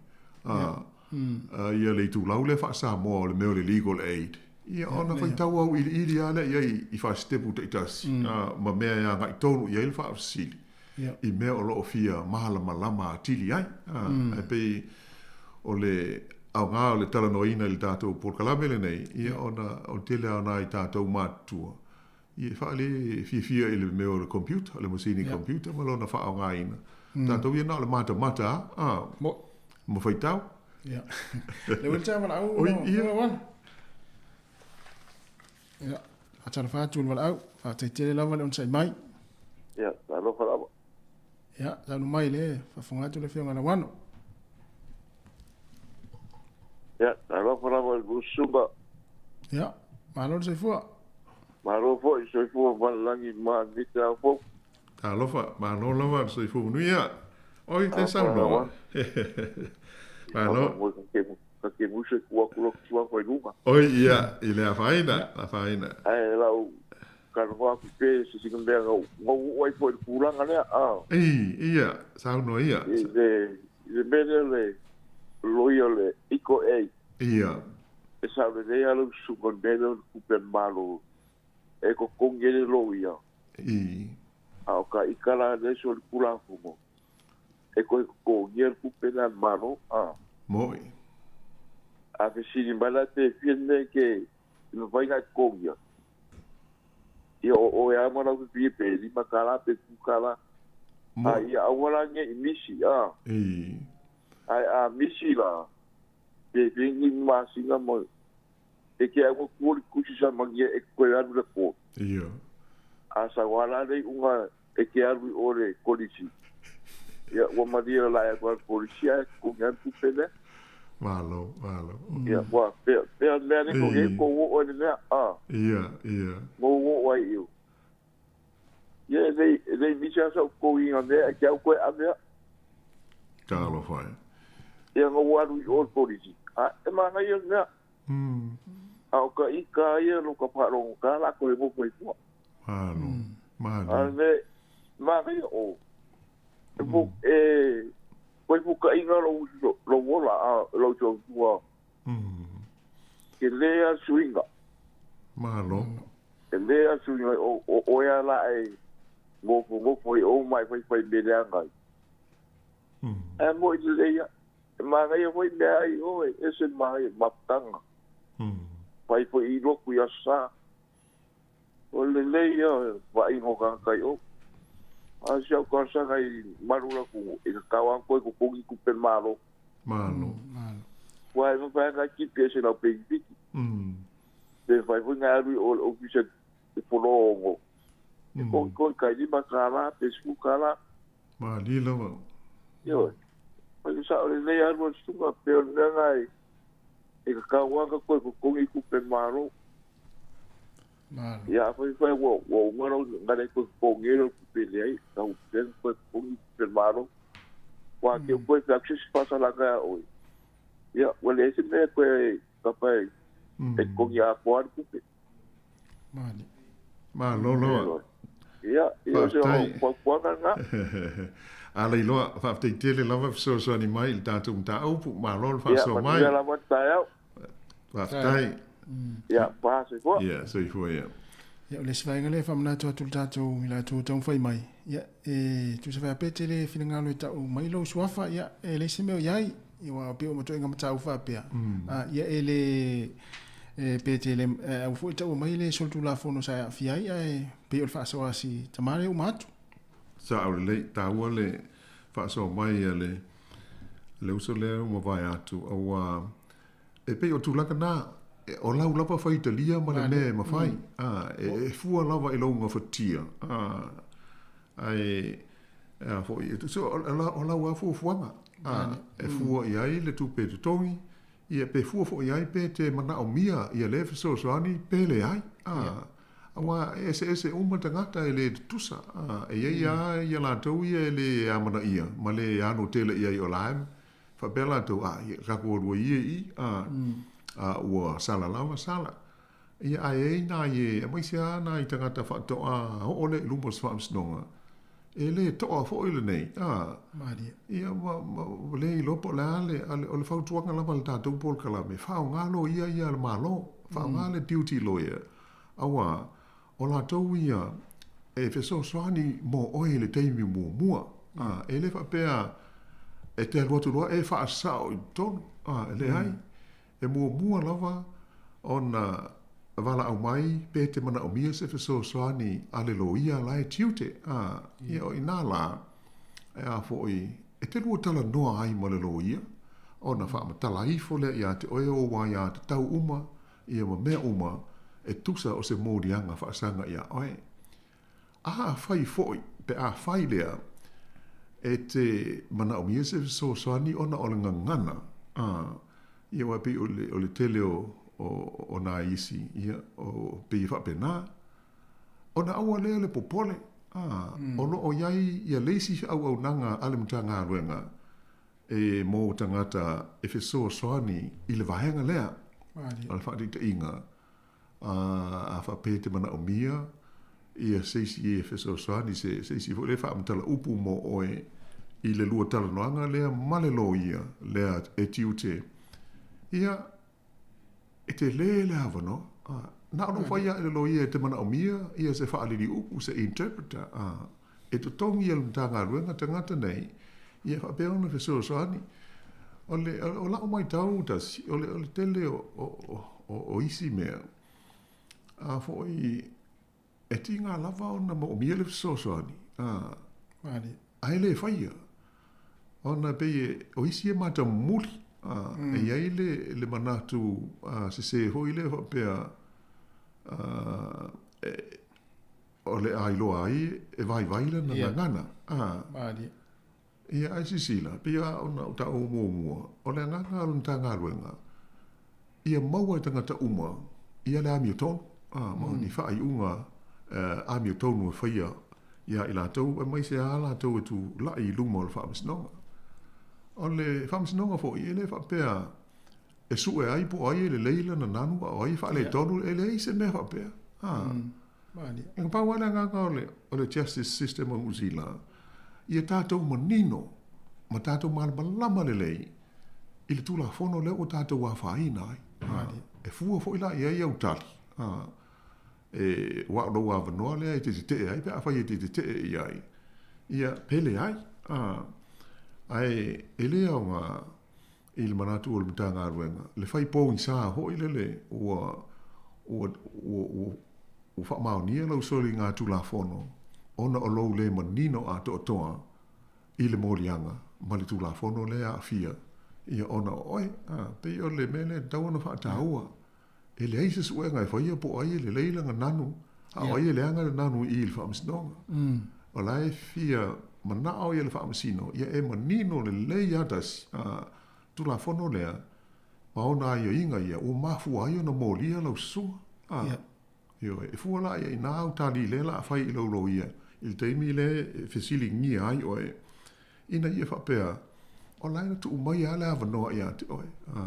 ia le itulau lea faa-Samoa o le mea o le legal aid, ia ona faitau auiliili lava lea i ai i faasitepu taitasi ma mea e agai tonu i ai le faafesili i mea o lo o fia malamalama atili ai. Ae pei o le aoga o le talanoaina i le tatou polokalame lenei, ia ona o le tele lava o nai tatou matutua ia e faale fiafia i le mea o le computer, le masini computer ma lona faaaogaina. Tatou ia na o le matamata lava, ma faitau. Ia. Le uili tau valaau. Oi, ia. Ia, faatalofa atu i le valaau. Faafetai tele lava le onosai mai. Ia, talofa lava. Ia, saunoa mai le faafofoga atu le Afioga Lauano. Ia, talofa lava i le Susuga. Ia, malo le soifua. Malo foi le soifua ma le lagi ma lenei taeao fou. Talofa, malo lava le soifua manuia. Oi, te saunoa. Malo. Ka te musu e tuu atu lotu suafa i luga. Oi, ia, i le afaina, afaina. Ae lau talanoa atu pe se sina mea na ou oo ai foi i le tulaga lea, a. I, ia, saunoa ia. I le, i le mea lea le loia o le Eco A. Ia. E sao lelei lava lau susuga i le mea lea o le tupe a le Malo e totogi ai le loia. I. A o ka ika la lea so le Tulafono e toe totogia le tupe lea a le Malo, a. Moi. A fesili mai la pe fia le mea e te mafai ona e totogia, ia o oe lava ma lau fifia pe $5 pe $10. A ia aua la ne i misi, a. I. Ae a misi la, pe fia ni masina ma e te au atu le tusi sa mania e toe alu le court. Ia. A sau lava la le iuga e te alu i o le kolisi. Ia, ua malie la e atu le kolisi ae totogi lava le tupe lea. Malo, malo. Ia, ua pea, pea le mea nei ko e ko oo ai le mea, a. Ia, ia. Mo oo ai i o. Ia, e lei, e lei misi lava sau totogiga mea e te au toe ave a. Talofa e. Ia, na ua alu i o le kolisi. A, e manaia le mea. A o ka ika ia no ka faalogo la ko e nofo i tua. Malo. Malo. A le manaia o e fu e koe fukaiga lou lou ola a lou soifua. Ke lē a suiga. Malo. E lē a suiga o o oe a la e gofogofoi o ma e faifai mea leaga ai. Ae moʻi lelei a e manaia foi mea ai oe ese le manaia mafutaga. Fai foi i lotu i Aso Sa. O le lelei ia o le vaaiga o tagata i o. A o si au talosaga i malu le atunuu, e tatau lava ona toe totogi tupe a le Malo. Malo. Aua e mafai lava ona tipi ese i lau penefiti. Pe mafai foi ona e alu i o i le ofisa i Fologo e togitogi tai $5 pe $10. Malie lava. Ioe. Fai le sao lelei alu a le susuga pei o le mea lena e tatau lava ona toe totogi tupe a le Malo. Malo. Ia afai foi ua ua uma lou na le toe totogi ai lau tupe leai, tatau pea ona toe totogi tupe a le Malo. Aua te i toe fai atu se isi faasalaga ia oe, ia ua leai se mea e toe tapa e totogi atoa le tupe. Malie. Malo lava. Ia, ia o se Faafetai. fautuaga lena. A Leiloa, faafetai tele lava fesoasoani mai i le tatou mataupu. Malo le Ia, faasoa mai. manuia lava le taeao. Faafetai. Ia, pa, soifua. Ia, soifua ia. Ia, o le isi vaega lea e faamanatu atu i le tatou i latou o taumafai mai, ia, e tusa faapea tele finagalo e tau mai lou suafa, ia, e leai se mea o i ai, ia, aua pei o matuaiga mataupu faapea, a, ia, e le, e, pe te le, e, aua foi e taua mai le solitulafono sa e aafia ai, ae pei o le faasoa a si tama lea e uma atu. Sao lelei, taua le faasoa mai a le, le uso lea ua mavae atu, aua E pei o tulaga na, o lau lava faitalia ma le mea e mafai, a, e fua lava i lou gafatia, a, ae, a foi, e tusa o lau lava fuafuaga, a, e fua i ai le tupe e totogi, ia pe fua foi i ai pe te manaomia ia lea fesoasoani pe leai, a, aua e eseese uma tagata e le tutusa, a, e i ai lava ia latou ia e le amanaia ma le ano tele i ai o la e Faapea latou, A, ia, tatou alu ai ia i i, a, a ua sala lava sala. Ia, ae i ai nai e, aemaise lava nai tagata faatoa oo lea i luma o se faamasinoga, e le toa foi lenei, a. Malie. Ia, ma, ma, ua le iloa po o le a le, a le, o le fautuaga lava a le tatou polokalame, faaaoga loia ia a le Malo, faaaoga le duty lawyer, aua o latou ia e fesoasoani mo oe i le taimi muamua. A, e le faapea e te alu atu loa e faasao i totonu. A, e leai. E muamua lava ona valaau mai pe te manaomia se fesoasoani a le loia la e tiute. A, ia o i inā lā, e a foi, e te lua talanoa ai ma le loia, ona faamatala ifo lea ia te oe ou aiatatau uma ia ma mea uma e tusa o se moliaga faasaga iā oe. A afai foi, pe afai lea, e te manaomia se fesoasoani ona o le gagana, a, ia aua e pei o le, o le tele o, o, o nai isi, ia, o, pei e faapena, ona aua lea le popole, a, o lo o i ai ia le isi auaunaga a le Matagaluega e mō tagata e fesoasoani i le vaega lea o le faataitaiga, a, a faapea e te manaomia ia se isi e fesoasoani, se, se isi foi lea faamatala upu mō oe i le lua talanoaga lea ma le loia lea e tiute, ia, E tele le avanoa, a, na ona ou fai lava i le loia e te manaomia ia se faalili upu, se interpreter, a, e totogi e le Matagaluega tagata nei, ia e faapea ona fesoasoani. O le, o la'u maitau tasi, o le, o le tele o, o, o, o isi mea, a foi, E tiga lava ona moomia le fesoasoani, a, ae le faia, ona e pei e, o isi e matamuli, a, e i ai le, le manatu a, sese foi lea faapea, a, e, o le a iloa ai e vaivai lana gagana, a. Ia, ae sisila, pei lava ona ou taua muamua, o le agaga o le Matagaluega, ia maua e tagata uma ia le amiotonu, a, ma ni faaiuga amiotonu e faia iā i latou, aemaise lava latou e tulai i luma o le Faamasinoga. O le Faamasinoga foi, e le faapea e suʻe ai po o ai e lelei lana nanu a o ai e faaletonu, e leai se mea faapea. A. E pau lava le agaga o le, o le justice system o Niu Sila, ia tatou manino ma tatou malamalama lelei i le Tulafono lea ua tatou afaina ai. A, e fua foi la i ai au tali. A, e, aua o lou avanoa lea e te tetee ai pe afai e te tetee i ai, ia, pe leai. A, ae e le aoga i le manatu o le Matagaluega, le fai pogisa foi lele ua, ua, ua, ua, ua faamaonia lau soligatulafono ona o lou le manino atoatoa i le moliaga ma le Tulafono lea e aafia ia ona o oe. A, pei o le mea lea e tatau ona faataua. E leai se suega e faia po o ai e lelei lana nanu, a o ai e leaga le nanu i i le Faamasinoga. O la e fia manao ia le Faamasino ia e manino lelei lava tasi, a, Tulafono lea ma ona aiaiga ia ua mafua ai ona molia lau sua. A, Ioe, e fua la i ai nā au tali lea la a fai i lou loia i le taimi lea e fesiligia ai oe, ina ia faapea, o la e na tuu mai lava le avanoa ia te oe. A,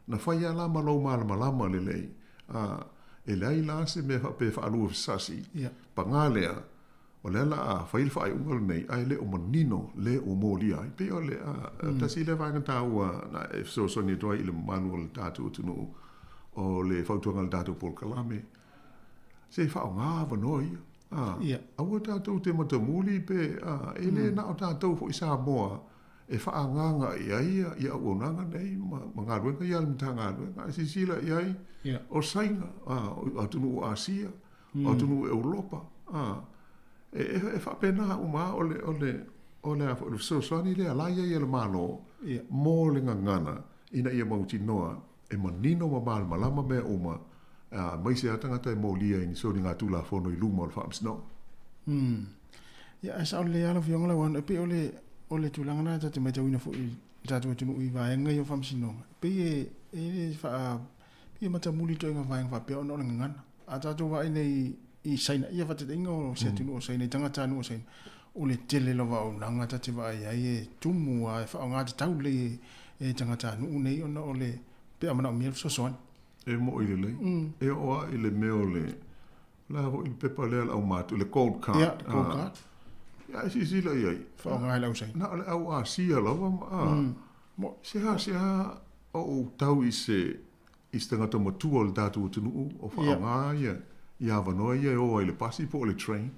na fai lava la ma lou malamalama lelei, a, e leai la se mea faapea e faalua fesasi, pagā lea, o lea la a fai le faaiuga lenei, ae le o manino le ua molia ai. Pei o le, a, tasi lea vaega taua na e fesoasoani atu ai i le mamalu o le tatou atunuu, o le fautuaga a le tatou polokalame, se faaaoga avanoa ia. A, aua tatou te matamuli pe, a, e le na o tatou foi Samoa e faaagaaga i ai ia auaunaga nei ma, ma galuega ia a le Matagaluega. Ae silasila i ai, o Saina, a, o atunuu o Asia, o atunuu o Europa, a, e, e, e faapena uma lava o le, o le, o le, a foi, o le fesoasoani lea la i ai e le Malo mo le gagana ina ia mautinoa e manino ma malamalama mea uma, aemaise lava tagata e molia i ni soligatulafono i luma o le Faamasinoga. Umm. Ia, ae sao lelei lava lau Afioga Lauano, e pei o le, o le tulaga lena ta te matauina foi i le tatou atunuu i vaega ia o Faamasinoga, e pei e, e le faa, pei e matamuli ituaiga vaega faapea ona o le gagana. A tatou vaai nei i Saina, ia faataitaiga o se atunuu o Saina, i tagatanuu o Saina, o le tele lava o auaunaga ta te vaai ai e tumu lava, e faaaoga tatau lelei e tagatanuu nei ona o le, pe a manaomia le fesoasoani. E moʻi lelei. E oo lava i le mea o le, o le a foi le pepa lea a le aumatutua, le gold card. Ia, gold card. Ia, e silasila i ai. Faaaoga e le au Saina. Na o le au Asia lava ma, a, seasea ou tau i se, i se tagata matua o le tatou atunuu o faaaoga ia ia avanoa ia e o ai i le pasi po o le train.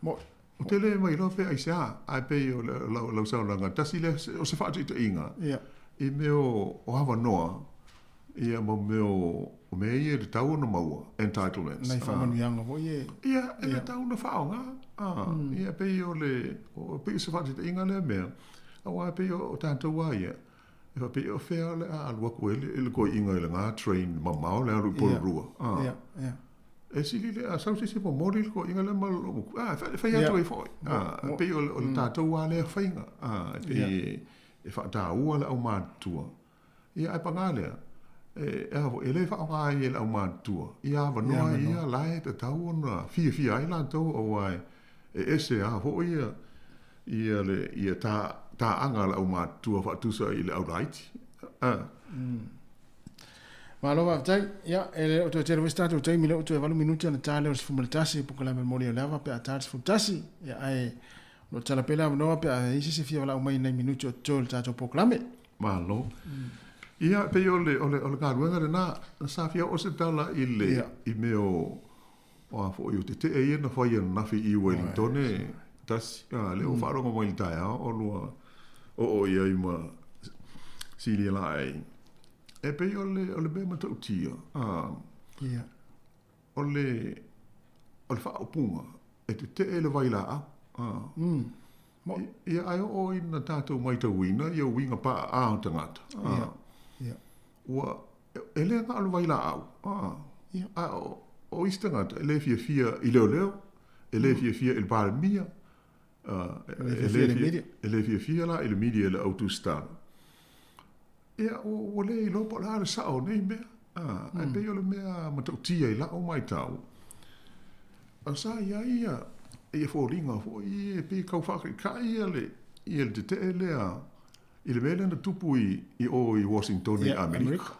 Ou te le mailoa pe aisea, ae pei o lau, lau saunoaga, tasi lea o se faataitaiga i mea o avanoa ia ma mea o mea ia e tatau ona maua, entitlements. Nai faamanuiaga foi e... Ia, e tatau ona faaaoga. Ia, pei o le, pei o se faataitaiga lea mea, aua pei o tatou lava ia, E faapea, o fea o le a alu atu ai le toeaina i lena train mamao le alu i Porirua. Ia, ia. E sili le a sau se isi e momoli le toeaina lea ma lou matua. Ah, e fai atu ai foi. Ah, e pei o le tatou lava lea faiga. Ah, e pei e faataua le aumatutua. Ia, ae paga lea, e, a foi, e le faaaoga ai e le aumatutua ia avanoa ia la e tatau ona fiafia ai latou aua e ese lava foi ia ia le ia tā tāaga a le aumatutua faatusa i le aulaiti. A. Malo faafetai. Ia, e le o toe tele foi se tatou taimi, lea ua toe 8 minute ona ta lea o le 11 i polokalame momoli o le ava pe a ta le 11. Ia, ae o lo o tatala pea le avanoa pe a i ai se isi e fia valaau mai i nai minute o totoe o le tatou polokalame. Malo. Ia, pei o le, o le, o le galuega lena, sa fia oo se tala i le, i mea o, O a foi o tetee ia na fai ananafi i Uelintone, tasi, a, lea ua faalogo mai i le taeao olua oo i ai ma Silia Laei. E pei o le, o le mea matautia, a, o le, o le faaupuga, e tetee le vailaau, a. Ia, ae oo ina tatou maitauina ia uiga paaa o tagata, a, ua, E le na o le vailaau, a o isi tagata e le fiafia i leoleo, e le fiafia i le Palemia, e le fiafia la i le media i le au tusitala. Ia, ua le iloa po o le a le sao o nei mea. Ae pei o le mea matautia i lau matau, sa i ai ia foliga foi e pei e tau faataitai le tetee lea. I le mea lea na tupu i i o i Washington i Amerika,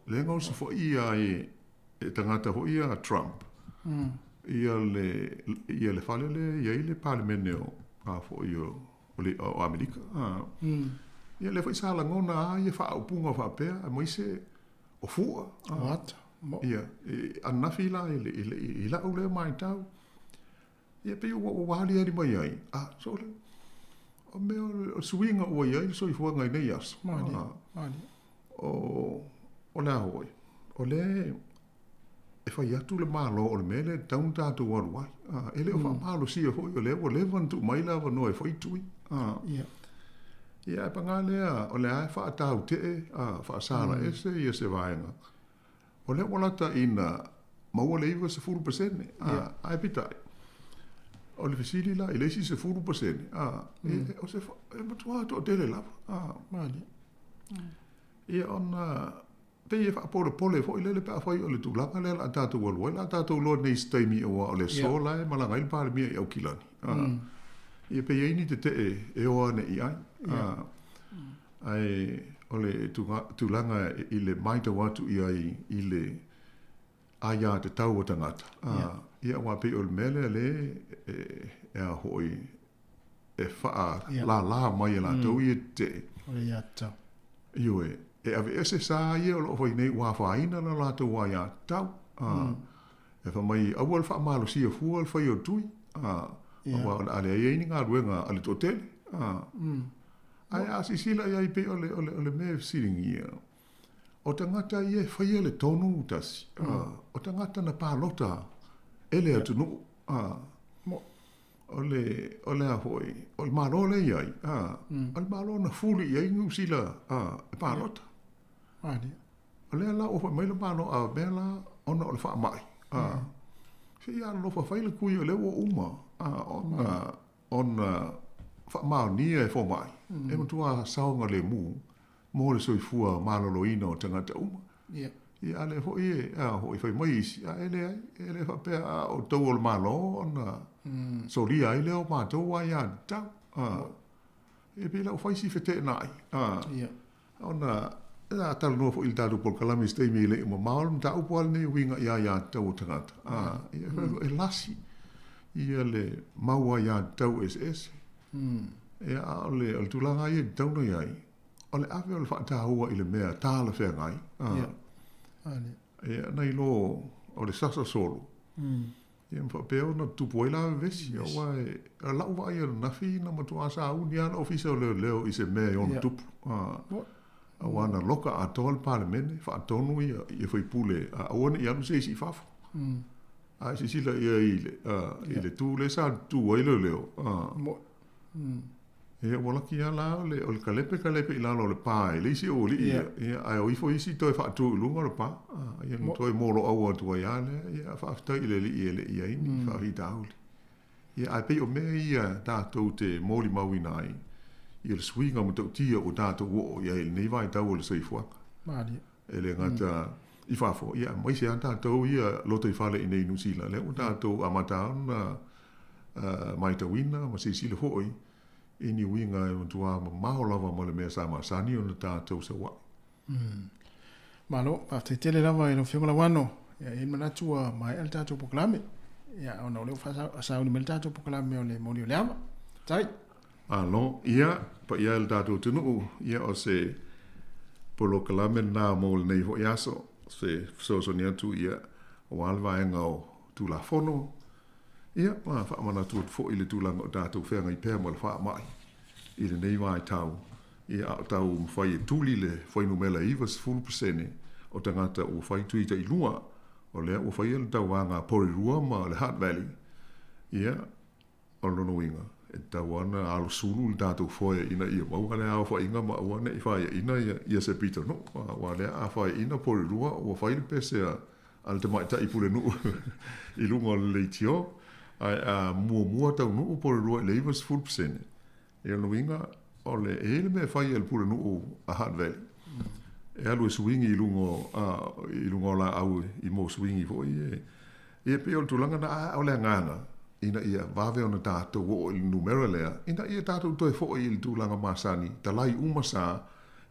lea na osofaia ai e tagata foi ia a Trump ia le ia le fale lea e i ai le Palemene o a foi o o Amerika. Ia lea foi sa lagona lava ia faaupuga faapea aemaise o fua. O ata. Ia, ananafi la i le i lau lea matau, Ia pei ua ua aliali mai ai, a, sole, o mea o le suiga ua i ai le soifuaga i nei aso. Malie, malie. O, o le a foi, o lea e fai atu le Malo o le mea lea e tatau ona tatou alu ai. A, e le o faamalosia foi, o lea ua leva ona tuu mai le avanoa e fai tui. A, ia, ae paga lea, o lea e faatautee, a, faasala ese ia se vaega. O lea ua lata ina maua le 90%, a, ae peitai, o le fesili la i le isi 10%, a, e, o se, e matua toatele lava, a. Malie. Ia ona pei e faapolepole foi lele pe afai o le tulaga lea o le a tatou alu ai, o le a tatou iloa nei i se taimi aua o le aso la e malaga ai le Palemia i Aukilani, a. Ia pe i ai ni tetee e o ane i ai, a. Ae o le tulaga i le matau atu i ai i le aiatatau a tagata, ia aua pei o le mea lea lea e a foi e faalala mai e latou ia tetee. O le aiatatau. Ioe, e aveese sa ia o lo o fai nei ua afaina le latou aiatatau. E fai mai aua le faamalosia fua le fai o le tui, aua o le a leai ai ni galuega a le toatele. Ae a silasila i ai pei o le, o le, o le mea e fesiligia, o tagata ia e faia le tonu tasi, o tagata na palota e le atunuu, o le, o le a foi, o le Malo lea e i ai, o le Malo na fuli i ai Niu Sila e palota. O lea la ua foi mai le Malo a mea la ona o le faamai, se i alolofa fai le kui o lea ua uma ona ona faamaonia e fomai, e matua saogalemu mo le soifua maloloina o tagata uma. Ia, a lea foi e, a foi fai mai isi, a e leai, e le faapea a outou o le Malo ona solia ai lea o matou aiatatau. E pei la ua fai si feteenai. Ona a talanoa foi i le tatou polokalame i se taimi e le i mamao le mataupu lava lenei e uiga i aiatatau a tagata, ā, ia e fai atu e lasi ia le mau aiatatau eseese. Ia, a o le, o le tulaga lava ia e tatau ona i ai, o le ave o le faataua i le mea talafeagai, ā, ia, nai lo o le sasa solo. Ia ma faapea ona tupu ai la vevesi, aua e, o lau vaai ananafi na matua sauni lava le Ofisa o Leoleo i se mea e ono tupu. Aua na loka atoa le Palemene, faatonu ia, ia faipule, a aua ne i alu se isi i fafo. A e silasila i ai i le, i le tu lea sa tu ai leoleo, Ia, ua laki lava la o le, o le kalepe kalepe i lalo o le pā e leai se aualii ia, ia, ae o ifo isi toe faatu i luga o le pā. Ia, na toe moloau atu ai lava lea, ia, faafetai i le Alii e le i ai ni faafitauli. Ia, ae pei o mea ia tatou te molimauina ai, ia le suiga matautia ua tatou oo i ai i lenei vaitau o le soifuaga. Malie. E le gata i fafo, ia, aemaise lava tatou ia lotoifale i inei i Niu Sila, lea ua tatou amata ona matauina ma silasila foi i ni uiga e matua mamao lava ma le mea sa masani ona tatou sau ai. Malo, faafetai tele lava i lau Afioga Lauano. Ia, e i ai le manatu ua maea le tatou polokalame. Ia, ona o lea ua sauni mai le tatou polokalame o le moli o le ava. Tai. Malo, ia, paia e le tatou atunuu, ia o se polokalame lena mo lenei foi aso, se fesoasoani atu ia aua le vaega o Tulafono, Ia, ma faamanatu atu foi i le tulaga o tatou feagai pea ma le faamai i lenei vaitau, ia, a o taumafai e tuli le fuainumera e 90% o tagata ua fai tui tailua, o lea ua faia le tauvaga a Porirua ma le Hutt Valley, ia, o lona uiga, e tatau lava ona alosulu le tatou foe ina ia maua le aofaiga ma aua ne i faiaina ia se pitonuu, aua o lea a faiaina Porirua ua fai le pese a a le tamaitai pulenuu i luga o le leitio, ae a muamua taunuu Porirua i le 90%, ia o lona uiga, o le, e i ai le mea e fai e le pulenuu a Hutt Valley, e alu e suigi i luga o, a, i luga o laau i mo suigi foi e, ia pei o le tulaga na, a o le agaga, ina ia vave ona tatou oo i le numera lea, ina ia tatou toe foi i le tulaga masani, talai uma sa,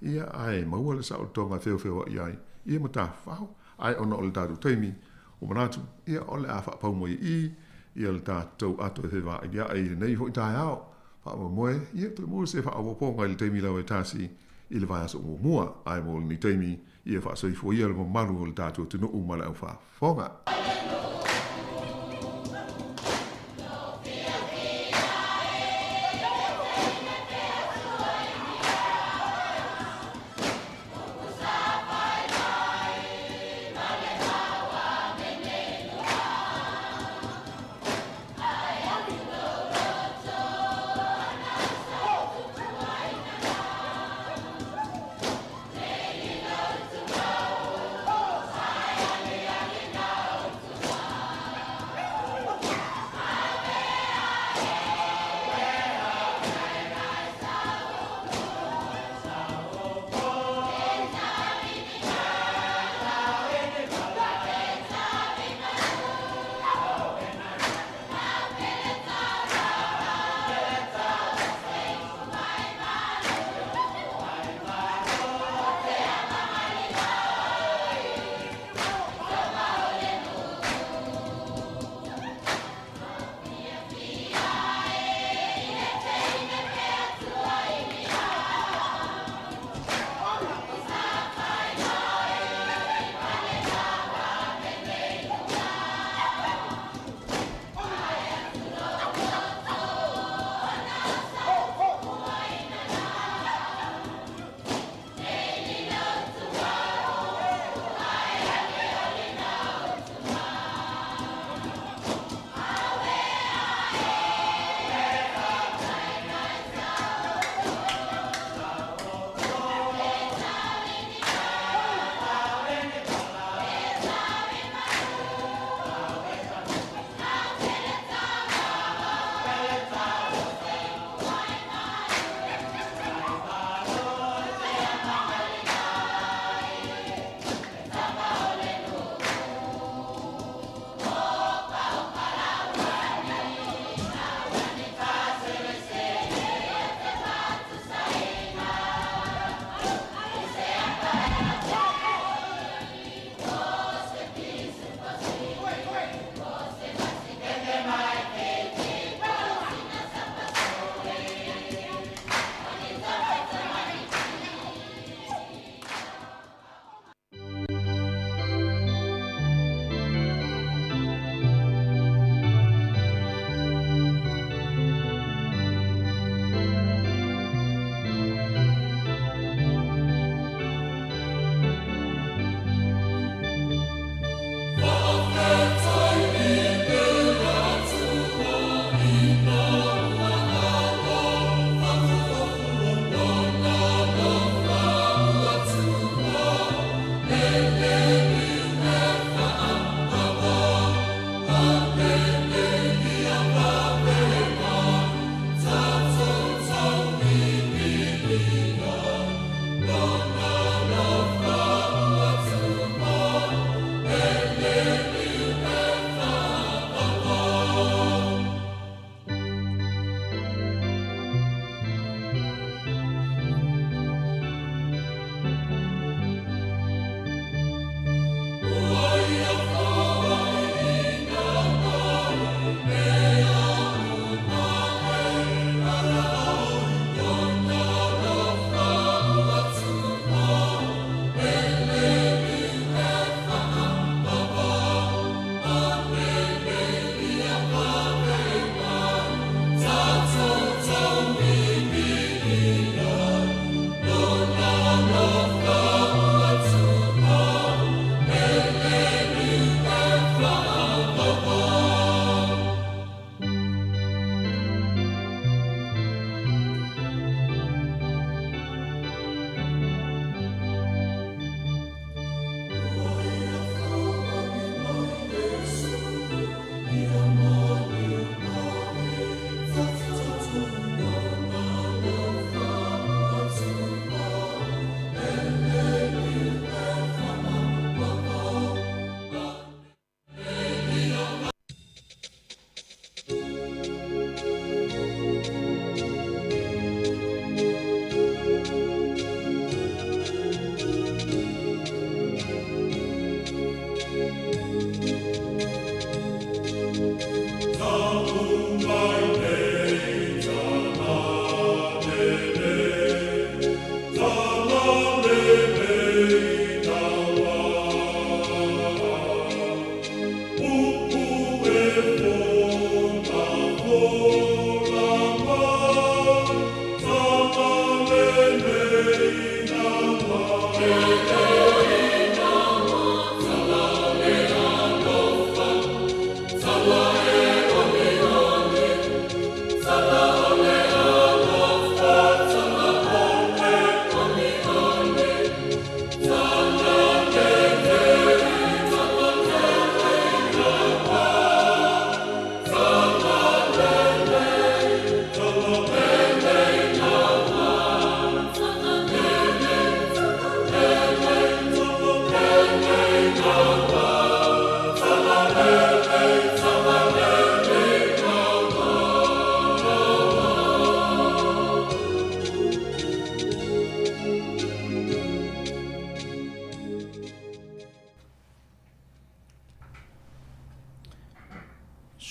ia ae maua le saolotoga e feofeoai ai, ia ma tafafao. Ae ona o le tatou taimi, ua manatu, ia o le a faapau mai i i, ia le tatou ato e fevailiaʻi i lenei foi taeao. Faamoemoe, ia toe maua se faaopoopoga i le taimi lava e tasi i le vaiaso muamua. Ae mo lenei taimi, ia faasoifua ia le mamalu o le tatou atunuu ma le aufaafofoga.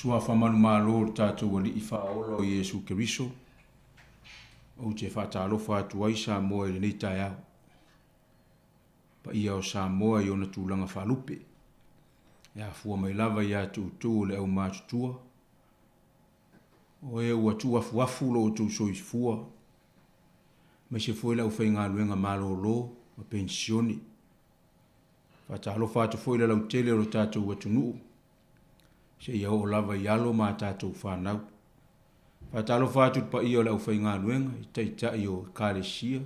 Suafa manumalo o le tatou Alii Faaola o Iesu Keriso, ou te faatalofa atu ai Samoa i lenei taeao. Paia o Samoa i ona tulaga faalupe, e afua mai lava ia te outou o le aumatutua, o e ua tuuafuafu lo outou soifua, aemaise foi le aufaigaluega malolo ma penisione. Faatalofa atu foi i le lautele o lo tatou atunuu, seia oo lava i alo ma a tatou fanau. Faatalofa atu i le paia o le aufaigaluega, i taitai o Ekalesia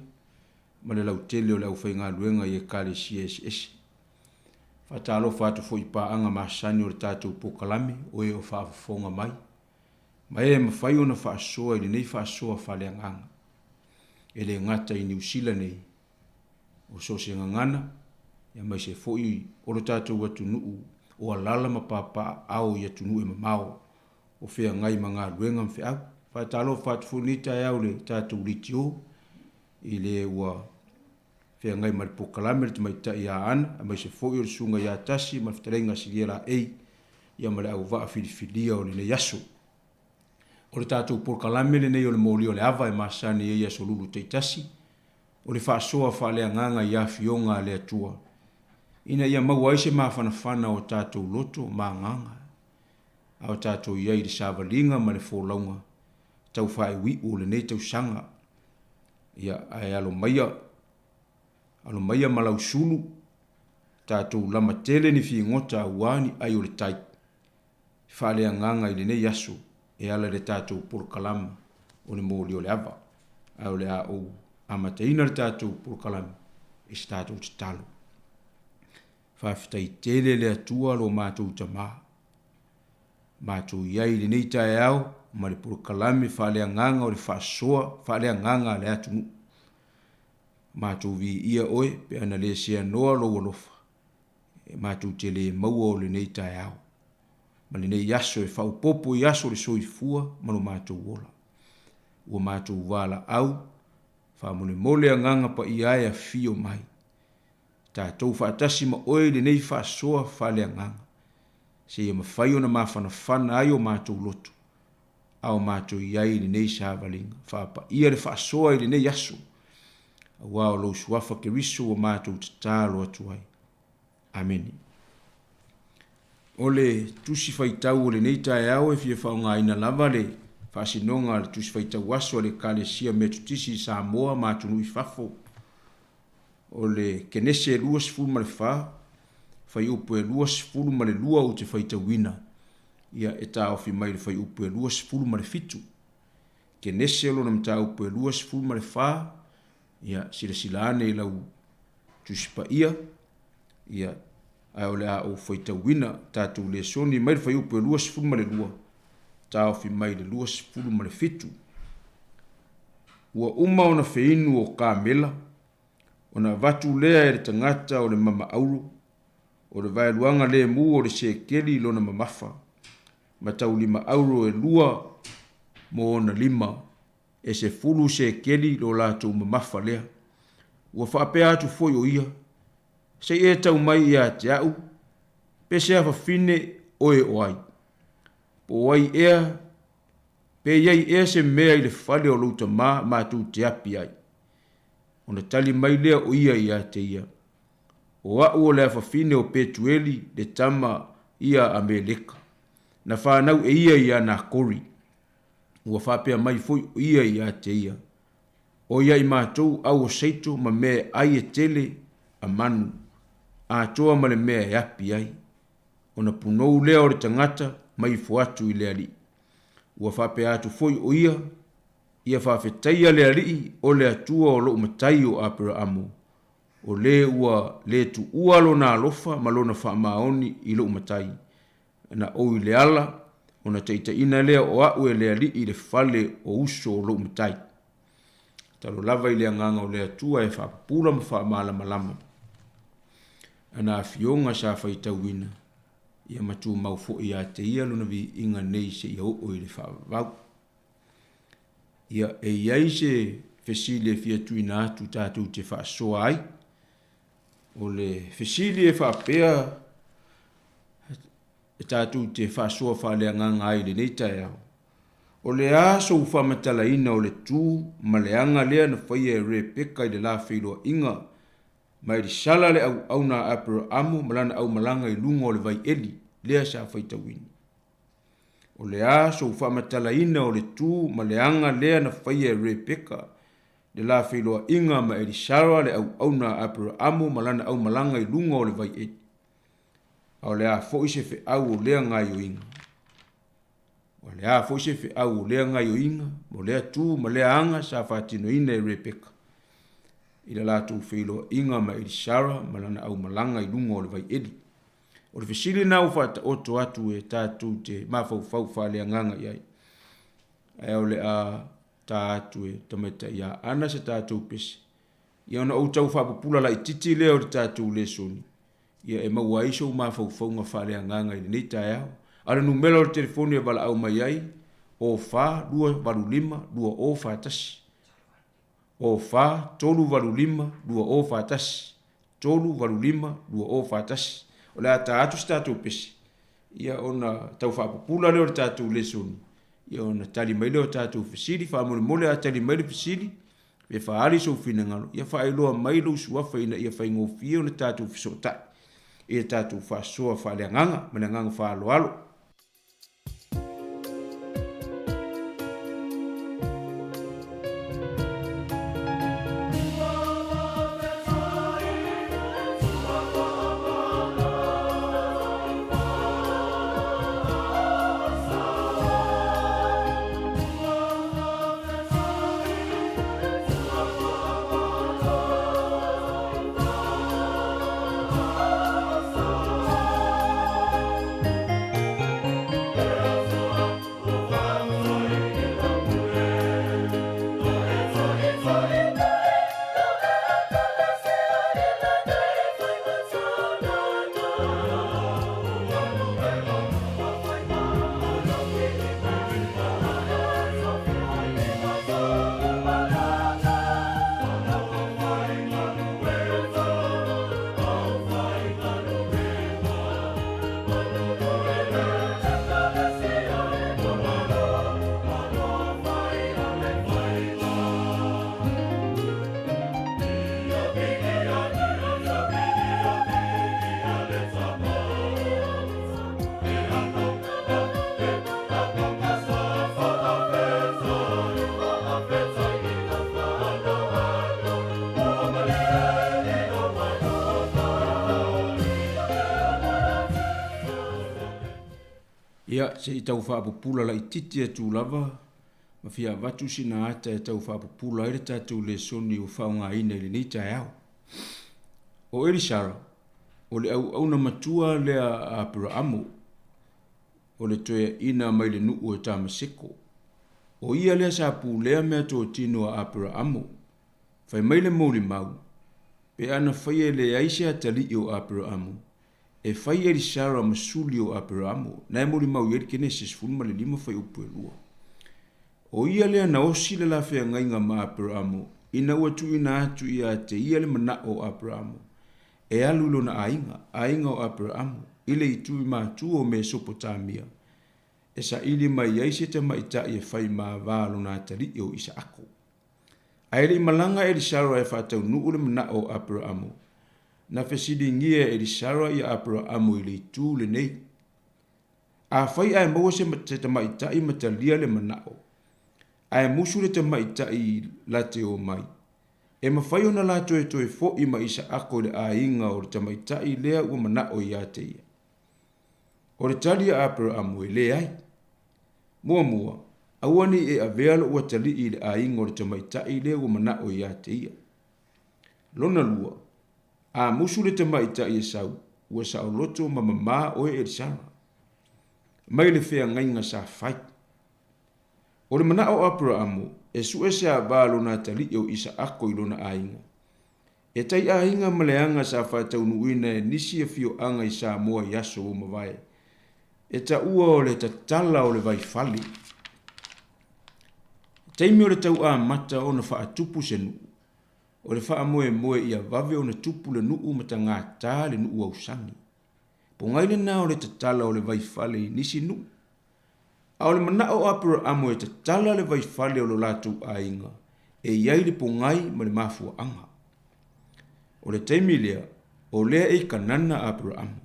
ma le lautele o le aufaigaluega i Ekalesia eseese. Faatalofa atu foi i paaga masani o le tatou polokalame o e o faafofoga mai ma e mafai ona faasoa i lenei faasoa faaleagaga. E le gata i Niu Sila nei, o so o se gagana, aemaise foi o lo tatou atunuu o alala ma papaaao i atunuu e mamao o feagai ma galuega ma feau. Faatalofa atu foi i lenei taeao i le tatou leitio i le ua feagai ma le polokalame le tamaitai ia Ana, aemaise foi o le susuga ia Tasi ma le fetalaiga a Silia Laei, ia ma le auvaa filifilia o lenei aso. O le tatou polokalame lenei o le Molia o le Ava e masani ai i aso Lulu taitasi, o le faasoa faaleagaga i afioga a le Atua, ina ia maua ai se mafanafana o tatou loto ma agaga, a o tatou i ai i le savaliga ma le folauga tau faaiuiu o lenei tausaga. Ia, ae alo maia, alo maia ma lau sulu, tatou lama tele ni figota aua ni ai o le tai faaleagaga i lenei aso e ala i le tatou polokalame o le moli o le ava. Ae o le a ou amataina le tatou polokalame i se tatou tatalo. Faafetai tele le Atua lo matou Tama. Matou i ai i lenei taeao ma le polokalame faaleagaga o le faasoa faaleagaga a le atunuu. Matou viia oe pe ana le seanoa lou alofa, e matou te le maua o lenei taeao ma lenei aso e faaopoopo i aso o le soifua ma lo matou ola. Ua matou valaau, faamolemole Agaga Paia e afio mai. Tatou faatasi ma oe i lenei faasoa faaleagaga, seia mafai ona mafanafana ai o matou loto, a o matou i ai i lenei savaliga. Faapaia le faasoa i lenei aso, aua o lou Suafa Keriso ua matou tatalo atu ai. Amene. O le Tusi Faitau o lenei taeao e fia faaaogaina lava le faasinoga a le Tusi Faitau Aso a le Ekalesia Metotisi i Samoa ma atunuu i fafo. O le Kenese 24, fuaiupu e 22 ou te faitauina, ia e taofi mai i le fuaiupu e 27. Kenese o lona mataupu e 24, ia silasila ane i lau Tusi Paia, ia, ae o le a ou faitauina tatou lesoni mai le fuaiupu e 22, taofi mai i le 27. Ua uma ona feinu o kamela, ona avatu lea e le tagata o le mama auro, o le vaeluaga lemu o le sekeli i lona mamafa, ma taulima auro e lua mo ona lima, e 10 sekeli lo latou mamafa lea. Ua faapea atu foi o ia, Se i e tau mai ia te au, pe se afafine oe o ai? Po o ai ea, pe i ai ea se mea i le fale o lou tama matou te api ai? Ona tali mai lea o ia ia te ia, O au o le afafine o Petueli le tama ia a Meleka, na fanau e ia ia Nakori. Ua faapea mai foi o ia ia te ia, O ia i matou au o Seito ma mea e ai e tele a manu, atoa ma le mea e api ai, ona punou lea o le tagata ma ifo atu i le alii. Ua faapea atu foi o ia, Ia faafetaia le Alii o le Atua o lou matai o Aperaamo, o le ua le tuua lona alofa ma lona faamaoni i lou matai, na ou i le ala, ona taitaiina lea o a'u e le Alii i le fale o uso o lou matai. Talo lava i le agaga o le Atua e faapupula ma faamalamalama ana afioga sa faitauina, ia ma tumau foi ia te ia lona viiga nei seia oo i le faavavau. Ia, e i ai se fesili e fia tuuina atu tatou te faasoa ai. O le fesili e faapea e tatou te faasoa faaleagaga ai i lenei taeao, O le a sou faamatalaina o le tu ma le aga lea na faia e Rebeka i le la feiloaiga ma Elisala le auauna a Aperaamo ma lana aumalaga i luga o le vai Eli lea sa faitauina? O le a sou faamatalaina o le tu ma le aga lea na faia e Rebeka le la feiloaiga ma Elisara le auauna a Aperaamo ma lana aumalaga i luga o le vai Eli? A o le a foi se feau o lea gaoioiga? O le a foi se feau o lea gaoioiga, o lea tu ma lea aga sa faatinoina e Rebeka i le latou feiloaiga ma Elisara ma lana aumalaga i luga o le vai Eli? O le fesili lena ua faataoto atu e tatou te mafaufau faaleagaga i ai. Ae o le a ta atu e tamaitai ia Ana se tatou pese, ia ona ou tau faapupula laitiiti lea o le tatou lesoni, ia e maua ai sou mafaufauga faaleagaga i lenei taeao. A o le numera o le telefoni e valaau mai ai, 0 4 2 8 5 2 0 4 1. 0 4 3 8 5 2 0 4 1. 3 8 5 2 0 4 1. O le a ta atu se tatou pese, ia ona tau faapupula lea o le tatou lesoni, ia ona tali mai lea o tatou fesili. Faamolemole a tali mai le fesili, pe faaali sou finagalo, ia faailoa mai lou suafa ina ia faigofie ona tatou fesootai i le tatou faasoa faaleagaga ma le agaga faaaloalo. Ia, se i tau faapupula laitiiti atu lava ma fia avatu sina ata e tau faapupula ai le tatou lesoni ua faaaogaina i lenei taeao. O Elisara, o le auauna matua lea a Aperaamo, o le toeaina mai le nuu o Tamaseko. O ia lea sa pulea meatotino a Aperaamo. Fai mai le molimau, pe ana faia e leai se atalii o Aperaamo, e fai Elisara ma suli o Aperaamo, na e molimau i ai le Kenese 15 fuaiupu e 2. O ia lea na osi le la feagaiga ma Aperaamo, ina ua tuuina atu ia te ia le manao o Aperaamo, e alu i lona aiga, aiga o Aperaamo, i le itu i matua o Mesopotamia, e saili mai ai se tamaitai e fai ma va lona atalii o Isaako. Ae le i malaga Elisara e faataunuu le manao o Aperaamo, na fesiligia e Elisara ia Aperaamo i le itu lenei, Afai ae maua se tamaitai ma talia le manao, ae musu le tamaitai la te omai, E mafai ona la toetoe foʻi ma Isaako i le aiga o le tamaitai lea ua manaʻo ia te ia? O le tali a Aperaamu, E leai. Muamua, aua ne i e avea loʻu atalii i le aiga o le tamaitai lea ua manaʻo ia te ia. Lona lua, a musu le tamaitai e sau, ua saoloto ma mamā oe Elisara. Mai le feagaiga sa fai. O le manaʻo o Aperaamu, e suʻe se avā lona atalii o Isaako i lona aiga. E tai aiga ma le aga sa faataunuuina e nisi afioaga i Samoa i aso ua mavae, e taua o le tatala o le vaifale. Taimi o le tau amata ona faatupu se nuu, o le faamoemoe ia vave ona tupu le nuu ma tagatā le nuu ausani. Pogai lena o le tatala o le vaifale i nisi nuu. A o le manaʻo o Aperaamu e tatala le vaifale o lo latou aiga e i ai le pogai ma le mafuaaga. O le taimi lea, o lea e i Kanana a Aperaamu.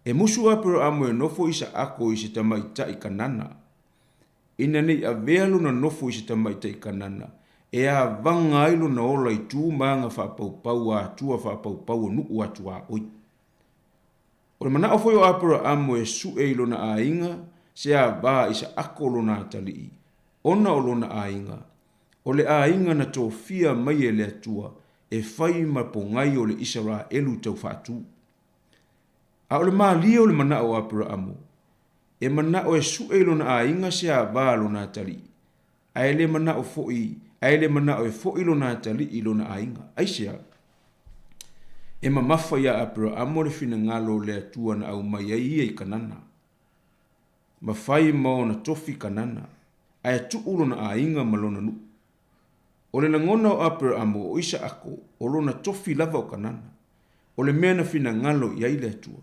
E musu Aperaamu e nofo Isaako i se tamaitai Kanana, ina ne i avea lona nofo i se tamaitai Kanana e avaga ai lona ola i tu ma aga faapaupau a atua faapaupau o nuu atuaoi. O le manaʻo foi o Aperaamu e suʻe i lona aiga se avā Isaako lona atalii, ona o lona aiga, o le aiga na tofia mai e le Atua e fai ma pogai o le Isaraelu tau faatu. A o le mālie o le manaʻo o Aperaamu, e manaʻo e suʻe i lona aiga se avā lona atalii, ae le manaʻo foʻi, ae le manaʻo e foʻi lona atalii i lona aiga. Aisea? E mamafa iā Aperahamo le finagalo o le Atua na aumai ai ia i Kanana. Ma fai ma ona tofi Kanana, ae tuu lona aiga ma lona nuu. O le lagona o Aperahamo o Isaako, o lona tofi lava o Kanana, o le mea na finagalo i ai le Atua.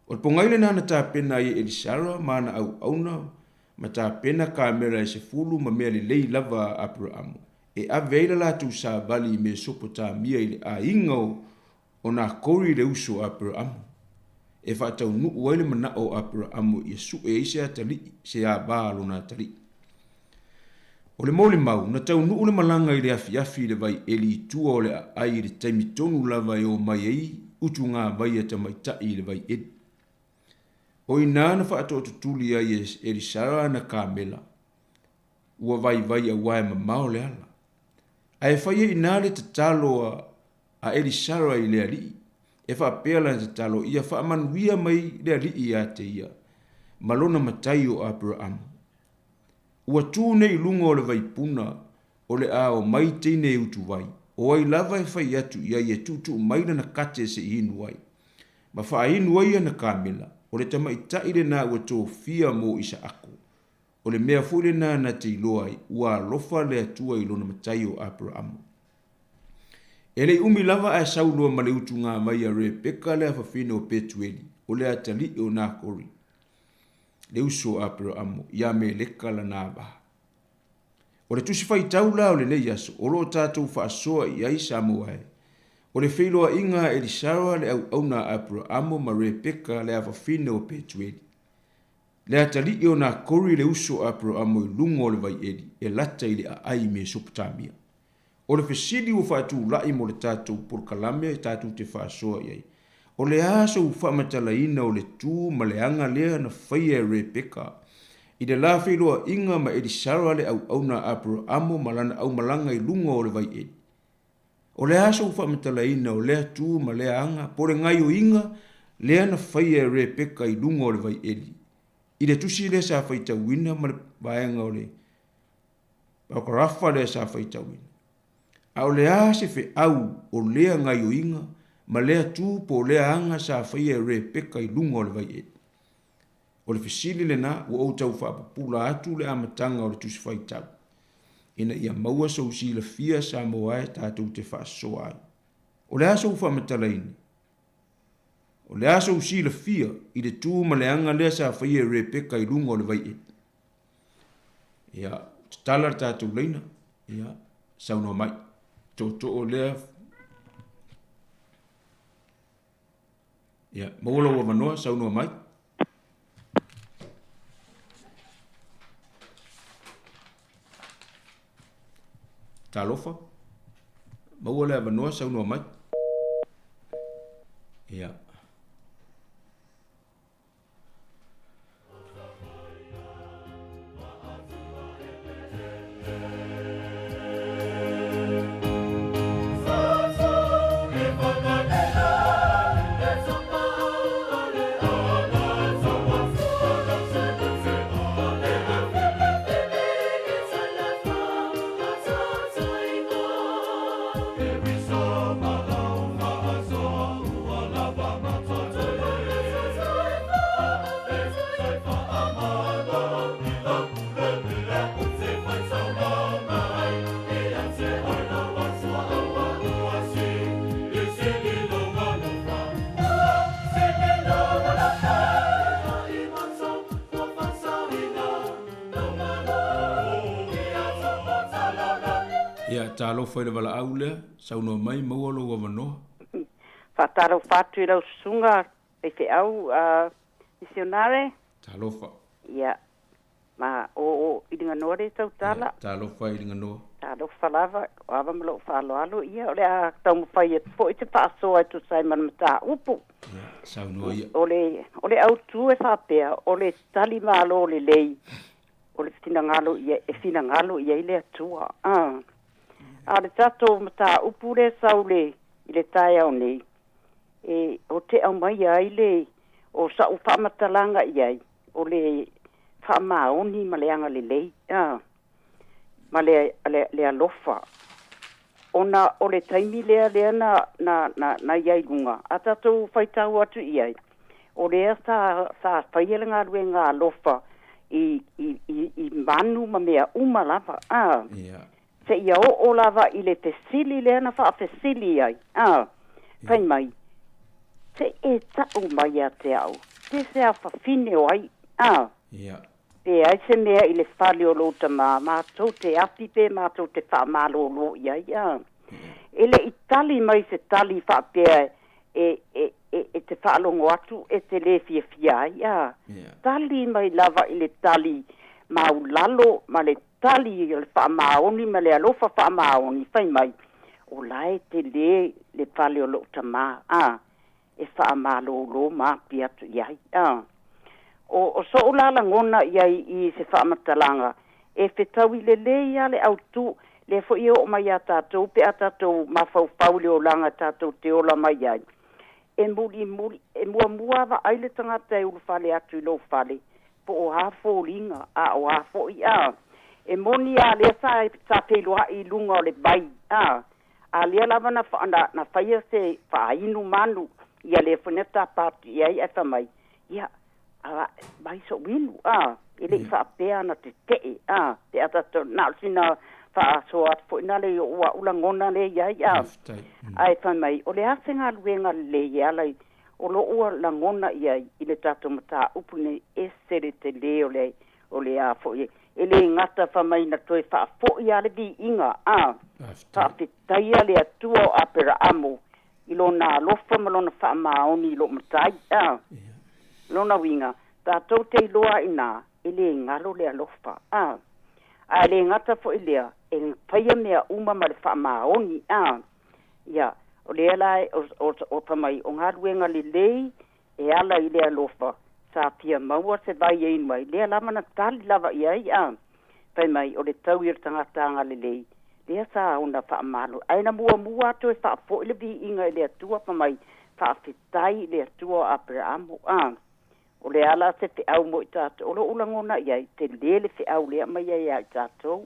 O le pogai lena na tapena ai e Elisara ma ana auauna ma tapena kamela e sefulu ma mea lelei lava a Aperahamo e ave ai la latou savali i Mesopotamia i le aiga o Nakori le uso a Aperahamo, e faataunuu ai le manaʻo o Aperahamo ia suʻe ai se atalii, se avā a lona atalii. O le molimau, na taunuu le malaga i le afiafi i le vai ʻeli i tua o le aai i le taimi tonu lava e omai ai utugāvai a tamaitai i le vai ʻeli. O i inā na faatootutuli ai e Elisara ana kamela, ua vaivai auā e mamao le ala. A e fai ai inā le tatalo a a Elisara i le alii, e faapea lana tatalo, Ia faamanuia mai le alii iā te ia, ma lona matai o Aperaamu. Ua tū nei i luga o le vaipuna, o le a omai teine e utuvai, o ai lava e fai atu i ai e tuutuu mai lana kate se i inu ai, ma faainu ai ana kamela, o le tamaitai lenā ua tofia mō Isaako. O le mea foi lenā na te iloa ai, ua alofa le Atua i lona matai o Aperaamu. E le i umi lava ae sau loa ma le utugā mai a Rebeka le afafine o Petueli, o le atalii o Nakori, le uso o Aperaamu, iā Meleka lana avā. O le tusi faitau la o lenei aso, o lo o tatou faasoa i ai Samoa e, o le feiloaiga a Elisara le auauna a Aperaamu ma Rebeka le afafine o Petueli, le atalii o Nakori le uso a Aperaamu i luga o le vaieli e lata i le aai i Mesopotamia. O le fesili ua faatulai mo le tatou polokalame e tatou te faasoa i ai, o le a sou faamatalaina o le tu ma le aga lea na faia e Rebeka i le la feiloaiga ma Elisara le auauna a Aperahamo ma lana aumalaga i luga o le vaieli? O le a sou faamatalaina o lea tu ma lea aga po o le gaioiga lea na faia e Rebeka i luga o le vaieli i le tusi lea sa faitauina ma le vaega o le Parakarafa lea sa faitauina. A o le a se feau o lea gaioiga ma lea tu po o lea aga sa faia e Rebeka i luga o le vaieli? O le fesili lena ua ou tau faapupula atu le amataga o le Tusi Faitau, ina ia maua sou silafia Samoa e tatou te faasoa ai. O le a sou faamatalaina? O le a sou silafia i le tu ma le aga lea sa faia e Rebeka i luga o le vaieli? Ia, tatala le tatou laina, ia, saunoa mai. Tootoo lea. Ia, maua lou avanoa, saunoa mai. Talofa. Maua le avanoa saunoa mai. Ia. Ia, talofa i le valaau lea, saunoa mai, maua lou avanoa. Faatalofa atu i lau susuga faifeau misionare. Talofa. Ia, ma o o i Liganoa le tautala. Ia, talofa i Liganoa. Talofa lava, o ava ma lou faaaloalo, ia o le a taumafai atu foi te faasoa e tusa ai ma le mataupu. Ia, saunoa ia. O le, o le autu e faapea, o le tali malo lelei, o le finagalo ia, e finagalo i ai le Atua. A. A o le tatou mataupu lea sau le, i le taeao nei, e, o te aumaia ai le, o sa'u faamatalaga i ai, o le faamaoni ma le agalelei, a, ma le, le, le alofa. Ona o le taimi lea lea na, na, na, na i ai luga, a tatou faitau atu i ai, o lea sa, sa faia le galuega alofa i, i, i, i manu ma mea uma lava, a. Yeah. Seia oo lava i le fesili lea na faafesili ai, a, fai mai, Se e ta'u mai ia te a'u, pe se afafine o ai, a, pe ai se mea i le fale o lou tamā, matou te api pe matou te faamalōlō i ai, a. E le i tali mai se tali faapea e, e, e, e te faalogo atu e te lē fiafia ai, a. Tali mai lava i le tali maulalo ma le tali o le faamaoni ma le alofa faamaoni, fai mai, O la e telē le fale o lo'u tamā, a, e faamalōlō ma api atu i ai, a. O, o so'u la lagona i ai i se faamatalaga, e fetaui lelei lava le autū, lea foi e oo mai iā tatou pe a tatou mafaufau i le olaga tatou te ola mai ai. E mulimuli, e muamua lava vaai le tagata e ulufale atu i lou fale, po o a foliga, a o a foi, a. E moni a lea sa, sa feiloai i luga o le vai, a. A lea lava na, na, na faia se faainu manu, ia lea foi na tapa atu i ai ae fai mai, ia, a, mai so'u inu, a. E le i faapea ana tetee, a. Pe a tatou, na o sina faasoa atu foi na le i o'u a'u lagona lea i ai, a. Ae fai mai, o le a se galuega lelei e ala i o lo'u lagona i ai i le tatou mataupu nei, ese le telē o le, o le a foi, e lē gata fai mai na toe faafo'i a le viiga, a, faafetaia le Atua o Aperaamo i lona alofa ma lona faamaoni i lo'u matai, a. Lona uiga, tatou te iloa inā, e lē galo le alofa, a. Ae lē gata foi lea, e faia mea uma ma le faamaoni, a. Ia, o lea la e, o, o, o fai mai, o galuega lelei e ala i le alofa, sa fia maua se vai e inu ai, lea lava na tali lava i ai, a. Fai mai, o le taui o le tagata agalelei, lea sa ona faamalo, ae na muamua atu e faafo'i le viiga i le Atua, fai mai, faafetai i le Atua o Aperaamo, a. O le a la se feau mo i tatou? O lo'u lagona i ai, telē le feau lea mai ai ia i tatou.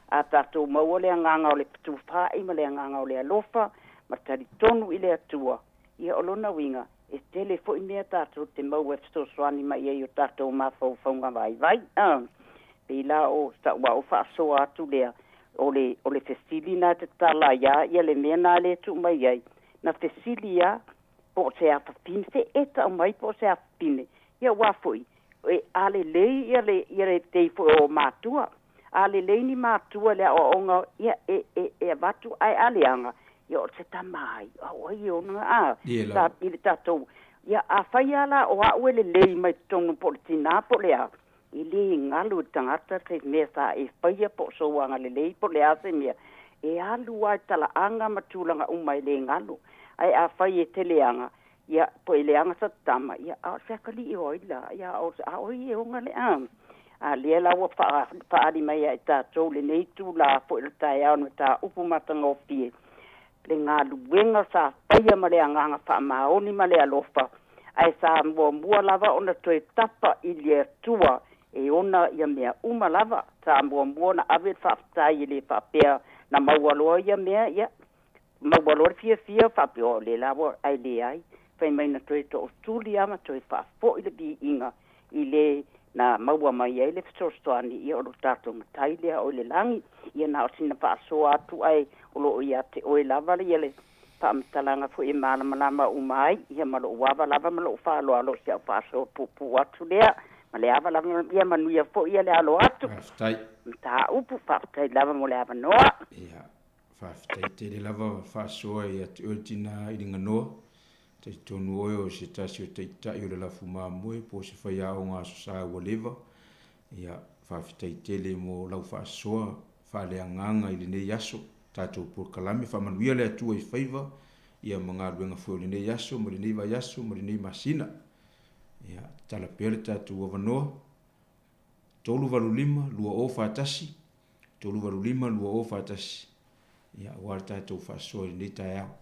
A tatou maua le agaga o le fetufaai ma le agaga o le alofa ma talitonu i le Atua, ia o lona uiga, e tele foi mea tatou te maua e fesoasoani mai ai i o tatou mafaufauga vaivai. A pei la o sa'u a'u faasoa atu lea, o le, o le fesili na e tatala ai a ia le mea na lea e tuu mai ai, na fesili a po o se afafine, se e tau mai po o se afafine. Ia aua foi, e a lelei ia le, ia le tei foi o matua. A lelei ni matua i le aoaoga, ia e, e, e avatu, ae a leaga, ia o se tama ai, a o ai e ona, a, sa, i le tatou, ia afai lava la o a'u e lelei mai totonu po o le tinā po o le a, e lē galo i le tagata se mea sa e faia po o sou agalelei po o le a se mea, E alu lava i talaaga ma tulaga uma e le galo. Ae afai e te leaga, ia, po e leaga sa tama, ia, a o se akalii o ai la, ia, a o, a o ai e ona le a. A lea la ua faaali mai ia i tatou lenei itulā foi o le taeao i le mataupu matagofie, le galuega sa faia ma le agaga faamaoni ma le alofa, ae sa muamua lava ona toe tapa i le Atua e ona ia mea uma lava. Sa muamua ona ave le faafetai, e le faapea na maua loa ia mea, ia maua loa le fiafia faapea o lea la ua, ae leai, fai mai na toe tootuli lava ma toe faafoi le viiga i le na maua mai ai le fesoasoani, ia o lo tatou Matai lea o i le lagi. Ia na o sina faasoa atu, ae o lo o ia te oe lava ia le faamatalaga foi e malamalama uma ai, ia ma lou ava lava ma lou faaaloalo i si au faasoa puupuu atu lea, ma le ava lava, ia manuia foi ia le alo atu. Faafetai. Mataupu, faafetai lava mo le avanoa. Ia, faafetai tele lava faasoa ia te oe le tina i Liganoa. Talitonu oe o se tasi o taitai o le lafu mamoe po o se faiaoga aso sa ua leva. Ia, faafetai tele mo lau faasoa faaleagaga i lenei aso. Tatou polokalame, faamanuia le Atua i faiva ia ma galuega foi o lenei aso ma lenei vaiaso ma lenei masina. Ia, tatala pea le tatou avanoa, 385 2041, 385 2041, ia, aua le tatou faasoa i lenei taeao.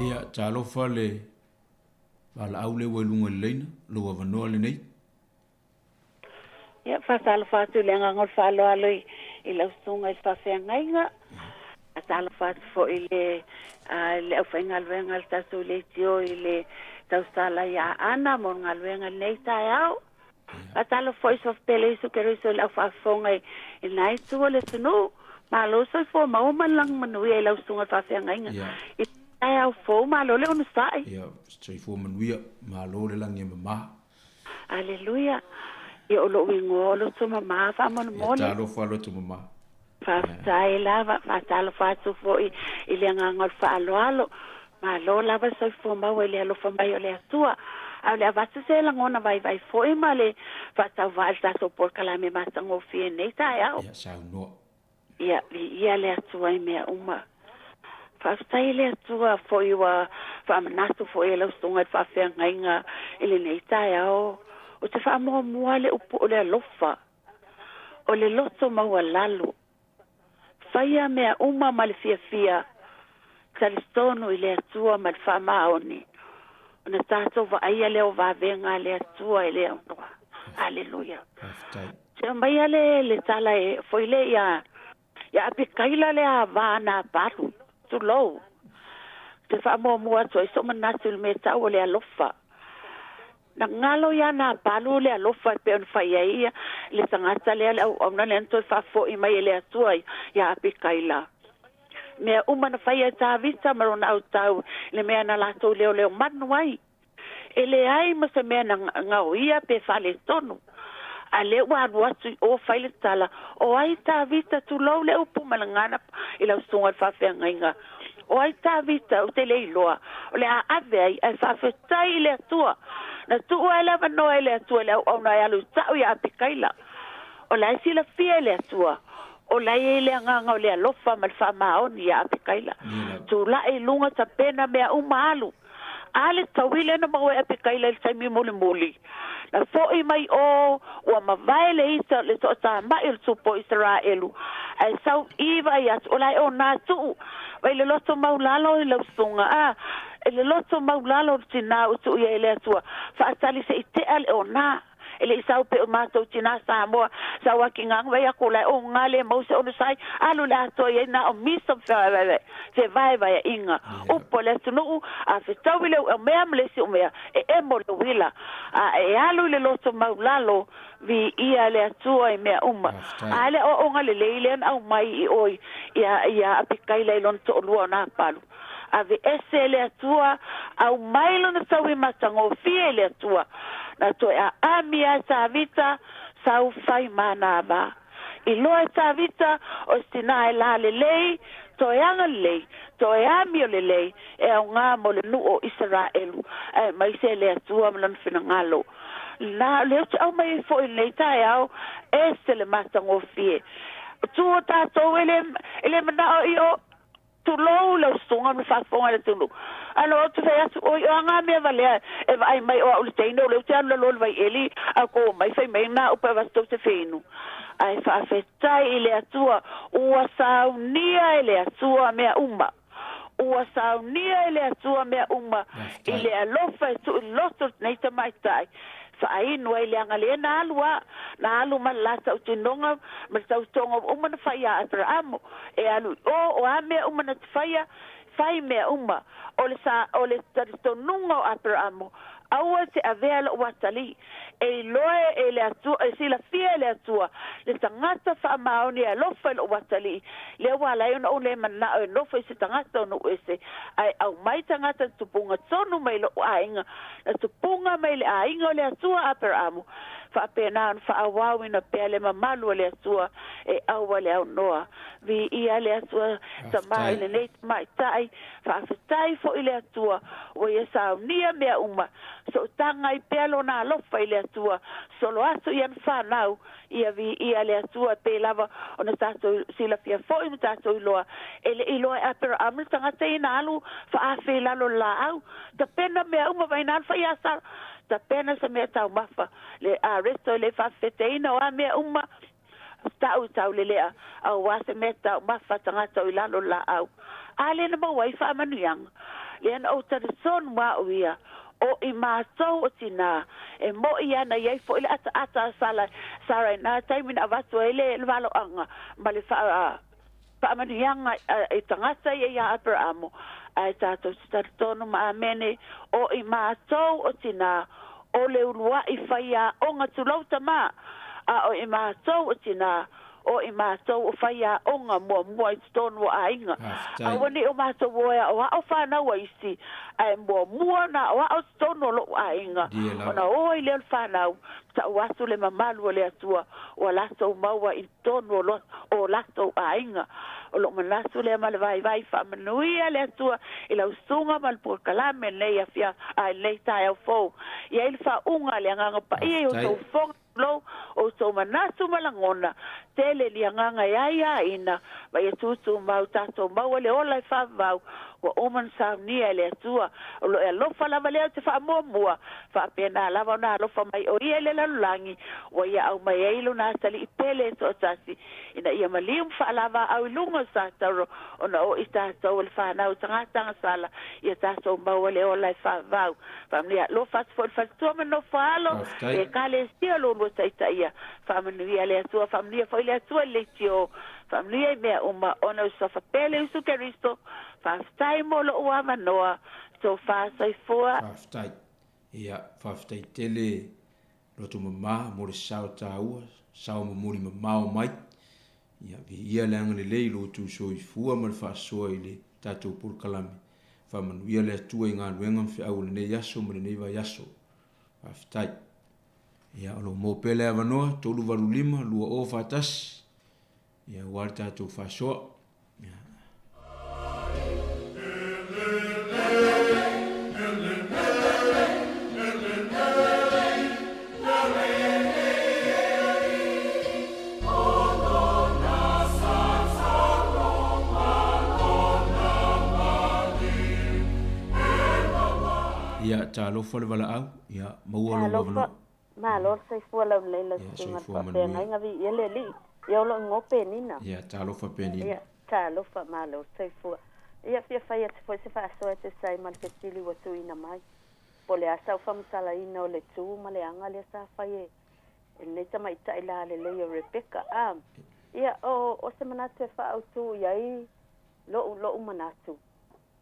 Ia, talofa le valaau lea ua i luga i le laina, lou avanoa lenei. Ia, faatalofa atu i le agaga o le faaaloalo i, i lau susuga i le faafeagaiga. Faatalofa atu foi i le, a, le aufaigaluega a le tatou leitio i le tausala ia Ana mo le galuega i lenei taeao. Faatalofa foi i Sofapele Iesu Keriso i le aufaafofoga i, i lena itu o le atunuu. Malo le soifua maua ma le lagi manuia i lau susuga i le faafeagaiga. I taeao fou, malo le onosai. Ia, soifua manuia, malo le lagi e mama. Aleluia. Ia o lou igoa o Lotomama faamolemole. Ia talofa Lotomama. Faafetai lava, faatalofa atu foi i le agaga o le faaaloalo. Malo lava le soifua maua i le alofa mai o le Atua. A o le avatu se lagona vaivai foi ma le faatauvaa i le tatou polokalame matagofie i lenei taeao. Ia saunoa. Ia, viia le Atua i mea uma. Faafetai i le Atua foi ua faamanatu foi e lau susuga i le faafeagaiga i lenei taeao. Ou te faamuamua le upu o le alofa, o le loto maualalo. Faia mea uma ma le fiafia, talitonu i le Atua ma le faamaoni, ona tatou vaaia lea o vavega a le Atua e le aunoa. Aleluia. Faafetai. Se aumaia le, le tala e foi le ia, ia Apikaila le ava a Napalu, tulou. Te faamuamua atu ai sou manatu i le mea tau o le alofa. Na galo ia Napalu le alofa e pei ona fai ai ia le tagata lea le auauna lea na toe faafoi mai e le Atua ia Apikaila. Mea uma na faia e Tavita ma lona autau i le mea na latou leoleo manu ai. E leai ma se mea na gaoia pe faaletonu. A lea ua alu atu i o fai le tala, O ai Tavita, tulou le upu ma le gana i lau susuga i le faafeagaiga. O ai Tavita, ou te le iloa, o le a ave ai, ae faafetai i le Atua. Na tuu ai le avanoa e le Atua i le auauna e alu i ta'u ia Apikaila. O la e silafia e le Atua, o la e i ai le agaga o le alofa ma le faamaoni ia Apikaila. Tula'i i luga tapena mea uma alu. A le taui lea na maua e Apikaila i le taimi mulimuli, na foʻi mai o ua mavae le ita le toʻatamaʻi o le tupu o Isaraelu, ae sau i vaai atu o la e ona tuu vai le loto maulalo i lau susuga a i le loto maulalo o le tinā ua tuu i ai e le Atua faatali se i tea le ona. E le i sau pea o matou tinā Samoa sau aki gaga vai aku la e oga le mau se onosai alu le atoa i ai na o misa ma fevaevaeaiga upu a le atunuu a fetaui le mea ma le isi mea e emo le uila a e alu i le loto maulalo viia le Atua i mea uma. A le aoaoga lelei lea na aumai i oi ia ia Apikaila i lona toʻalua o Napalu. Aveese e le Atua, aumai lona taui matagofie i le Atua, na toe aami ai Tavita, sau fai ma nā va. Iloa e Tavita o se tinā e lalelei, toe agalelei, toe amio lelei, e aogā mo le nuu o Isaraelu, aemaise le Atua ma lona finagalo. Na, lea ou te aumai ai foi i lenei taeao, ese le matagofie. Tua tatou e le, e le manao i o, Tulou lau susuga ma le faafofoga a le atunuu. Ae na ou te fai atu, Oi, o a ngā mea valea e vaai mai o au le teine o lea ou te alu lalo i le vaieli, a kou omai fai mai nā upu e avatu tou te feinu. Ae faafetai i le Atua, ua saunia e le Atua mea uma. Ua saunia e le Atua mea uma i le alofa e tuu i loto lenei tamaitai. Faainu ai le agalē na alu a, na alu ma le la tautinoga ma le tautoga ua uma na fai iā Aperaamo, e alu i o, o a mea uma na te faia, fai mea uma. O le sa, o le talitonuga o Aperaamo, aua e te avea loʻu atalii, e iloa e le Atua, e silafia e le Atua, le tagata faamaoni e alofa i loʻu atalii, lea ua ala ai ona ou le manao e nofo i se tagata o nuu ese, ae aumai tagata na tupuga tonu mai loʻu aiga, na tupuga mai le aiga o le Atua Aperaamo, faapena ona faaauauina pea le mamalu o le Atua e aua le aunoa. Viia le Atua Tama i lenei tamaitai, faafetai foi i le Atua ua ia saunia mea uma, sootaga ai pea lona alofa i le Atua, solo atu i ana fanau, ia viia le Atua e pei lava ona tatou silafia foi ma tatou iloa, e le i iloa e Aperaamo le tagata ia na alu faaafe i lalo o le laau, tapena mea uma vai na alu fai ia Sara, tapena se mea taumafa, le areto e le faafefeteina o a mea uma, tau i taulelea, auā se mea taumafa tagata o i lalo o le laau. A lea na maua ai faamanuiaga, lea na ou talitonu au ia, o i matou o tinā, e moʻi ana i ai foi le ataata a Sala, Sara i nā taimi na avatu ai le valoaga ma le faa, faamanuiaga i tagata ia iā Aperaamo, ae tatou te talitonu ma amene, o i matou o tinā, o le uluaʻi faiaoga tulou tamā, a o i matou o tinā, o i matou o faiaoga muamua i totonu o aiga. Aua ne i o matou o e aʻoaʻo fanau a isi, ae muamua ona aʻoaʻo totonu o loʻu aiga, ona o ai lea o le fanau, taʻu atu le mamalu o le Atua ua latou maua i totonu o o latou aiga. O lou manatu lea ma le vaivai faamanuia le Atua i lau susuga ma le polokalame lenei afia a i lenei taeao fou. I ai le faauuga a le Agaga Paia i outou fofoga tulou, outou manatu ma lagona, tele ni agaga e aiaina, ma ia tutumau tatou maua le ola e faavavau ua uma ona saunia e le Atua. O lo e alofa lava lea o te faamuamua, faapena lava ona alofa mai o ia i le lalolagi, ua ia aumai ai lona atalii pele e toatasi, ina ia maliu ma faalavaau i luga o Satauro, ona o i tatou o le fanau tagata agasala, ia tatou maua le ola e faavavau. Faamanuia alofa atu foi i le faletua ma nofo alo, le Ekalesia o lo lua taitaia. Faamanuia le Atua, faamanuia foi le Atua i le leitio. Faamanuia i mea uma ona o suafa pele o Iesu Keriso. Faafetai mo lou avanoa. Tofa soifua. Faafetai. Ia, faafetai tele loto mama mo le sao taua, sao momoli mamao mai. Ia, viia le agalelei i lo outou soifua ma le faasoa i le tatou polokalame. Faamanuia le Atua i galuega ma feau o lenei aso ma lenei vaiaso. Faafetai. Ia, o lo o maua pea le avanoa, 385 2041, ia, aua le tatou faasoa. Ia. talofa le valaau, ia maua lou Talofa, avanoa. malo le soifua laulelei lau Ia, susuga i le soifua manuia. faafeagaiga, viia le Alii. Ia o loo igoa Penina. Ia, talofa Penina. Ia, talofa, malo le soifua. Ia fia fai atu foi se faasoa e tusa ai ma le fesili ua tuuina mai. Po o le a sau faamatalaina o le tu ma le aga lea sa fai e e lenei tamaitai lalelei o Rebecca. A, ia, o, o se manatu e faaautu i ai lo'u lo'u manatu,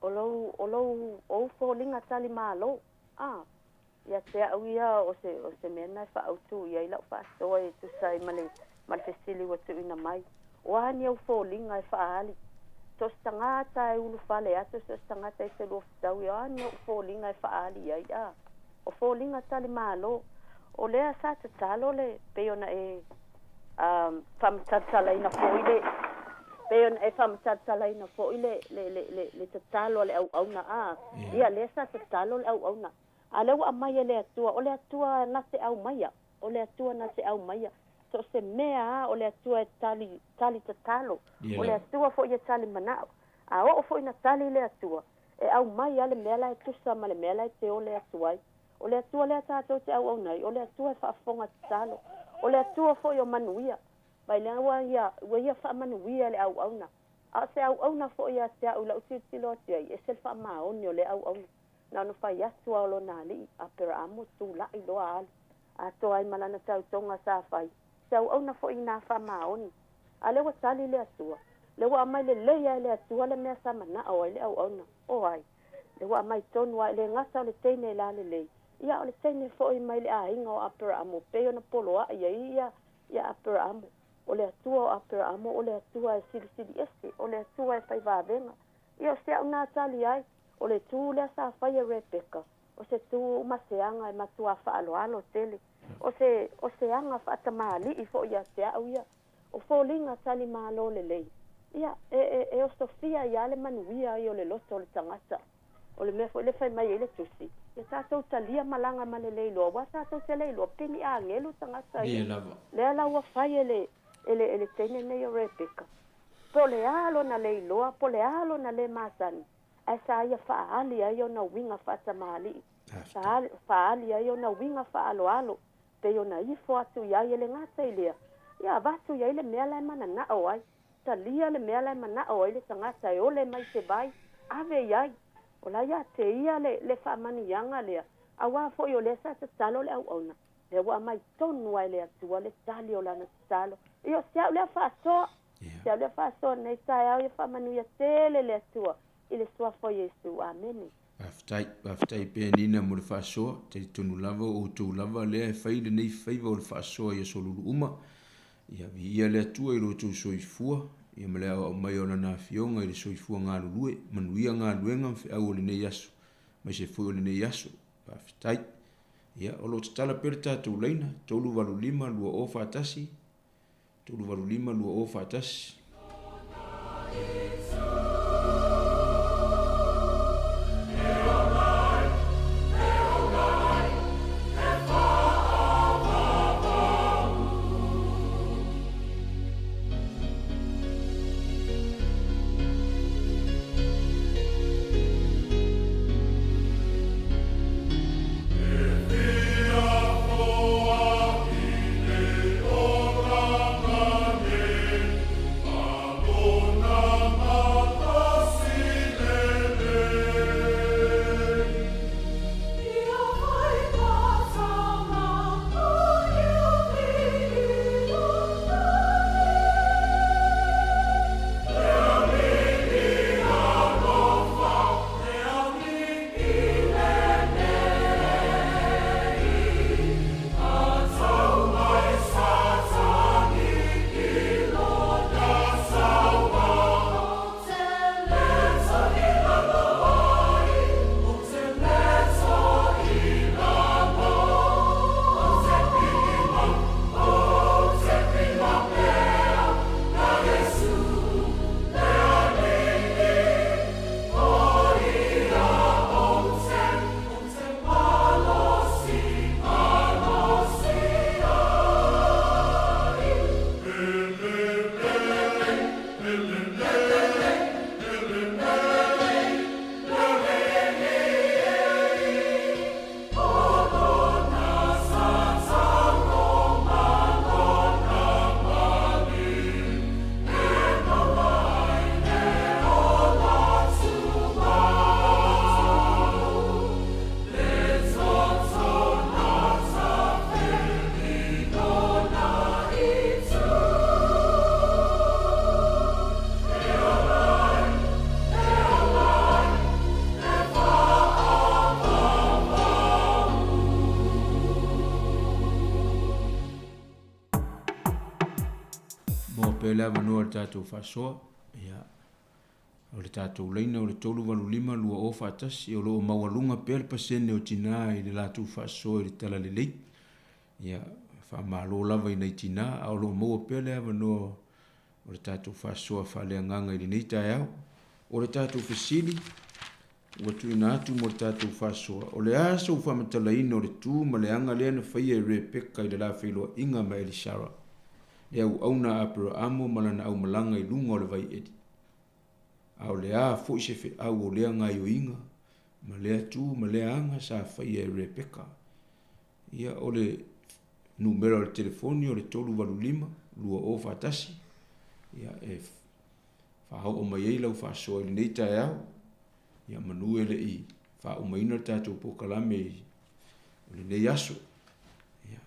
o lou, o lou, o ou foliga tali malo. A, ia te a'u ia o se, o se mea lena e faaautu i ai la'u faasoa e tusa ai ma le, ma le fesili ua tuuina mai. O a ni ou foliga e faaali? So o se tagata e ulufale atu, so o se tagata e te lua fetaui, o a ni ou foliga e faaali ai? A, o foliga tali malo. O lea sa tatalo le, pei ona e um, faamatalatalaina foi le, pei ona e faamatalatalaina foi le, le, le, le, le tatalo a le auauna. A, ia lea sa tatalo le auauna. A lea ua aumai e le Atua, o le Atua na te aumaia, o le Atua na te aumaia. So o se mea lava o le Atua e tali, tali tatalo, o le Atua foi e tali manao. A oo foi ina tali le Atua, e aumai lava le mea la e tusa ma le mea la e te ole atu ai. O le Atua lea tatou te auauna ai, o le Atua e faafofoga tatalo, o le Atua foi o manuia. Mai lea ua ia, ua ia faamanuia le auauna. A o se auauna foi ia te au i lau tilotilo atu i ai, e ese le faamaoni o lea auauna. Na ona fai atu lava o lona alii, Aperaamo, tulai loa alu, atoa ai ma lana tautoga sa fai. Se auauna foi ina faamaoni. A lea ua tali le Atua, lea ua aumai lelei lava e le Atua le mea sa manao ai le auauna. O ai? Lea ua aumai tonu lava, e le gata o le teine lalelei, ia a o le teine foi mai le aiga o Aperaamo, pei ona poloai ai ia, ia Aperaamo. O le Atua o Aperaamo, o le Atua e silisili ese, o le Atua e fai vavega. Ia o se au na tali ai, o le tu lea sa fai e Rebeka, o se tu ma se aga e matuā faaaloalo tele, o se, o se aga faatamalii foi ia te au ia, o foliga tali malo lelei. Ia, e, e, e osofia ai lava le manuia ai o le loto o le tagata. O le mea foi lea fai mai ai le Tusi, Ia tatou talia malaga ma le leiloa, aua tatou te leiloa, peni agelu tagata ia. Lea la ua fai e le, e le, e le teine nei o Rebeka. Po o le a lona leiloa, po o le a lona le masani, ae sa ia faaali ai ona uiga faatamalii, sa faaali ai ona uiga faaaloalo, pei ona ifo atu i ai e le gata i lea, ia avatu i ai le mea la e mananao ai. Talia le mea la e manao ai le tagata e ole mai se vai, ave i ai. O la ia te ia le, le faamanuiaga lea, auā foi o lea sa tatalo le auauna, lea ua aumai tonu lava e le Atua le tali o lana tatalo. Ia o se au lea faasoa, se au lea faasoa i lenei taeao, ia faamanuia tele le Atua i le Suafa o Iesu. Amene. Faafetai, faafetai pea Nina mo le faasoa. Talitonu lava o outou lava lea e fai lenei faiva o le faasoa i aso lulu uma. Ia viia le Atua i lo outou soifua, ia ma le aoao mai o Lana Afioga i le soifua galulue. Manuia galuega ma feau o lenei aso, aemaise foi o lenei aso. Faafetai. Ia, o lo o tatala pea le tatou laina, 385 2041, 385 2041. Maua pea le avanoa i le tatou faasoa. Ia, o le tatou laina o le 385 20 faatasi, o lo o maualuga pea le pasene o tinā i le latou faasoa i le talalelei. Ia, faamalo lava i nai tinā, a o lo o maua pea le avanoa o le tatou faasoa faaleagaga i lenei taeao. O le tatou fesili ua tuuina atu mo le tatou faasoa, o le a sou faamatalaina o le tu ma le aga lea na faia e Rebeka i le la feiloaiga ma Elisara, le auauna a Aperaamo ma lana aumalaga i luga o le vai Eli? A o le a foi se feau o lea gaioiga ma lea tu ma lea aga sa faia e Rebeka? Ia, o le numera o le telefoni o le 385 20 faatasi, ia, e faaoo mai ai lau faasoa i lenei taeao, ia manu e le i faaumaina le tatou polokalame o lenei aso. Ia.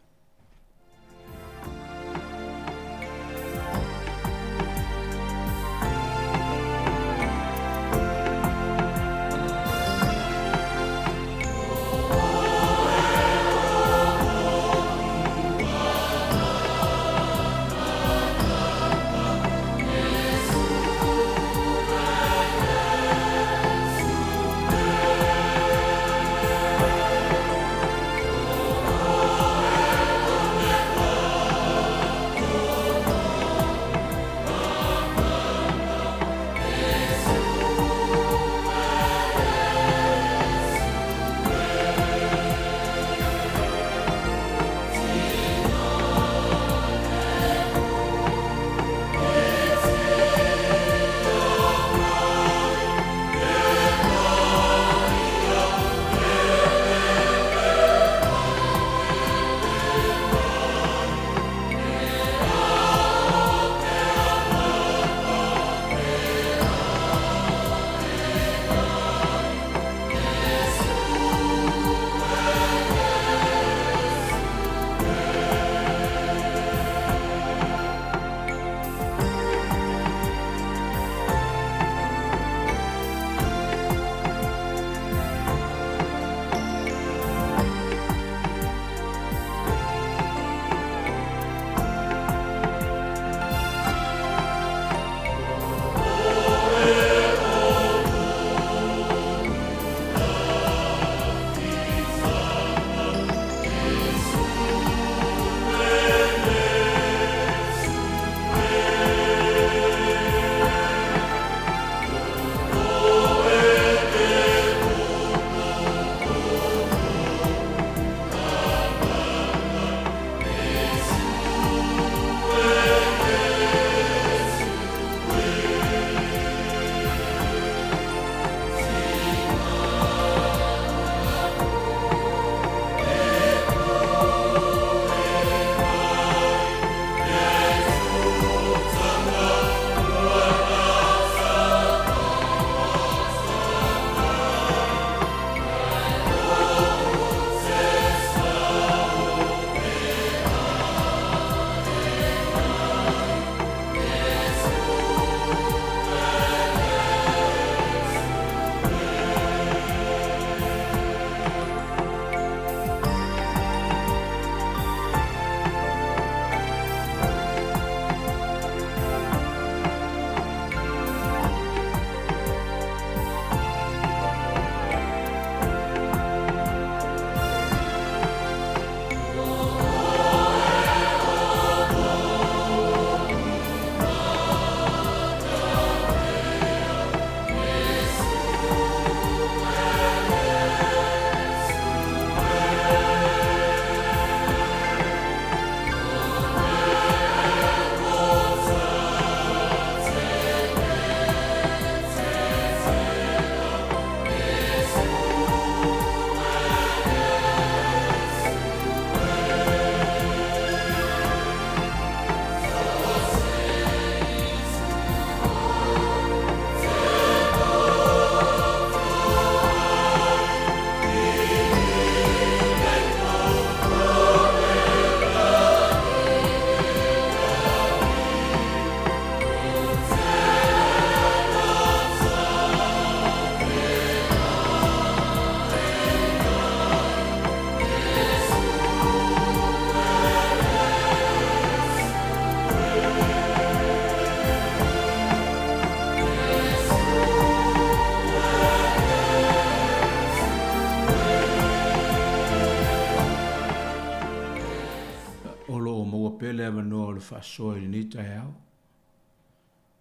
faasoa i lenei taeao.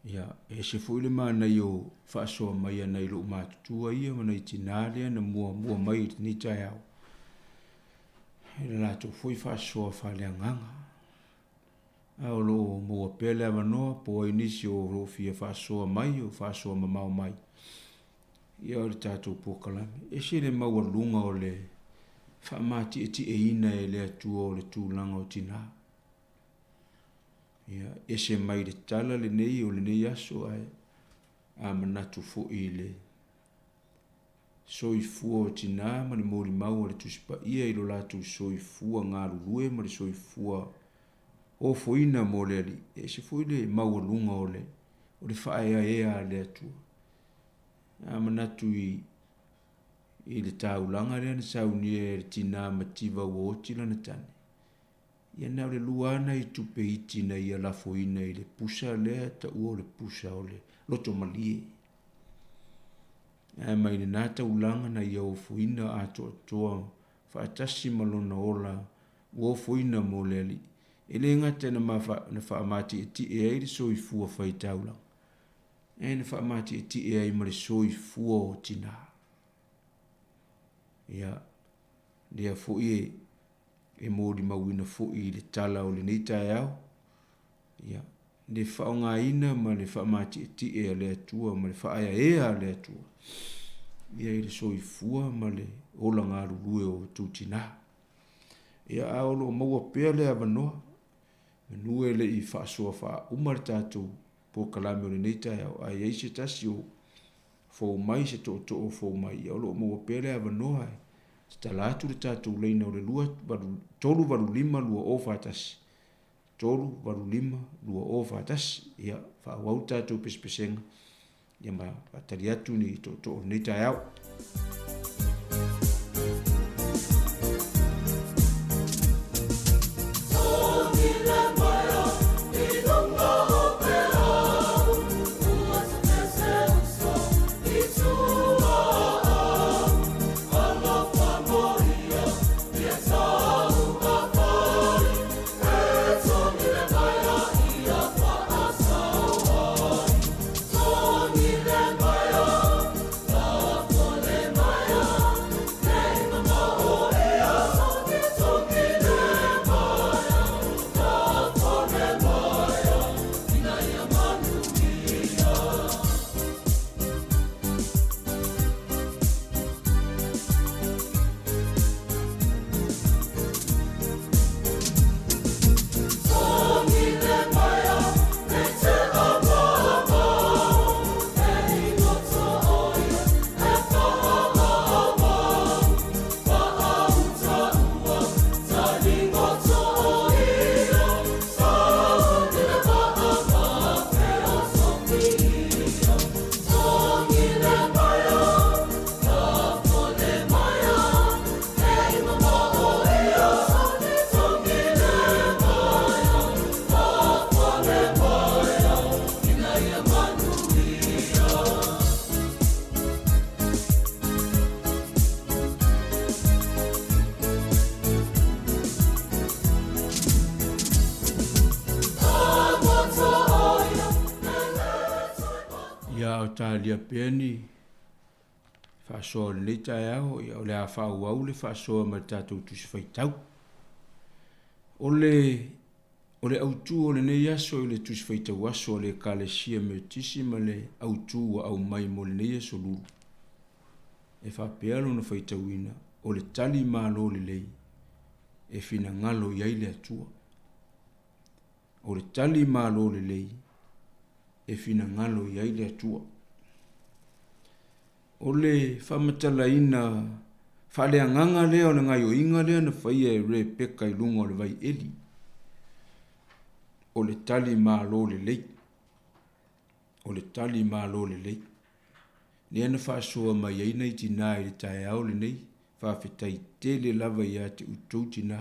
Ia, e ese foi le manaia o faasoa mai a nai loomatutua ia ma nai tinā lea na muamua mai i lenei taeao, i le latou foi faasoa faaleagaga. A o lo o maua pea le avanoa po o ai nisi o lo o fia faasoa mai o faasoa mamao mai, ia o le tatou polokalame. E ese le maualuga o le faamatietieina e le Atua o le tulaga o tinā. Ia, ese mai le tala lenei o lenei aso ae a manatu foi i le soifua o tinā ma le molimau a le Tusi Paia i lo latou soifua galulue ma le soifua ofoina mo le Alii, e ese foi le maualuga o le, o le faaeaea a le Atua. A manatu i, i le taulaga lea na saunia e le tinā mativa ua oti lana tane, Ia na o le lua lava nai tupe iti na ia lafoina i le pusa lea e taua o le pusa o le loto malie. Ae mai lena taulaga na ia ofoina atoatoa faatasi ma lona ola ua ofoina mo le Alii. E le gata na na faamatietie ai le soifua faitaulaga, ae na faamatietie ai ma le soifua o tinā. Ia, lea foi e e molimauina foi i le tala o lenei taeao, ia, le faaaogaina ma le faamatietie a le Atua ma le faaeaea a le Atua, ia i le soifua ma le ola galulue o outou tinā. Ia, a o lo o maua pea le avanoa, manu e le i faasoa faauma le tatou polokalame o lenei taeao, a i ai se tasi o fou mai, se tootoo o fou mai, ia o lo o maua pea le avanoa e tatala atu le tatou laina o le 385 2041, 385 2041, ia faaauau le tatou pesepesega, ia ma faatali atu ni tootoo o lenei taeao. Ia o talia pea ni faasoa o lenei taeao, ia o le a faaauau le faasoa ma le tatou Tusi Faitau. O le O le autu o lenei aso i le Tusi Faitau Aso a le Ekalesia Metotisi ma le autu ua aumai mo lenei aso lulu, e faapea lona faitauina, o le tali malo lelei e finagalo i ai le Atua. O le tali malo lelei e finagalo i ai le Atua. O le faamatalaina faaleagaga lea o le gaioiga lea na faia e Rebeka i luga o le vai Eli. O le tali malo lelei. O le tali malo lelei. Lea na faasoa mai ai nai tinā i le taeao lenei, faafetai tele lava ia te outou tinā,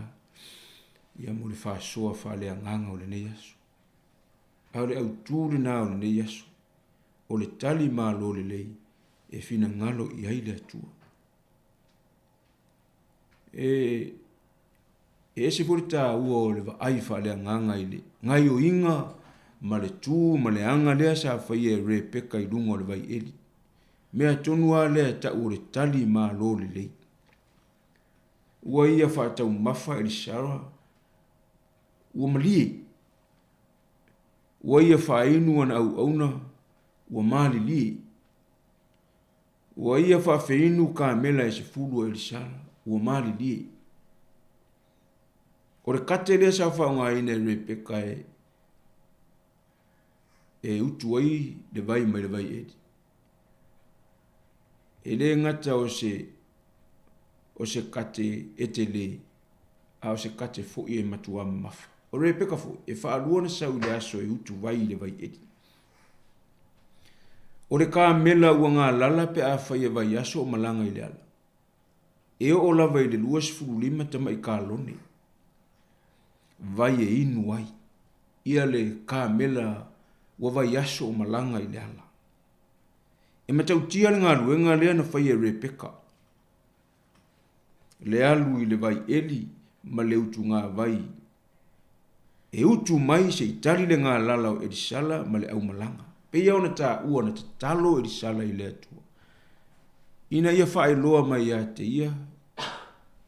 ia mo le faasoa faaleagaga o lenei aso. A o le autu lena o lenei aso, o le tali malo lelei e finagalo i ai le Atua. E, E ese foi le taua o le vaai faaleagaga i le gaioiga ma le tu ma le aga lea sa faia e Rebeka i luga o le vaieli. Mea tonu lava lea e tau o le tali malo lelei. Ua ia faataumafa Elisara, ua malie. Ua ia faainu ana auauna, ua malilie. Ua ia faafeinu kamela e sefulu a Elisara, ua malilie. O le kate lea sa faaaogaina e Rebeka e e utu ai le vai mai le vai eli. E le gata o se o se kate e tele, a o se kate foi e matuā mamafa. O Rebeka foi, e faalua ona sau i le aso e utu vai i le vai eli. O le kamela ua galala pe afai e vaiaso o malaga i le ala. E oo lava i le 25 tamai kalone vai e inu ai ia le kamela ua vaiaso o malaga i le ala. E matautia le galuega lea na faia e Rebeka, le alu i le vai eli ma le utugāvai e utu mai se i tali le galala o Elisala ma le aumalaga. Pei ona taua na tatalo Elisala i le Atua ina ia faailoa mai ia te ia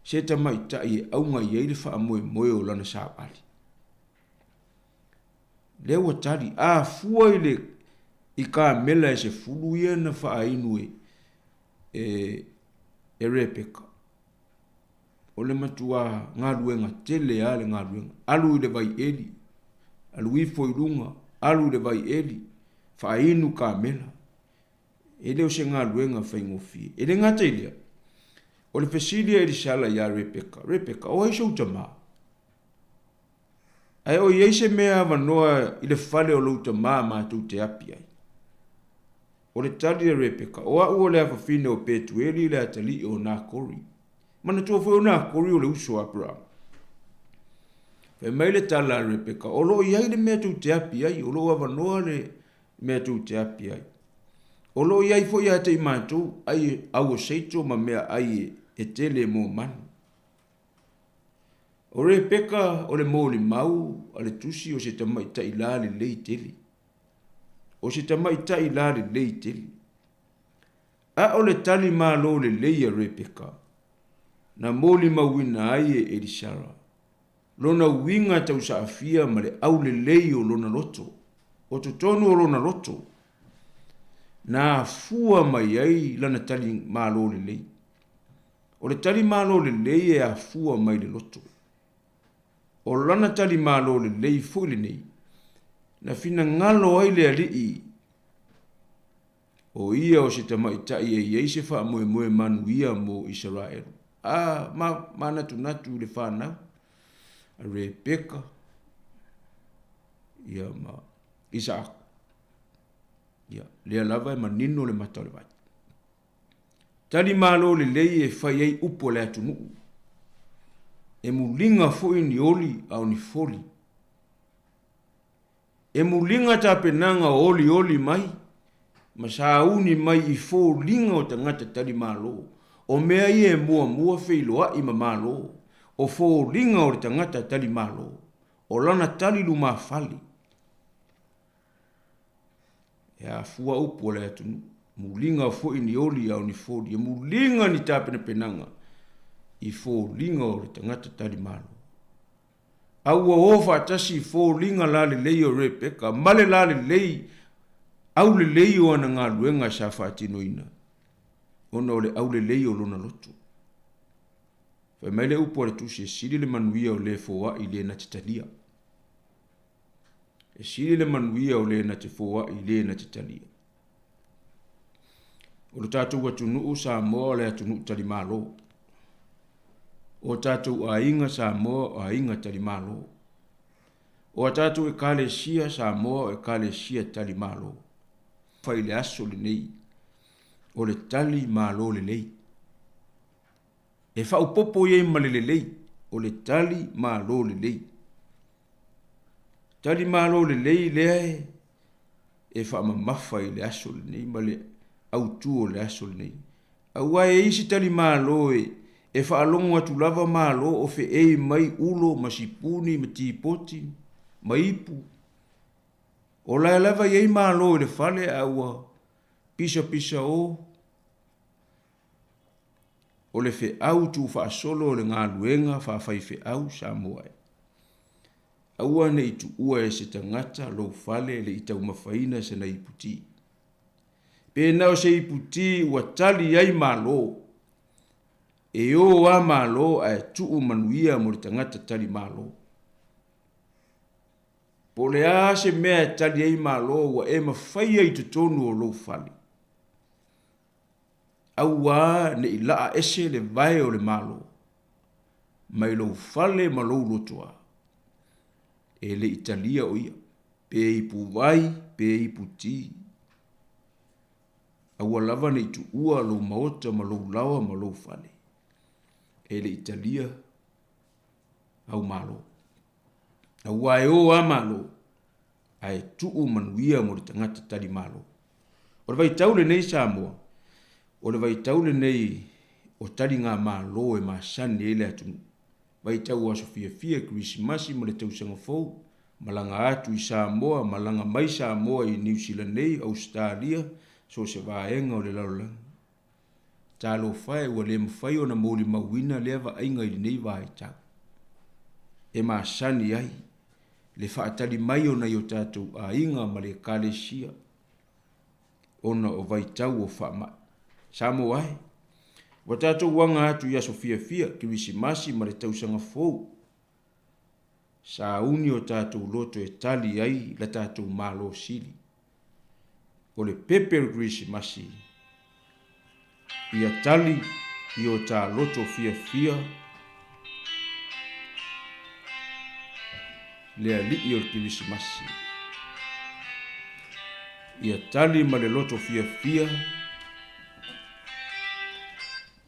se tamaitai e auga i ai le faamoemoe o lana savali. Lea ua tali, a fua i le i kamela e sefulu ia na faainu e e e Rebeka. O le matuā galuega tele lava le galuega. Alu i le vai eli, alu ifo i luga, alu i le vai eli, faainu kamela. E le o se galuega faigofie. E le gata i lea, o le fesili a Elisala ia Rebeka, Rebeka, o ai sou tamā? Ae o i ai se mea avanoa i le fale o lou tamā matou te api ai? O le tali a Rebeka, O a'u o le afafine o Petueli le atalii o Nakori. Manatua foi o Nakori o le uso a Aperama. Fai mai le tala a Rebeka, O lo o i ai le mea tou te api ai, o lou avanoa le mea tou te api ai. O lo o i ai foi ia te i matou ai au o seito ma mea ai e tele mo manu. O Rebeka o le molimau a le tusi o se tamaitai la lelei tele. O se tamaitai la lelei tele. A o le tali malo lelei a Rebeka, na molimauina ai e Elisara lona uiga tausaafia ma le aulelei o lona loto, o totonu o lona loto, na afua mai ai lana tali malo lelei. O le tali malo lelei e afua mai le loto. O lana tali malo lelei foi lenei, na finagalo ai le Alii, o ia o se tamaitai e i ai se faamoemoe manuia mo Isaraelu. A ma, manatunatu i le fanau a Rebeka, ia ma Isaako. Ia, lea lava e manino le mata o le vai. Tali malo lelei e fai ai upu a le atunuu. E muliga foi ni oli a o ni foli. E muliga tapenaga o olioli mai ma sauni mai i foliga o tagata tali malo. O mea ia e muamua feiloai ma malo, o foliga o le tagata tali malo, o lana tali lumafale. E afua upu a le atunuu, muliga foi ni oli a o ni foli, e muliga ni tapenapenaga i foliga o le tagata tali malo. A ua o faatasi i foliga lalelei o Rebeka ma le lalelei aulelei o ana galuega sa faatinoina, ona o le aulelei o lona loto. Fai mai le upu a le Tusi, e sili le manuia o le foai i le na te talia. E sili le manuia o le na te foai i le na te talia. O le tatou atunuu Samoa o le atunuu talimalo. O tatou aiga Samoa o aiga talimalo. O a tatou ekalesia Samoa o ekalesia talimalo. Fai le aso lenei o le tali malo lelei. E faaopoopo i ai ma le lelei, o le tali malo lelei. Tali malo lelei lea e faamamafa i le aso lenei ma le autu o le aso lenei. Aua e i ai isi tali malo e, E faalogo atu lava Malo o feei mai ulo ma sipuni ma tipoti ma ipu. O la e lava i ai Malo i le fale a ua pisapisa o. O le feau tuufaasolo o le galuega faafaifeau Samoa e. Aua ne i tuua e se tagata lou fale le i taumafaina sana iputi. Pe na o se iputi ua tali ai Malo. E o a Malo ae tuu manuia mo le tagata tali Malo. Po o le a se mea e tali ai Malo ua e mafaia i totonu o lou fale. Aua ne i laa ese le vae o le Malo mai lou fale ma lou lotoa. E le i talia o ia, pe ipuvai pe iputi. Aua lava ne i tuua lou maota ma lou laoa ma lou fale. E le i talia au Malo. Aua e o a Malo ae tuu manuia mo le tagata tali Malo. O le vaitau lenei Samoa, o le vaitau lenei o taliga Malo e masani ai le atunuu. Vaitau o aso fiafia, Kerisimasi ma le tausaga fou, malaga atu i Samoa, malaga mai Samoa i Niu Sila nei, Ausetalia, so o se vaega o le lalolagi. Talofa e, ua le mafai ona molimauina lea vaaiga i lenei vaitau e masani ai le faatali mai o nai o tatou aiga ma le Ekalesia ona o vaitau o faamai. Samoa e, ua tatou aga atu i aso fiafia, Kerisimasi ma le tausaga fou, sauni o tatou loto e tali ai la tatou Malo Sili. O le pepe o le Kerisimasi, ia tali i o ta loto fiafia le Alii o le Kerisimasi. Ia tali ma le loto fiafia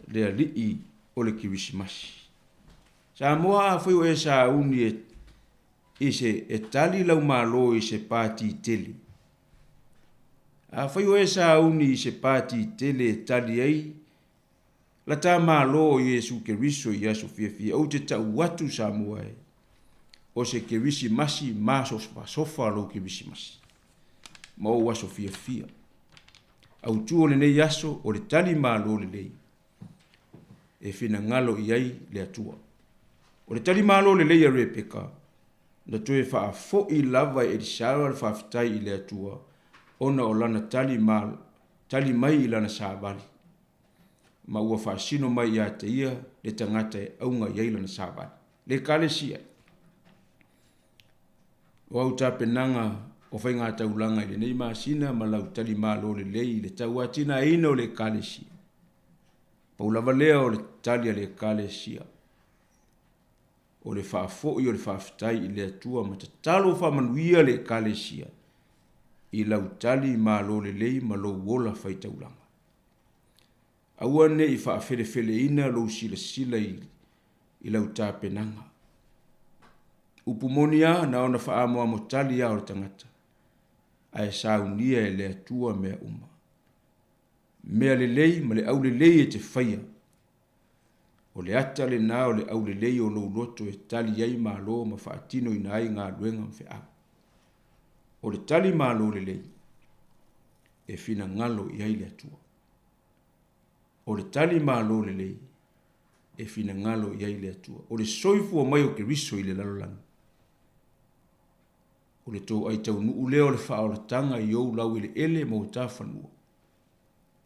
le Alii o le Kerisimasi. Samoa afai o e sauni e i se e tali lau Malo i se pati tele. Afai o e sauni i se pati tele e tali ai la ta Malo o Iesu Keriso i aso fiafia, ou te tau atu Samoa e, o se Kerisimasi masofasofa lou Kerisimasi ma ou aso fiafia. Autu o lenei aso o le tali Malo lelei e finagalo i ai le Atua. O le tali malo lelei a Rebeka, na toe faafoi lava e Elisara le faafetai i le Atua ona o lana tali, ma, tali mai i lana savali, ma ua faasino mai ia te ia le tagata e auga i ai lana savali. Le Ekalesia. O au tapenaga o faigataulaga i lenei masina ma lau tali malo lelei i le tauatinaeina o le Ekalesia. Pau lava lea o le tali a le Ekalesia, o le faafoi o le faafetai i le Atua ma tatalo faamanuia le Ekalesia i lau tali malo lelei ma lou ola faitaulaga. Aua ne i faafelefeleina lou silasila i, i lau tapenaga. Upu moni a, na ona faaamoamo tali a o le tagata, ae saunia e le Atua mea uma. Mea lelei ma le aulelei e te faia. O le ata lena o le aulelei o lou loto e tali ai malo ma faatinoina ai galuega ma feau. O le tali malo lelei e finagalo i ai le Atua. O le tali malo lelei e finagalo i ai le Atua. O le soifua mai o Keriso i le lalolagi. O le toai taunuu lea o le faaolataga i ou laueleele ma o ta fanua.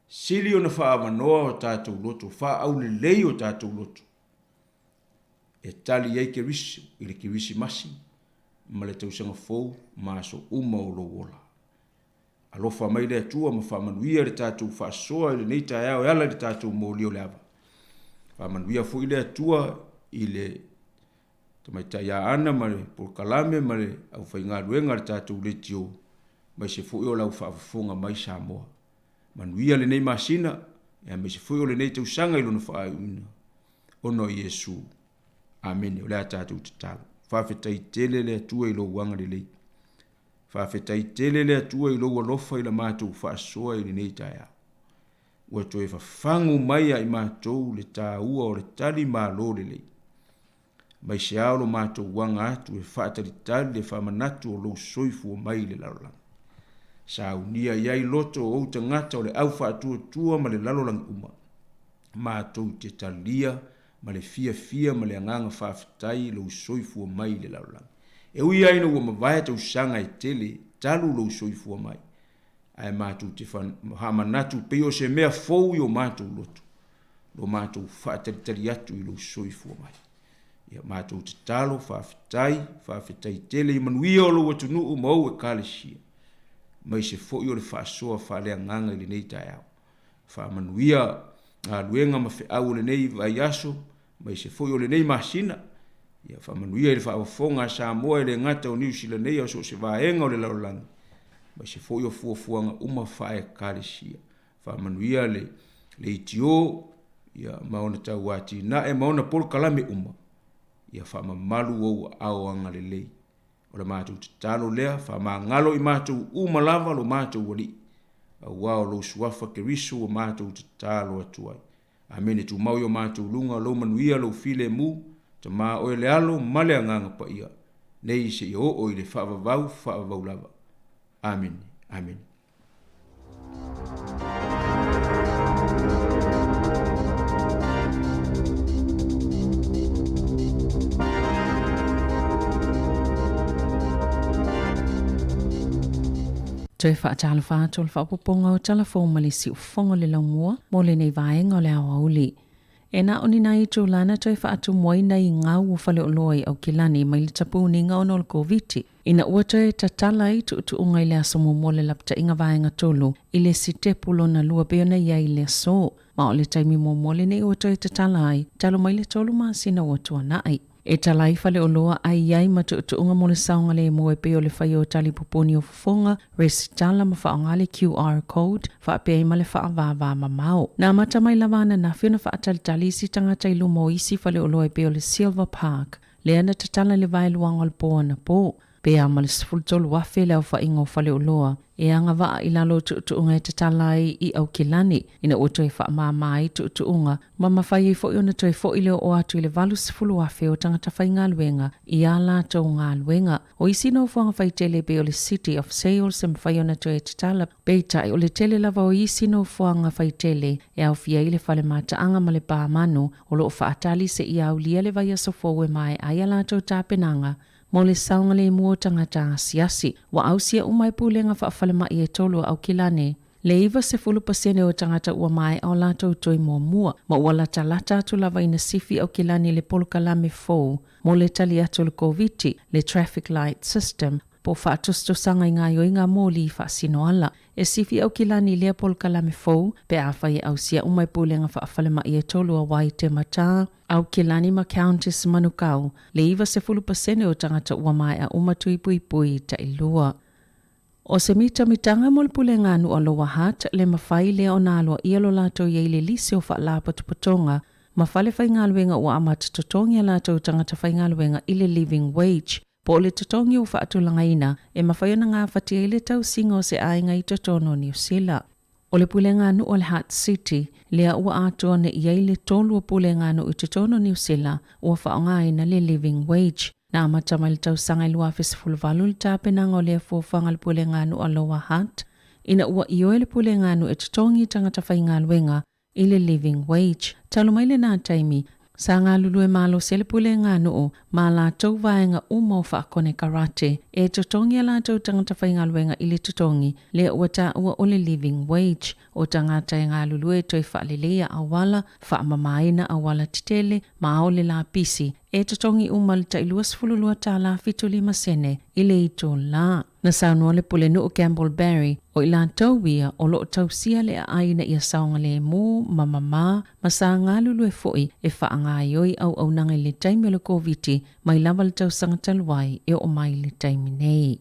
Sili ona faaavanoa o tatou loto, faaaulelei o tatou loto, e tali ai Keriso i le Kerisimasi ma le tausaga fou ma aso uma o lou ola. Alofa mai le Atua ma faamanuia le tatou faasoa i lenei taeao e ala i le tatou moli o le ava. Faamanuia foi le Atua i le tamaitai Aana ma le polokalame ma le aufaigaluega a le tatou leitio, aemaise foi o lau faafofoga mai Samoa. Manuia lenei masina, aemaise foi o lenei tausaga i lona faaiuina, ona o Iesu. Amene. O le a tatou tatalo. Faafetai tele le Atua i lou agalelei. Faafetai tele le Atua i lou alofa i la matou faasoa i lenei taeao. Ua toe fafagu mai ia i matou le taua o le tali malo lelei. Mai se ao lo matou aga atu e faatalitali le faamanatu o lou soifua mai i le lalolagi. Saunia i ai loto o ou tagata o le au faatuatua ma le lalolagi uma. Matou te talia ma le fiafia ma le agaga faafetai lou soifua mai i le lalolagi. E ui ai ina ua mavae tausaga e tele talu lou soifua mai, ae matou te faamanatu pei o se mea fou i o matou loto, lo matou faatalitali atu i lou soifua mai. Ia matou tatalo, faafetai, faafetai tele i manuia o lou atunuu ma ou ekalesia, maise foi o le faasoa faaleagaga i lenei taeao. Faamanuia galuega ma feau o lenei vaiaso, maise foi o lenei masina. Ia faamanuia i le faafofoga a Samoa e le gata o Niu Sila nei a o so o se vaega o le lalolagi, maise foi o fuafuaga uma faaekalesia. Faamanuia le leitio ia, ma ona tauatinae ma ona polokalame uma. Ia faamamalu ou aao agalelei. O le matou tatalo lea, faamagalo i matou uma lava lo matou Alii, auā o lou Suafa Keriso ua matou tatalo atu ai. Amene. Tumau i o matou luga lou manuia, lou filemu, Tama oe le Alo ma le Agaga Paia, nei seia oo i le faavavau faavavau lava. Amene. Amene. Toe faatalofa atu o le faaopoopoga o Tala Fou ma le Siufofoga o le Laumua mo lenei vaega o le aoauli. E na o ni nai itula na toe faatumuaina i gau o faleoloa i Aukilani mai le tapuniga ona o le Koviti, ina ua toe tatala ai tuutuuga i le aso muamua o le lapataiga vaega tolu i le sitepu lona lua pei ona i ai i le aso. Ma o le taimi muamua lenei ua toe tatala ai, talu mai le tolu masina ua tuanai. E tala ai faleoloa ai i ai ma tuutuuga mo le saogalemu e pei o le faia o tali pupuni o fofoga, resitala ma faaaoga le QR code, faapea ai ma le faavāvā mamao. Na amata mai lava ananafi ona faatalitali isi tagata i luma o isi faleoloa e pei o le Silver Park, lea na tatala i le vaeluaga o le pō anapō. Pe a ma le 13,000 le aofaiga o faleoloa e agavaa i lalo o tuutuuga e tatala ai i Aukilani, ina ua toe faamāmā ai tuutuuga ma mafai ai foi ona toe foi le oo atu i le 80,000 o tagata faigaluega i ā latou galuega. O isi nofoaga faitele e pei o le City of Sales e mafai ona toe tatala, peitai o le tele lava o isi nofoaga faitele e aofia ai le fale mataaga ma le pā manu o lo o faatali seia aulia le vaiaso fou e maea ai a latou tapenaga mo le saogalemu o tagata asiasi. Ua ausia uma e pulega faafalemai e tolu a Aukilani le 90% o tagata ua maea o latou toi muamua, ma ua latalata atu lava ina sifi Aukilani i le polokalame fou mo le tali atu o le Koviti, le Traffic Light System, po o faatusatusaga i gaoioiga moli faasinoala. E sifi Aukilani i lea polokalame fou pe afai e ausia uma e pulega faafalemai e tolu a Waitematā, Aukilani ma Countess Manukau, le 90% o tagata ua maea uma tui puipui tailua. O se mitamitaga mo le pulega nuu a Lower Hutt, le mafai lea ona aloaia lo latou i ai le lisi o faalapotopotoga ma fale faigaluega ua amata totogi a latou tagata faigaluega i le living wage, po o le totogi ua faatulagaina e mafai ona gafatia ai le tausiga o se aiga i totonu o Niu Sila. O le pulega nuu o le Hutt City, lea ua atoa nei i ai le tolu o pulega nuu i totonu o Niu Sila ua faaaogaina le living wage. Na amata mai le tausaga i 2018 le tapenaga o lea fuafuaga a le pulega nuu a Lower Hutt, ina ua ioe le pulega nuu e totogi i tagata faigaluega i le living wage. Talu mai lenā taimi, sa galulue malosi ai le pulega nuu ma latou vaega uma o faakonekarate e totogi a latou tagata faigaluega i le totogi lea ua taua o le living wage. O tagata e galulue e toe faaleleia auala, faamamaina auala tetele ma ao le lapisi, e totogi uma le tai $22 75 sene i le itulā. Na saunoa le Pulenuu Campbell Barry, o i latou ia o lo o tausia le aai ina ia saogalemu ma mamā ma sa galulue foi e faagaoioi auaunaga i le taimi o le Koviti mai lava le tausaga talu ai e oo mai i le taimi nei.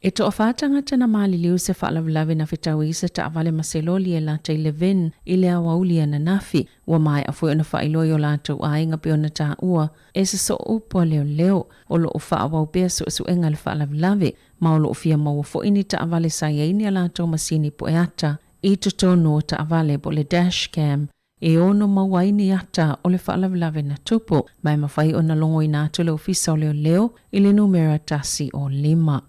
E toawhā tagata na maliliu se faalavelave na fetaui i se taavale ma se loli e lata i Levin i le aoauli ananafi. Ua maea foi ona faailoa i o latou aiga pei ona taua e se soo upu a leoleo. O lo o faaauau pea suesuega i le faalavelave, ma o lo o fia maua foi ni taavale sa i ai ni a latou masini pueata. i totonu o taavale po o le dash cam e ono maua ai ni ata o le faalavelave na tupu, ma e mafai ona logoina atu le Ofisa o Leoleo i le numera 105.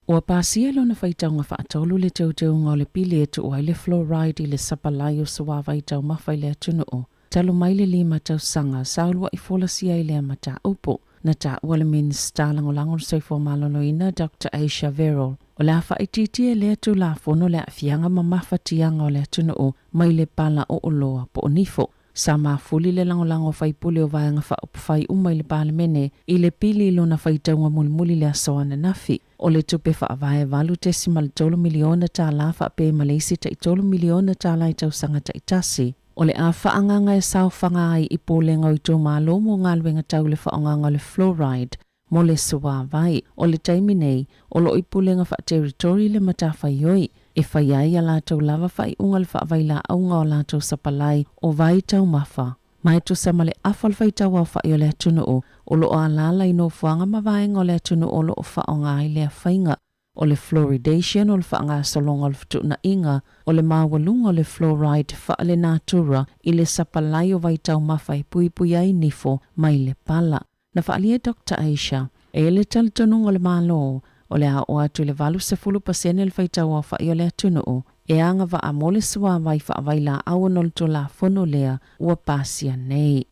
Ua pasia lona faitauga faatolu le teuteuga o le pili e tuu ai le fluoride i le sapalai o suavai taumafa i le atunuu talu mai le lima tausaga sa uluai folasia ai lea mataupu. Na taua le Minisita Lagolago o le Soifua Maloloina Doctor Asia Verrall, o le a faaitiitia e lea Tulafono le aafiaga ma mafatiaga o le atunuu mai le pala o oloa po o nifo. Sa mafuli le lagolago a faipule o Vaega Faaupufai uma i le Palemene i le pili i lona faitauga mulimuli i le aso ananafi. O le tupe faavae $8.3 miliona tala faapea ma le isi tai $3 miliona tala i tausaga taitasi, o le a faaagaaga e saofaga ai i Pulega o Itumalo mo galuega tau le faaaogaga o le fluoride mo le suavai. O le taimi nei, o lo o i pulega faateritori le matafaioi e faia ai a latou lava faaiuga le faavailaauga o latou sapalai o vai taumafa. Ma e tusa ma le afa o le faitauaofai o le atunuu o lo o alaala i nofoaga ma vaega o le atunuu o lo o faaaoga ai lea faiga. O le fluoridation o le faagasologa o le fetuunaiga o le maualuga o le fluoride faalenatura i le sapalai o vaitaumafa e puipui ai nifo mai le pala. Na faaalia e Doctor Aisha, e le talitonuga o le Malo, o le a oo atu i le 80% le faitauaofai o le atunuu e agavaa mo le suavai faavailaau ona o le Tulafono lea ua pasia nei.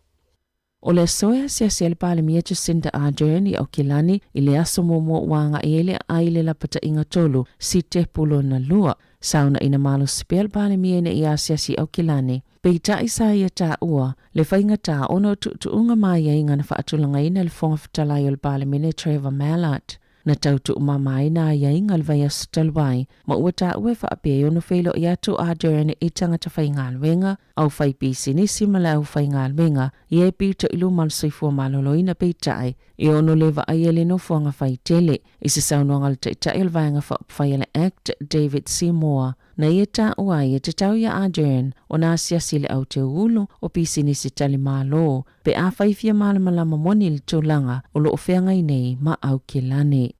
O le aso e asiasi ai le Palemia Jacinda Ardern i Aukilani i le aso muamua ua agai ai le aai i le lapataiga tolu, sitepu lona lua. Sa uunaina malosi pea le Palemia ina ia asiasi i Aukilani, peitai sa ia taua le faigata ona o tuutuuga ma aiaiga na faatulagaina e le Fofoga Fetalai o le Palemene Trevor Mallard. Na tau tuumamaina aiaiga i le vaiaso talu ai, ma ua taua e faapea e ono feiloai atu a Ardern i tagata faigaluega, aufaipisinisi ma le aufaigaluega ia e pito i luma o le soifua maloloina peitai e ono le vaaia le nofoaga faitele. I se saunoaga a le Taitai o le Vaega Faaupufai a le act, David Seymour, na ia taua ai e tatau iā Ardern ona asiasi i le au teuulu o pisinisi talimalo pe afai fia malamalama moni i le tulaga o lo o feagai nei ma Aukilani.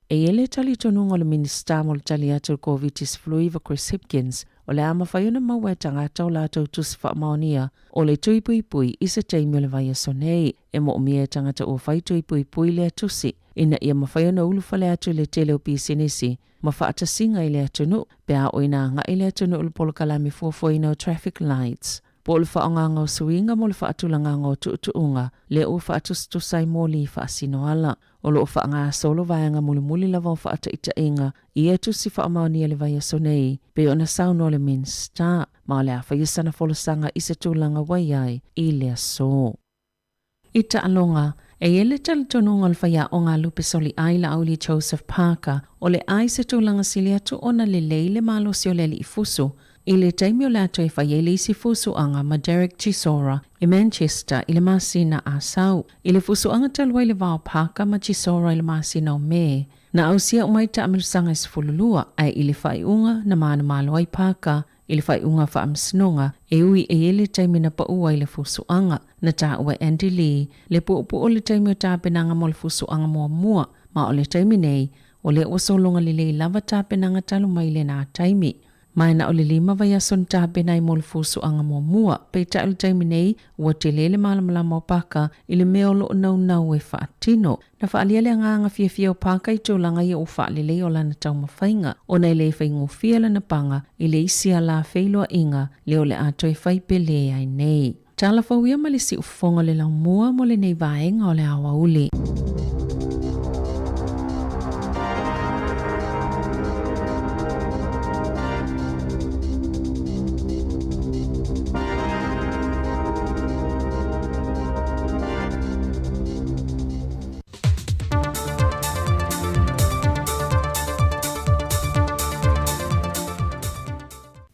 E i ai le talitonuga o le Minisita mo le tali atu i le Koviti-19 Chris Hipkins, o le a mafai ona maua e tagata o latou tusi faamaonia o le tui puipui i se taimi o le vaiaso nei. E moomia e tagata ua fai tui puipui lea tusi ina ia mafai ona ulufale atu i le tele o pisinisi ma faatasiga i le atunuu pe a oo ina agai le atunuu i le polokalame fuafuaina o traffic lights po o le faaaogaga o suiga mo le faatulagaga o tuutuuga lea ua faatusatusa ai moli faasinoala. O lo o faagasolo vaega mulimuli lava o faataitaiga i ia tusi faamaonia i le vaiaso nei, pei ona saunoa le Minisita, ma o le a faia sana folasaga i se tulaga ua i ai i le aso. I taaloga, e i ai le talitonuga o le faiaoga a Lupe Soliai Laauli Joseph Parker, o le a i se tulaga sili atu ona lelei le malosi o le alii fusu i le taimi o le a toe fai ai le isi fusuaga ma Derek Chisora i Manchester i le masina Asau. I le fusuaga talu ai le va o Parker ma Chisora i le masina o Me, na ausia uma ai taamilosaga e 12, ae i le faaiuga na manumalo ai Parker i le faaiuga faamasinoga e ui e i ai le taimi na pau ai le fusuaga. Na taua e Andy Lee le puupuu o le taimi o tapenaga mo le fusuaga muamua, ma o le taimi nei, o lea ua sologa lelei lava tapenaga talu mai lena taimi. Ma e na o le lima vaiaso na tapena ai mo le fusuaga muamua. Peitai o le taimi nei, ua tele le malamalama o Parker i le mea o lo o naunau e faatino. Na faaalia le agaga fiafia o Parker i tulaga ia ua faalelei o lana taumafaiga, ona e le faigofie lana paga i le isi ala feiloaiga lea o le a toe fai pele ai nei. Tala fou ia ma le siufofoga o le laumua mo lenei vaega o le aoauli.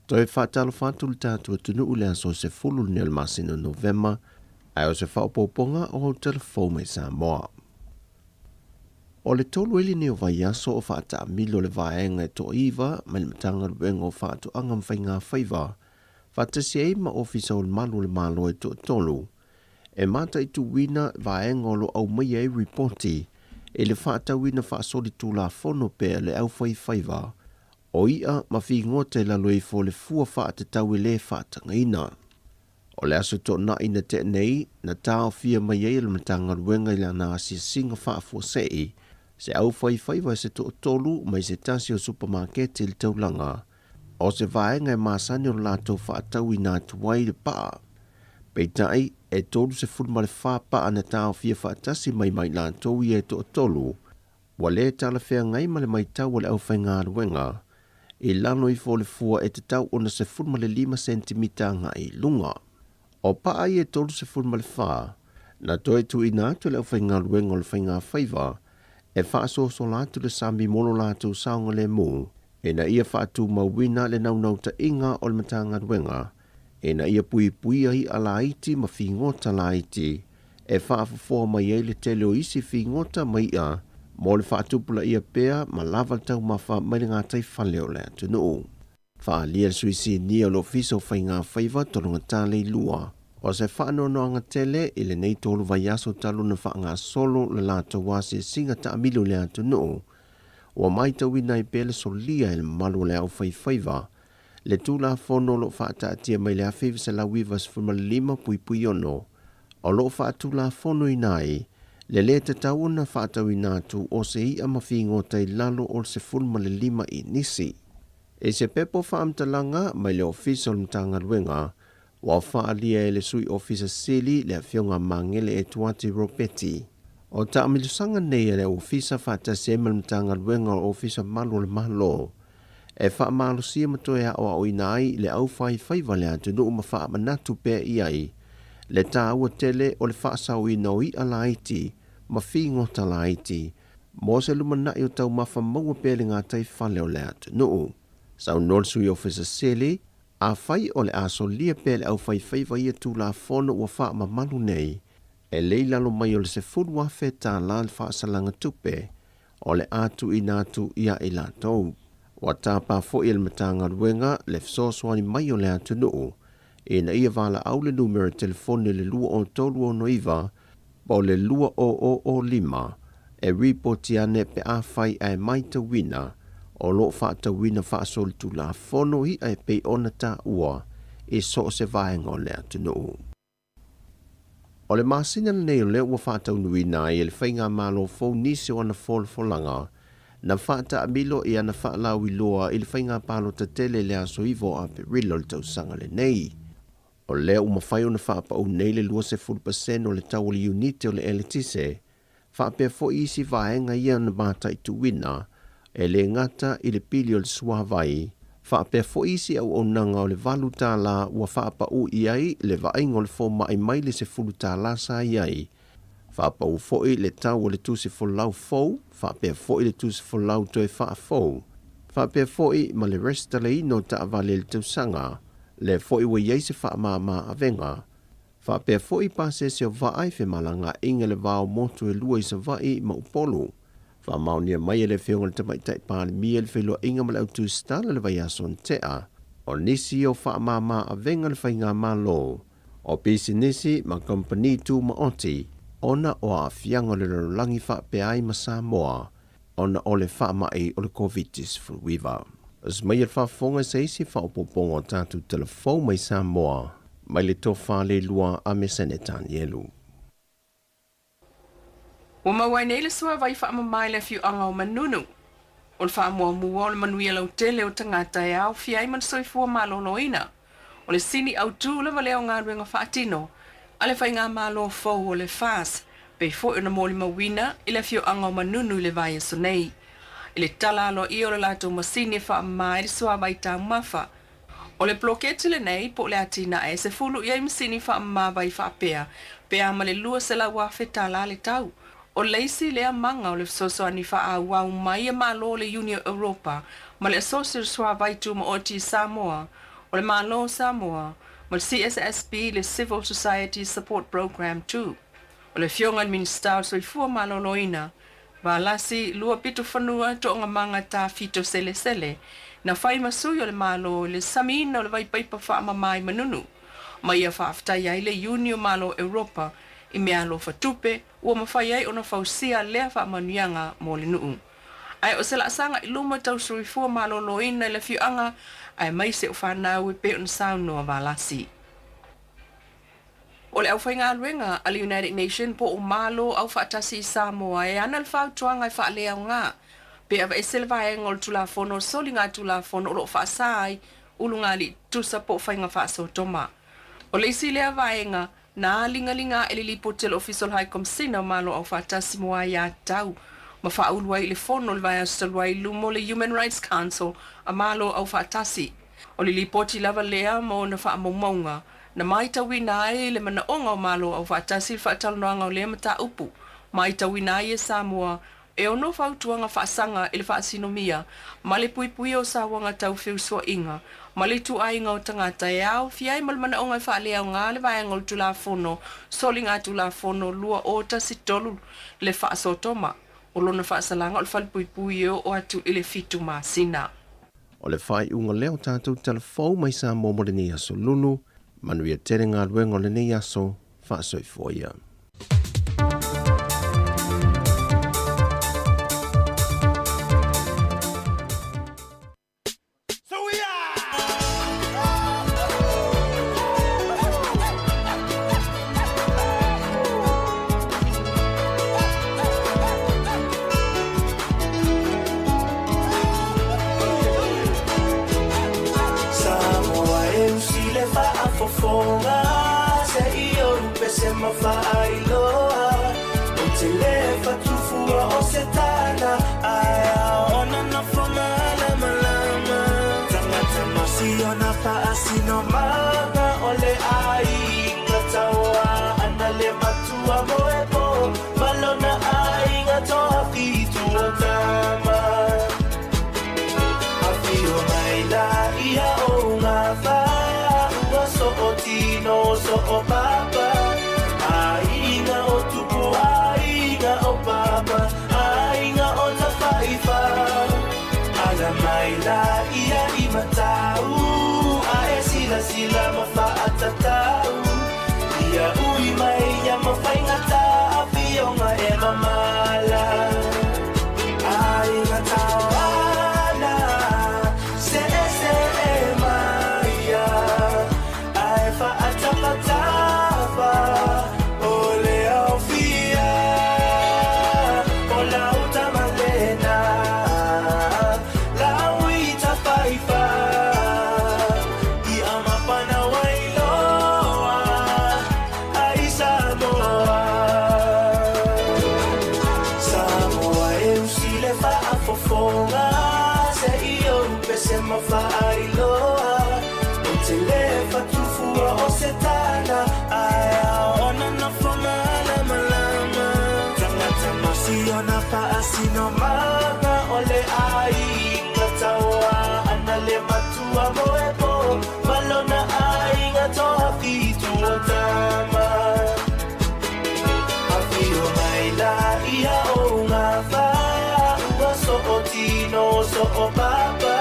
Toe faatalofa atu le tatou atunuu i le aso 10 lenei o le masina o Novema, ae o se faaopoopoga o au tala fou mai Samoa. O le tolu ai lenei o vaiaso o faataamilo le vaega e toaiva mai le Matagaluega o Faatoaga ma Faigafaiva faatasi ai ma Ofisa o le Malu o le Malo e toatolu e mataituina vaega o lo o aumaia ai ripoti i le faatauina faasolitulafono pea le aufaifaiva o i'a ma figota i lalo ifo o le fua faatatau e lē faatagaina. O le Aso Toonai na tea nei, na taofia mai ai e le Matagaluega i lana asiasiga faafuasei se aufaifaiva se toatolu mai se tasi o supamaketi i le taulaga, o se vaega e masani ona latou faatauina atu ai le paa. Peitai, e 34 paa na taofia faatasi mai ma i latou ia e toatolu, ua lē talafeagai ma le maitau a le aufaigaluega i lalo ifo o le fua e tatau ona 15 sentimita agai i luga. O paa ia e 34, na toe tuuina atu e le aufaigaluega o le faigafaiva e faasoasola atu le sami mo lo latou saogalemu ina ia faatumauina le naunautaiga o le Matagaluega ina ia puipuia i'a laiti ma figota laiti e faafofoa mai ai le tele o isi figota ma i'a mo le faatupulaia pea ma lava le taumafa mai le gataifale o le atunuu. Faaalia le Sui Sinia o le Ofisa o Faigafaiva Tologata Leilua, o se faanoanoaga tele i lenei tolu vaiaso talu ona faagasolo le latou asiasiga taamilo i le atunuu, ua maitauina ai pea le solia e le mamalu o le aufaifaiva le Tulafono o lo o faataatia mai le 1995.6 o lo o faatulafonoina ai le lē tatau ona faatauina atu o se i'a ma figota i lalo o le 15 inisi. I se pepa faamatalaga mai le Ofisa o le Matagaluega, ua faaalia e le Sui Ofisa Sili le Afioga Magele Etuati Ropeti. O taamilosaga nei a le Ofisa faatasi ai ma le Matagaluega o Ofisa Malu o le Malo e faamalosia ma toe aoaoina ai le aufaifaiva le atunuu ma faamanatu pea i ai le taua tele o le faasaoina o i'a laiti ma figota laiti mo se lumanai o taumafa maua pea i le gataifale o le atunuu. Saunoa le Sui Ofisa Sili, Afai o le a solia pea e le aufaifaiva ia Tulafono ua faamamalu nei, e le i lalo mai o le $10,000 le faasalaga tupe o le a tuuina atu iā i latou. Ua tapa foi e le Matagaluega le fesoasoani mai o le atunuu ina ia valaau le numera telefoni o le 2369 po o le 2005 e ripoti ane pe afai ae maitauina o lo o faatauina faasolitulafono i'a e pei ona taua i so o se vaega o le atunuu. O le masina lenei o lea ua faataunuuina ai e le Faigamalo fou nisi o ana folafolaga na faataamilo i ana faalauiloa i le faiga palota tele i le aso 9 o Aperila o le tausaga lenei. O lea ua mafai ona faapau nei le 20 pasene o le tau o le iunite o le eletise, faapea foi isi vaega ia na mataituina, e le gata i le pili o le suavai, faapea foi isi auaunaga o le $8 ua faapau i ai le vaaiga o le fomai mai le $10 sa i ai, faapau foi le tau o le tusi folau fou, faapea foi le tusi folau toe faafou, faapea foi ma le resitalaina o taavale i le tausaga, lea foi ua i ai se faamama avega. Faapea foi pasese o vaa i femalagaaiga i le va o motu e lua i Savaii ma Upolu. Faamaonia mai e le Afioga i le Tamaitai Palemia le feiloaiga ma le Autusitala i le vaiaso na tea, o nisi o faamama avega le Faigamalo, o pisinisi ma kamupani tumaoti ona o aafiaga o le lalolagi faapea ai ma Samoa ona o le faamai o le Koviti-19. As mai e le faafofoga i se isi faaopoopoga o tatou telefou mai Samoa mai le Tofa Leilua a Mesene Tanielu. Ua maua ai nei le suavai faamama i le afioaga o Manunu. O le faamuamua o le manuia lautele o tagata e aofia ai ma le soifua maloloina. O le sini autu lava lea o galuega faatino a le faigamalo fou o le FAS, pei foi ona molimauina i le afioaga o Manunu i le vaiaso nei. I le tala aloaia o le latou masini e faamama ai le suavai taumafa, o le poloketi lenei po o le atinae e 10 i ai masini faamama vai faapea, pe a ma le $200,000 le tau. O le isi lea maga o le fesoasoani faaauau mai a Malo o le Iuni o Europa ma le Asosi o le Suavai Tumaoti i Samoa, o le Malo o Samoa, ma le CSSP, le Civil Society Support Programme ii. O le Afioga i le Minisita o le Soifua Maloloina, Valasi Luapitofanua Toogamaga Tafito Selesele, na fai ma sui o le Malo i le samiina o le vaipaipa faamama i Manunu, ma ia faafetai ai le Iuni o Malo o Europa i meaalofa tupe ua mafai ai ona fausia lea faamanuiaga mo le nuu. Ae o se laasaga i luma tau soifua malōlōina i le afioaga aemaise o fanau e pei ona saunoa Valasi. O le aufaigaluega a le United Nation po o Malo Aufaatasi i Samoa e ana le fautuaga e faaleaoga pe aveese le vaega o le Tulafono o Soligatulafono o lo o faasa ai ulugalii tutusa po o faiga faasotoma. O le isi lea vaega na ligaliga aʻe le lipoti a le Ofisa o le High Komisina o Malo Aufaatasi mo Aiatatau ma faaulu ai i le Fono i le vaiaso talu ai i luma o le Human Rights Council a Malo Aufaatasi. O le lipoti lava lea ma ona faamaumauga na matauina ai le manaoga o Malo Aufaatasi i le faatalanoaga o lea mataupu, matauina ai e Samoa e ono fautuaga faasaga i le faasinomia ma le puipuia o sauaga tau feusuaiga ma le ituaiga o tagata e aofia ai ma le manaoga e faaleaoga le vaega o le Tulafono Soligatulafono 2013 le faasotoma o lona faasalaga o le falepuipui e oo atu i le fitu masina. O le faaiuga lea o tatou tala fou mai Samoa mo lenei aso Lulu. Manuia tele galuega o lenei aso. Faasoifua ia. Samoa e usi le faafofoga Se i ou pese ma faailoa Ou te le fatufua o se tala Ae aona nofo malamalama Tagata masiona faasinomaga O le aiga taua ana le matua moepo Ma lona aiga toafitu o tama Afio mai la ia o gafa Ua soo tino soo papa Aiga o tupu aiga o papa Aiga o tafaifa Ala mai la ia i matau Ae silasila ma faatatau Ia ui mai ia ma faigata Afioga e mamala Aiga tauana Se'ese'e mai ia Ae faatafatafa O le aofia O lau tama lena Lau i tafaifa I amapana wailoa Ai Samoa Samoa e usi le faafofoga Se i ou pese ma faailoa Ou te le fatufua o se tala Ae aona nofo malamalama Tagata masiona faasinomaga O le aiga taua ana le matua moepo Ma lona aiga toafitu o tama Afio mai la ia o gafa Ua soo tino soo papa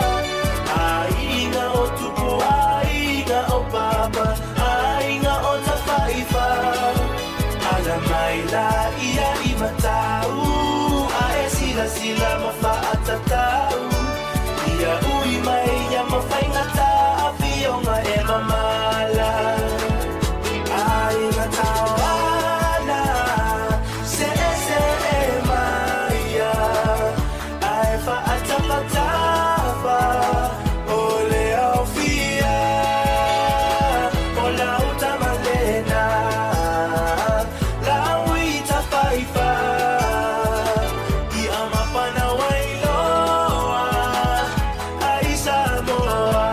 Aiga o tupu aiga o papa Aiga o tafaifa Ala mai la ia i matau Ae silasila ma faatatau Ia ui mai ia ma faigata Afioga e mamala Aiga tauana Se'ese'e mai ia Ae faatafatafa O le aofia O lau tama lena Lau i tafaifa I amapana wailoa Ai Samoa.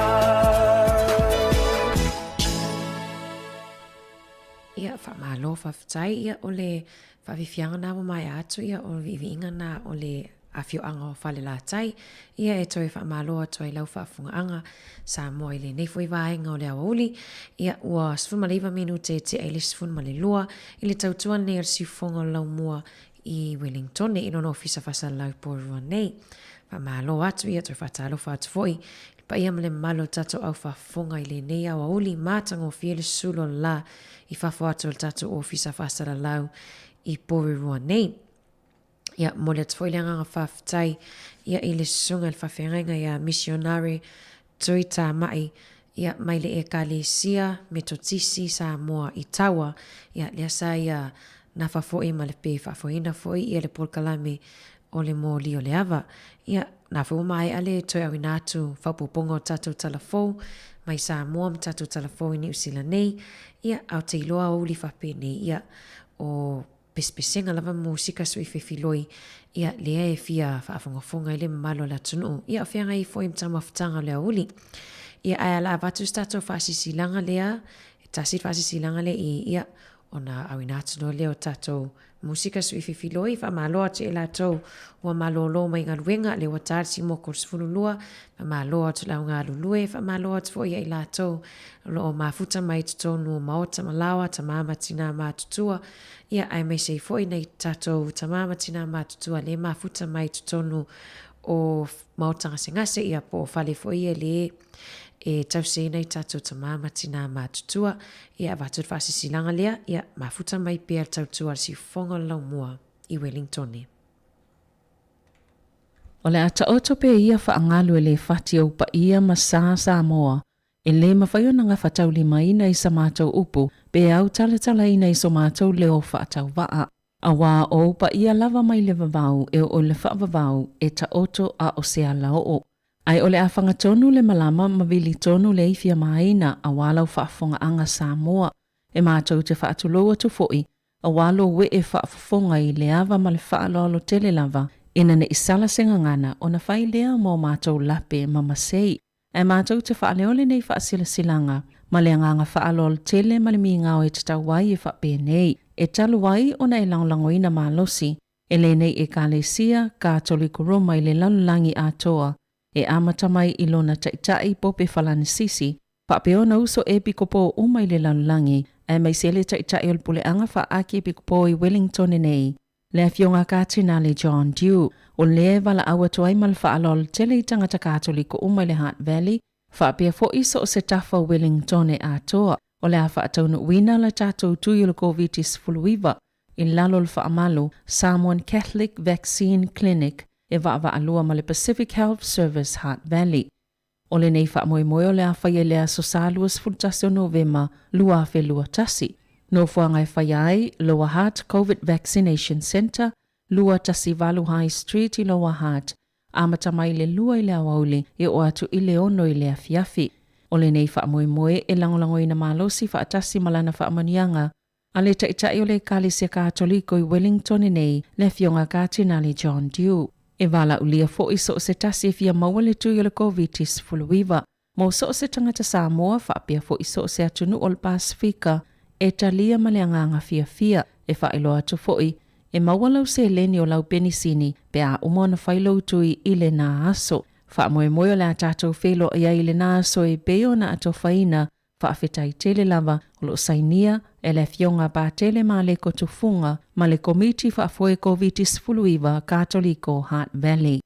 Ia, faamalo, faafetai, ia, o le faafiafiaga na ua maea atu, ia, o le viiviiga na o le afioaga o Falelatai, ia, e toe faamalo atu ai lau faafofogaaga Samoa i lenei foi vaega o le aoauli, ia, ua 19 minute e tea i le 12 i le tautua nei o le siufofoga o le laumua i Wellingtone i lona ofisa faasalalau i Porirua nei. Faamalo atu ia, toe faatalofa atu foi i le paia ma le mamalu o le tatou au faafofoga i lenei aoauli matagofie le susulu o le la i fafo atu o le tatou ofisa faasalalau i Porirua nei. Ia, momoli atu foi le agaga faafetai ia i le susuga i le faafeagaiga ia Misionare Tui Tamai ia mai le Ekalesia Metotisi Samoa i Tawa, ia lea sa ia nafa foi ma le pe faafoeina foi ia le polokalame o le moli o le ava. Ia, na foi ua maea le toe auina atu faaopoopoga o tatou tala fou mai Samoa ma tatou tala fou i Niu Sila nei, ia, a o te iloa aoauli faapenei, ia, o pesepesega lava ma musika sui fefiloi, ia, lea e fia faafogafoga ai le mamalu o le atunuu, ia, o feagai ai foi ma taumafataga o le aoauli. Ia, ae a la avatu se tatou faasisilaga lea, e tasi le faasisilaga lea i, ia, ona auina atu loa lea o tatou musika sui fefiloi, faamalo atu ia i latou ua malolo mai galuega, lea ua ta le simoko o le 12, faamalo atu i le au galulue, faamalo atu foi ia i latou o lo o mafuta mai i totonu o maota ma laoa, tama ma tina matutua, ia aemaise ai foi nai tatou tama ma tina matutua le mafuta mai i totonu o maota gasegase, ia po o fale foi ia le e tausiaina i tatou tama ma tina matutua, ia avatu le faasisilaga lea, ia mafuta mai pea le tautua a le siufofoga o le laumua i Welingtone. O le a taoto pea ia faagalu e le fati ou paia ma sa Samoa, e le mafai ona gafataulimaina i sa matou upu pe autalatalaina i so matou leo faatauvaa. Auā o ou paia lava mai le vavau e oo i le faavavau e taoto a o se alaoo. Ae o le a faga tonu le malama ma vili tonu le ifiamāina auā lau faafofogaaga Samoa. E matou te faatulou atu foi auā lou ee faafofoga i le ava ma le faaaloalo tele lava ina ne i sala se gagana ona fai lea mo matou lape ma masei. Ae matou te faaleo lenei faasilasilaga ma le agaga faaaloalo tele ma le migao e tatau ai e faapenei, e talu ai ona e lagolagoina malosi e lenei Ekalesia Katoliko Roma i le lalolagi atoa, e amata mai i lona Taitai Pope Falanisisi, faapea ona uso epikopo uma i le lalolagi, aemaise le Taitai o le Puleaga Faa-Akiepikopo i Wellingtone nei, le Afioga Katinale John Dew, o lea e valaau atu ai ma le faaaloalo tele i tagata Katoliko uma i le Hutt Valley, faapea foi so o se tafa o Wellingtone atoa, o le a faataunuuina le tatou tui o le Koviti-19 i lalo o le faamalu Samoan Catholic Vaccine Clinic e vaavaalua ma le Pacific Health Service Hutt Valley. O lenei faamoemoe o le a faia i le aso Sa 21 o Novema 2021. Nofoaga e faia ai, Lower Hutt Covid Vaccination Centre, 218 High Street i Lower Hutt, amata mai le 2 i le aoauli e oo atu i le 6 i le afiafi. O lenei faamoemoe e lagolagoina malosi faatasi ma lana faamanuiaga a le Taitai o le Ekalesia Katoliko i Wellingtone nei, le Afioga Katinale John Dew. E valaaulia foi so o se tasi e fia maua le tui o le Koviti-19 mo so o se tagata Samoa faapea foi so o se atunuu o le Pasefika e talia ma le agaga fiafia. E faailoa atu foi, e maua lau seleni o lau penisini pe a uma ona fai lou tui i lena aso. Faamoemoe o le a tatou feiloai ai i lena aso e pei ona atofaina Faafetai tele lava o lo o sainia e le Afioga Patele Maleko Tufuga ma le Komiti Faafoe Koviti-19 Katoliko Hutt Valley.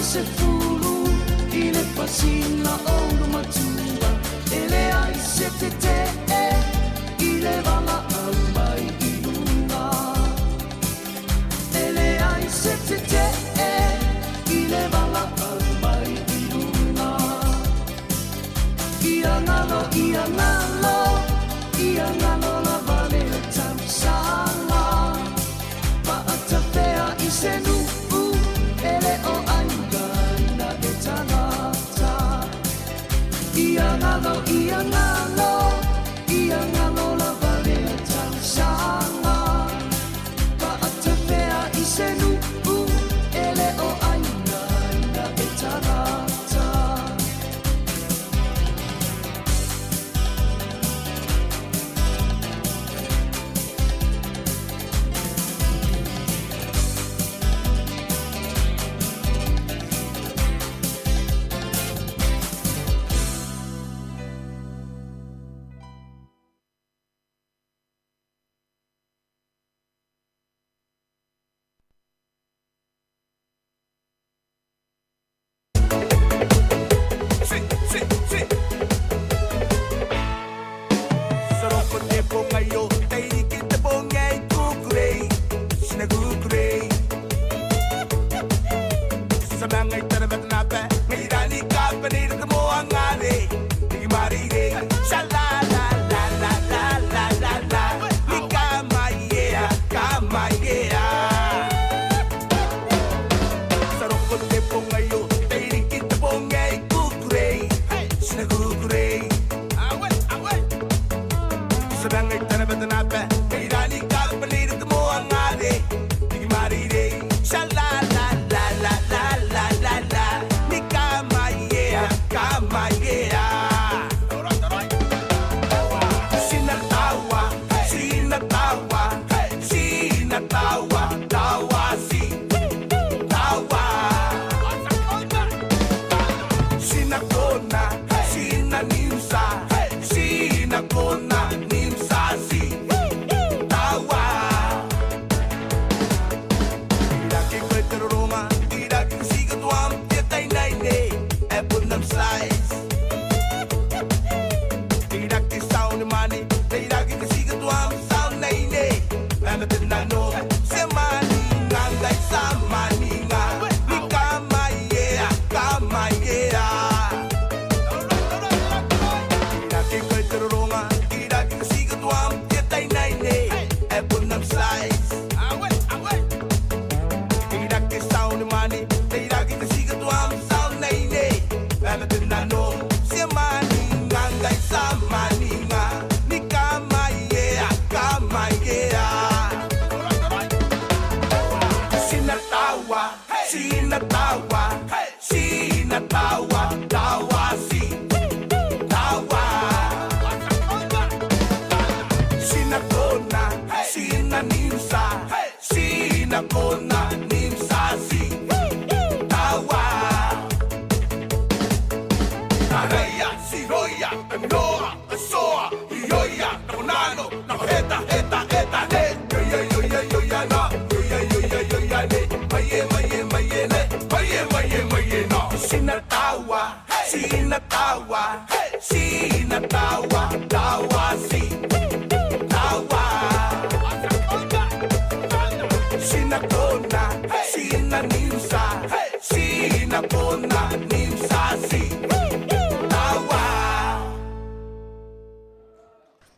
se fulu i le pasina o lo matua E leai se tetee i le valaau mai i luga E leai se tetee i le valaau mai i luga Ia galo, ia galo, ia galo lava lea tausaga Paatafea i se nuu e le o aiga e tagata Ia galo, ia galo, ia galo lava lea tausaga Paatafea i se nuu e le o aiga e tagata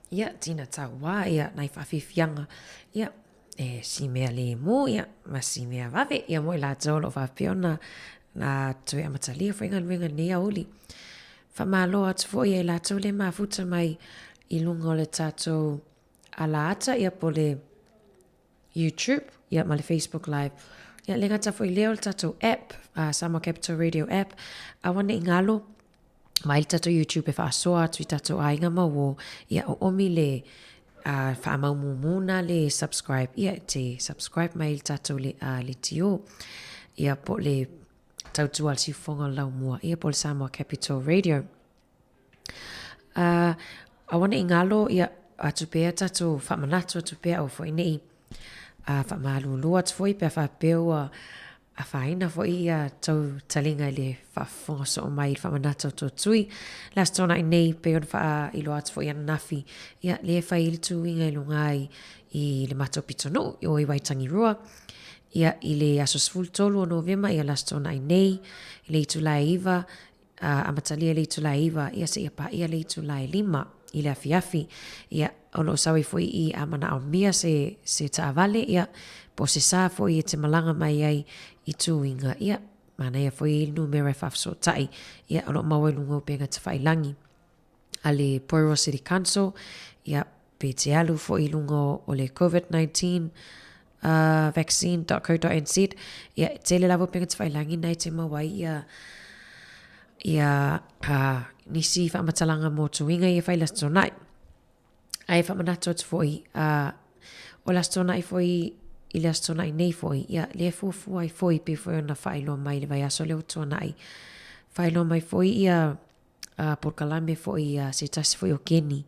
Ia, tina tauā, ia, nai whawhiwhianga, ia, e si mea lēmō, ia, ma si mea vave, ia mo i lātou o lo whawhia ona, nā toe amatalia whai ngaluenga nei a oli. Whamālo atu fo ia i lātou le mafuta mai i lunga o le tātou ala ata, ia po le YouTube, ia ma le Facebook Live. Ia, le ngata foi lea o le tātou app, Samoa Capital Radio app, aua ne i ngalo, mai le tātou YouTube e whaasoa atu i tātou āinga mau o, ia o omi le uh, whaamaumūmūna le subscribe, ia te subscribe mai le tātou le, le tio, ia po le tautua le siufofoga o le laumua, ia po le Samoa Capital Radio. Uh, aua ne i ngalo, ia, atu pea tātou whaamanatu atu pea au foi nei, uh, whaamalūlū atu foi pea whaapea ua afaina foi ia tou taliga i le faafofoga soo mai i le faamanatu o tou tui. Le Aso Toonai nei, pei ona faailoa atu foi ananafi, ia, lea e fai ai le tuiga i luga ai i le matou pitonuu i o i Waitangirua, ia, i le aso 13 o Novema, ia le Aso Toonai nei, i le itula e 9, a amatalia i le itula e 9, ia seia paia le itula e 5 i le afiafi. Ia, o lo o sau ai foi i a manaomia se, se taavale, ia, po o se sa foi e te malaga mai ai i tuiga, ia, manaia foi e i ai le numera e faafesootai, ia, o lo o maua i luga o upega tafailagi a le Porirua City Council, ia, pe te alu foi i luga o le Covid-19 uh, vaccine.co.nz, ia, e tele lava upega tafailagi na e te maua ai ia, ia uh, nisi faamatalaga mo tuiga ia fai le Aso Toonai. Ae faamanatu atu foi, uh, o le Aso Toonai foi i le Aso Toonai nei foi, ia, lea e fuafua ai foi pei foi ona faailoa mai i le vaiaso lea ua tuanai. Faailoa mai foi ia a polokalame foi a se tasi foi o Keni,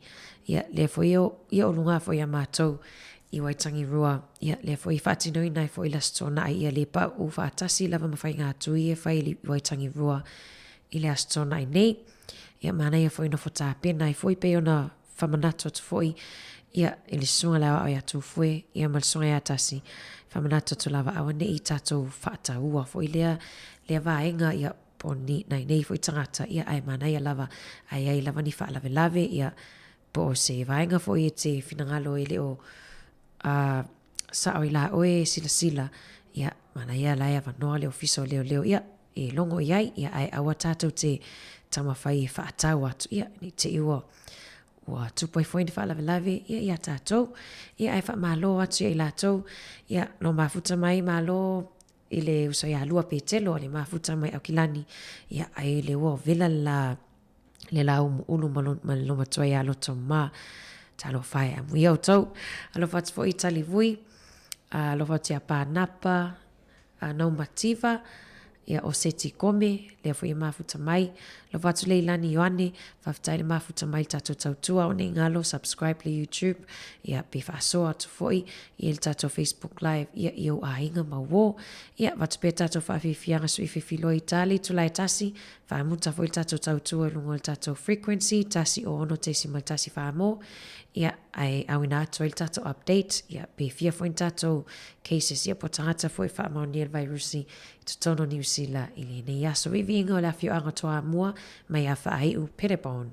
ia, lea foi o, ia o luga foi a matou i Waitangirua, ia, lea foi e faatinoina ai foi le Aso Toonai, ia le pauu faatasi lava ma faiga tui e fai i Waitangirua i le Aso Toonai nei. Ia, manaia foi nofo tapena ai foi pei ona faamanatu atu foi, ia, i le susuga i le aoao ia Tufue, ia ma le susuga ia Tasi, faamanatu atu lava aua ne i tatou faataua foi lea, lea vaega, ia, po o ni, nai nei foi tagata, ia, ae manaia lava, a i ai lava ni faalavelave, ia, po o se vaega foi e te finagalo e le o a, sao i la oe e silasila, ia, manaia la e avanoa le ofisa o leoleo, ia, e logo i ai, ia, ae aua tatou te taumafai e faatau atu, ia, ne i te i ua, ua tupu ai foi ni faalavelave, ia, iā tatou, ia, ae faamalo atu ia i latou, ia, no mafuta mai, malo i le uso ia Lua Petelo le mafuta mai Aukilani, ia, ai le ua vela le la, le la umu ulu ma, lo, ma le lomatua ia loto ma. Talofa e amuia outou. Alofa atu foi i Talivui, alofa atu ia Pānapa, Naumativa, ia o Seti Kome, lea foi e mafuta mai. Alofa atu Leilani Ioane, faafetai le mafuta mai i le tatou tautua o nei galo, subscribe le YouTube, ia pe faasoa atu foi i le tatou Facebook live, ia i ou aiga ma uō. Ia, avatu pea tatou faafiafiaga sui fifiloa i Tali, itula e tasi, faamuta foi le tatou tautua i luga o le tatou frequency, 106.1 Whāmō, ia, ae auina atu ai le tatou update, ia, pe fia foi ni tatou cases, ia, po o tagata foi e faamaonia le vairusi i totonu o Niu Sila i lenei aso. Viiviiga o le afioaga Toamua mai a Faaiu, Perebone.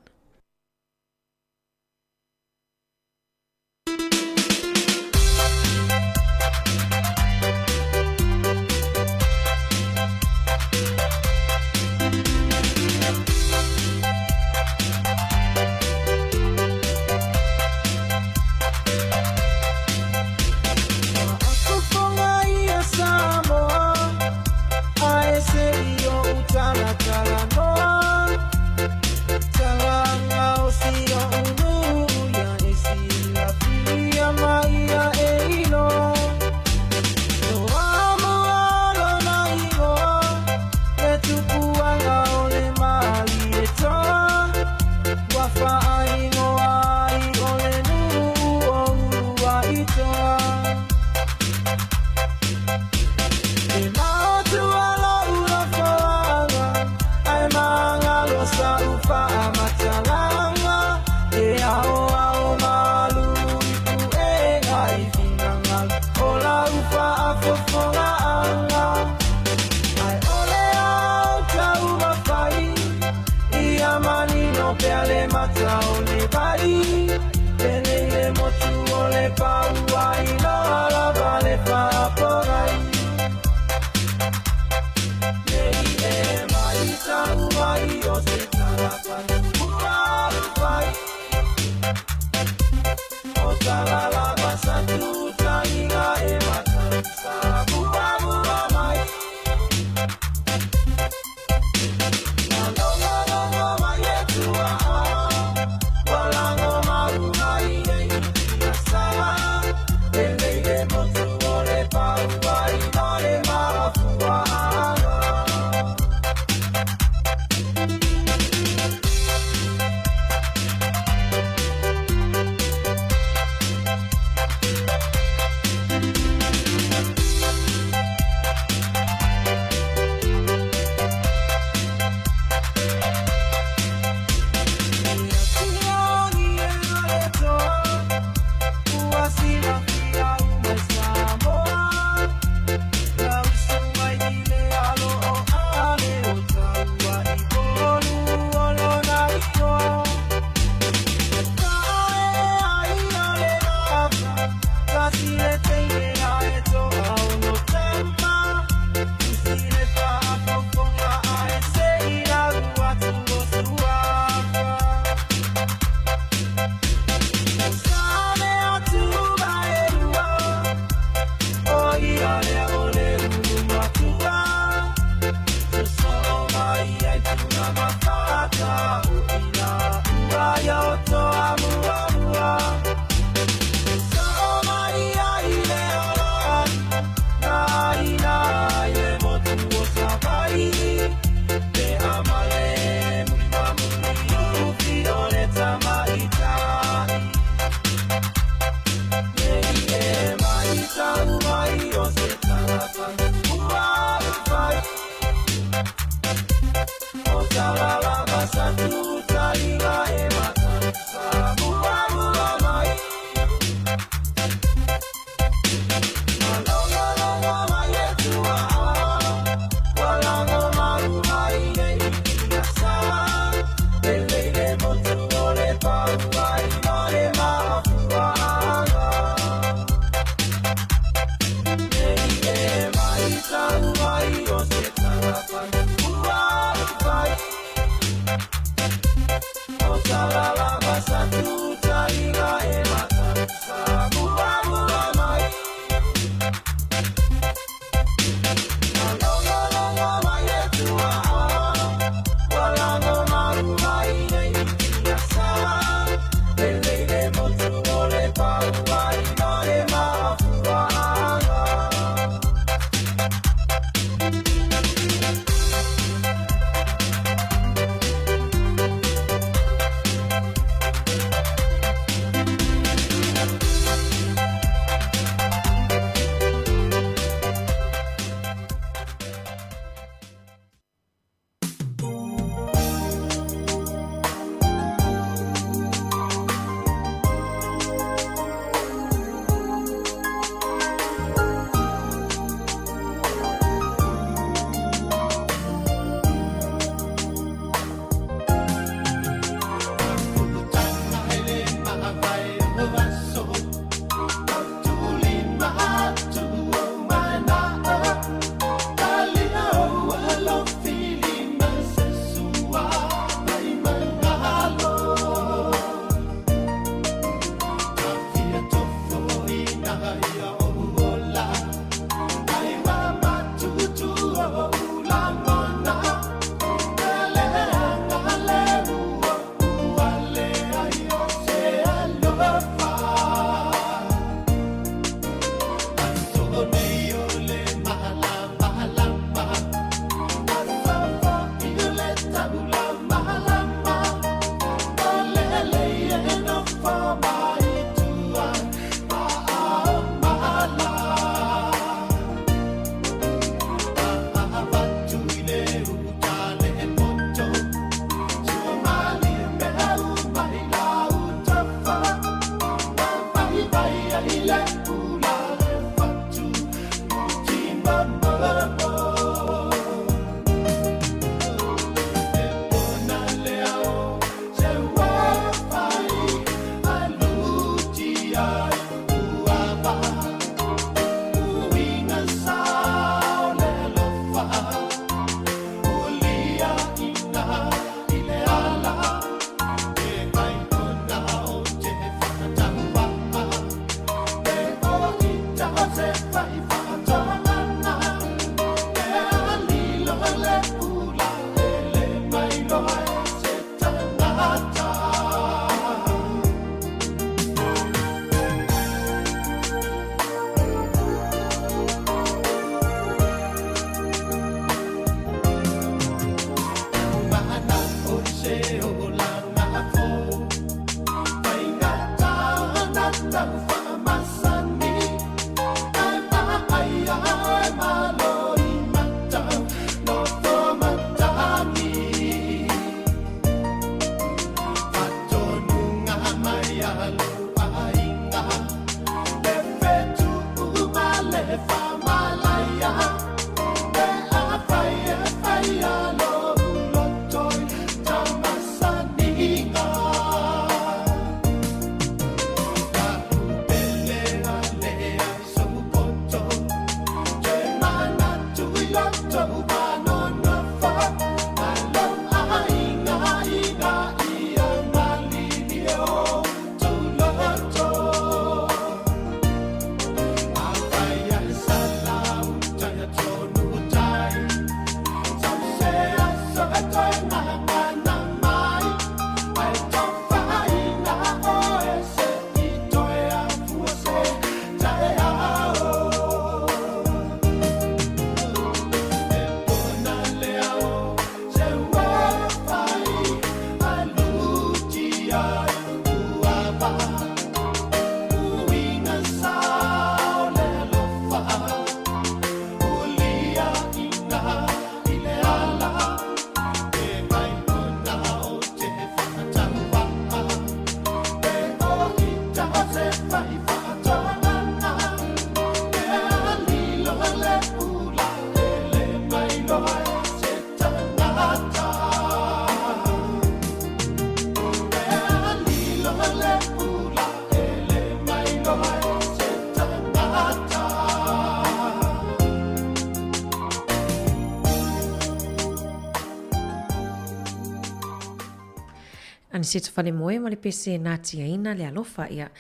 Aniseta Falemoe ma le pese e natiaina le alofa, ia,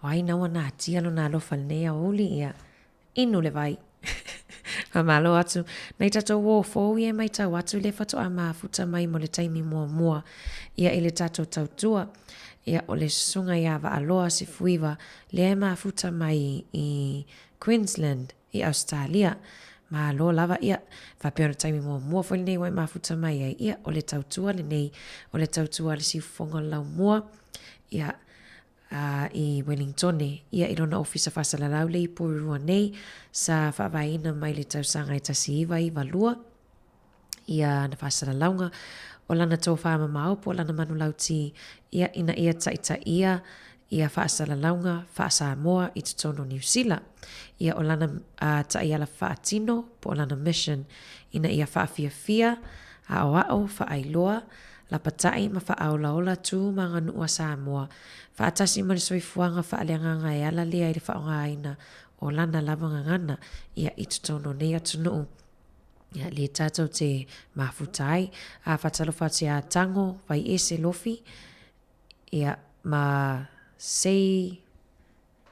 o ai na ua natia lona alofa i lenei aoauli, ia, inu le vai. Faamalo atu. Nai tatou uō fou ia e matau atu lea faatoa mafuta mai mo le taimi muamua ia i le tatou tautua. Ia o le susuga ia Vaaloa Sefuiva lea e mafuta mai i Queensland i Ausetalia. Malo lava ia, faapea o le taimi muamua foi lenei ua e mafuta mai ai, ia o le tautua lenei, o le tautua a le siufofoga o le laumua, ia a i Wellingtone, ia i lona ofisa faasalalau le i Porirua nei, sa faavaeina mai le tausaga e 1992, ia ana faasalalauga, o lana tofā mamao po o lana manulauti, ia ina ia taitaia ia faasalalauga faa-Samoa i totonu o Niu Sila. Ia o lana a taiala faatino po o lana mission, ina ia faafiafia, aoao, faailoa, Lapataʻi ma faaolaola tu ma aganuu a Samoa, faatasi ma le soifuaga faaleagaga e ala lea i le faaaogaina o lana lava gagana ia i totonu o nei atunuu. Ia, lē tatou te mafuta ai, a faatalofa atu iā Tago, Vaiese, Lofi, ia, ma Sei,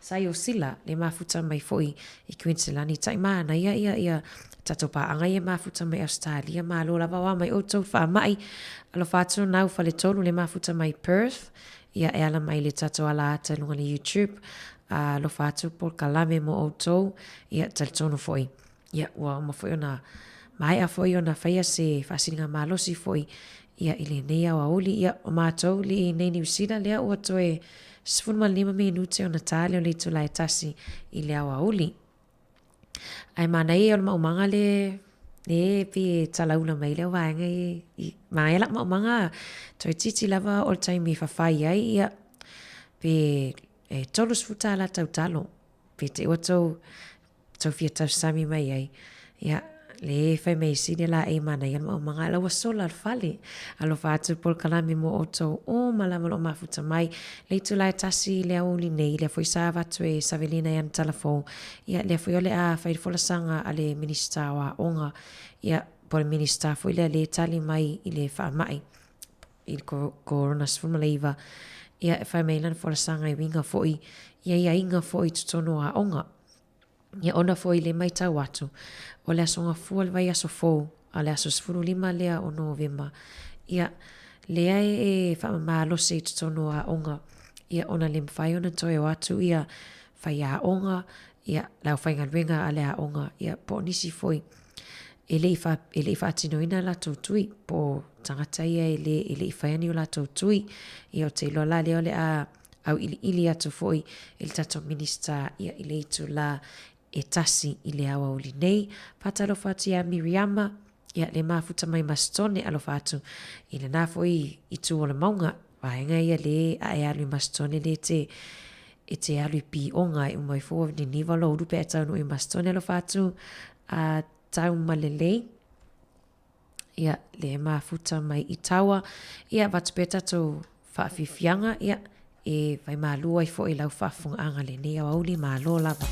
Saiosila, le mafuta mai foi i Kuiniselani, taʻi manaia ia ia tatou paaga ia mafuta mai Ausetalia, malo lava oa mai outou faamaʻi, alofa atu nau faletolu le mafuta mai Perth, ia e ala mai le tatou ala ata i luga le YouTube, alofa atu polokalame mo outou, ia talitonu foi. Ia, ua uma foi ona maea foi ona faia se faasiliga malosi foi ia i lenei aoauli. Ia, o matou li i nei Niu Sila lea ua toe 15 minute ona tā lea o le itula e tasi i le aoauli. Ae manaia ia o le maumaga le le pei e talaula mai lea vaega i, i manaia lau maumaga toeitiiti lava o le taimi e fafai ai, ia, pe e 30 tāla tau talo. Pe te ua tou tou fia tausami mai ai. Ia, le fai mai sili la e manaia le maumaga la ua sola le fale. Alofa atu polokalame mo outou uma lava o lo o mafuta mai. Le itula e tasi i le aoauli nei, lea foi sa avatu e Savelina i ana tala fou. Ia, lea foi o le a fai le folasaga a le Minisita o Aoga, ia, po o le Minisita foi lea le tali mai i le faamai i le Korona 19, ia, e fai mai lana folasaga e uiga foi i aiaiga foi i totonu o aoga. Ia ona foi le maitau atu, o le Aso Gafua le vaiaso fou, a o le aso 15 lea o Novema, ia, lea e faamamalosi i totonu o aoga, ia ona le mafai ona toe o atu ia faiaoga, ia, le aufaigaluega a le aoga, ia, po o nisi foi e le i fa, e le i faatinoina a latou tui, po o tagata ia e le, e le i faia ni o latou tui. Ia, ou te iloa la lea o le a auiliili atu foi e le tatou Minisita ia i le itulā e tasi i le aoauli nei. Faatalofa atu iā Miriama, ia le mafuta mai Masitone, alofa atu i lena foi itu o le mauga, vaega ia le a e alu i Masitone le te e te alu i Pioga e uma ifo ua niniva lou ulu pe a e taunuu i Masitone alofa atu a Taumalelei. Ia, le mafuta mai i Tawa. Ia, avatu pea tatou faafiafiaga, ia, e waimalu ai foi lau faafofogaaga lenei aoauli, malo lava.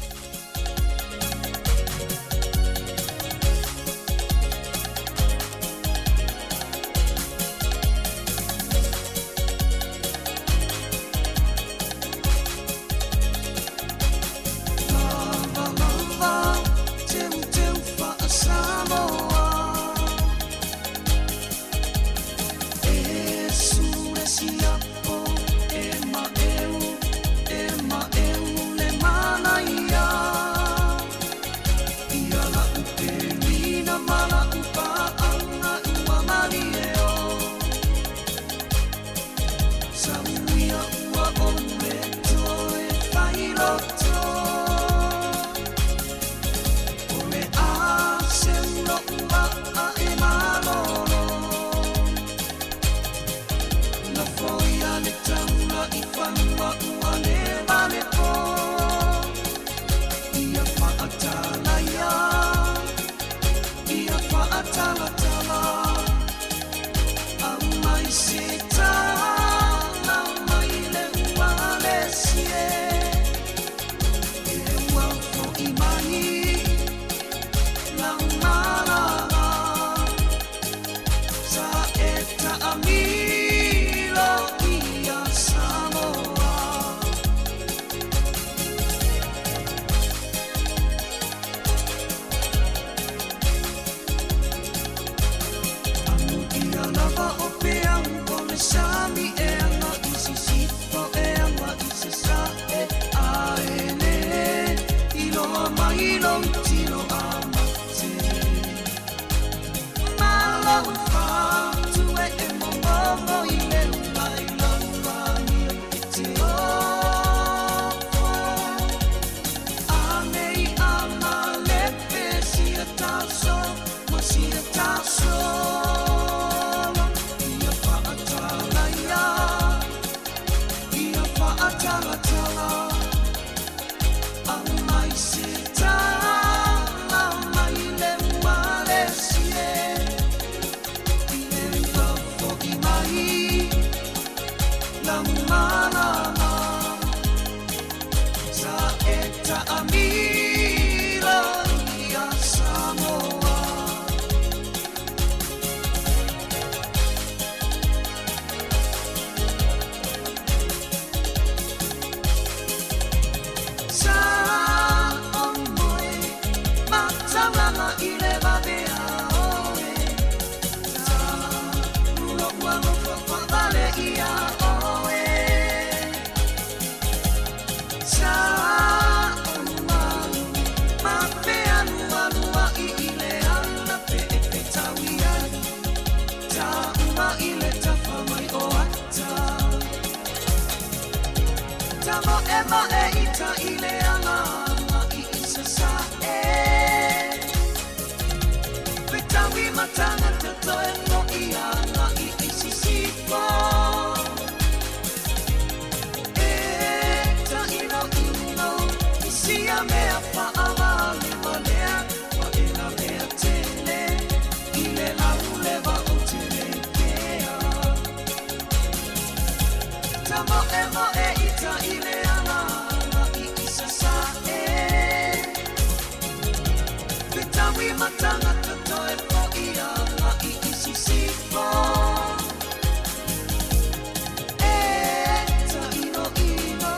aga i le vave a oe Talu lo'u alofa fa'avale ia oe Sa alualu ma fealualua'i i le ala pe'epetaui ai Ta'uma i le tafa mai o ata Tamo'ema'e ita i le ala aga'i i Sasa'e Fetaui ma tagata toe fo'i aga'i i Sisifo E ta'ino'ino i sia mea fa'avalevalea Ua e lavea tele i le laulewa o te le kea Tamo'emo'e ita i le ala aga'i i Sasa'e Fetaui ma tagata toe fo'i aga'i i Sisifo E ta'ino'ino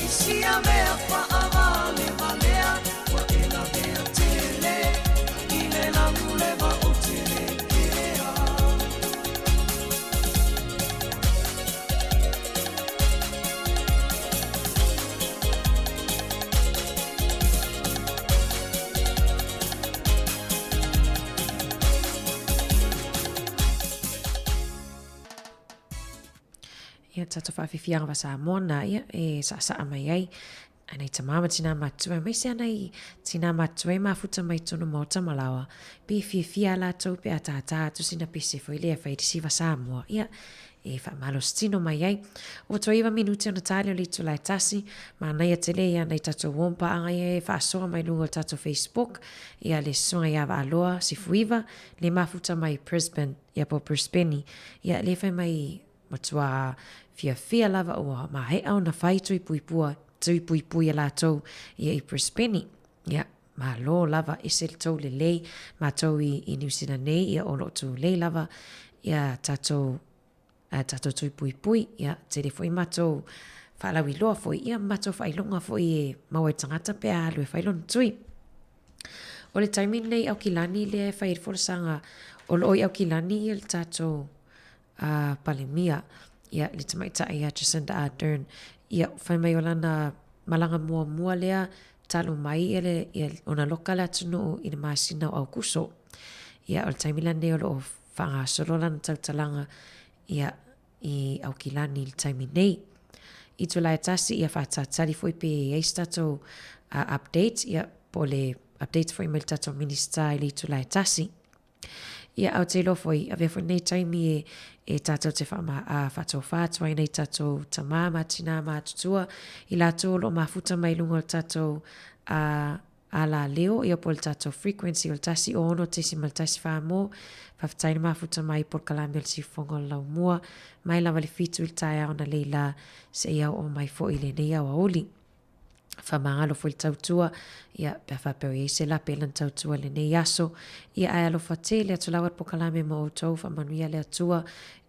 i sia mea fa'avalevalea Ua e lavea tele i le laulewa o te le kea Ia, tatou faafiafiaga va Samoa na ia e saasaa mai ai anei tamā ma tinā matua aemaise anei tinā matua e mafuta mai tonu maota malaoa pe fiafia a latou pe a tātā atu sina pese foi lea fai risi va Samoa ia e faamalosi tino mai ai. Ua toe iva minute ona tali o le itula e tasi, manaia tele ia nei tatou warm paaga ia e faasoa mai luga o le tatou Facebook ia le susuga ia Vaaloa Sifuiva le mafuta mai Brisbane ia po Brisbane ia le fai mai Matua fiafia lava ua maea ona fai tui puipua, tui puipui a latou ia i Brisbane. Ia, malo lava ese le tou lelei, matou i, i New Zealand nei, ia o loo tulei lava ia tatou, a tatou tui puipui, ia tele foi matou faalauiloa foi, ia ma matou faailoga foi e maua i tagata pe a alu e fai lona tui. O le taimi lenei i Aukilani lea e fai ai le folasaga, o loo i Aukilani ia le tatou a Palemia, ia, le tamaitai ia Jacinda Ardern, ia, fai mai o lana malaga muamua lea talu mai ia le, ia, ona loka le atunuu i le masina o Aukuso. Ia, o le taimi la lenei o lo o faagasolo lana tautalaga, ia, i Aukilani i le taimi nei. I Tulae tasi, ia faatatali foi pe i ai se tatou uh, update, ia, po o le update foi mai le tatou Minista i le itula e tasi. Ia, a ou te iloa foi, avea foi lenei taimi e, e tātou te whaama, a, whaatōwhā atu ai nei tātou tamā, mā tinā, mā tutua, i lātou o loo mafuta mai lunga o le tātou a, a la leo, ia po le tātou frequency o le tasi o ono tesi ma le tasi wha mō, whawhetai le mafuta mai po le kalame o le sifonga o le laumua, mai lava le fitu i le taeao na leila se i au o mai foi i lenei aoauli. Faamagalo foi le tautua, ia, pe a faapea o i ai se lape i lana tautua i lenei aso. Ia, ae alofa tele atu lava le pokalame mo outou, faamanuia le Atua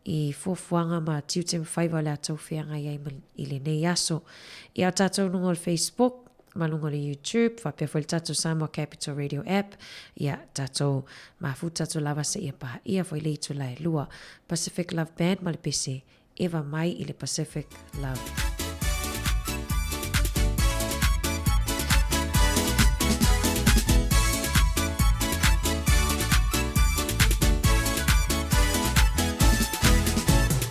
i fuafuaga ma tiute ma faiva o le a tou feagai ai ma i lenei aso. Ia, o tatou luga o le Facebook, ma luga o le YouTube, faapea foi le tatou Samoa Capital Radio app, ia, tatou mafuta atu lava seia paia foi le itula e lua. Pacific Love Band ma le pese Eva mai i le Pacific Love.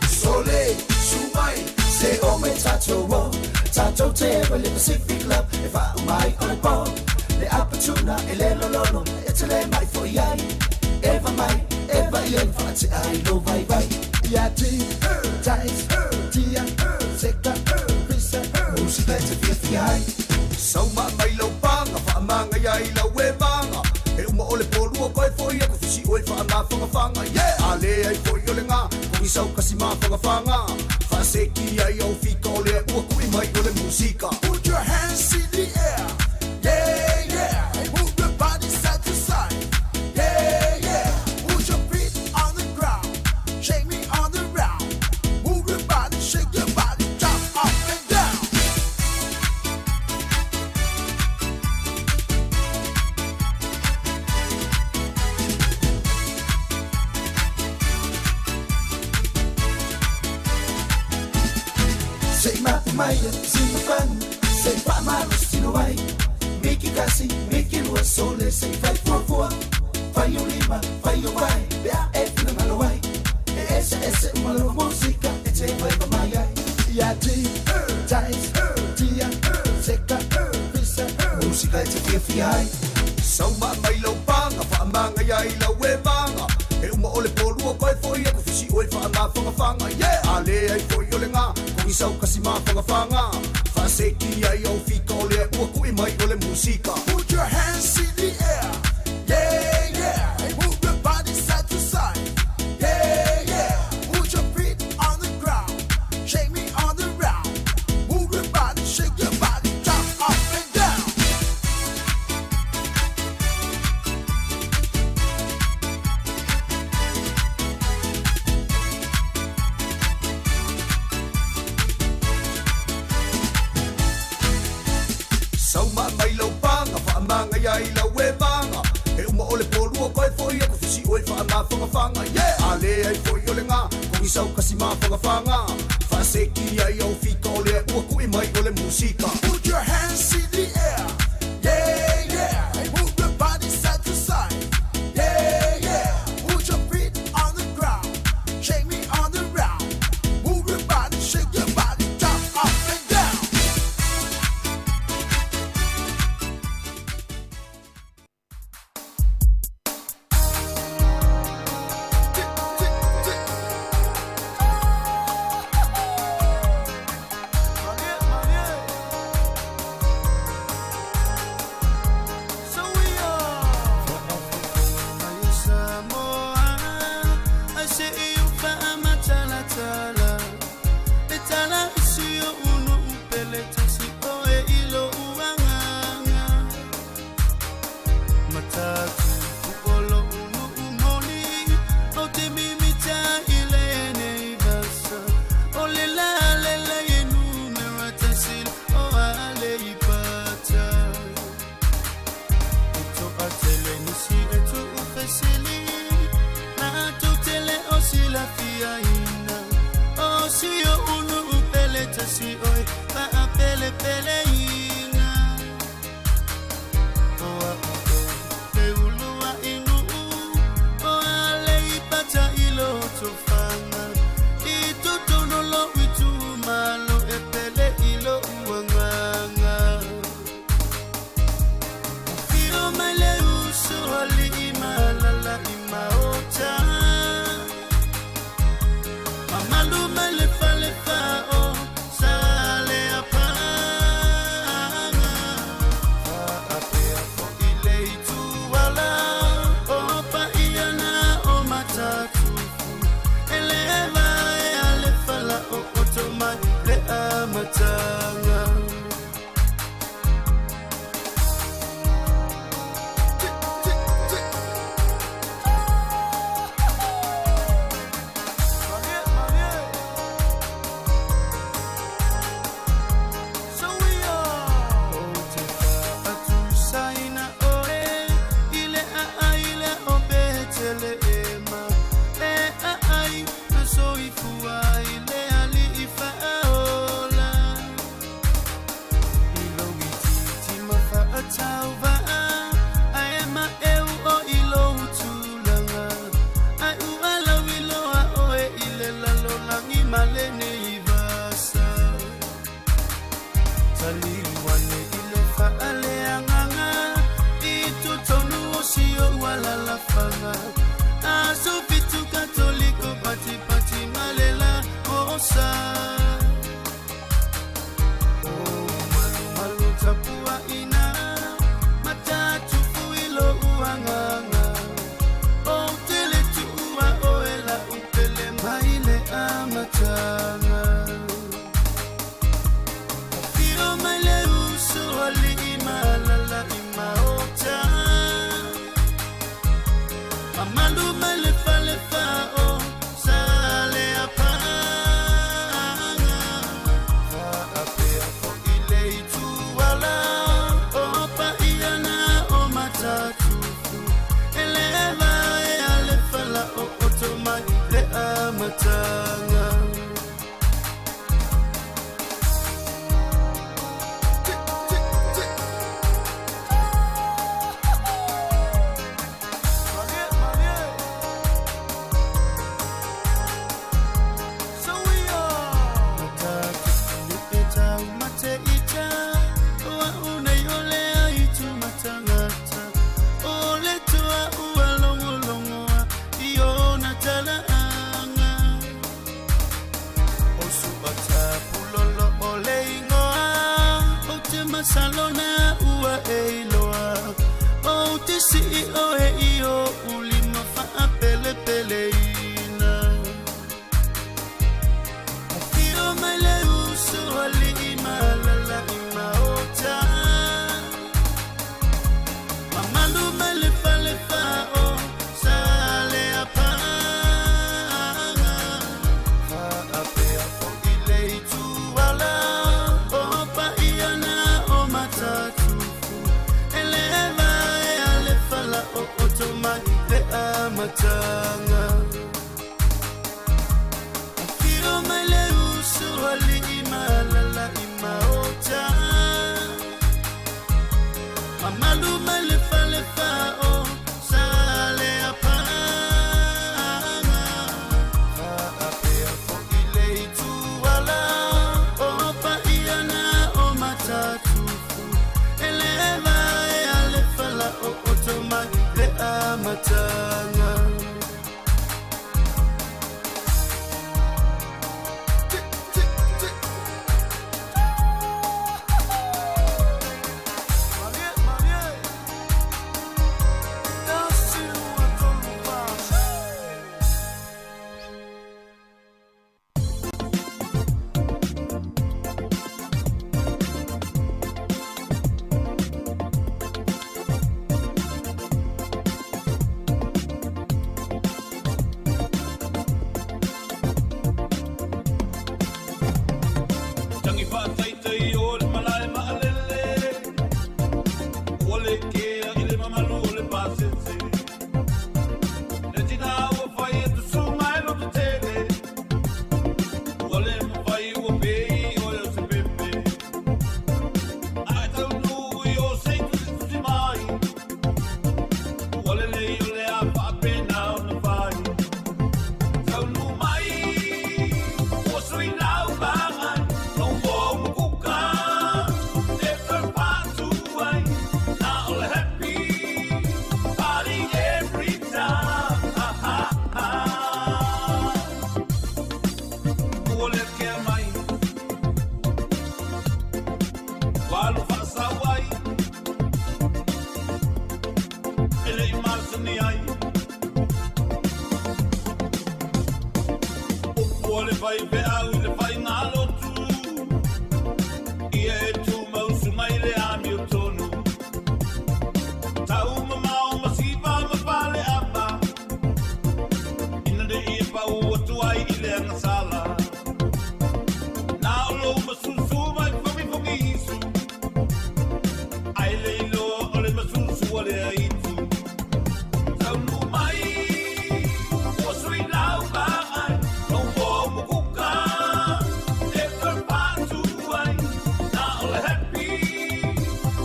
Sole, su mai, se o mai tatou o Tatou te eva le Pacific Love E whaau mai o le po Le apatuna e le lololo E te le mai fo i ai Eva mai, eva i ai Whaate ai lo vai vai Ia ti, tais, tia, seka, pisa Musika e te fiafia ai Sauma mai lau panga, whaamanga ia i lau e vanga E uma o le polua koe foi aku fisi oe whaamawhangawhanga Yeah! A le ai foi o le ngā, kogi sau kasi mawhangawhanga Whaaseki ai au fika o le ua kui mai o le musika Put your hands in the air, yeah, yeah Move your body side to side, yeah, yeah Put your feet on the ground, shake me on the round Move your body, shake your body, jump up and down Maia sina fagu se i faamalosi tino ai. Miki kasi, miki lua, sole se i fai fuafua. Fai o lima, fai o vae, pe a e finagalo ai. E eseese uma lava musika e te vaeva mai ai. Ia ti, tais, tia, seka, fisa, musika e te fiafia ai. Sauma mai lau paga, faamaga ia i lau e vaga. E uma o le polua koe foi aku fisi o e faamafagafaga. Yeah! A le ai foi o le gā, kogisau kasi mafagafaga. Faaseki ai au fika o lea ua ku'i mai o le musika. Put your hands in the air. Yeah, yeah. And move your body side to side. Yeah, yeah. Put your feet on the ground. Shake me on the round. Move your body, shake your body, jump up and down. Sauma mai lau paga, faamaga ia i lau e vaga. E uma o le polua koe foi aku fisi o e faamafagafaga. Yeah! A le ai foi o le gā, kogisau kasi mafagafaga. Faaseki ai au fika o lea ua ku'i mai o le musika. Put your hands in the air. Yeah, yeah. And move your body side to side. Yeah, yeah. Put your feet on the ground. Shake me on the round. Move your body, shake your body, jump up and down. amataga. Afio mai le uso alii ma alala'i maota. Mamalu mai le fale fa'o Saleapaga. Fa'apea fo'i le ituala o paia na o Matatufu. E le vaea le falaooto mai le amataga. Tangi faataitai o le malae maalele, ua le kea i le mamalu o le pasese. Le tina ua fai e tusuga e loto tele, ua le mafai ua pei oe o se pepe. A e taunuu i o se i tusitusi mai, ua lelei o le a faapena ona fai. Taunuu mai, ua sui lau vagai, lou uo ma kuka, e toe patu ai, na o le happy party every time. Ha, ha, ha. Ua le kea mai, ua alu faasau ai, e le i masani ai. Upu a le faifeau i le faigalotu, ia e tumau suga i le amiotonu. Tau mamao ma siva ma faleava, ina ne i pau atu ai i le agasala. Na o lou masusu mai fogifogiisu, ai le iloa o le masusu a le aitu. Taunuu mai, ua sui lau vaai, lou uo ma kuka, e toe patu ai, na o le happy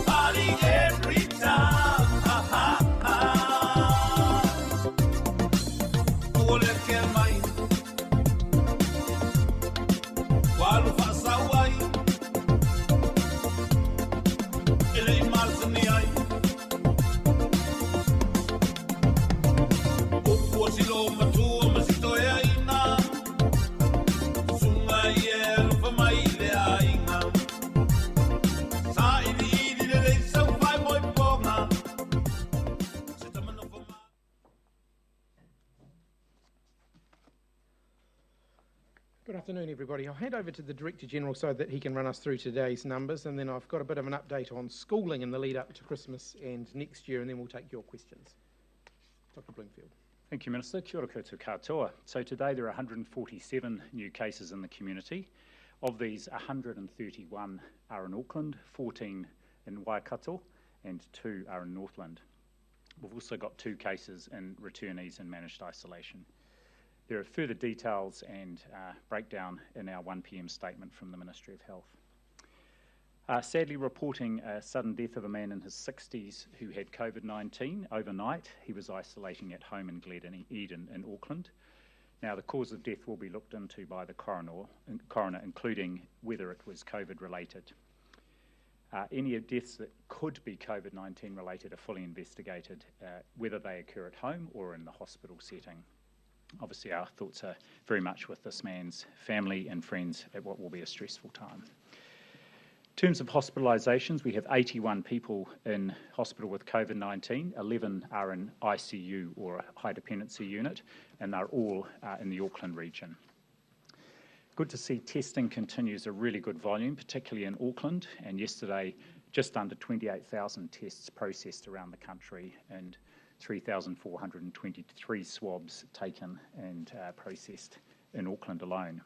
party every time. Ha, ha, ha. Ua le kea mai, ua alu faasau ai, e le i masani ai. Upu a silo matua ma si toeaina, susuga ia e alofa mai i le aiga. Sailiili lelei sau faimoipoga, se tama nofo ma. Good afternoon, everybody. I'll hand over to the Director General so that he can run us through today's numbers, and then I've got a bit of an update on schooling in the lead up to Christmas and next year, and then we'll take your questions. Dr. Bloomfield. Thank you, Minister. Kia ora koutou katoa. So today there are 147 new cases in the community. Of these, 131 are in Auckland, 14 in Waikato, and 2 are in Northland. We've also got 2 cases in returnees in managed isolation. There are further details and breakdown in our 1 p.m. statement from the Ministry of Health. Sadly, reporting a sudden death of a man in his 60s who had COVID-19 overnight. He was isolating at home in Glen Eden in Auckland. Now, the cause of death will be looked into by the coroner, including whether it was COVID-related. Any of deaths that could be COVID-19 related are fully investigated, whether they occur at home or in the hospital setting. Obviously, our thoughts are very much with this man's family and friends at what will be a stressful time. In terms of hospitalisations, we have 81 people in hospital with COVID-19, 11 are in ICU or a high dependency unit, and they're all in the Auckland region. Good to see testing continues a really good volume, particularly in Auckland, and yesterday just under 28,000 tests processed around the country and 3,423 swabs taken and processed in Auckland alone.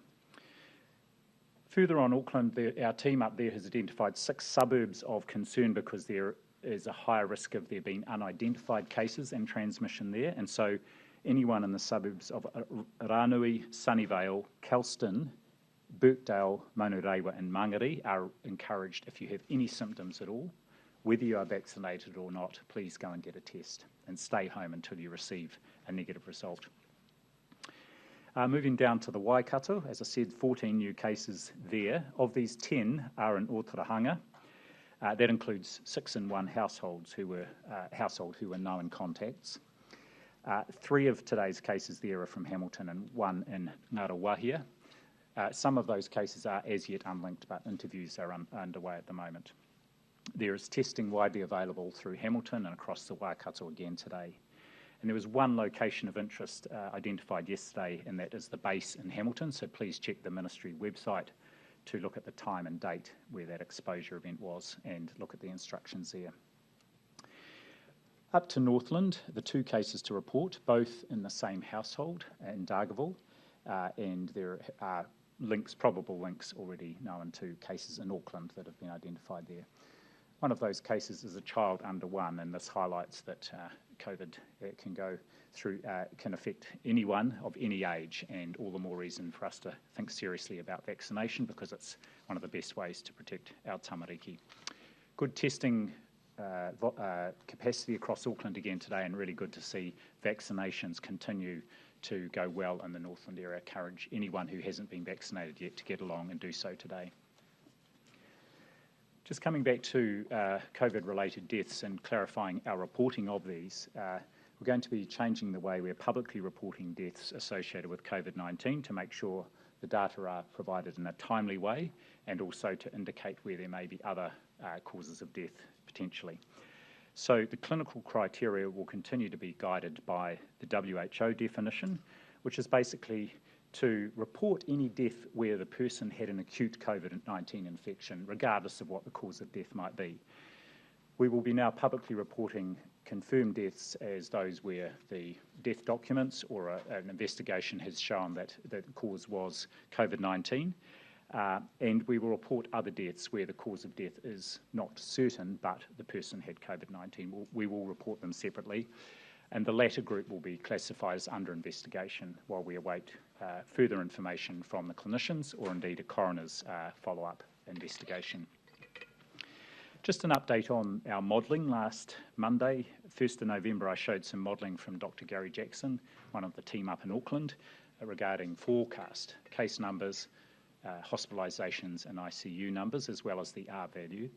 Further on Auckland, our team up there has identified 6 suburbs of concern because there is a higher risk of there being unidentified cases and transmission there, and so Anyone in the suburbs of Ranui, Sunnyvale, Kelston, Birkdale, Manurewa and Mangere are encouraged if you have any symptoms at all, whether you are vaccinated or not, please go and get a test and stay home until you receive a negative result. Uh, moving down to the Waikato, as I said, 14 new cases there. Of these, 10 are in Otorohanga. Uh, that includes six in one households who were, uh, household who were known contacts. Uh, three of today's cases there are from Hamilton and one in Ngaruawahia. Uh, some of those cases are as yet unlinked, but interviews are un underway at the moment. There is testing widely available through Hamilton and across the Waikato again today. And there was one location of interest uh, identified yesterday, and that is the base in Hamilton. So please check the ministry website to look at the time and date where that exposure event was and look at the instructions there. Up to Northland, the two cases to report, both in the same household in Dargaville, uh, and there are links, probable links already known to cases in Auckland that have been identified there. One of those cases is a child under one, and this highlights that uh, COVID uh, can go through, uh, can affect anyone of any age, and all the more reason for us to think seriously about vaccination because it's one of the best ways to protect our tamariki. Good testing uh, uh, capacity across Auckland again today, and really good to see vaccinations continue to go well in the Northland area. Encourage anyone who hasn't been vaccinated yet to get along and do so today. Just coming back to uh, COVID-related deaths and clarifying our reporting of these, uh, we're going to be changing the way we're publicly reporting deaths associated with COVID-19 to make sure the data are provided in a timely way and also to indicate where there may be other uh, causes of death potentially. So the clinical criteria will continue to be guided by the WHO definition, which is basically to report any death where the person had an acute COVID-19 infection, regardless of what the cause of death might be. We will be now publicly reporting confirmed deaths as those where the death documents or a, an investigation has shown that the cause was COVID-19. Uh, and we will report other deaths where the cause of death is not certain, but the person had COVID-19. We'll, we will report them separately. And the latter group will be classified as under investigation while we await uh, further information from the clinicians or indeed a coroner's uh, follow-up investigation. Just an update on our modelling. Last Monday, 1st of November, I showed some modelling from Dr Gary Jackson, one of the team up in Auckland, uh, regarding forecast case numbers, uh, hospitalisations and ICU numbers, as well as the R value.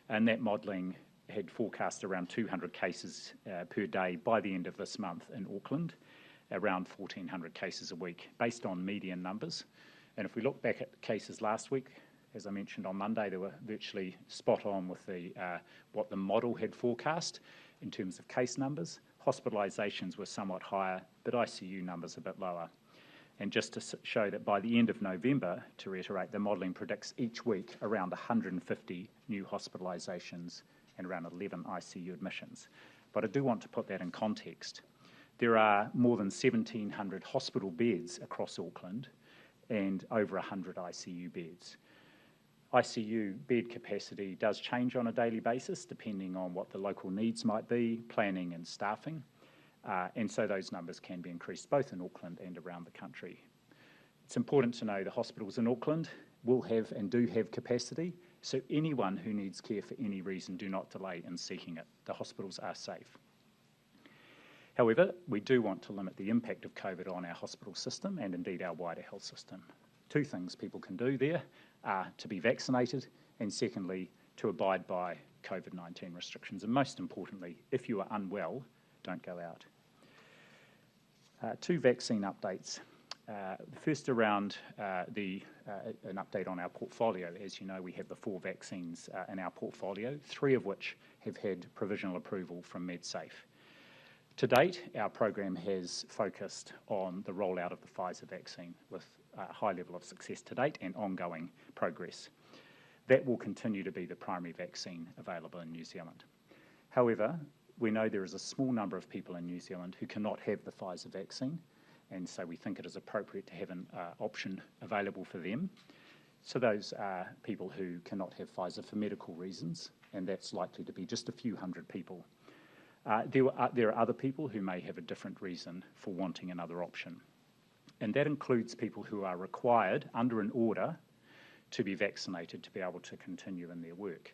And that modelling had forecast around 200 cases uh, per day by the end of this month in Auckland, around 1,400 cases a week, based on median numbers. And if we look back at cases last week, as I mentioned on Monday, they were virtually spot on with the, uh, what the model had forecast in terms of case numbers. Hospitalisations were somewhat higher, but ICU numbers a bit lower. And just to show that by the end of November, to reiterate, the modelling predicts each week around 150 new hospitalisations and around 11 ICU admissions. But I do want to put that in context. There are more than 1,700 hospital beds across Auckland and over 100 ICU beds. ICU bed capacity does change on a daily basis depending on what the local needs might be, planning and staffing. Uh, and so those numbers can be increased both in Auckland and around the country. It's important to know the hospitals in Auckland will have and do have capacity, so anyone who needs care for any reason, do not delay in seeking it. The hospitals are safe. However, we do want to limit the impact of COVID on our hospital system and indeed our wider health system. Two things people can do there are to be vaccinated and secondly, to abide by COVID-19 restrictions. And most importantly, if you are unwell, don't go out. Uh, two vaccine updates. Uh, the first around uh, the, uh, an update on our portfolio. As you know, we have the four vaccines uh, in our portfolio, three of which have had provisional approval from MedSafe. To date, our program has focused on the rollout of the Pfizer vaccine with a high level of success to date and ongoing progress. That will continue to be the primary vaccine available in New Zealand. However, we know there is a small number of people in New Zealand who cannot have the Pfizer vaccine, and so we think it is appropriate to have an uh, option available for them. So those are people who cannot have Pfizer for medical reasons, and that's likely to be just a few hundred people. Uh, there, are, there are other people who may have a different reason for wanting another option. And that includes people who are required under an order to be vaccinated to be able to continue in their work.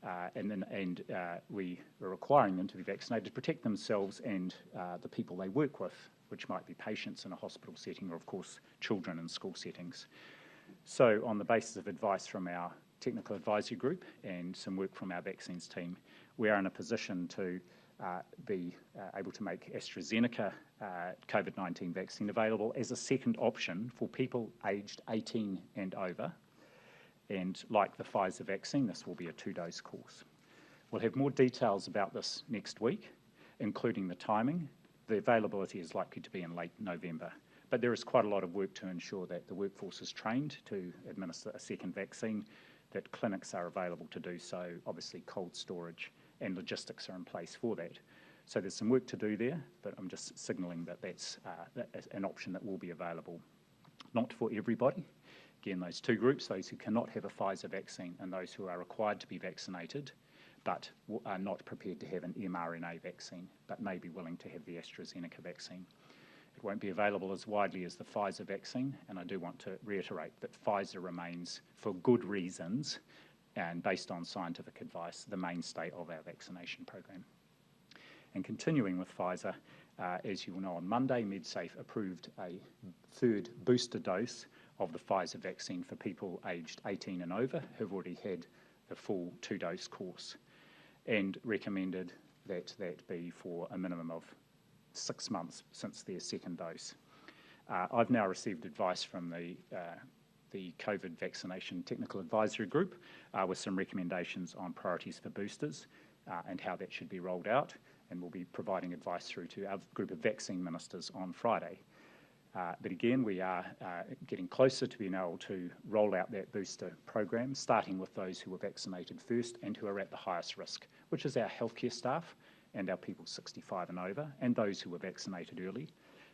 Uh, and then, and uh, we are requiring them to be vaccinated to protect themselves and uh, the people they work with, which might be patients in a hospital setting or, of course, children in school settings. So, on the basis of advice from our technical advisory group and some work from our vaccines team, we are in a position to uh, be uh, able to make AstraZeneca uh, COVID-19 vaccine available as a second option for people aged 18 and over. And like the Pfizer vaccine, this will be a two-dose course. We'll have more details about this next week, including the timing. The availability is likely to be in late November. But there is quite a lot of work to ensure that the workforce is trained to administer a second vaccine, that clinics are available to do so, obviously cold storage and logistics are in place for that. So there's some work to do there, but I'm just signalling that that's uh, that an option that will be available. Not for everybody. Again, those two groups, those who cannot have a Pfizer vaccine and those who are required to be vaccinated, but are not prepared to have an mRNA vaccine, but may be willing to have the AstraZeneca vaccine. It won't be available as widely as the Pfizer vaccine, and I do want to reiterate that Pfizer remains, for good reasons, and based on scientific advice, the mainstay of our vaccination program. And continuing with Pfizer, uh, as you will know, on Monday, MedSafe approved a third booster dose of the Pfizer vaccine for people aged 18 and over who've already had the full two-dose course, and recommended that that be for a minimum of six months since their second dose. Uh, I've now received advice from the uh, the COVID Vaccination Technical Advisory Group uh, with some recommendations on priorities for boosters uh, and how that should be rolled out. And we'll be providing advice through to our group of vaccine ministers on Friday. Uh, but again, we are uh, getting closer to being able to roll out that booster program, starting with those who were vaccinated first and who are at the highest risk, which is our healthcare staff and our people 65 and over, and those who were vaccinated early.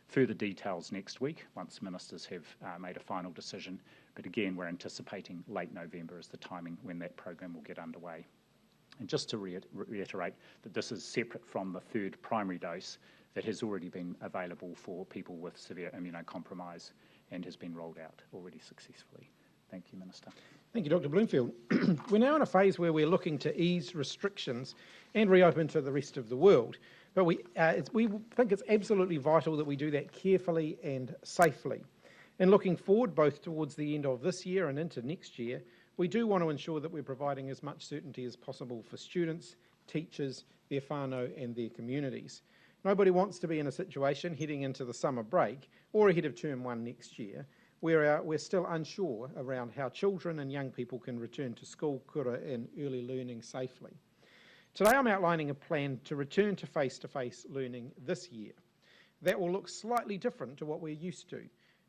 Further details next week once ministers have uh, made a final decision. But again, we're anticipating late November as the timing when that program will get underway. And just to re reiterate that this is separate from the third primary dose that has already been available for people with severe immunocompromise and has been rolled out already successfully. Thank you, Minister. Thank you, Dr Bloomfield. we're now in a phase where we're looking to ease restrictions and reopen to the rest of the world. But we, uh, we think it's absolutely vital that we do that carefully and safely. And looking forward both towards the end of this year and into next year, we do want to ensure that we're providing as much certainty as possible for students, teachers, their whānau and their communities. Nobody wants to be in a situation heading into the summer break or ahead of term one next year where uh, we're still unsure around how children and young people can return to school, kura and early learning safely. Today I'm outlining a plan to return to face-to-face -face learning this year. That will look slightly different to what we're used to.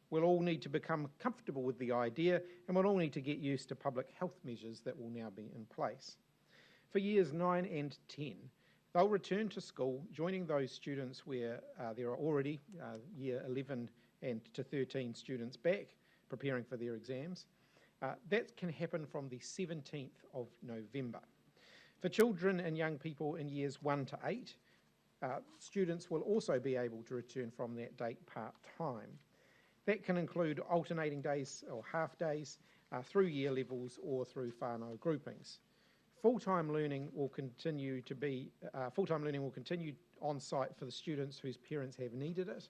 We'll all need to become comfortable with the idea and we'll all need to get used to public health measures that will now be in place. For years 9 and 10, they'll return to school, joining those students where uh, there are already uh, year 11 and to 13 students back preparing for their exams. Uh, that can happen from the 17th of November. For children and young people in years 1 to 8, uh, students will also be able to return from that date part-time. That can include alternating days or half days uh, through year levels or through whānau groupings. Full-time learning will continue to be uh, full-time learning will continue on site for the students whose parents have needed it.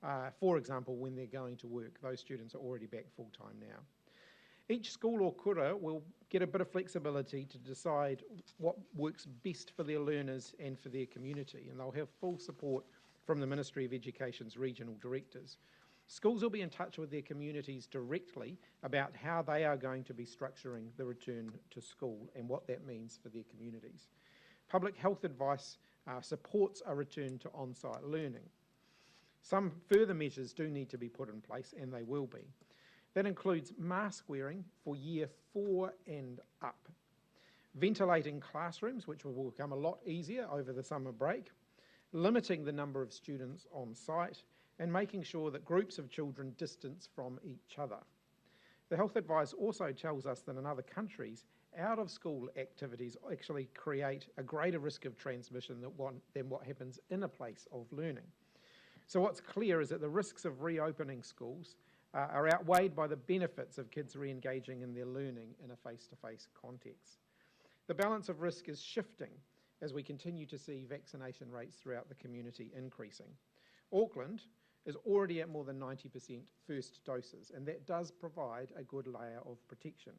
Uh, for example, when they're going to work, those students are already back full-time now. Each school or kura will get a bit of flexibility to decide what works best for their learners and for their community, and they'll have full support from the Ministry of Education's regional directors. Schools will be in touch with their communities directly about how they are going to be structuring the return to school and what that means for their communities. Public health advice uh, supports a return to on-site learning. Some further measures do need to be put in place, and they will be. That includes mask wearing for year four and up, ventilating classrooms, which will become a lot easier over the summer break, limiting the number of students on site, and making sure that groups of children distance from each other. The health advice also tells us that in other countries, Out of school activities actually create a greater risk of transmission than what, than what happens in a place of learning. So, what's clear is that the risks of reopening schools are outweighed by the benefits of kids re engaging in their learning in a face to face context. The balance of risk is shifting as we continue to see vaccination rates throughout the community increasing. Auckland is already at more than 90% first doses, and that does provide a good layer of protection.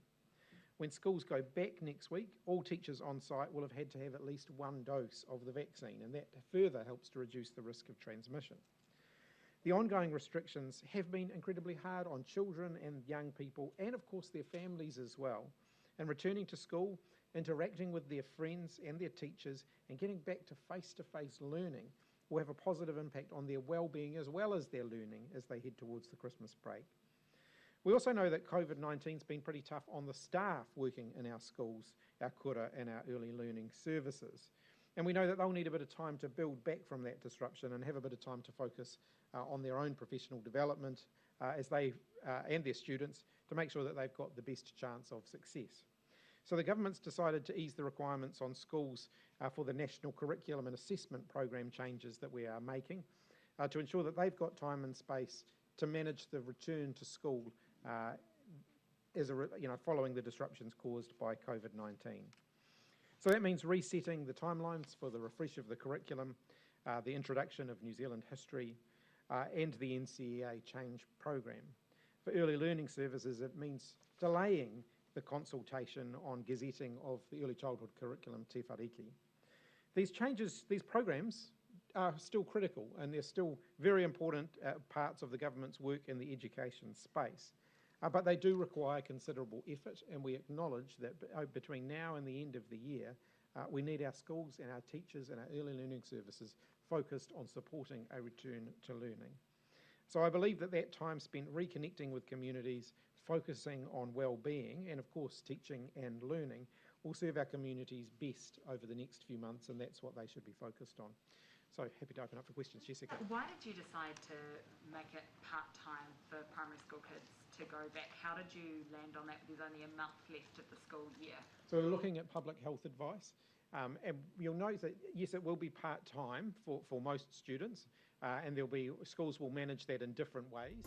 When schools go back next week, all teachers on site will have had to have at least one dose of the vaccine, and that further helps to reduce the risk of transmission. The ongoing restrictions have been incredibly hard on children and young people, and of course their families as well. And returning to school, interacting with their friends and their teachers, and getting back to face to face learning will have a positive impact on their well-being as well as their learning as they head towards the Christmas break. We also know that COVID-19 has been pretty tough on the staff working in our schools, our kura and our early learning services. And we know that they'll need a bit of time to build back from that disruption and have a bit of time to focus on their own professional development as they and their students to make sure that they've got the best chance of success. So the government's decided to ease the requirements on schools for the national curriculum and assessment program changes that we are making to ensure that they've got time and space to manage the return to school as a, you know, following the disruptions caused by COVID-19. So that means resetting the timelines for the refresh of the curriculum, the introduction of New Zealand history, and the NCEA change program. For early learning services, it means delaying the consultation on gazetting of the early childhood curriculum Te Whariki. These changes, these programs are still critical and they're still very important parts of the government's work in the education space. But they do require considerable effort, and we acknowledge that between now and the end of the year, we need our schools and our teachers and our early learning services focused on supporting a return to learning. So I believe that that time spent reconnecting with communities, focusing on well-being, and of course teaching and learning will serve our communities best over the next few months, and that's what they should be focused on. So happy to open up for questions. Jessica. Why did you decide to make it part-time for primary school kids to go back? How did you land on that? There's only a month left of the school year. So we're looking at public health advice. And you'll note that, yes, it will be part-time for, for most students, and there'll be schools will manage that in different ways.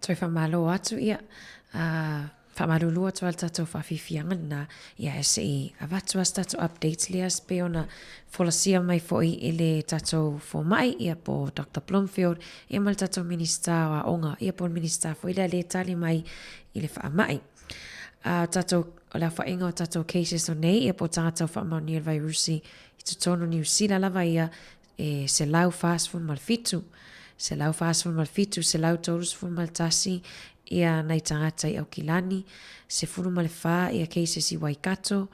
Toe whamalo atu ia, a whamalulu atu a le tatou whawhiwhianga na ia e sei avatu as tatou updates lea pe ona folasia mai foi i le tatou fomai ia po Dr Blomfield ia ma le tatou Minista o Aoga ia po le Minista foi lea le tali mai i le faamai. A tatou o le aofaiga o tatou cases o nei ia po tagata o faamaonia le vairusi i totonu Niu Sila lava ia e 147, 147, 131 ia nai tagata i Aukilani, 14 ia cases i Waikato,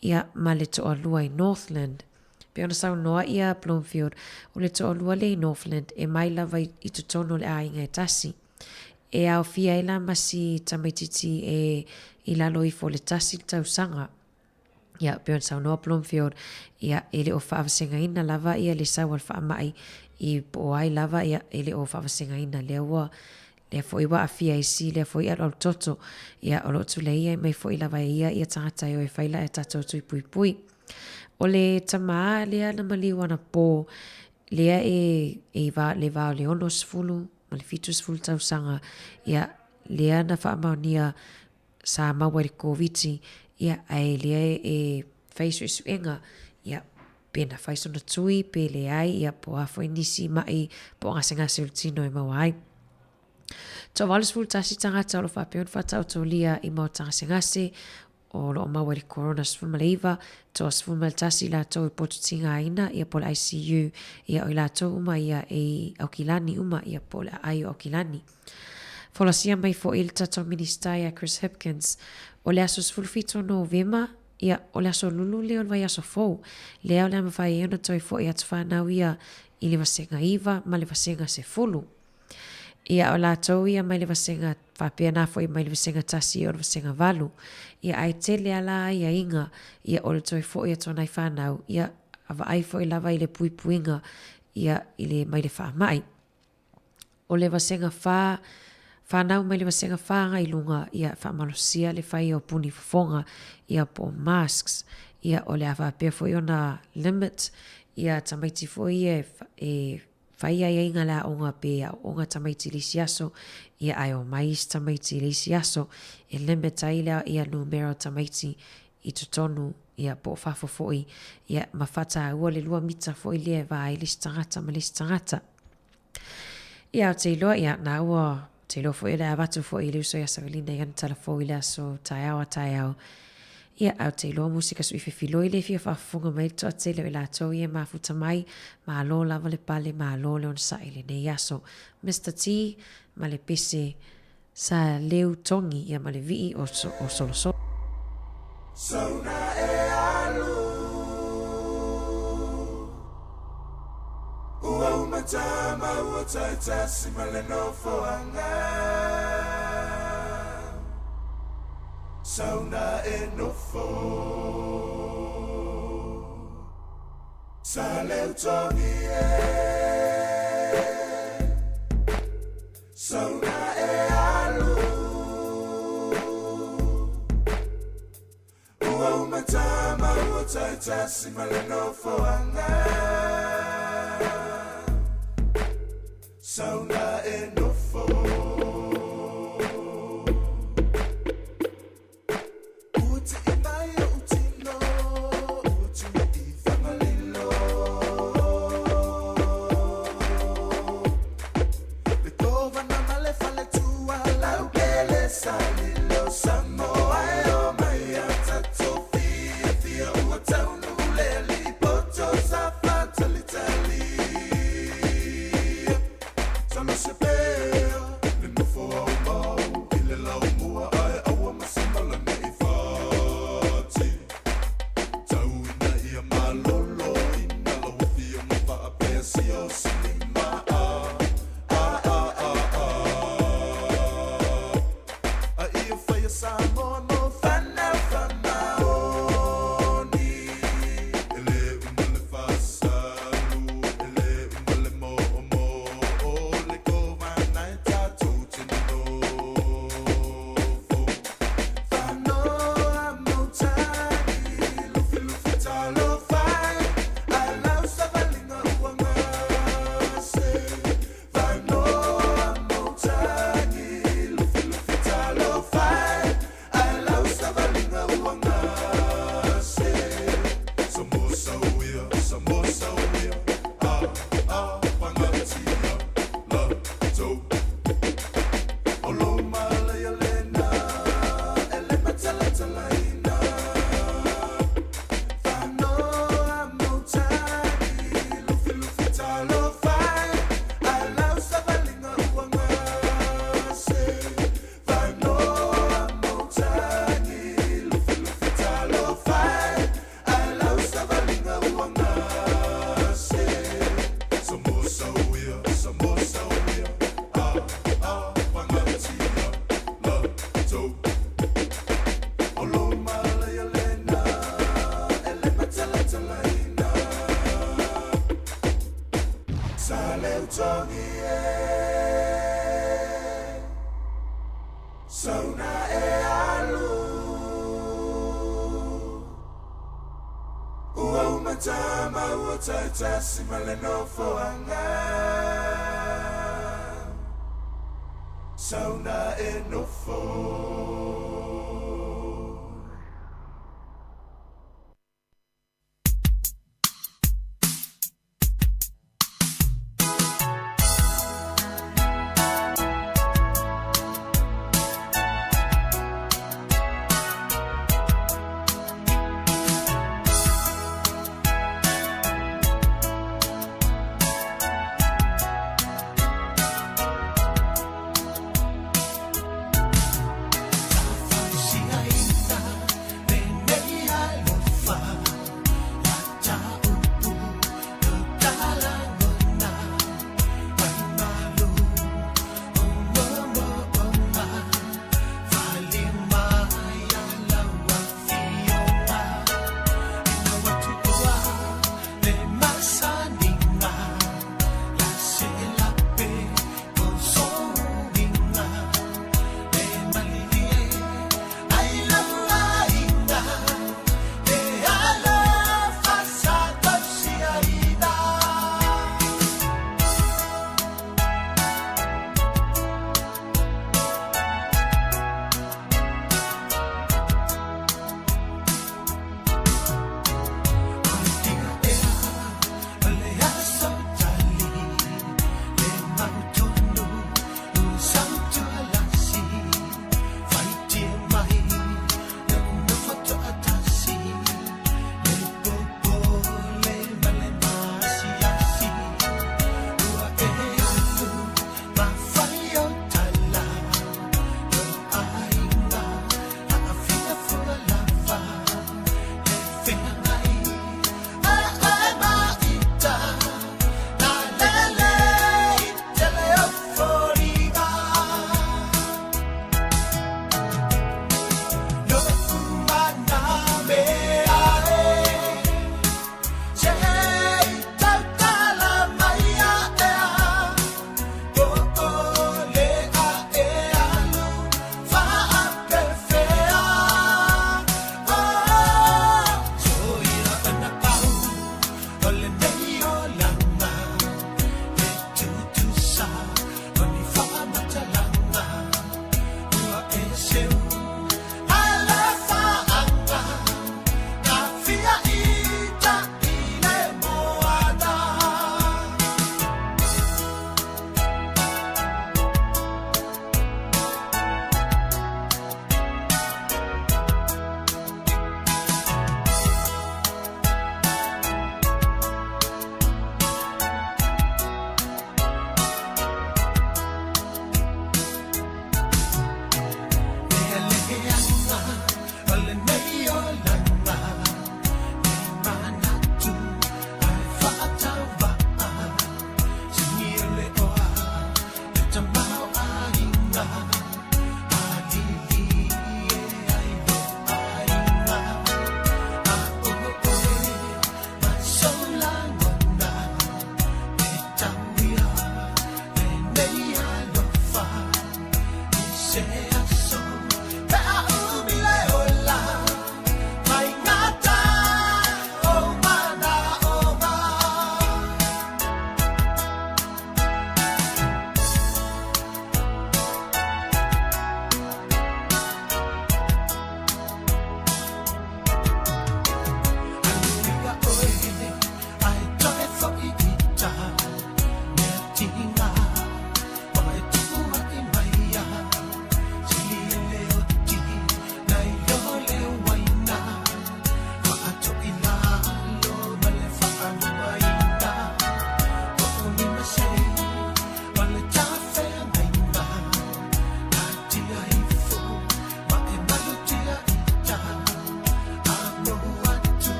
ia ma le toalua i Northland. Pei ona saunoa ia Bloomfield, o le toalua lea i Northland e mai lava i, i totonu o le aiga e tasi. E aofia ai la ma si tamaititi e i lalo ifo o le tasi le tausaga. Ia, pei ona saunoa Bloomfield, ia, e le o faavasegaina lava ia le sau a le faamai i po o ai lava, ia, e le o faavasegaina. Lea ua, lea foi ua aafia ai si lea foi alualu toto. Ia, o lo o tulei ai mai foi lava e ia ia tagata e o e fai la e tatou tui puipui. O le tamā lea na maliu anapō, lea e e i va le va o le 60 ma le 70 tausaga, ia, lea na faamaonia sa maua i le Koviti, ia, ae lea e fai suesuega, ia, pe na fai sona tui, pe leai, ia, po o a foi nisi maʻi po o gasegase o le tino e maua ai. Toa 81 tagata o lo o faapea ona faataotolia i maota gasegase o lo o maua i le Corona 19, toa 11 i latou e potu tigaina, ia po o le ICU, ia o i latou uma ia e i Aukilani uma, ia po o le aai o Aukilani. Folasia mai foi le tatou Minisita ia Chris Hipkins, o le aso 17 o Novema, ia o le aso lulu lea o le vaiaso fou, lea o le a mafai ai ona toe foi atu fanau ia i le vasega 9 ma le vasega 10. Ia o latou ia mai le vasega faapena foi mai le vasega 1 o le vasega 8. Ia ae tele a la aiaiga ia o le toe foi atu o nai fanau ia a vaai foi lava i le puipuiga ia i le mai le faamai. O le vasega 4 fanau mai le vasega 4 agai i luga ia faamalosia le fai o puni fofoga ia po o masks ia o le a faapea foi ona limit ia tamaiti foi ia e Fai aiaiga le aoga pe aooga tamaiti i le isi aso, ia ae omai isi tamaiti i le isi aso, e limit ai le ia numera o tamaiti i totonu, ia po o fafo foi, ia ma faataua le 2 mita foi lea e va ai le isi tagata ma le isi tagata. Ia ou te iloa, ia na ua, ou te iloa foi o le a avatu foi i le uso ia Savelina i ana tala fou i le aso taeao a taeao. Ia, ae ou te iloa musika suifefiloi le fia faafofoga mai le toatele o i latou ia e mafuta mai, malo lava le pale, malo le onosai i lenei aso. Mister T ma le pese sa leu togi ia ma le vii o, o Solosolo. Sauna e alu Ua uma tama ua taitasi ma le nofoaga Sauna e nofo Sa leu togi e Sauna e alu Ua uma tama ua taitasi ma le nofoaga Sauna e nofo Ua tii mai ou tino Ua tui i Fagalilo Le kovana ma le faletua Laukele sa lilo Samoa e o mai a tatou fiafia Ua taunuu le alii poto sa faatalitali Solo se pea. tama ua taitasi ma le nofoaga. Sauna e nofo.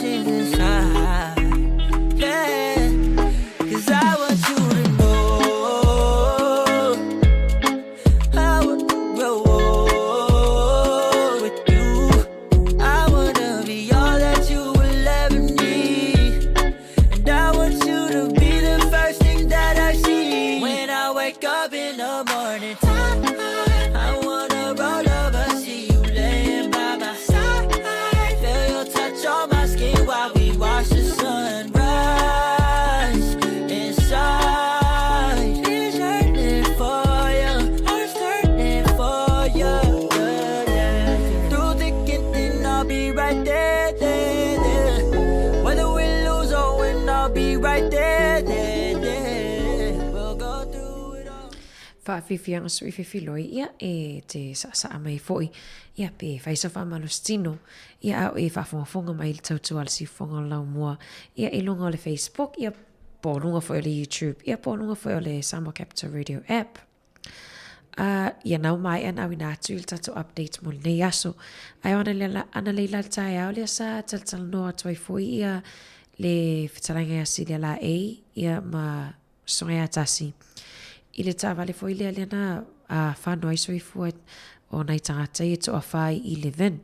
emotions inside. Yeah, 'cause I want you to know I want to grow old with you. I wanna be all that you will ever need. And I want you to be the first thing that I see when I wake up in the morning time. I wanna roll over, see you laying by my side. Feel your touch on my skin while we watch the sunrise. Inside is yearning for you, heart's turning for you. Yeah. Through thick and thin, I'll be right there, there, there. Whether we lose or win, I'll be right there, there, there. We'll go through it all. Faafiafiaga sui fefiloi ia e te saasaa mai foi ia pe fai sau faamalositino ia a o e faafogafoga mai i le tautua a le siufofoga o le laumua ia i luga o le Facebook ia po o luga foi o le YouTube ia po o luga foi o le Samoa Capital Radio app. A ia na ua maea ona auina atu i le tatou update mo lenei aso. Ae o analeila le taeao lea sa talatalanoa atu ai foi ia le fetalaiga ia Celia Laei ia ma Sogeatasi i le taavale foi lea lea na fano ai soifua o nai tagata ia toafa i Levin.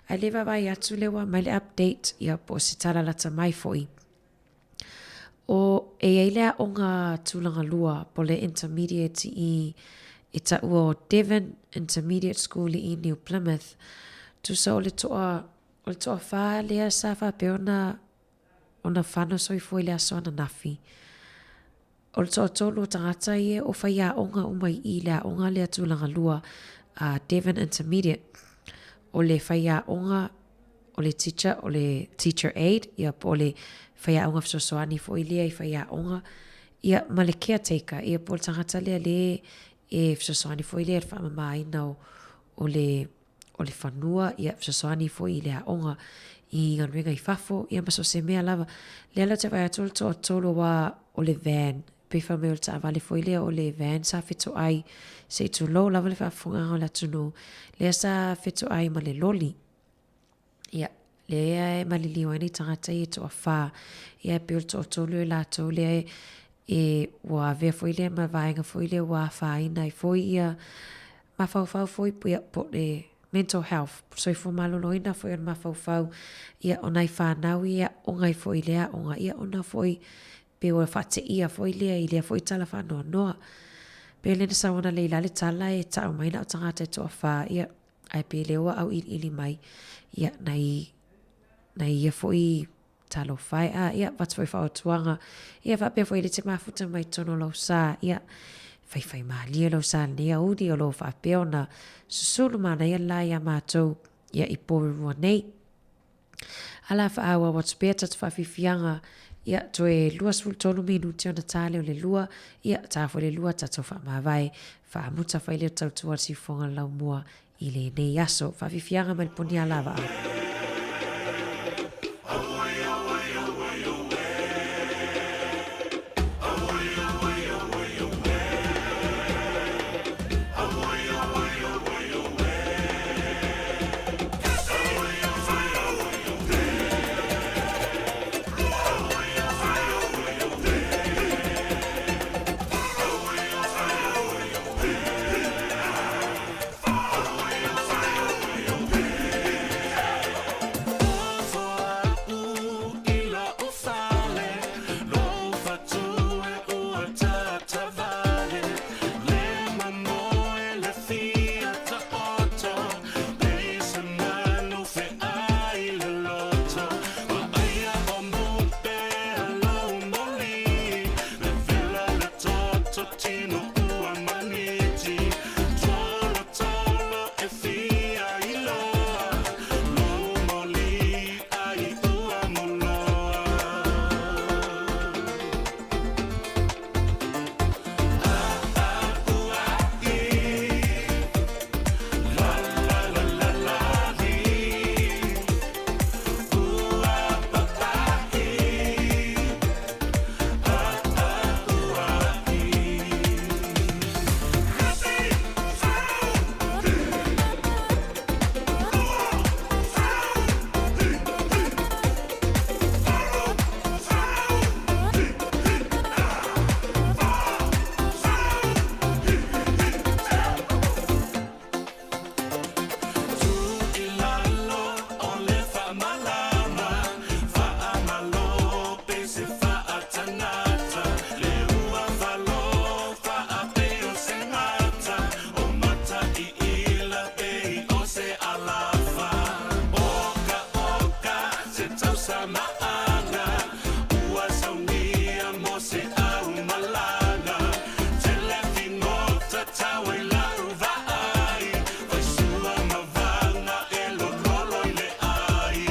Ae le vaavaai atu lea ua aumai le update ia po o se tala lata mai foi. O e i ai le aoga tulaga lua po o le intermediate i e taua o Devon Intermediate School i New Plymouth. Tusa o le toa o le toafa lea sa faapea ona ona fano soifua i le aso ananafi. O le toatolu o tagata ia o faiaoga uma i i le aoga lea tulaga lua a Devon Intermediate. O le faiaoga, o le teacher, o le teacher aide, ia po o le faiaoga fesoasoani foi lea i faiaoga, ia ma le caretaker, ia po o le tagata lea le e fesoasoani foi lea i le faamamaina o, o le o le fanua, ia, fesoasoani foi i le aoga i galuega i fafo, ia ma so o se mea lava. Lea la ou te vaai atu o le toatolu aua o le van, pei fai mai o le taavale foi lea o le van sa fetoai, se i tulou lava le faafofogaaga o le atunuu, lea sa fetoai ma le loli. Ia, lea e maliliu ai nei tagata ia e toafa, ia e pei o le toatolu e latou lea e, e ua avea foi lea ma vaega foi lea ua afaina ai foi ia mafaufau foi ia po o le mental health, soifua maloloina foi o le mafaufau, ia o nai fanau ia e aoga ai foi i lea aoga, ia ona foi pei ua faateia foi lea i lea foi tala faanoanoa. Pei lea na sau analeila le tala e tau mai na o tagata e toafa, ia ae pei lea ua auiliili mai, ia, nai, nai ia foi talofa e, a, ia, avatu foi fautuaga, ia, faapea foi e le te mafuta mai totonu o lou sa, ia, faifai malie lou sa i lenei aoauli o lo o faapea ona susulu manaia le la iā matou, ia, i Porirua nei. A la faaauau atu pea tatou faafiafiaga, ia, toe 23 minute ona ta lea o le lua, ia, ta foi le lua tatou faamavae, faamuta fai lea o tautua a le siufofoga o le laumua i lenei aso. Faafiafiaga mai le poni-a-lavaa. Samaaga ua saunia mo se aumalaga tele figota tau ai la'u vaai faisua ma vaga e lololo i le ai.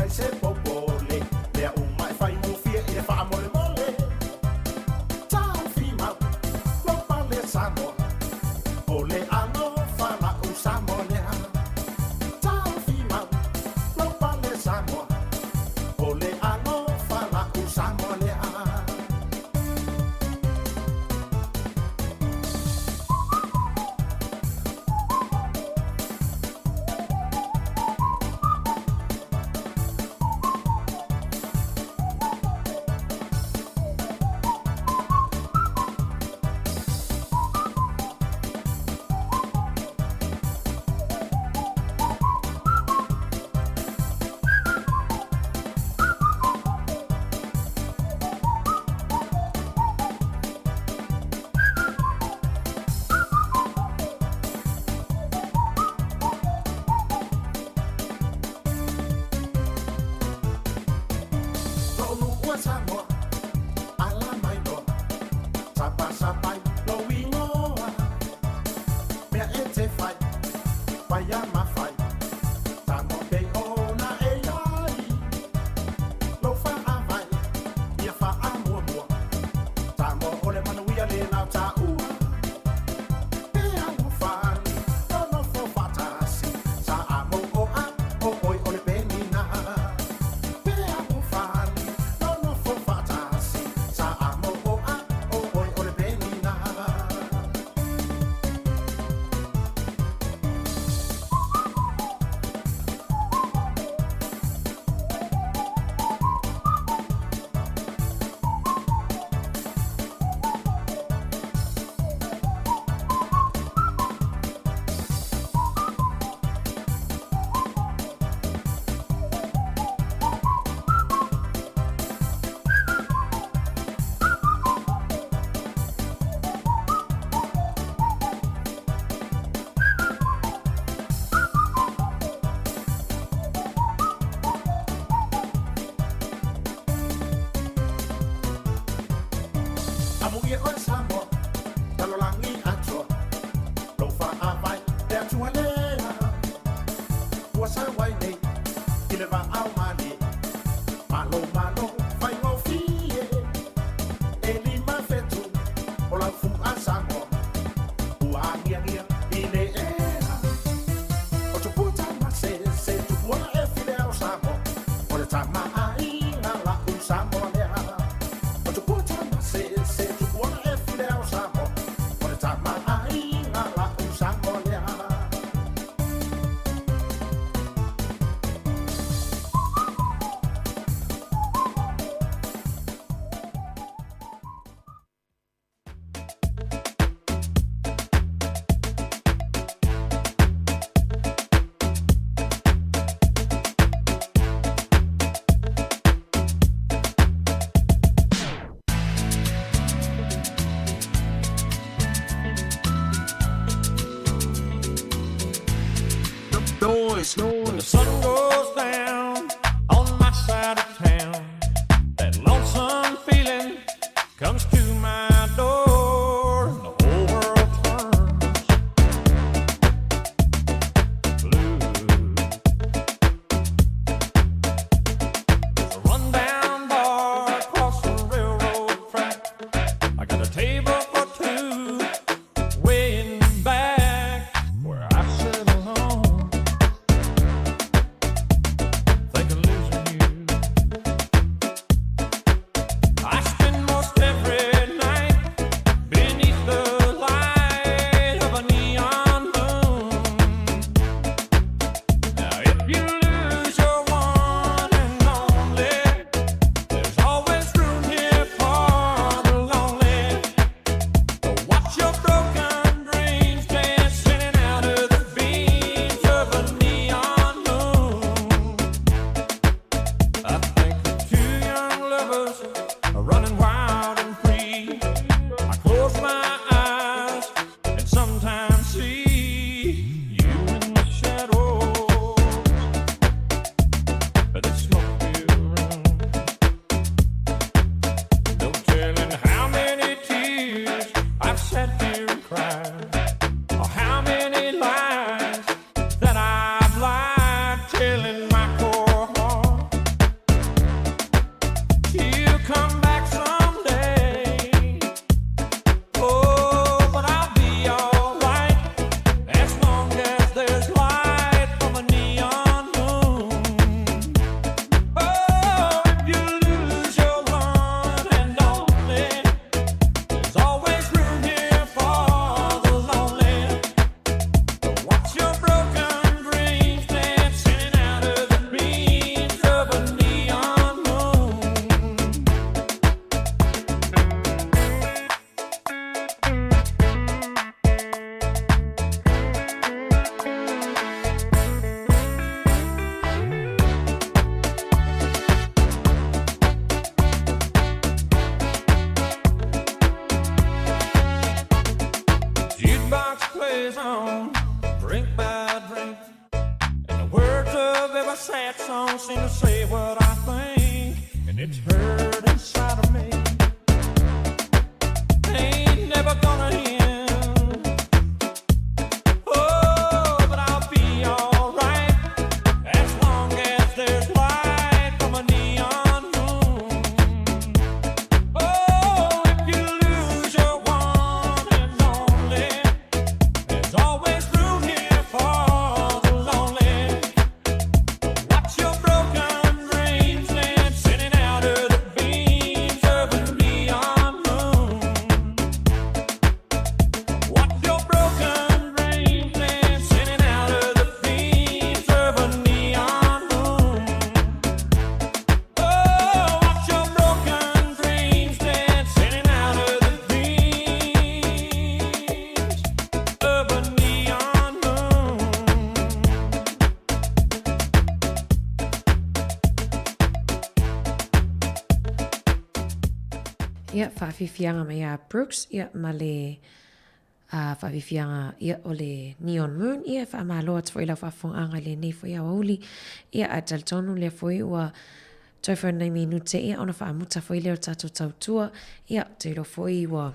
ai se popole, mea uma e faigofie i le faamolemole. Taofimau lou pale Samoa, o le alofa la'u Samoa lea. Taofimau lou pale Samoa, o le alofa la'u Samoa lea. To'onu'u a Samoa, ala mai loa, sapasapai lou igoa. Mea e te fai, paia ma fai, Samoa pei ona e i ai. Lou faavae, ia faamuamua, Samoa o le manuia lena o taua. E alofani, nonofo faatasi, Samoa o oe o le penina. E alofani, nonofo faatasi, Samoa o oe o le penina. Amuia oe Samoa, lalolagi atoa, lou faavae le Atua lea. Ua sau ai nei i le vaao malie, malo malo faigofie. E 5 fetu o lau fu'a Samoa, ua agiagia i le ea. O tupua tamasese, tupuola e file ao Samoa, o le tamaaiga la'u Samoa lea. O tupua tamasese, tupuola e file ao Samoa, o le tamaaiga la'u Samoa lea. That song seems to say what I think, and it's hurt inside of me. Ain't never gonna end. Oh, but I'll be alright as long as there's light from a neon moon. Oh, if you lose your one and only, there's always room here for the lonely. Watch your broken dreams dancing out of the beams of a neon moon. Watch your broken dreams dancing out of the beams of a neon moon. Oh, watch your broken dreams dancing out of the beams of a neon moon. Ia, faafiafiaga mai ia Brooks, ia, ma le a faafiafiaga, ia, o le Neon Moon, ia, e faamalo atu foi i lau faafofogaaga i lenei foi aoauli, ia, ae talitonu lea foi ua toe foi nai minute, ia, ona faamuta foi lea o le tatou tautua, ia, ou te iloa foi ua,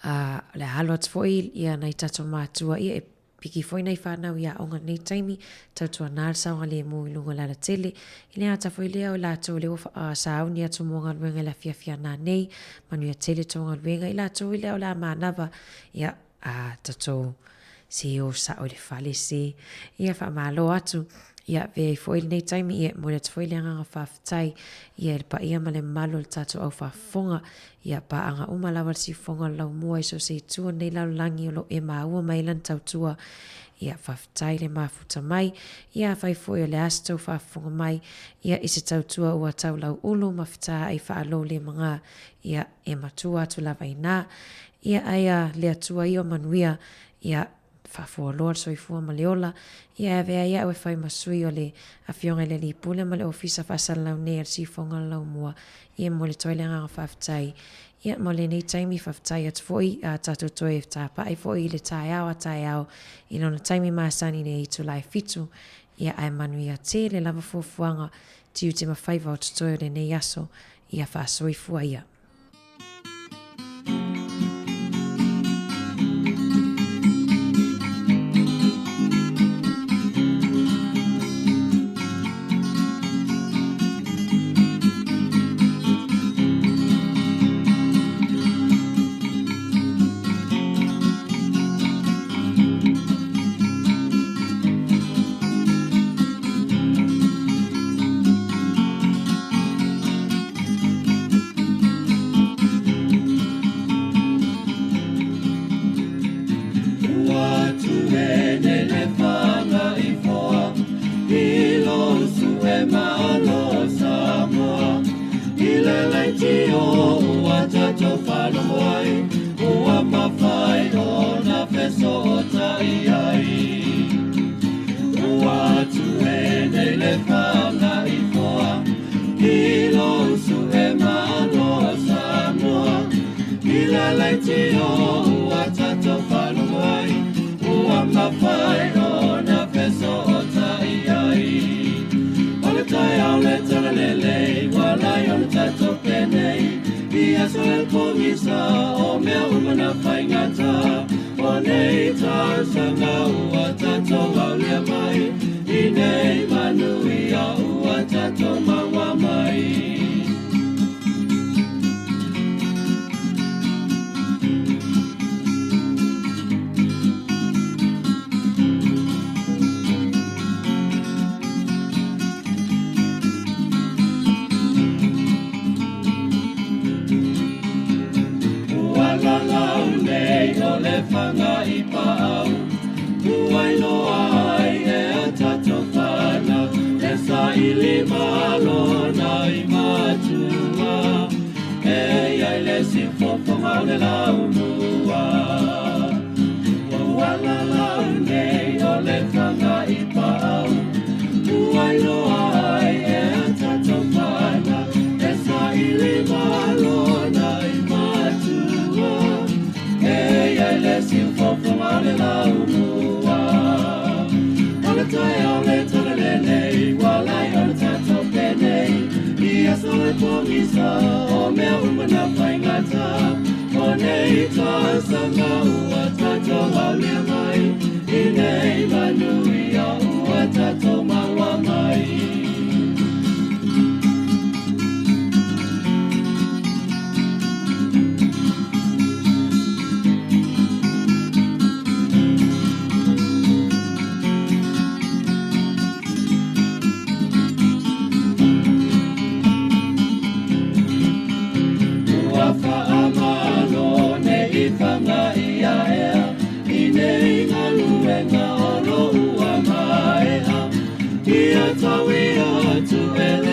a, o le a alo atu foi, ia, nai tatou matua, ia, e Piki foi nai whanau i aoga nei taimi, tautuanā le saogalēmū i luga o le alatele. I le ata foi lea o i latou lea ua sauni atu mo galuega i le afiafi a nanei, manuia tele tou galuega i latou i lea o le a manava, ia, a tatou se o sao i le fale se, ia faamalo atu. Ia, avea ai foi lenei taimi, ia, e momoli atu foi le agaga faafetai, ia, i le paia ma le mamalu o le tatou au faafofoga, Ia paaga uma lava le siufofoga o le laumua i so o se itu o lenei lalolagi o lo o e maua mai ai lana tautua. Ia, faafetai le mafuta mai. Ia, afai foi o le a se tou faafofoga mai, ia, i se tautua ua tau lauulu ma fetaai faalou le maga, ia, e matua atu lava inā. Ia, ai a le Atua ia o manuia, ia, faafualoa le soifua ma le ola, ia e avea ai au e fai ma sui o le Afioga i le Alii Pule ma le Ofisa Faasalalau nei a le Siufoga o le Laumua, ia e momoli atu ai le agaga faafetai. Ia, mo lenei taimi, faafetai atu foi, a tatou toe tapaai foi i le taeao a taeao i lona taimi masani i le itula e fitu, ia ae manuia tele lava fuafuaga, tiute ma faiva o totoe o lenei aso, ia faasoifua ia. pogisa o mea uma na faigata. O nei tausaga ua tatou aulia mai, i nei manuia ua tatou maua mai. Ua faamalo nei faga ia ea i nei galuega o lo ua maea. Ia tau ia atu e le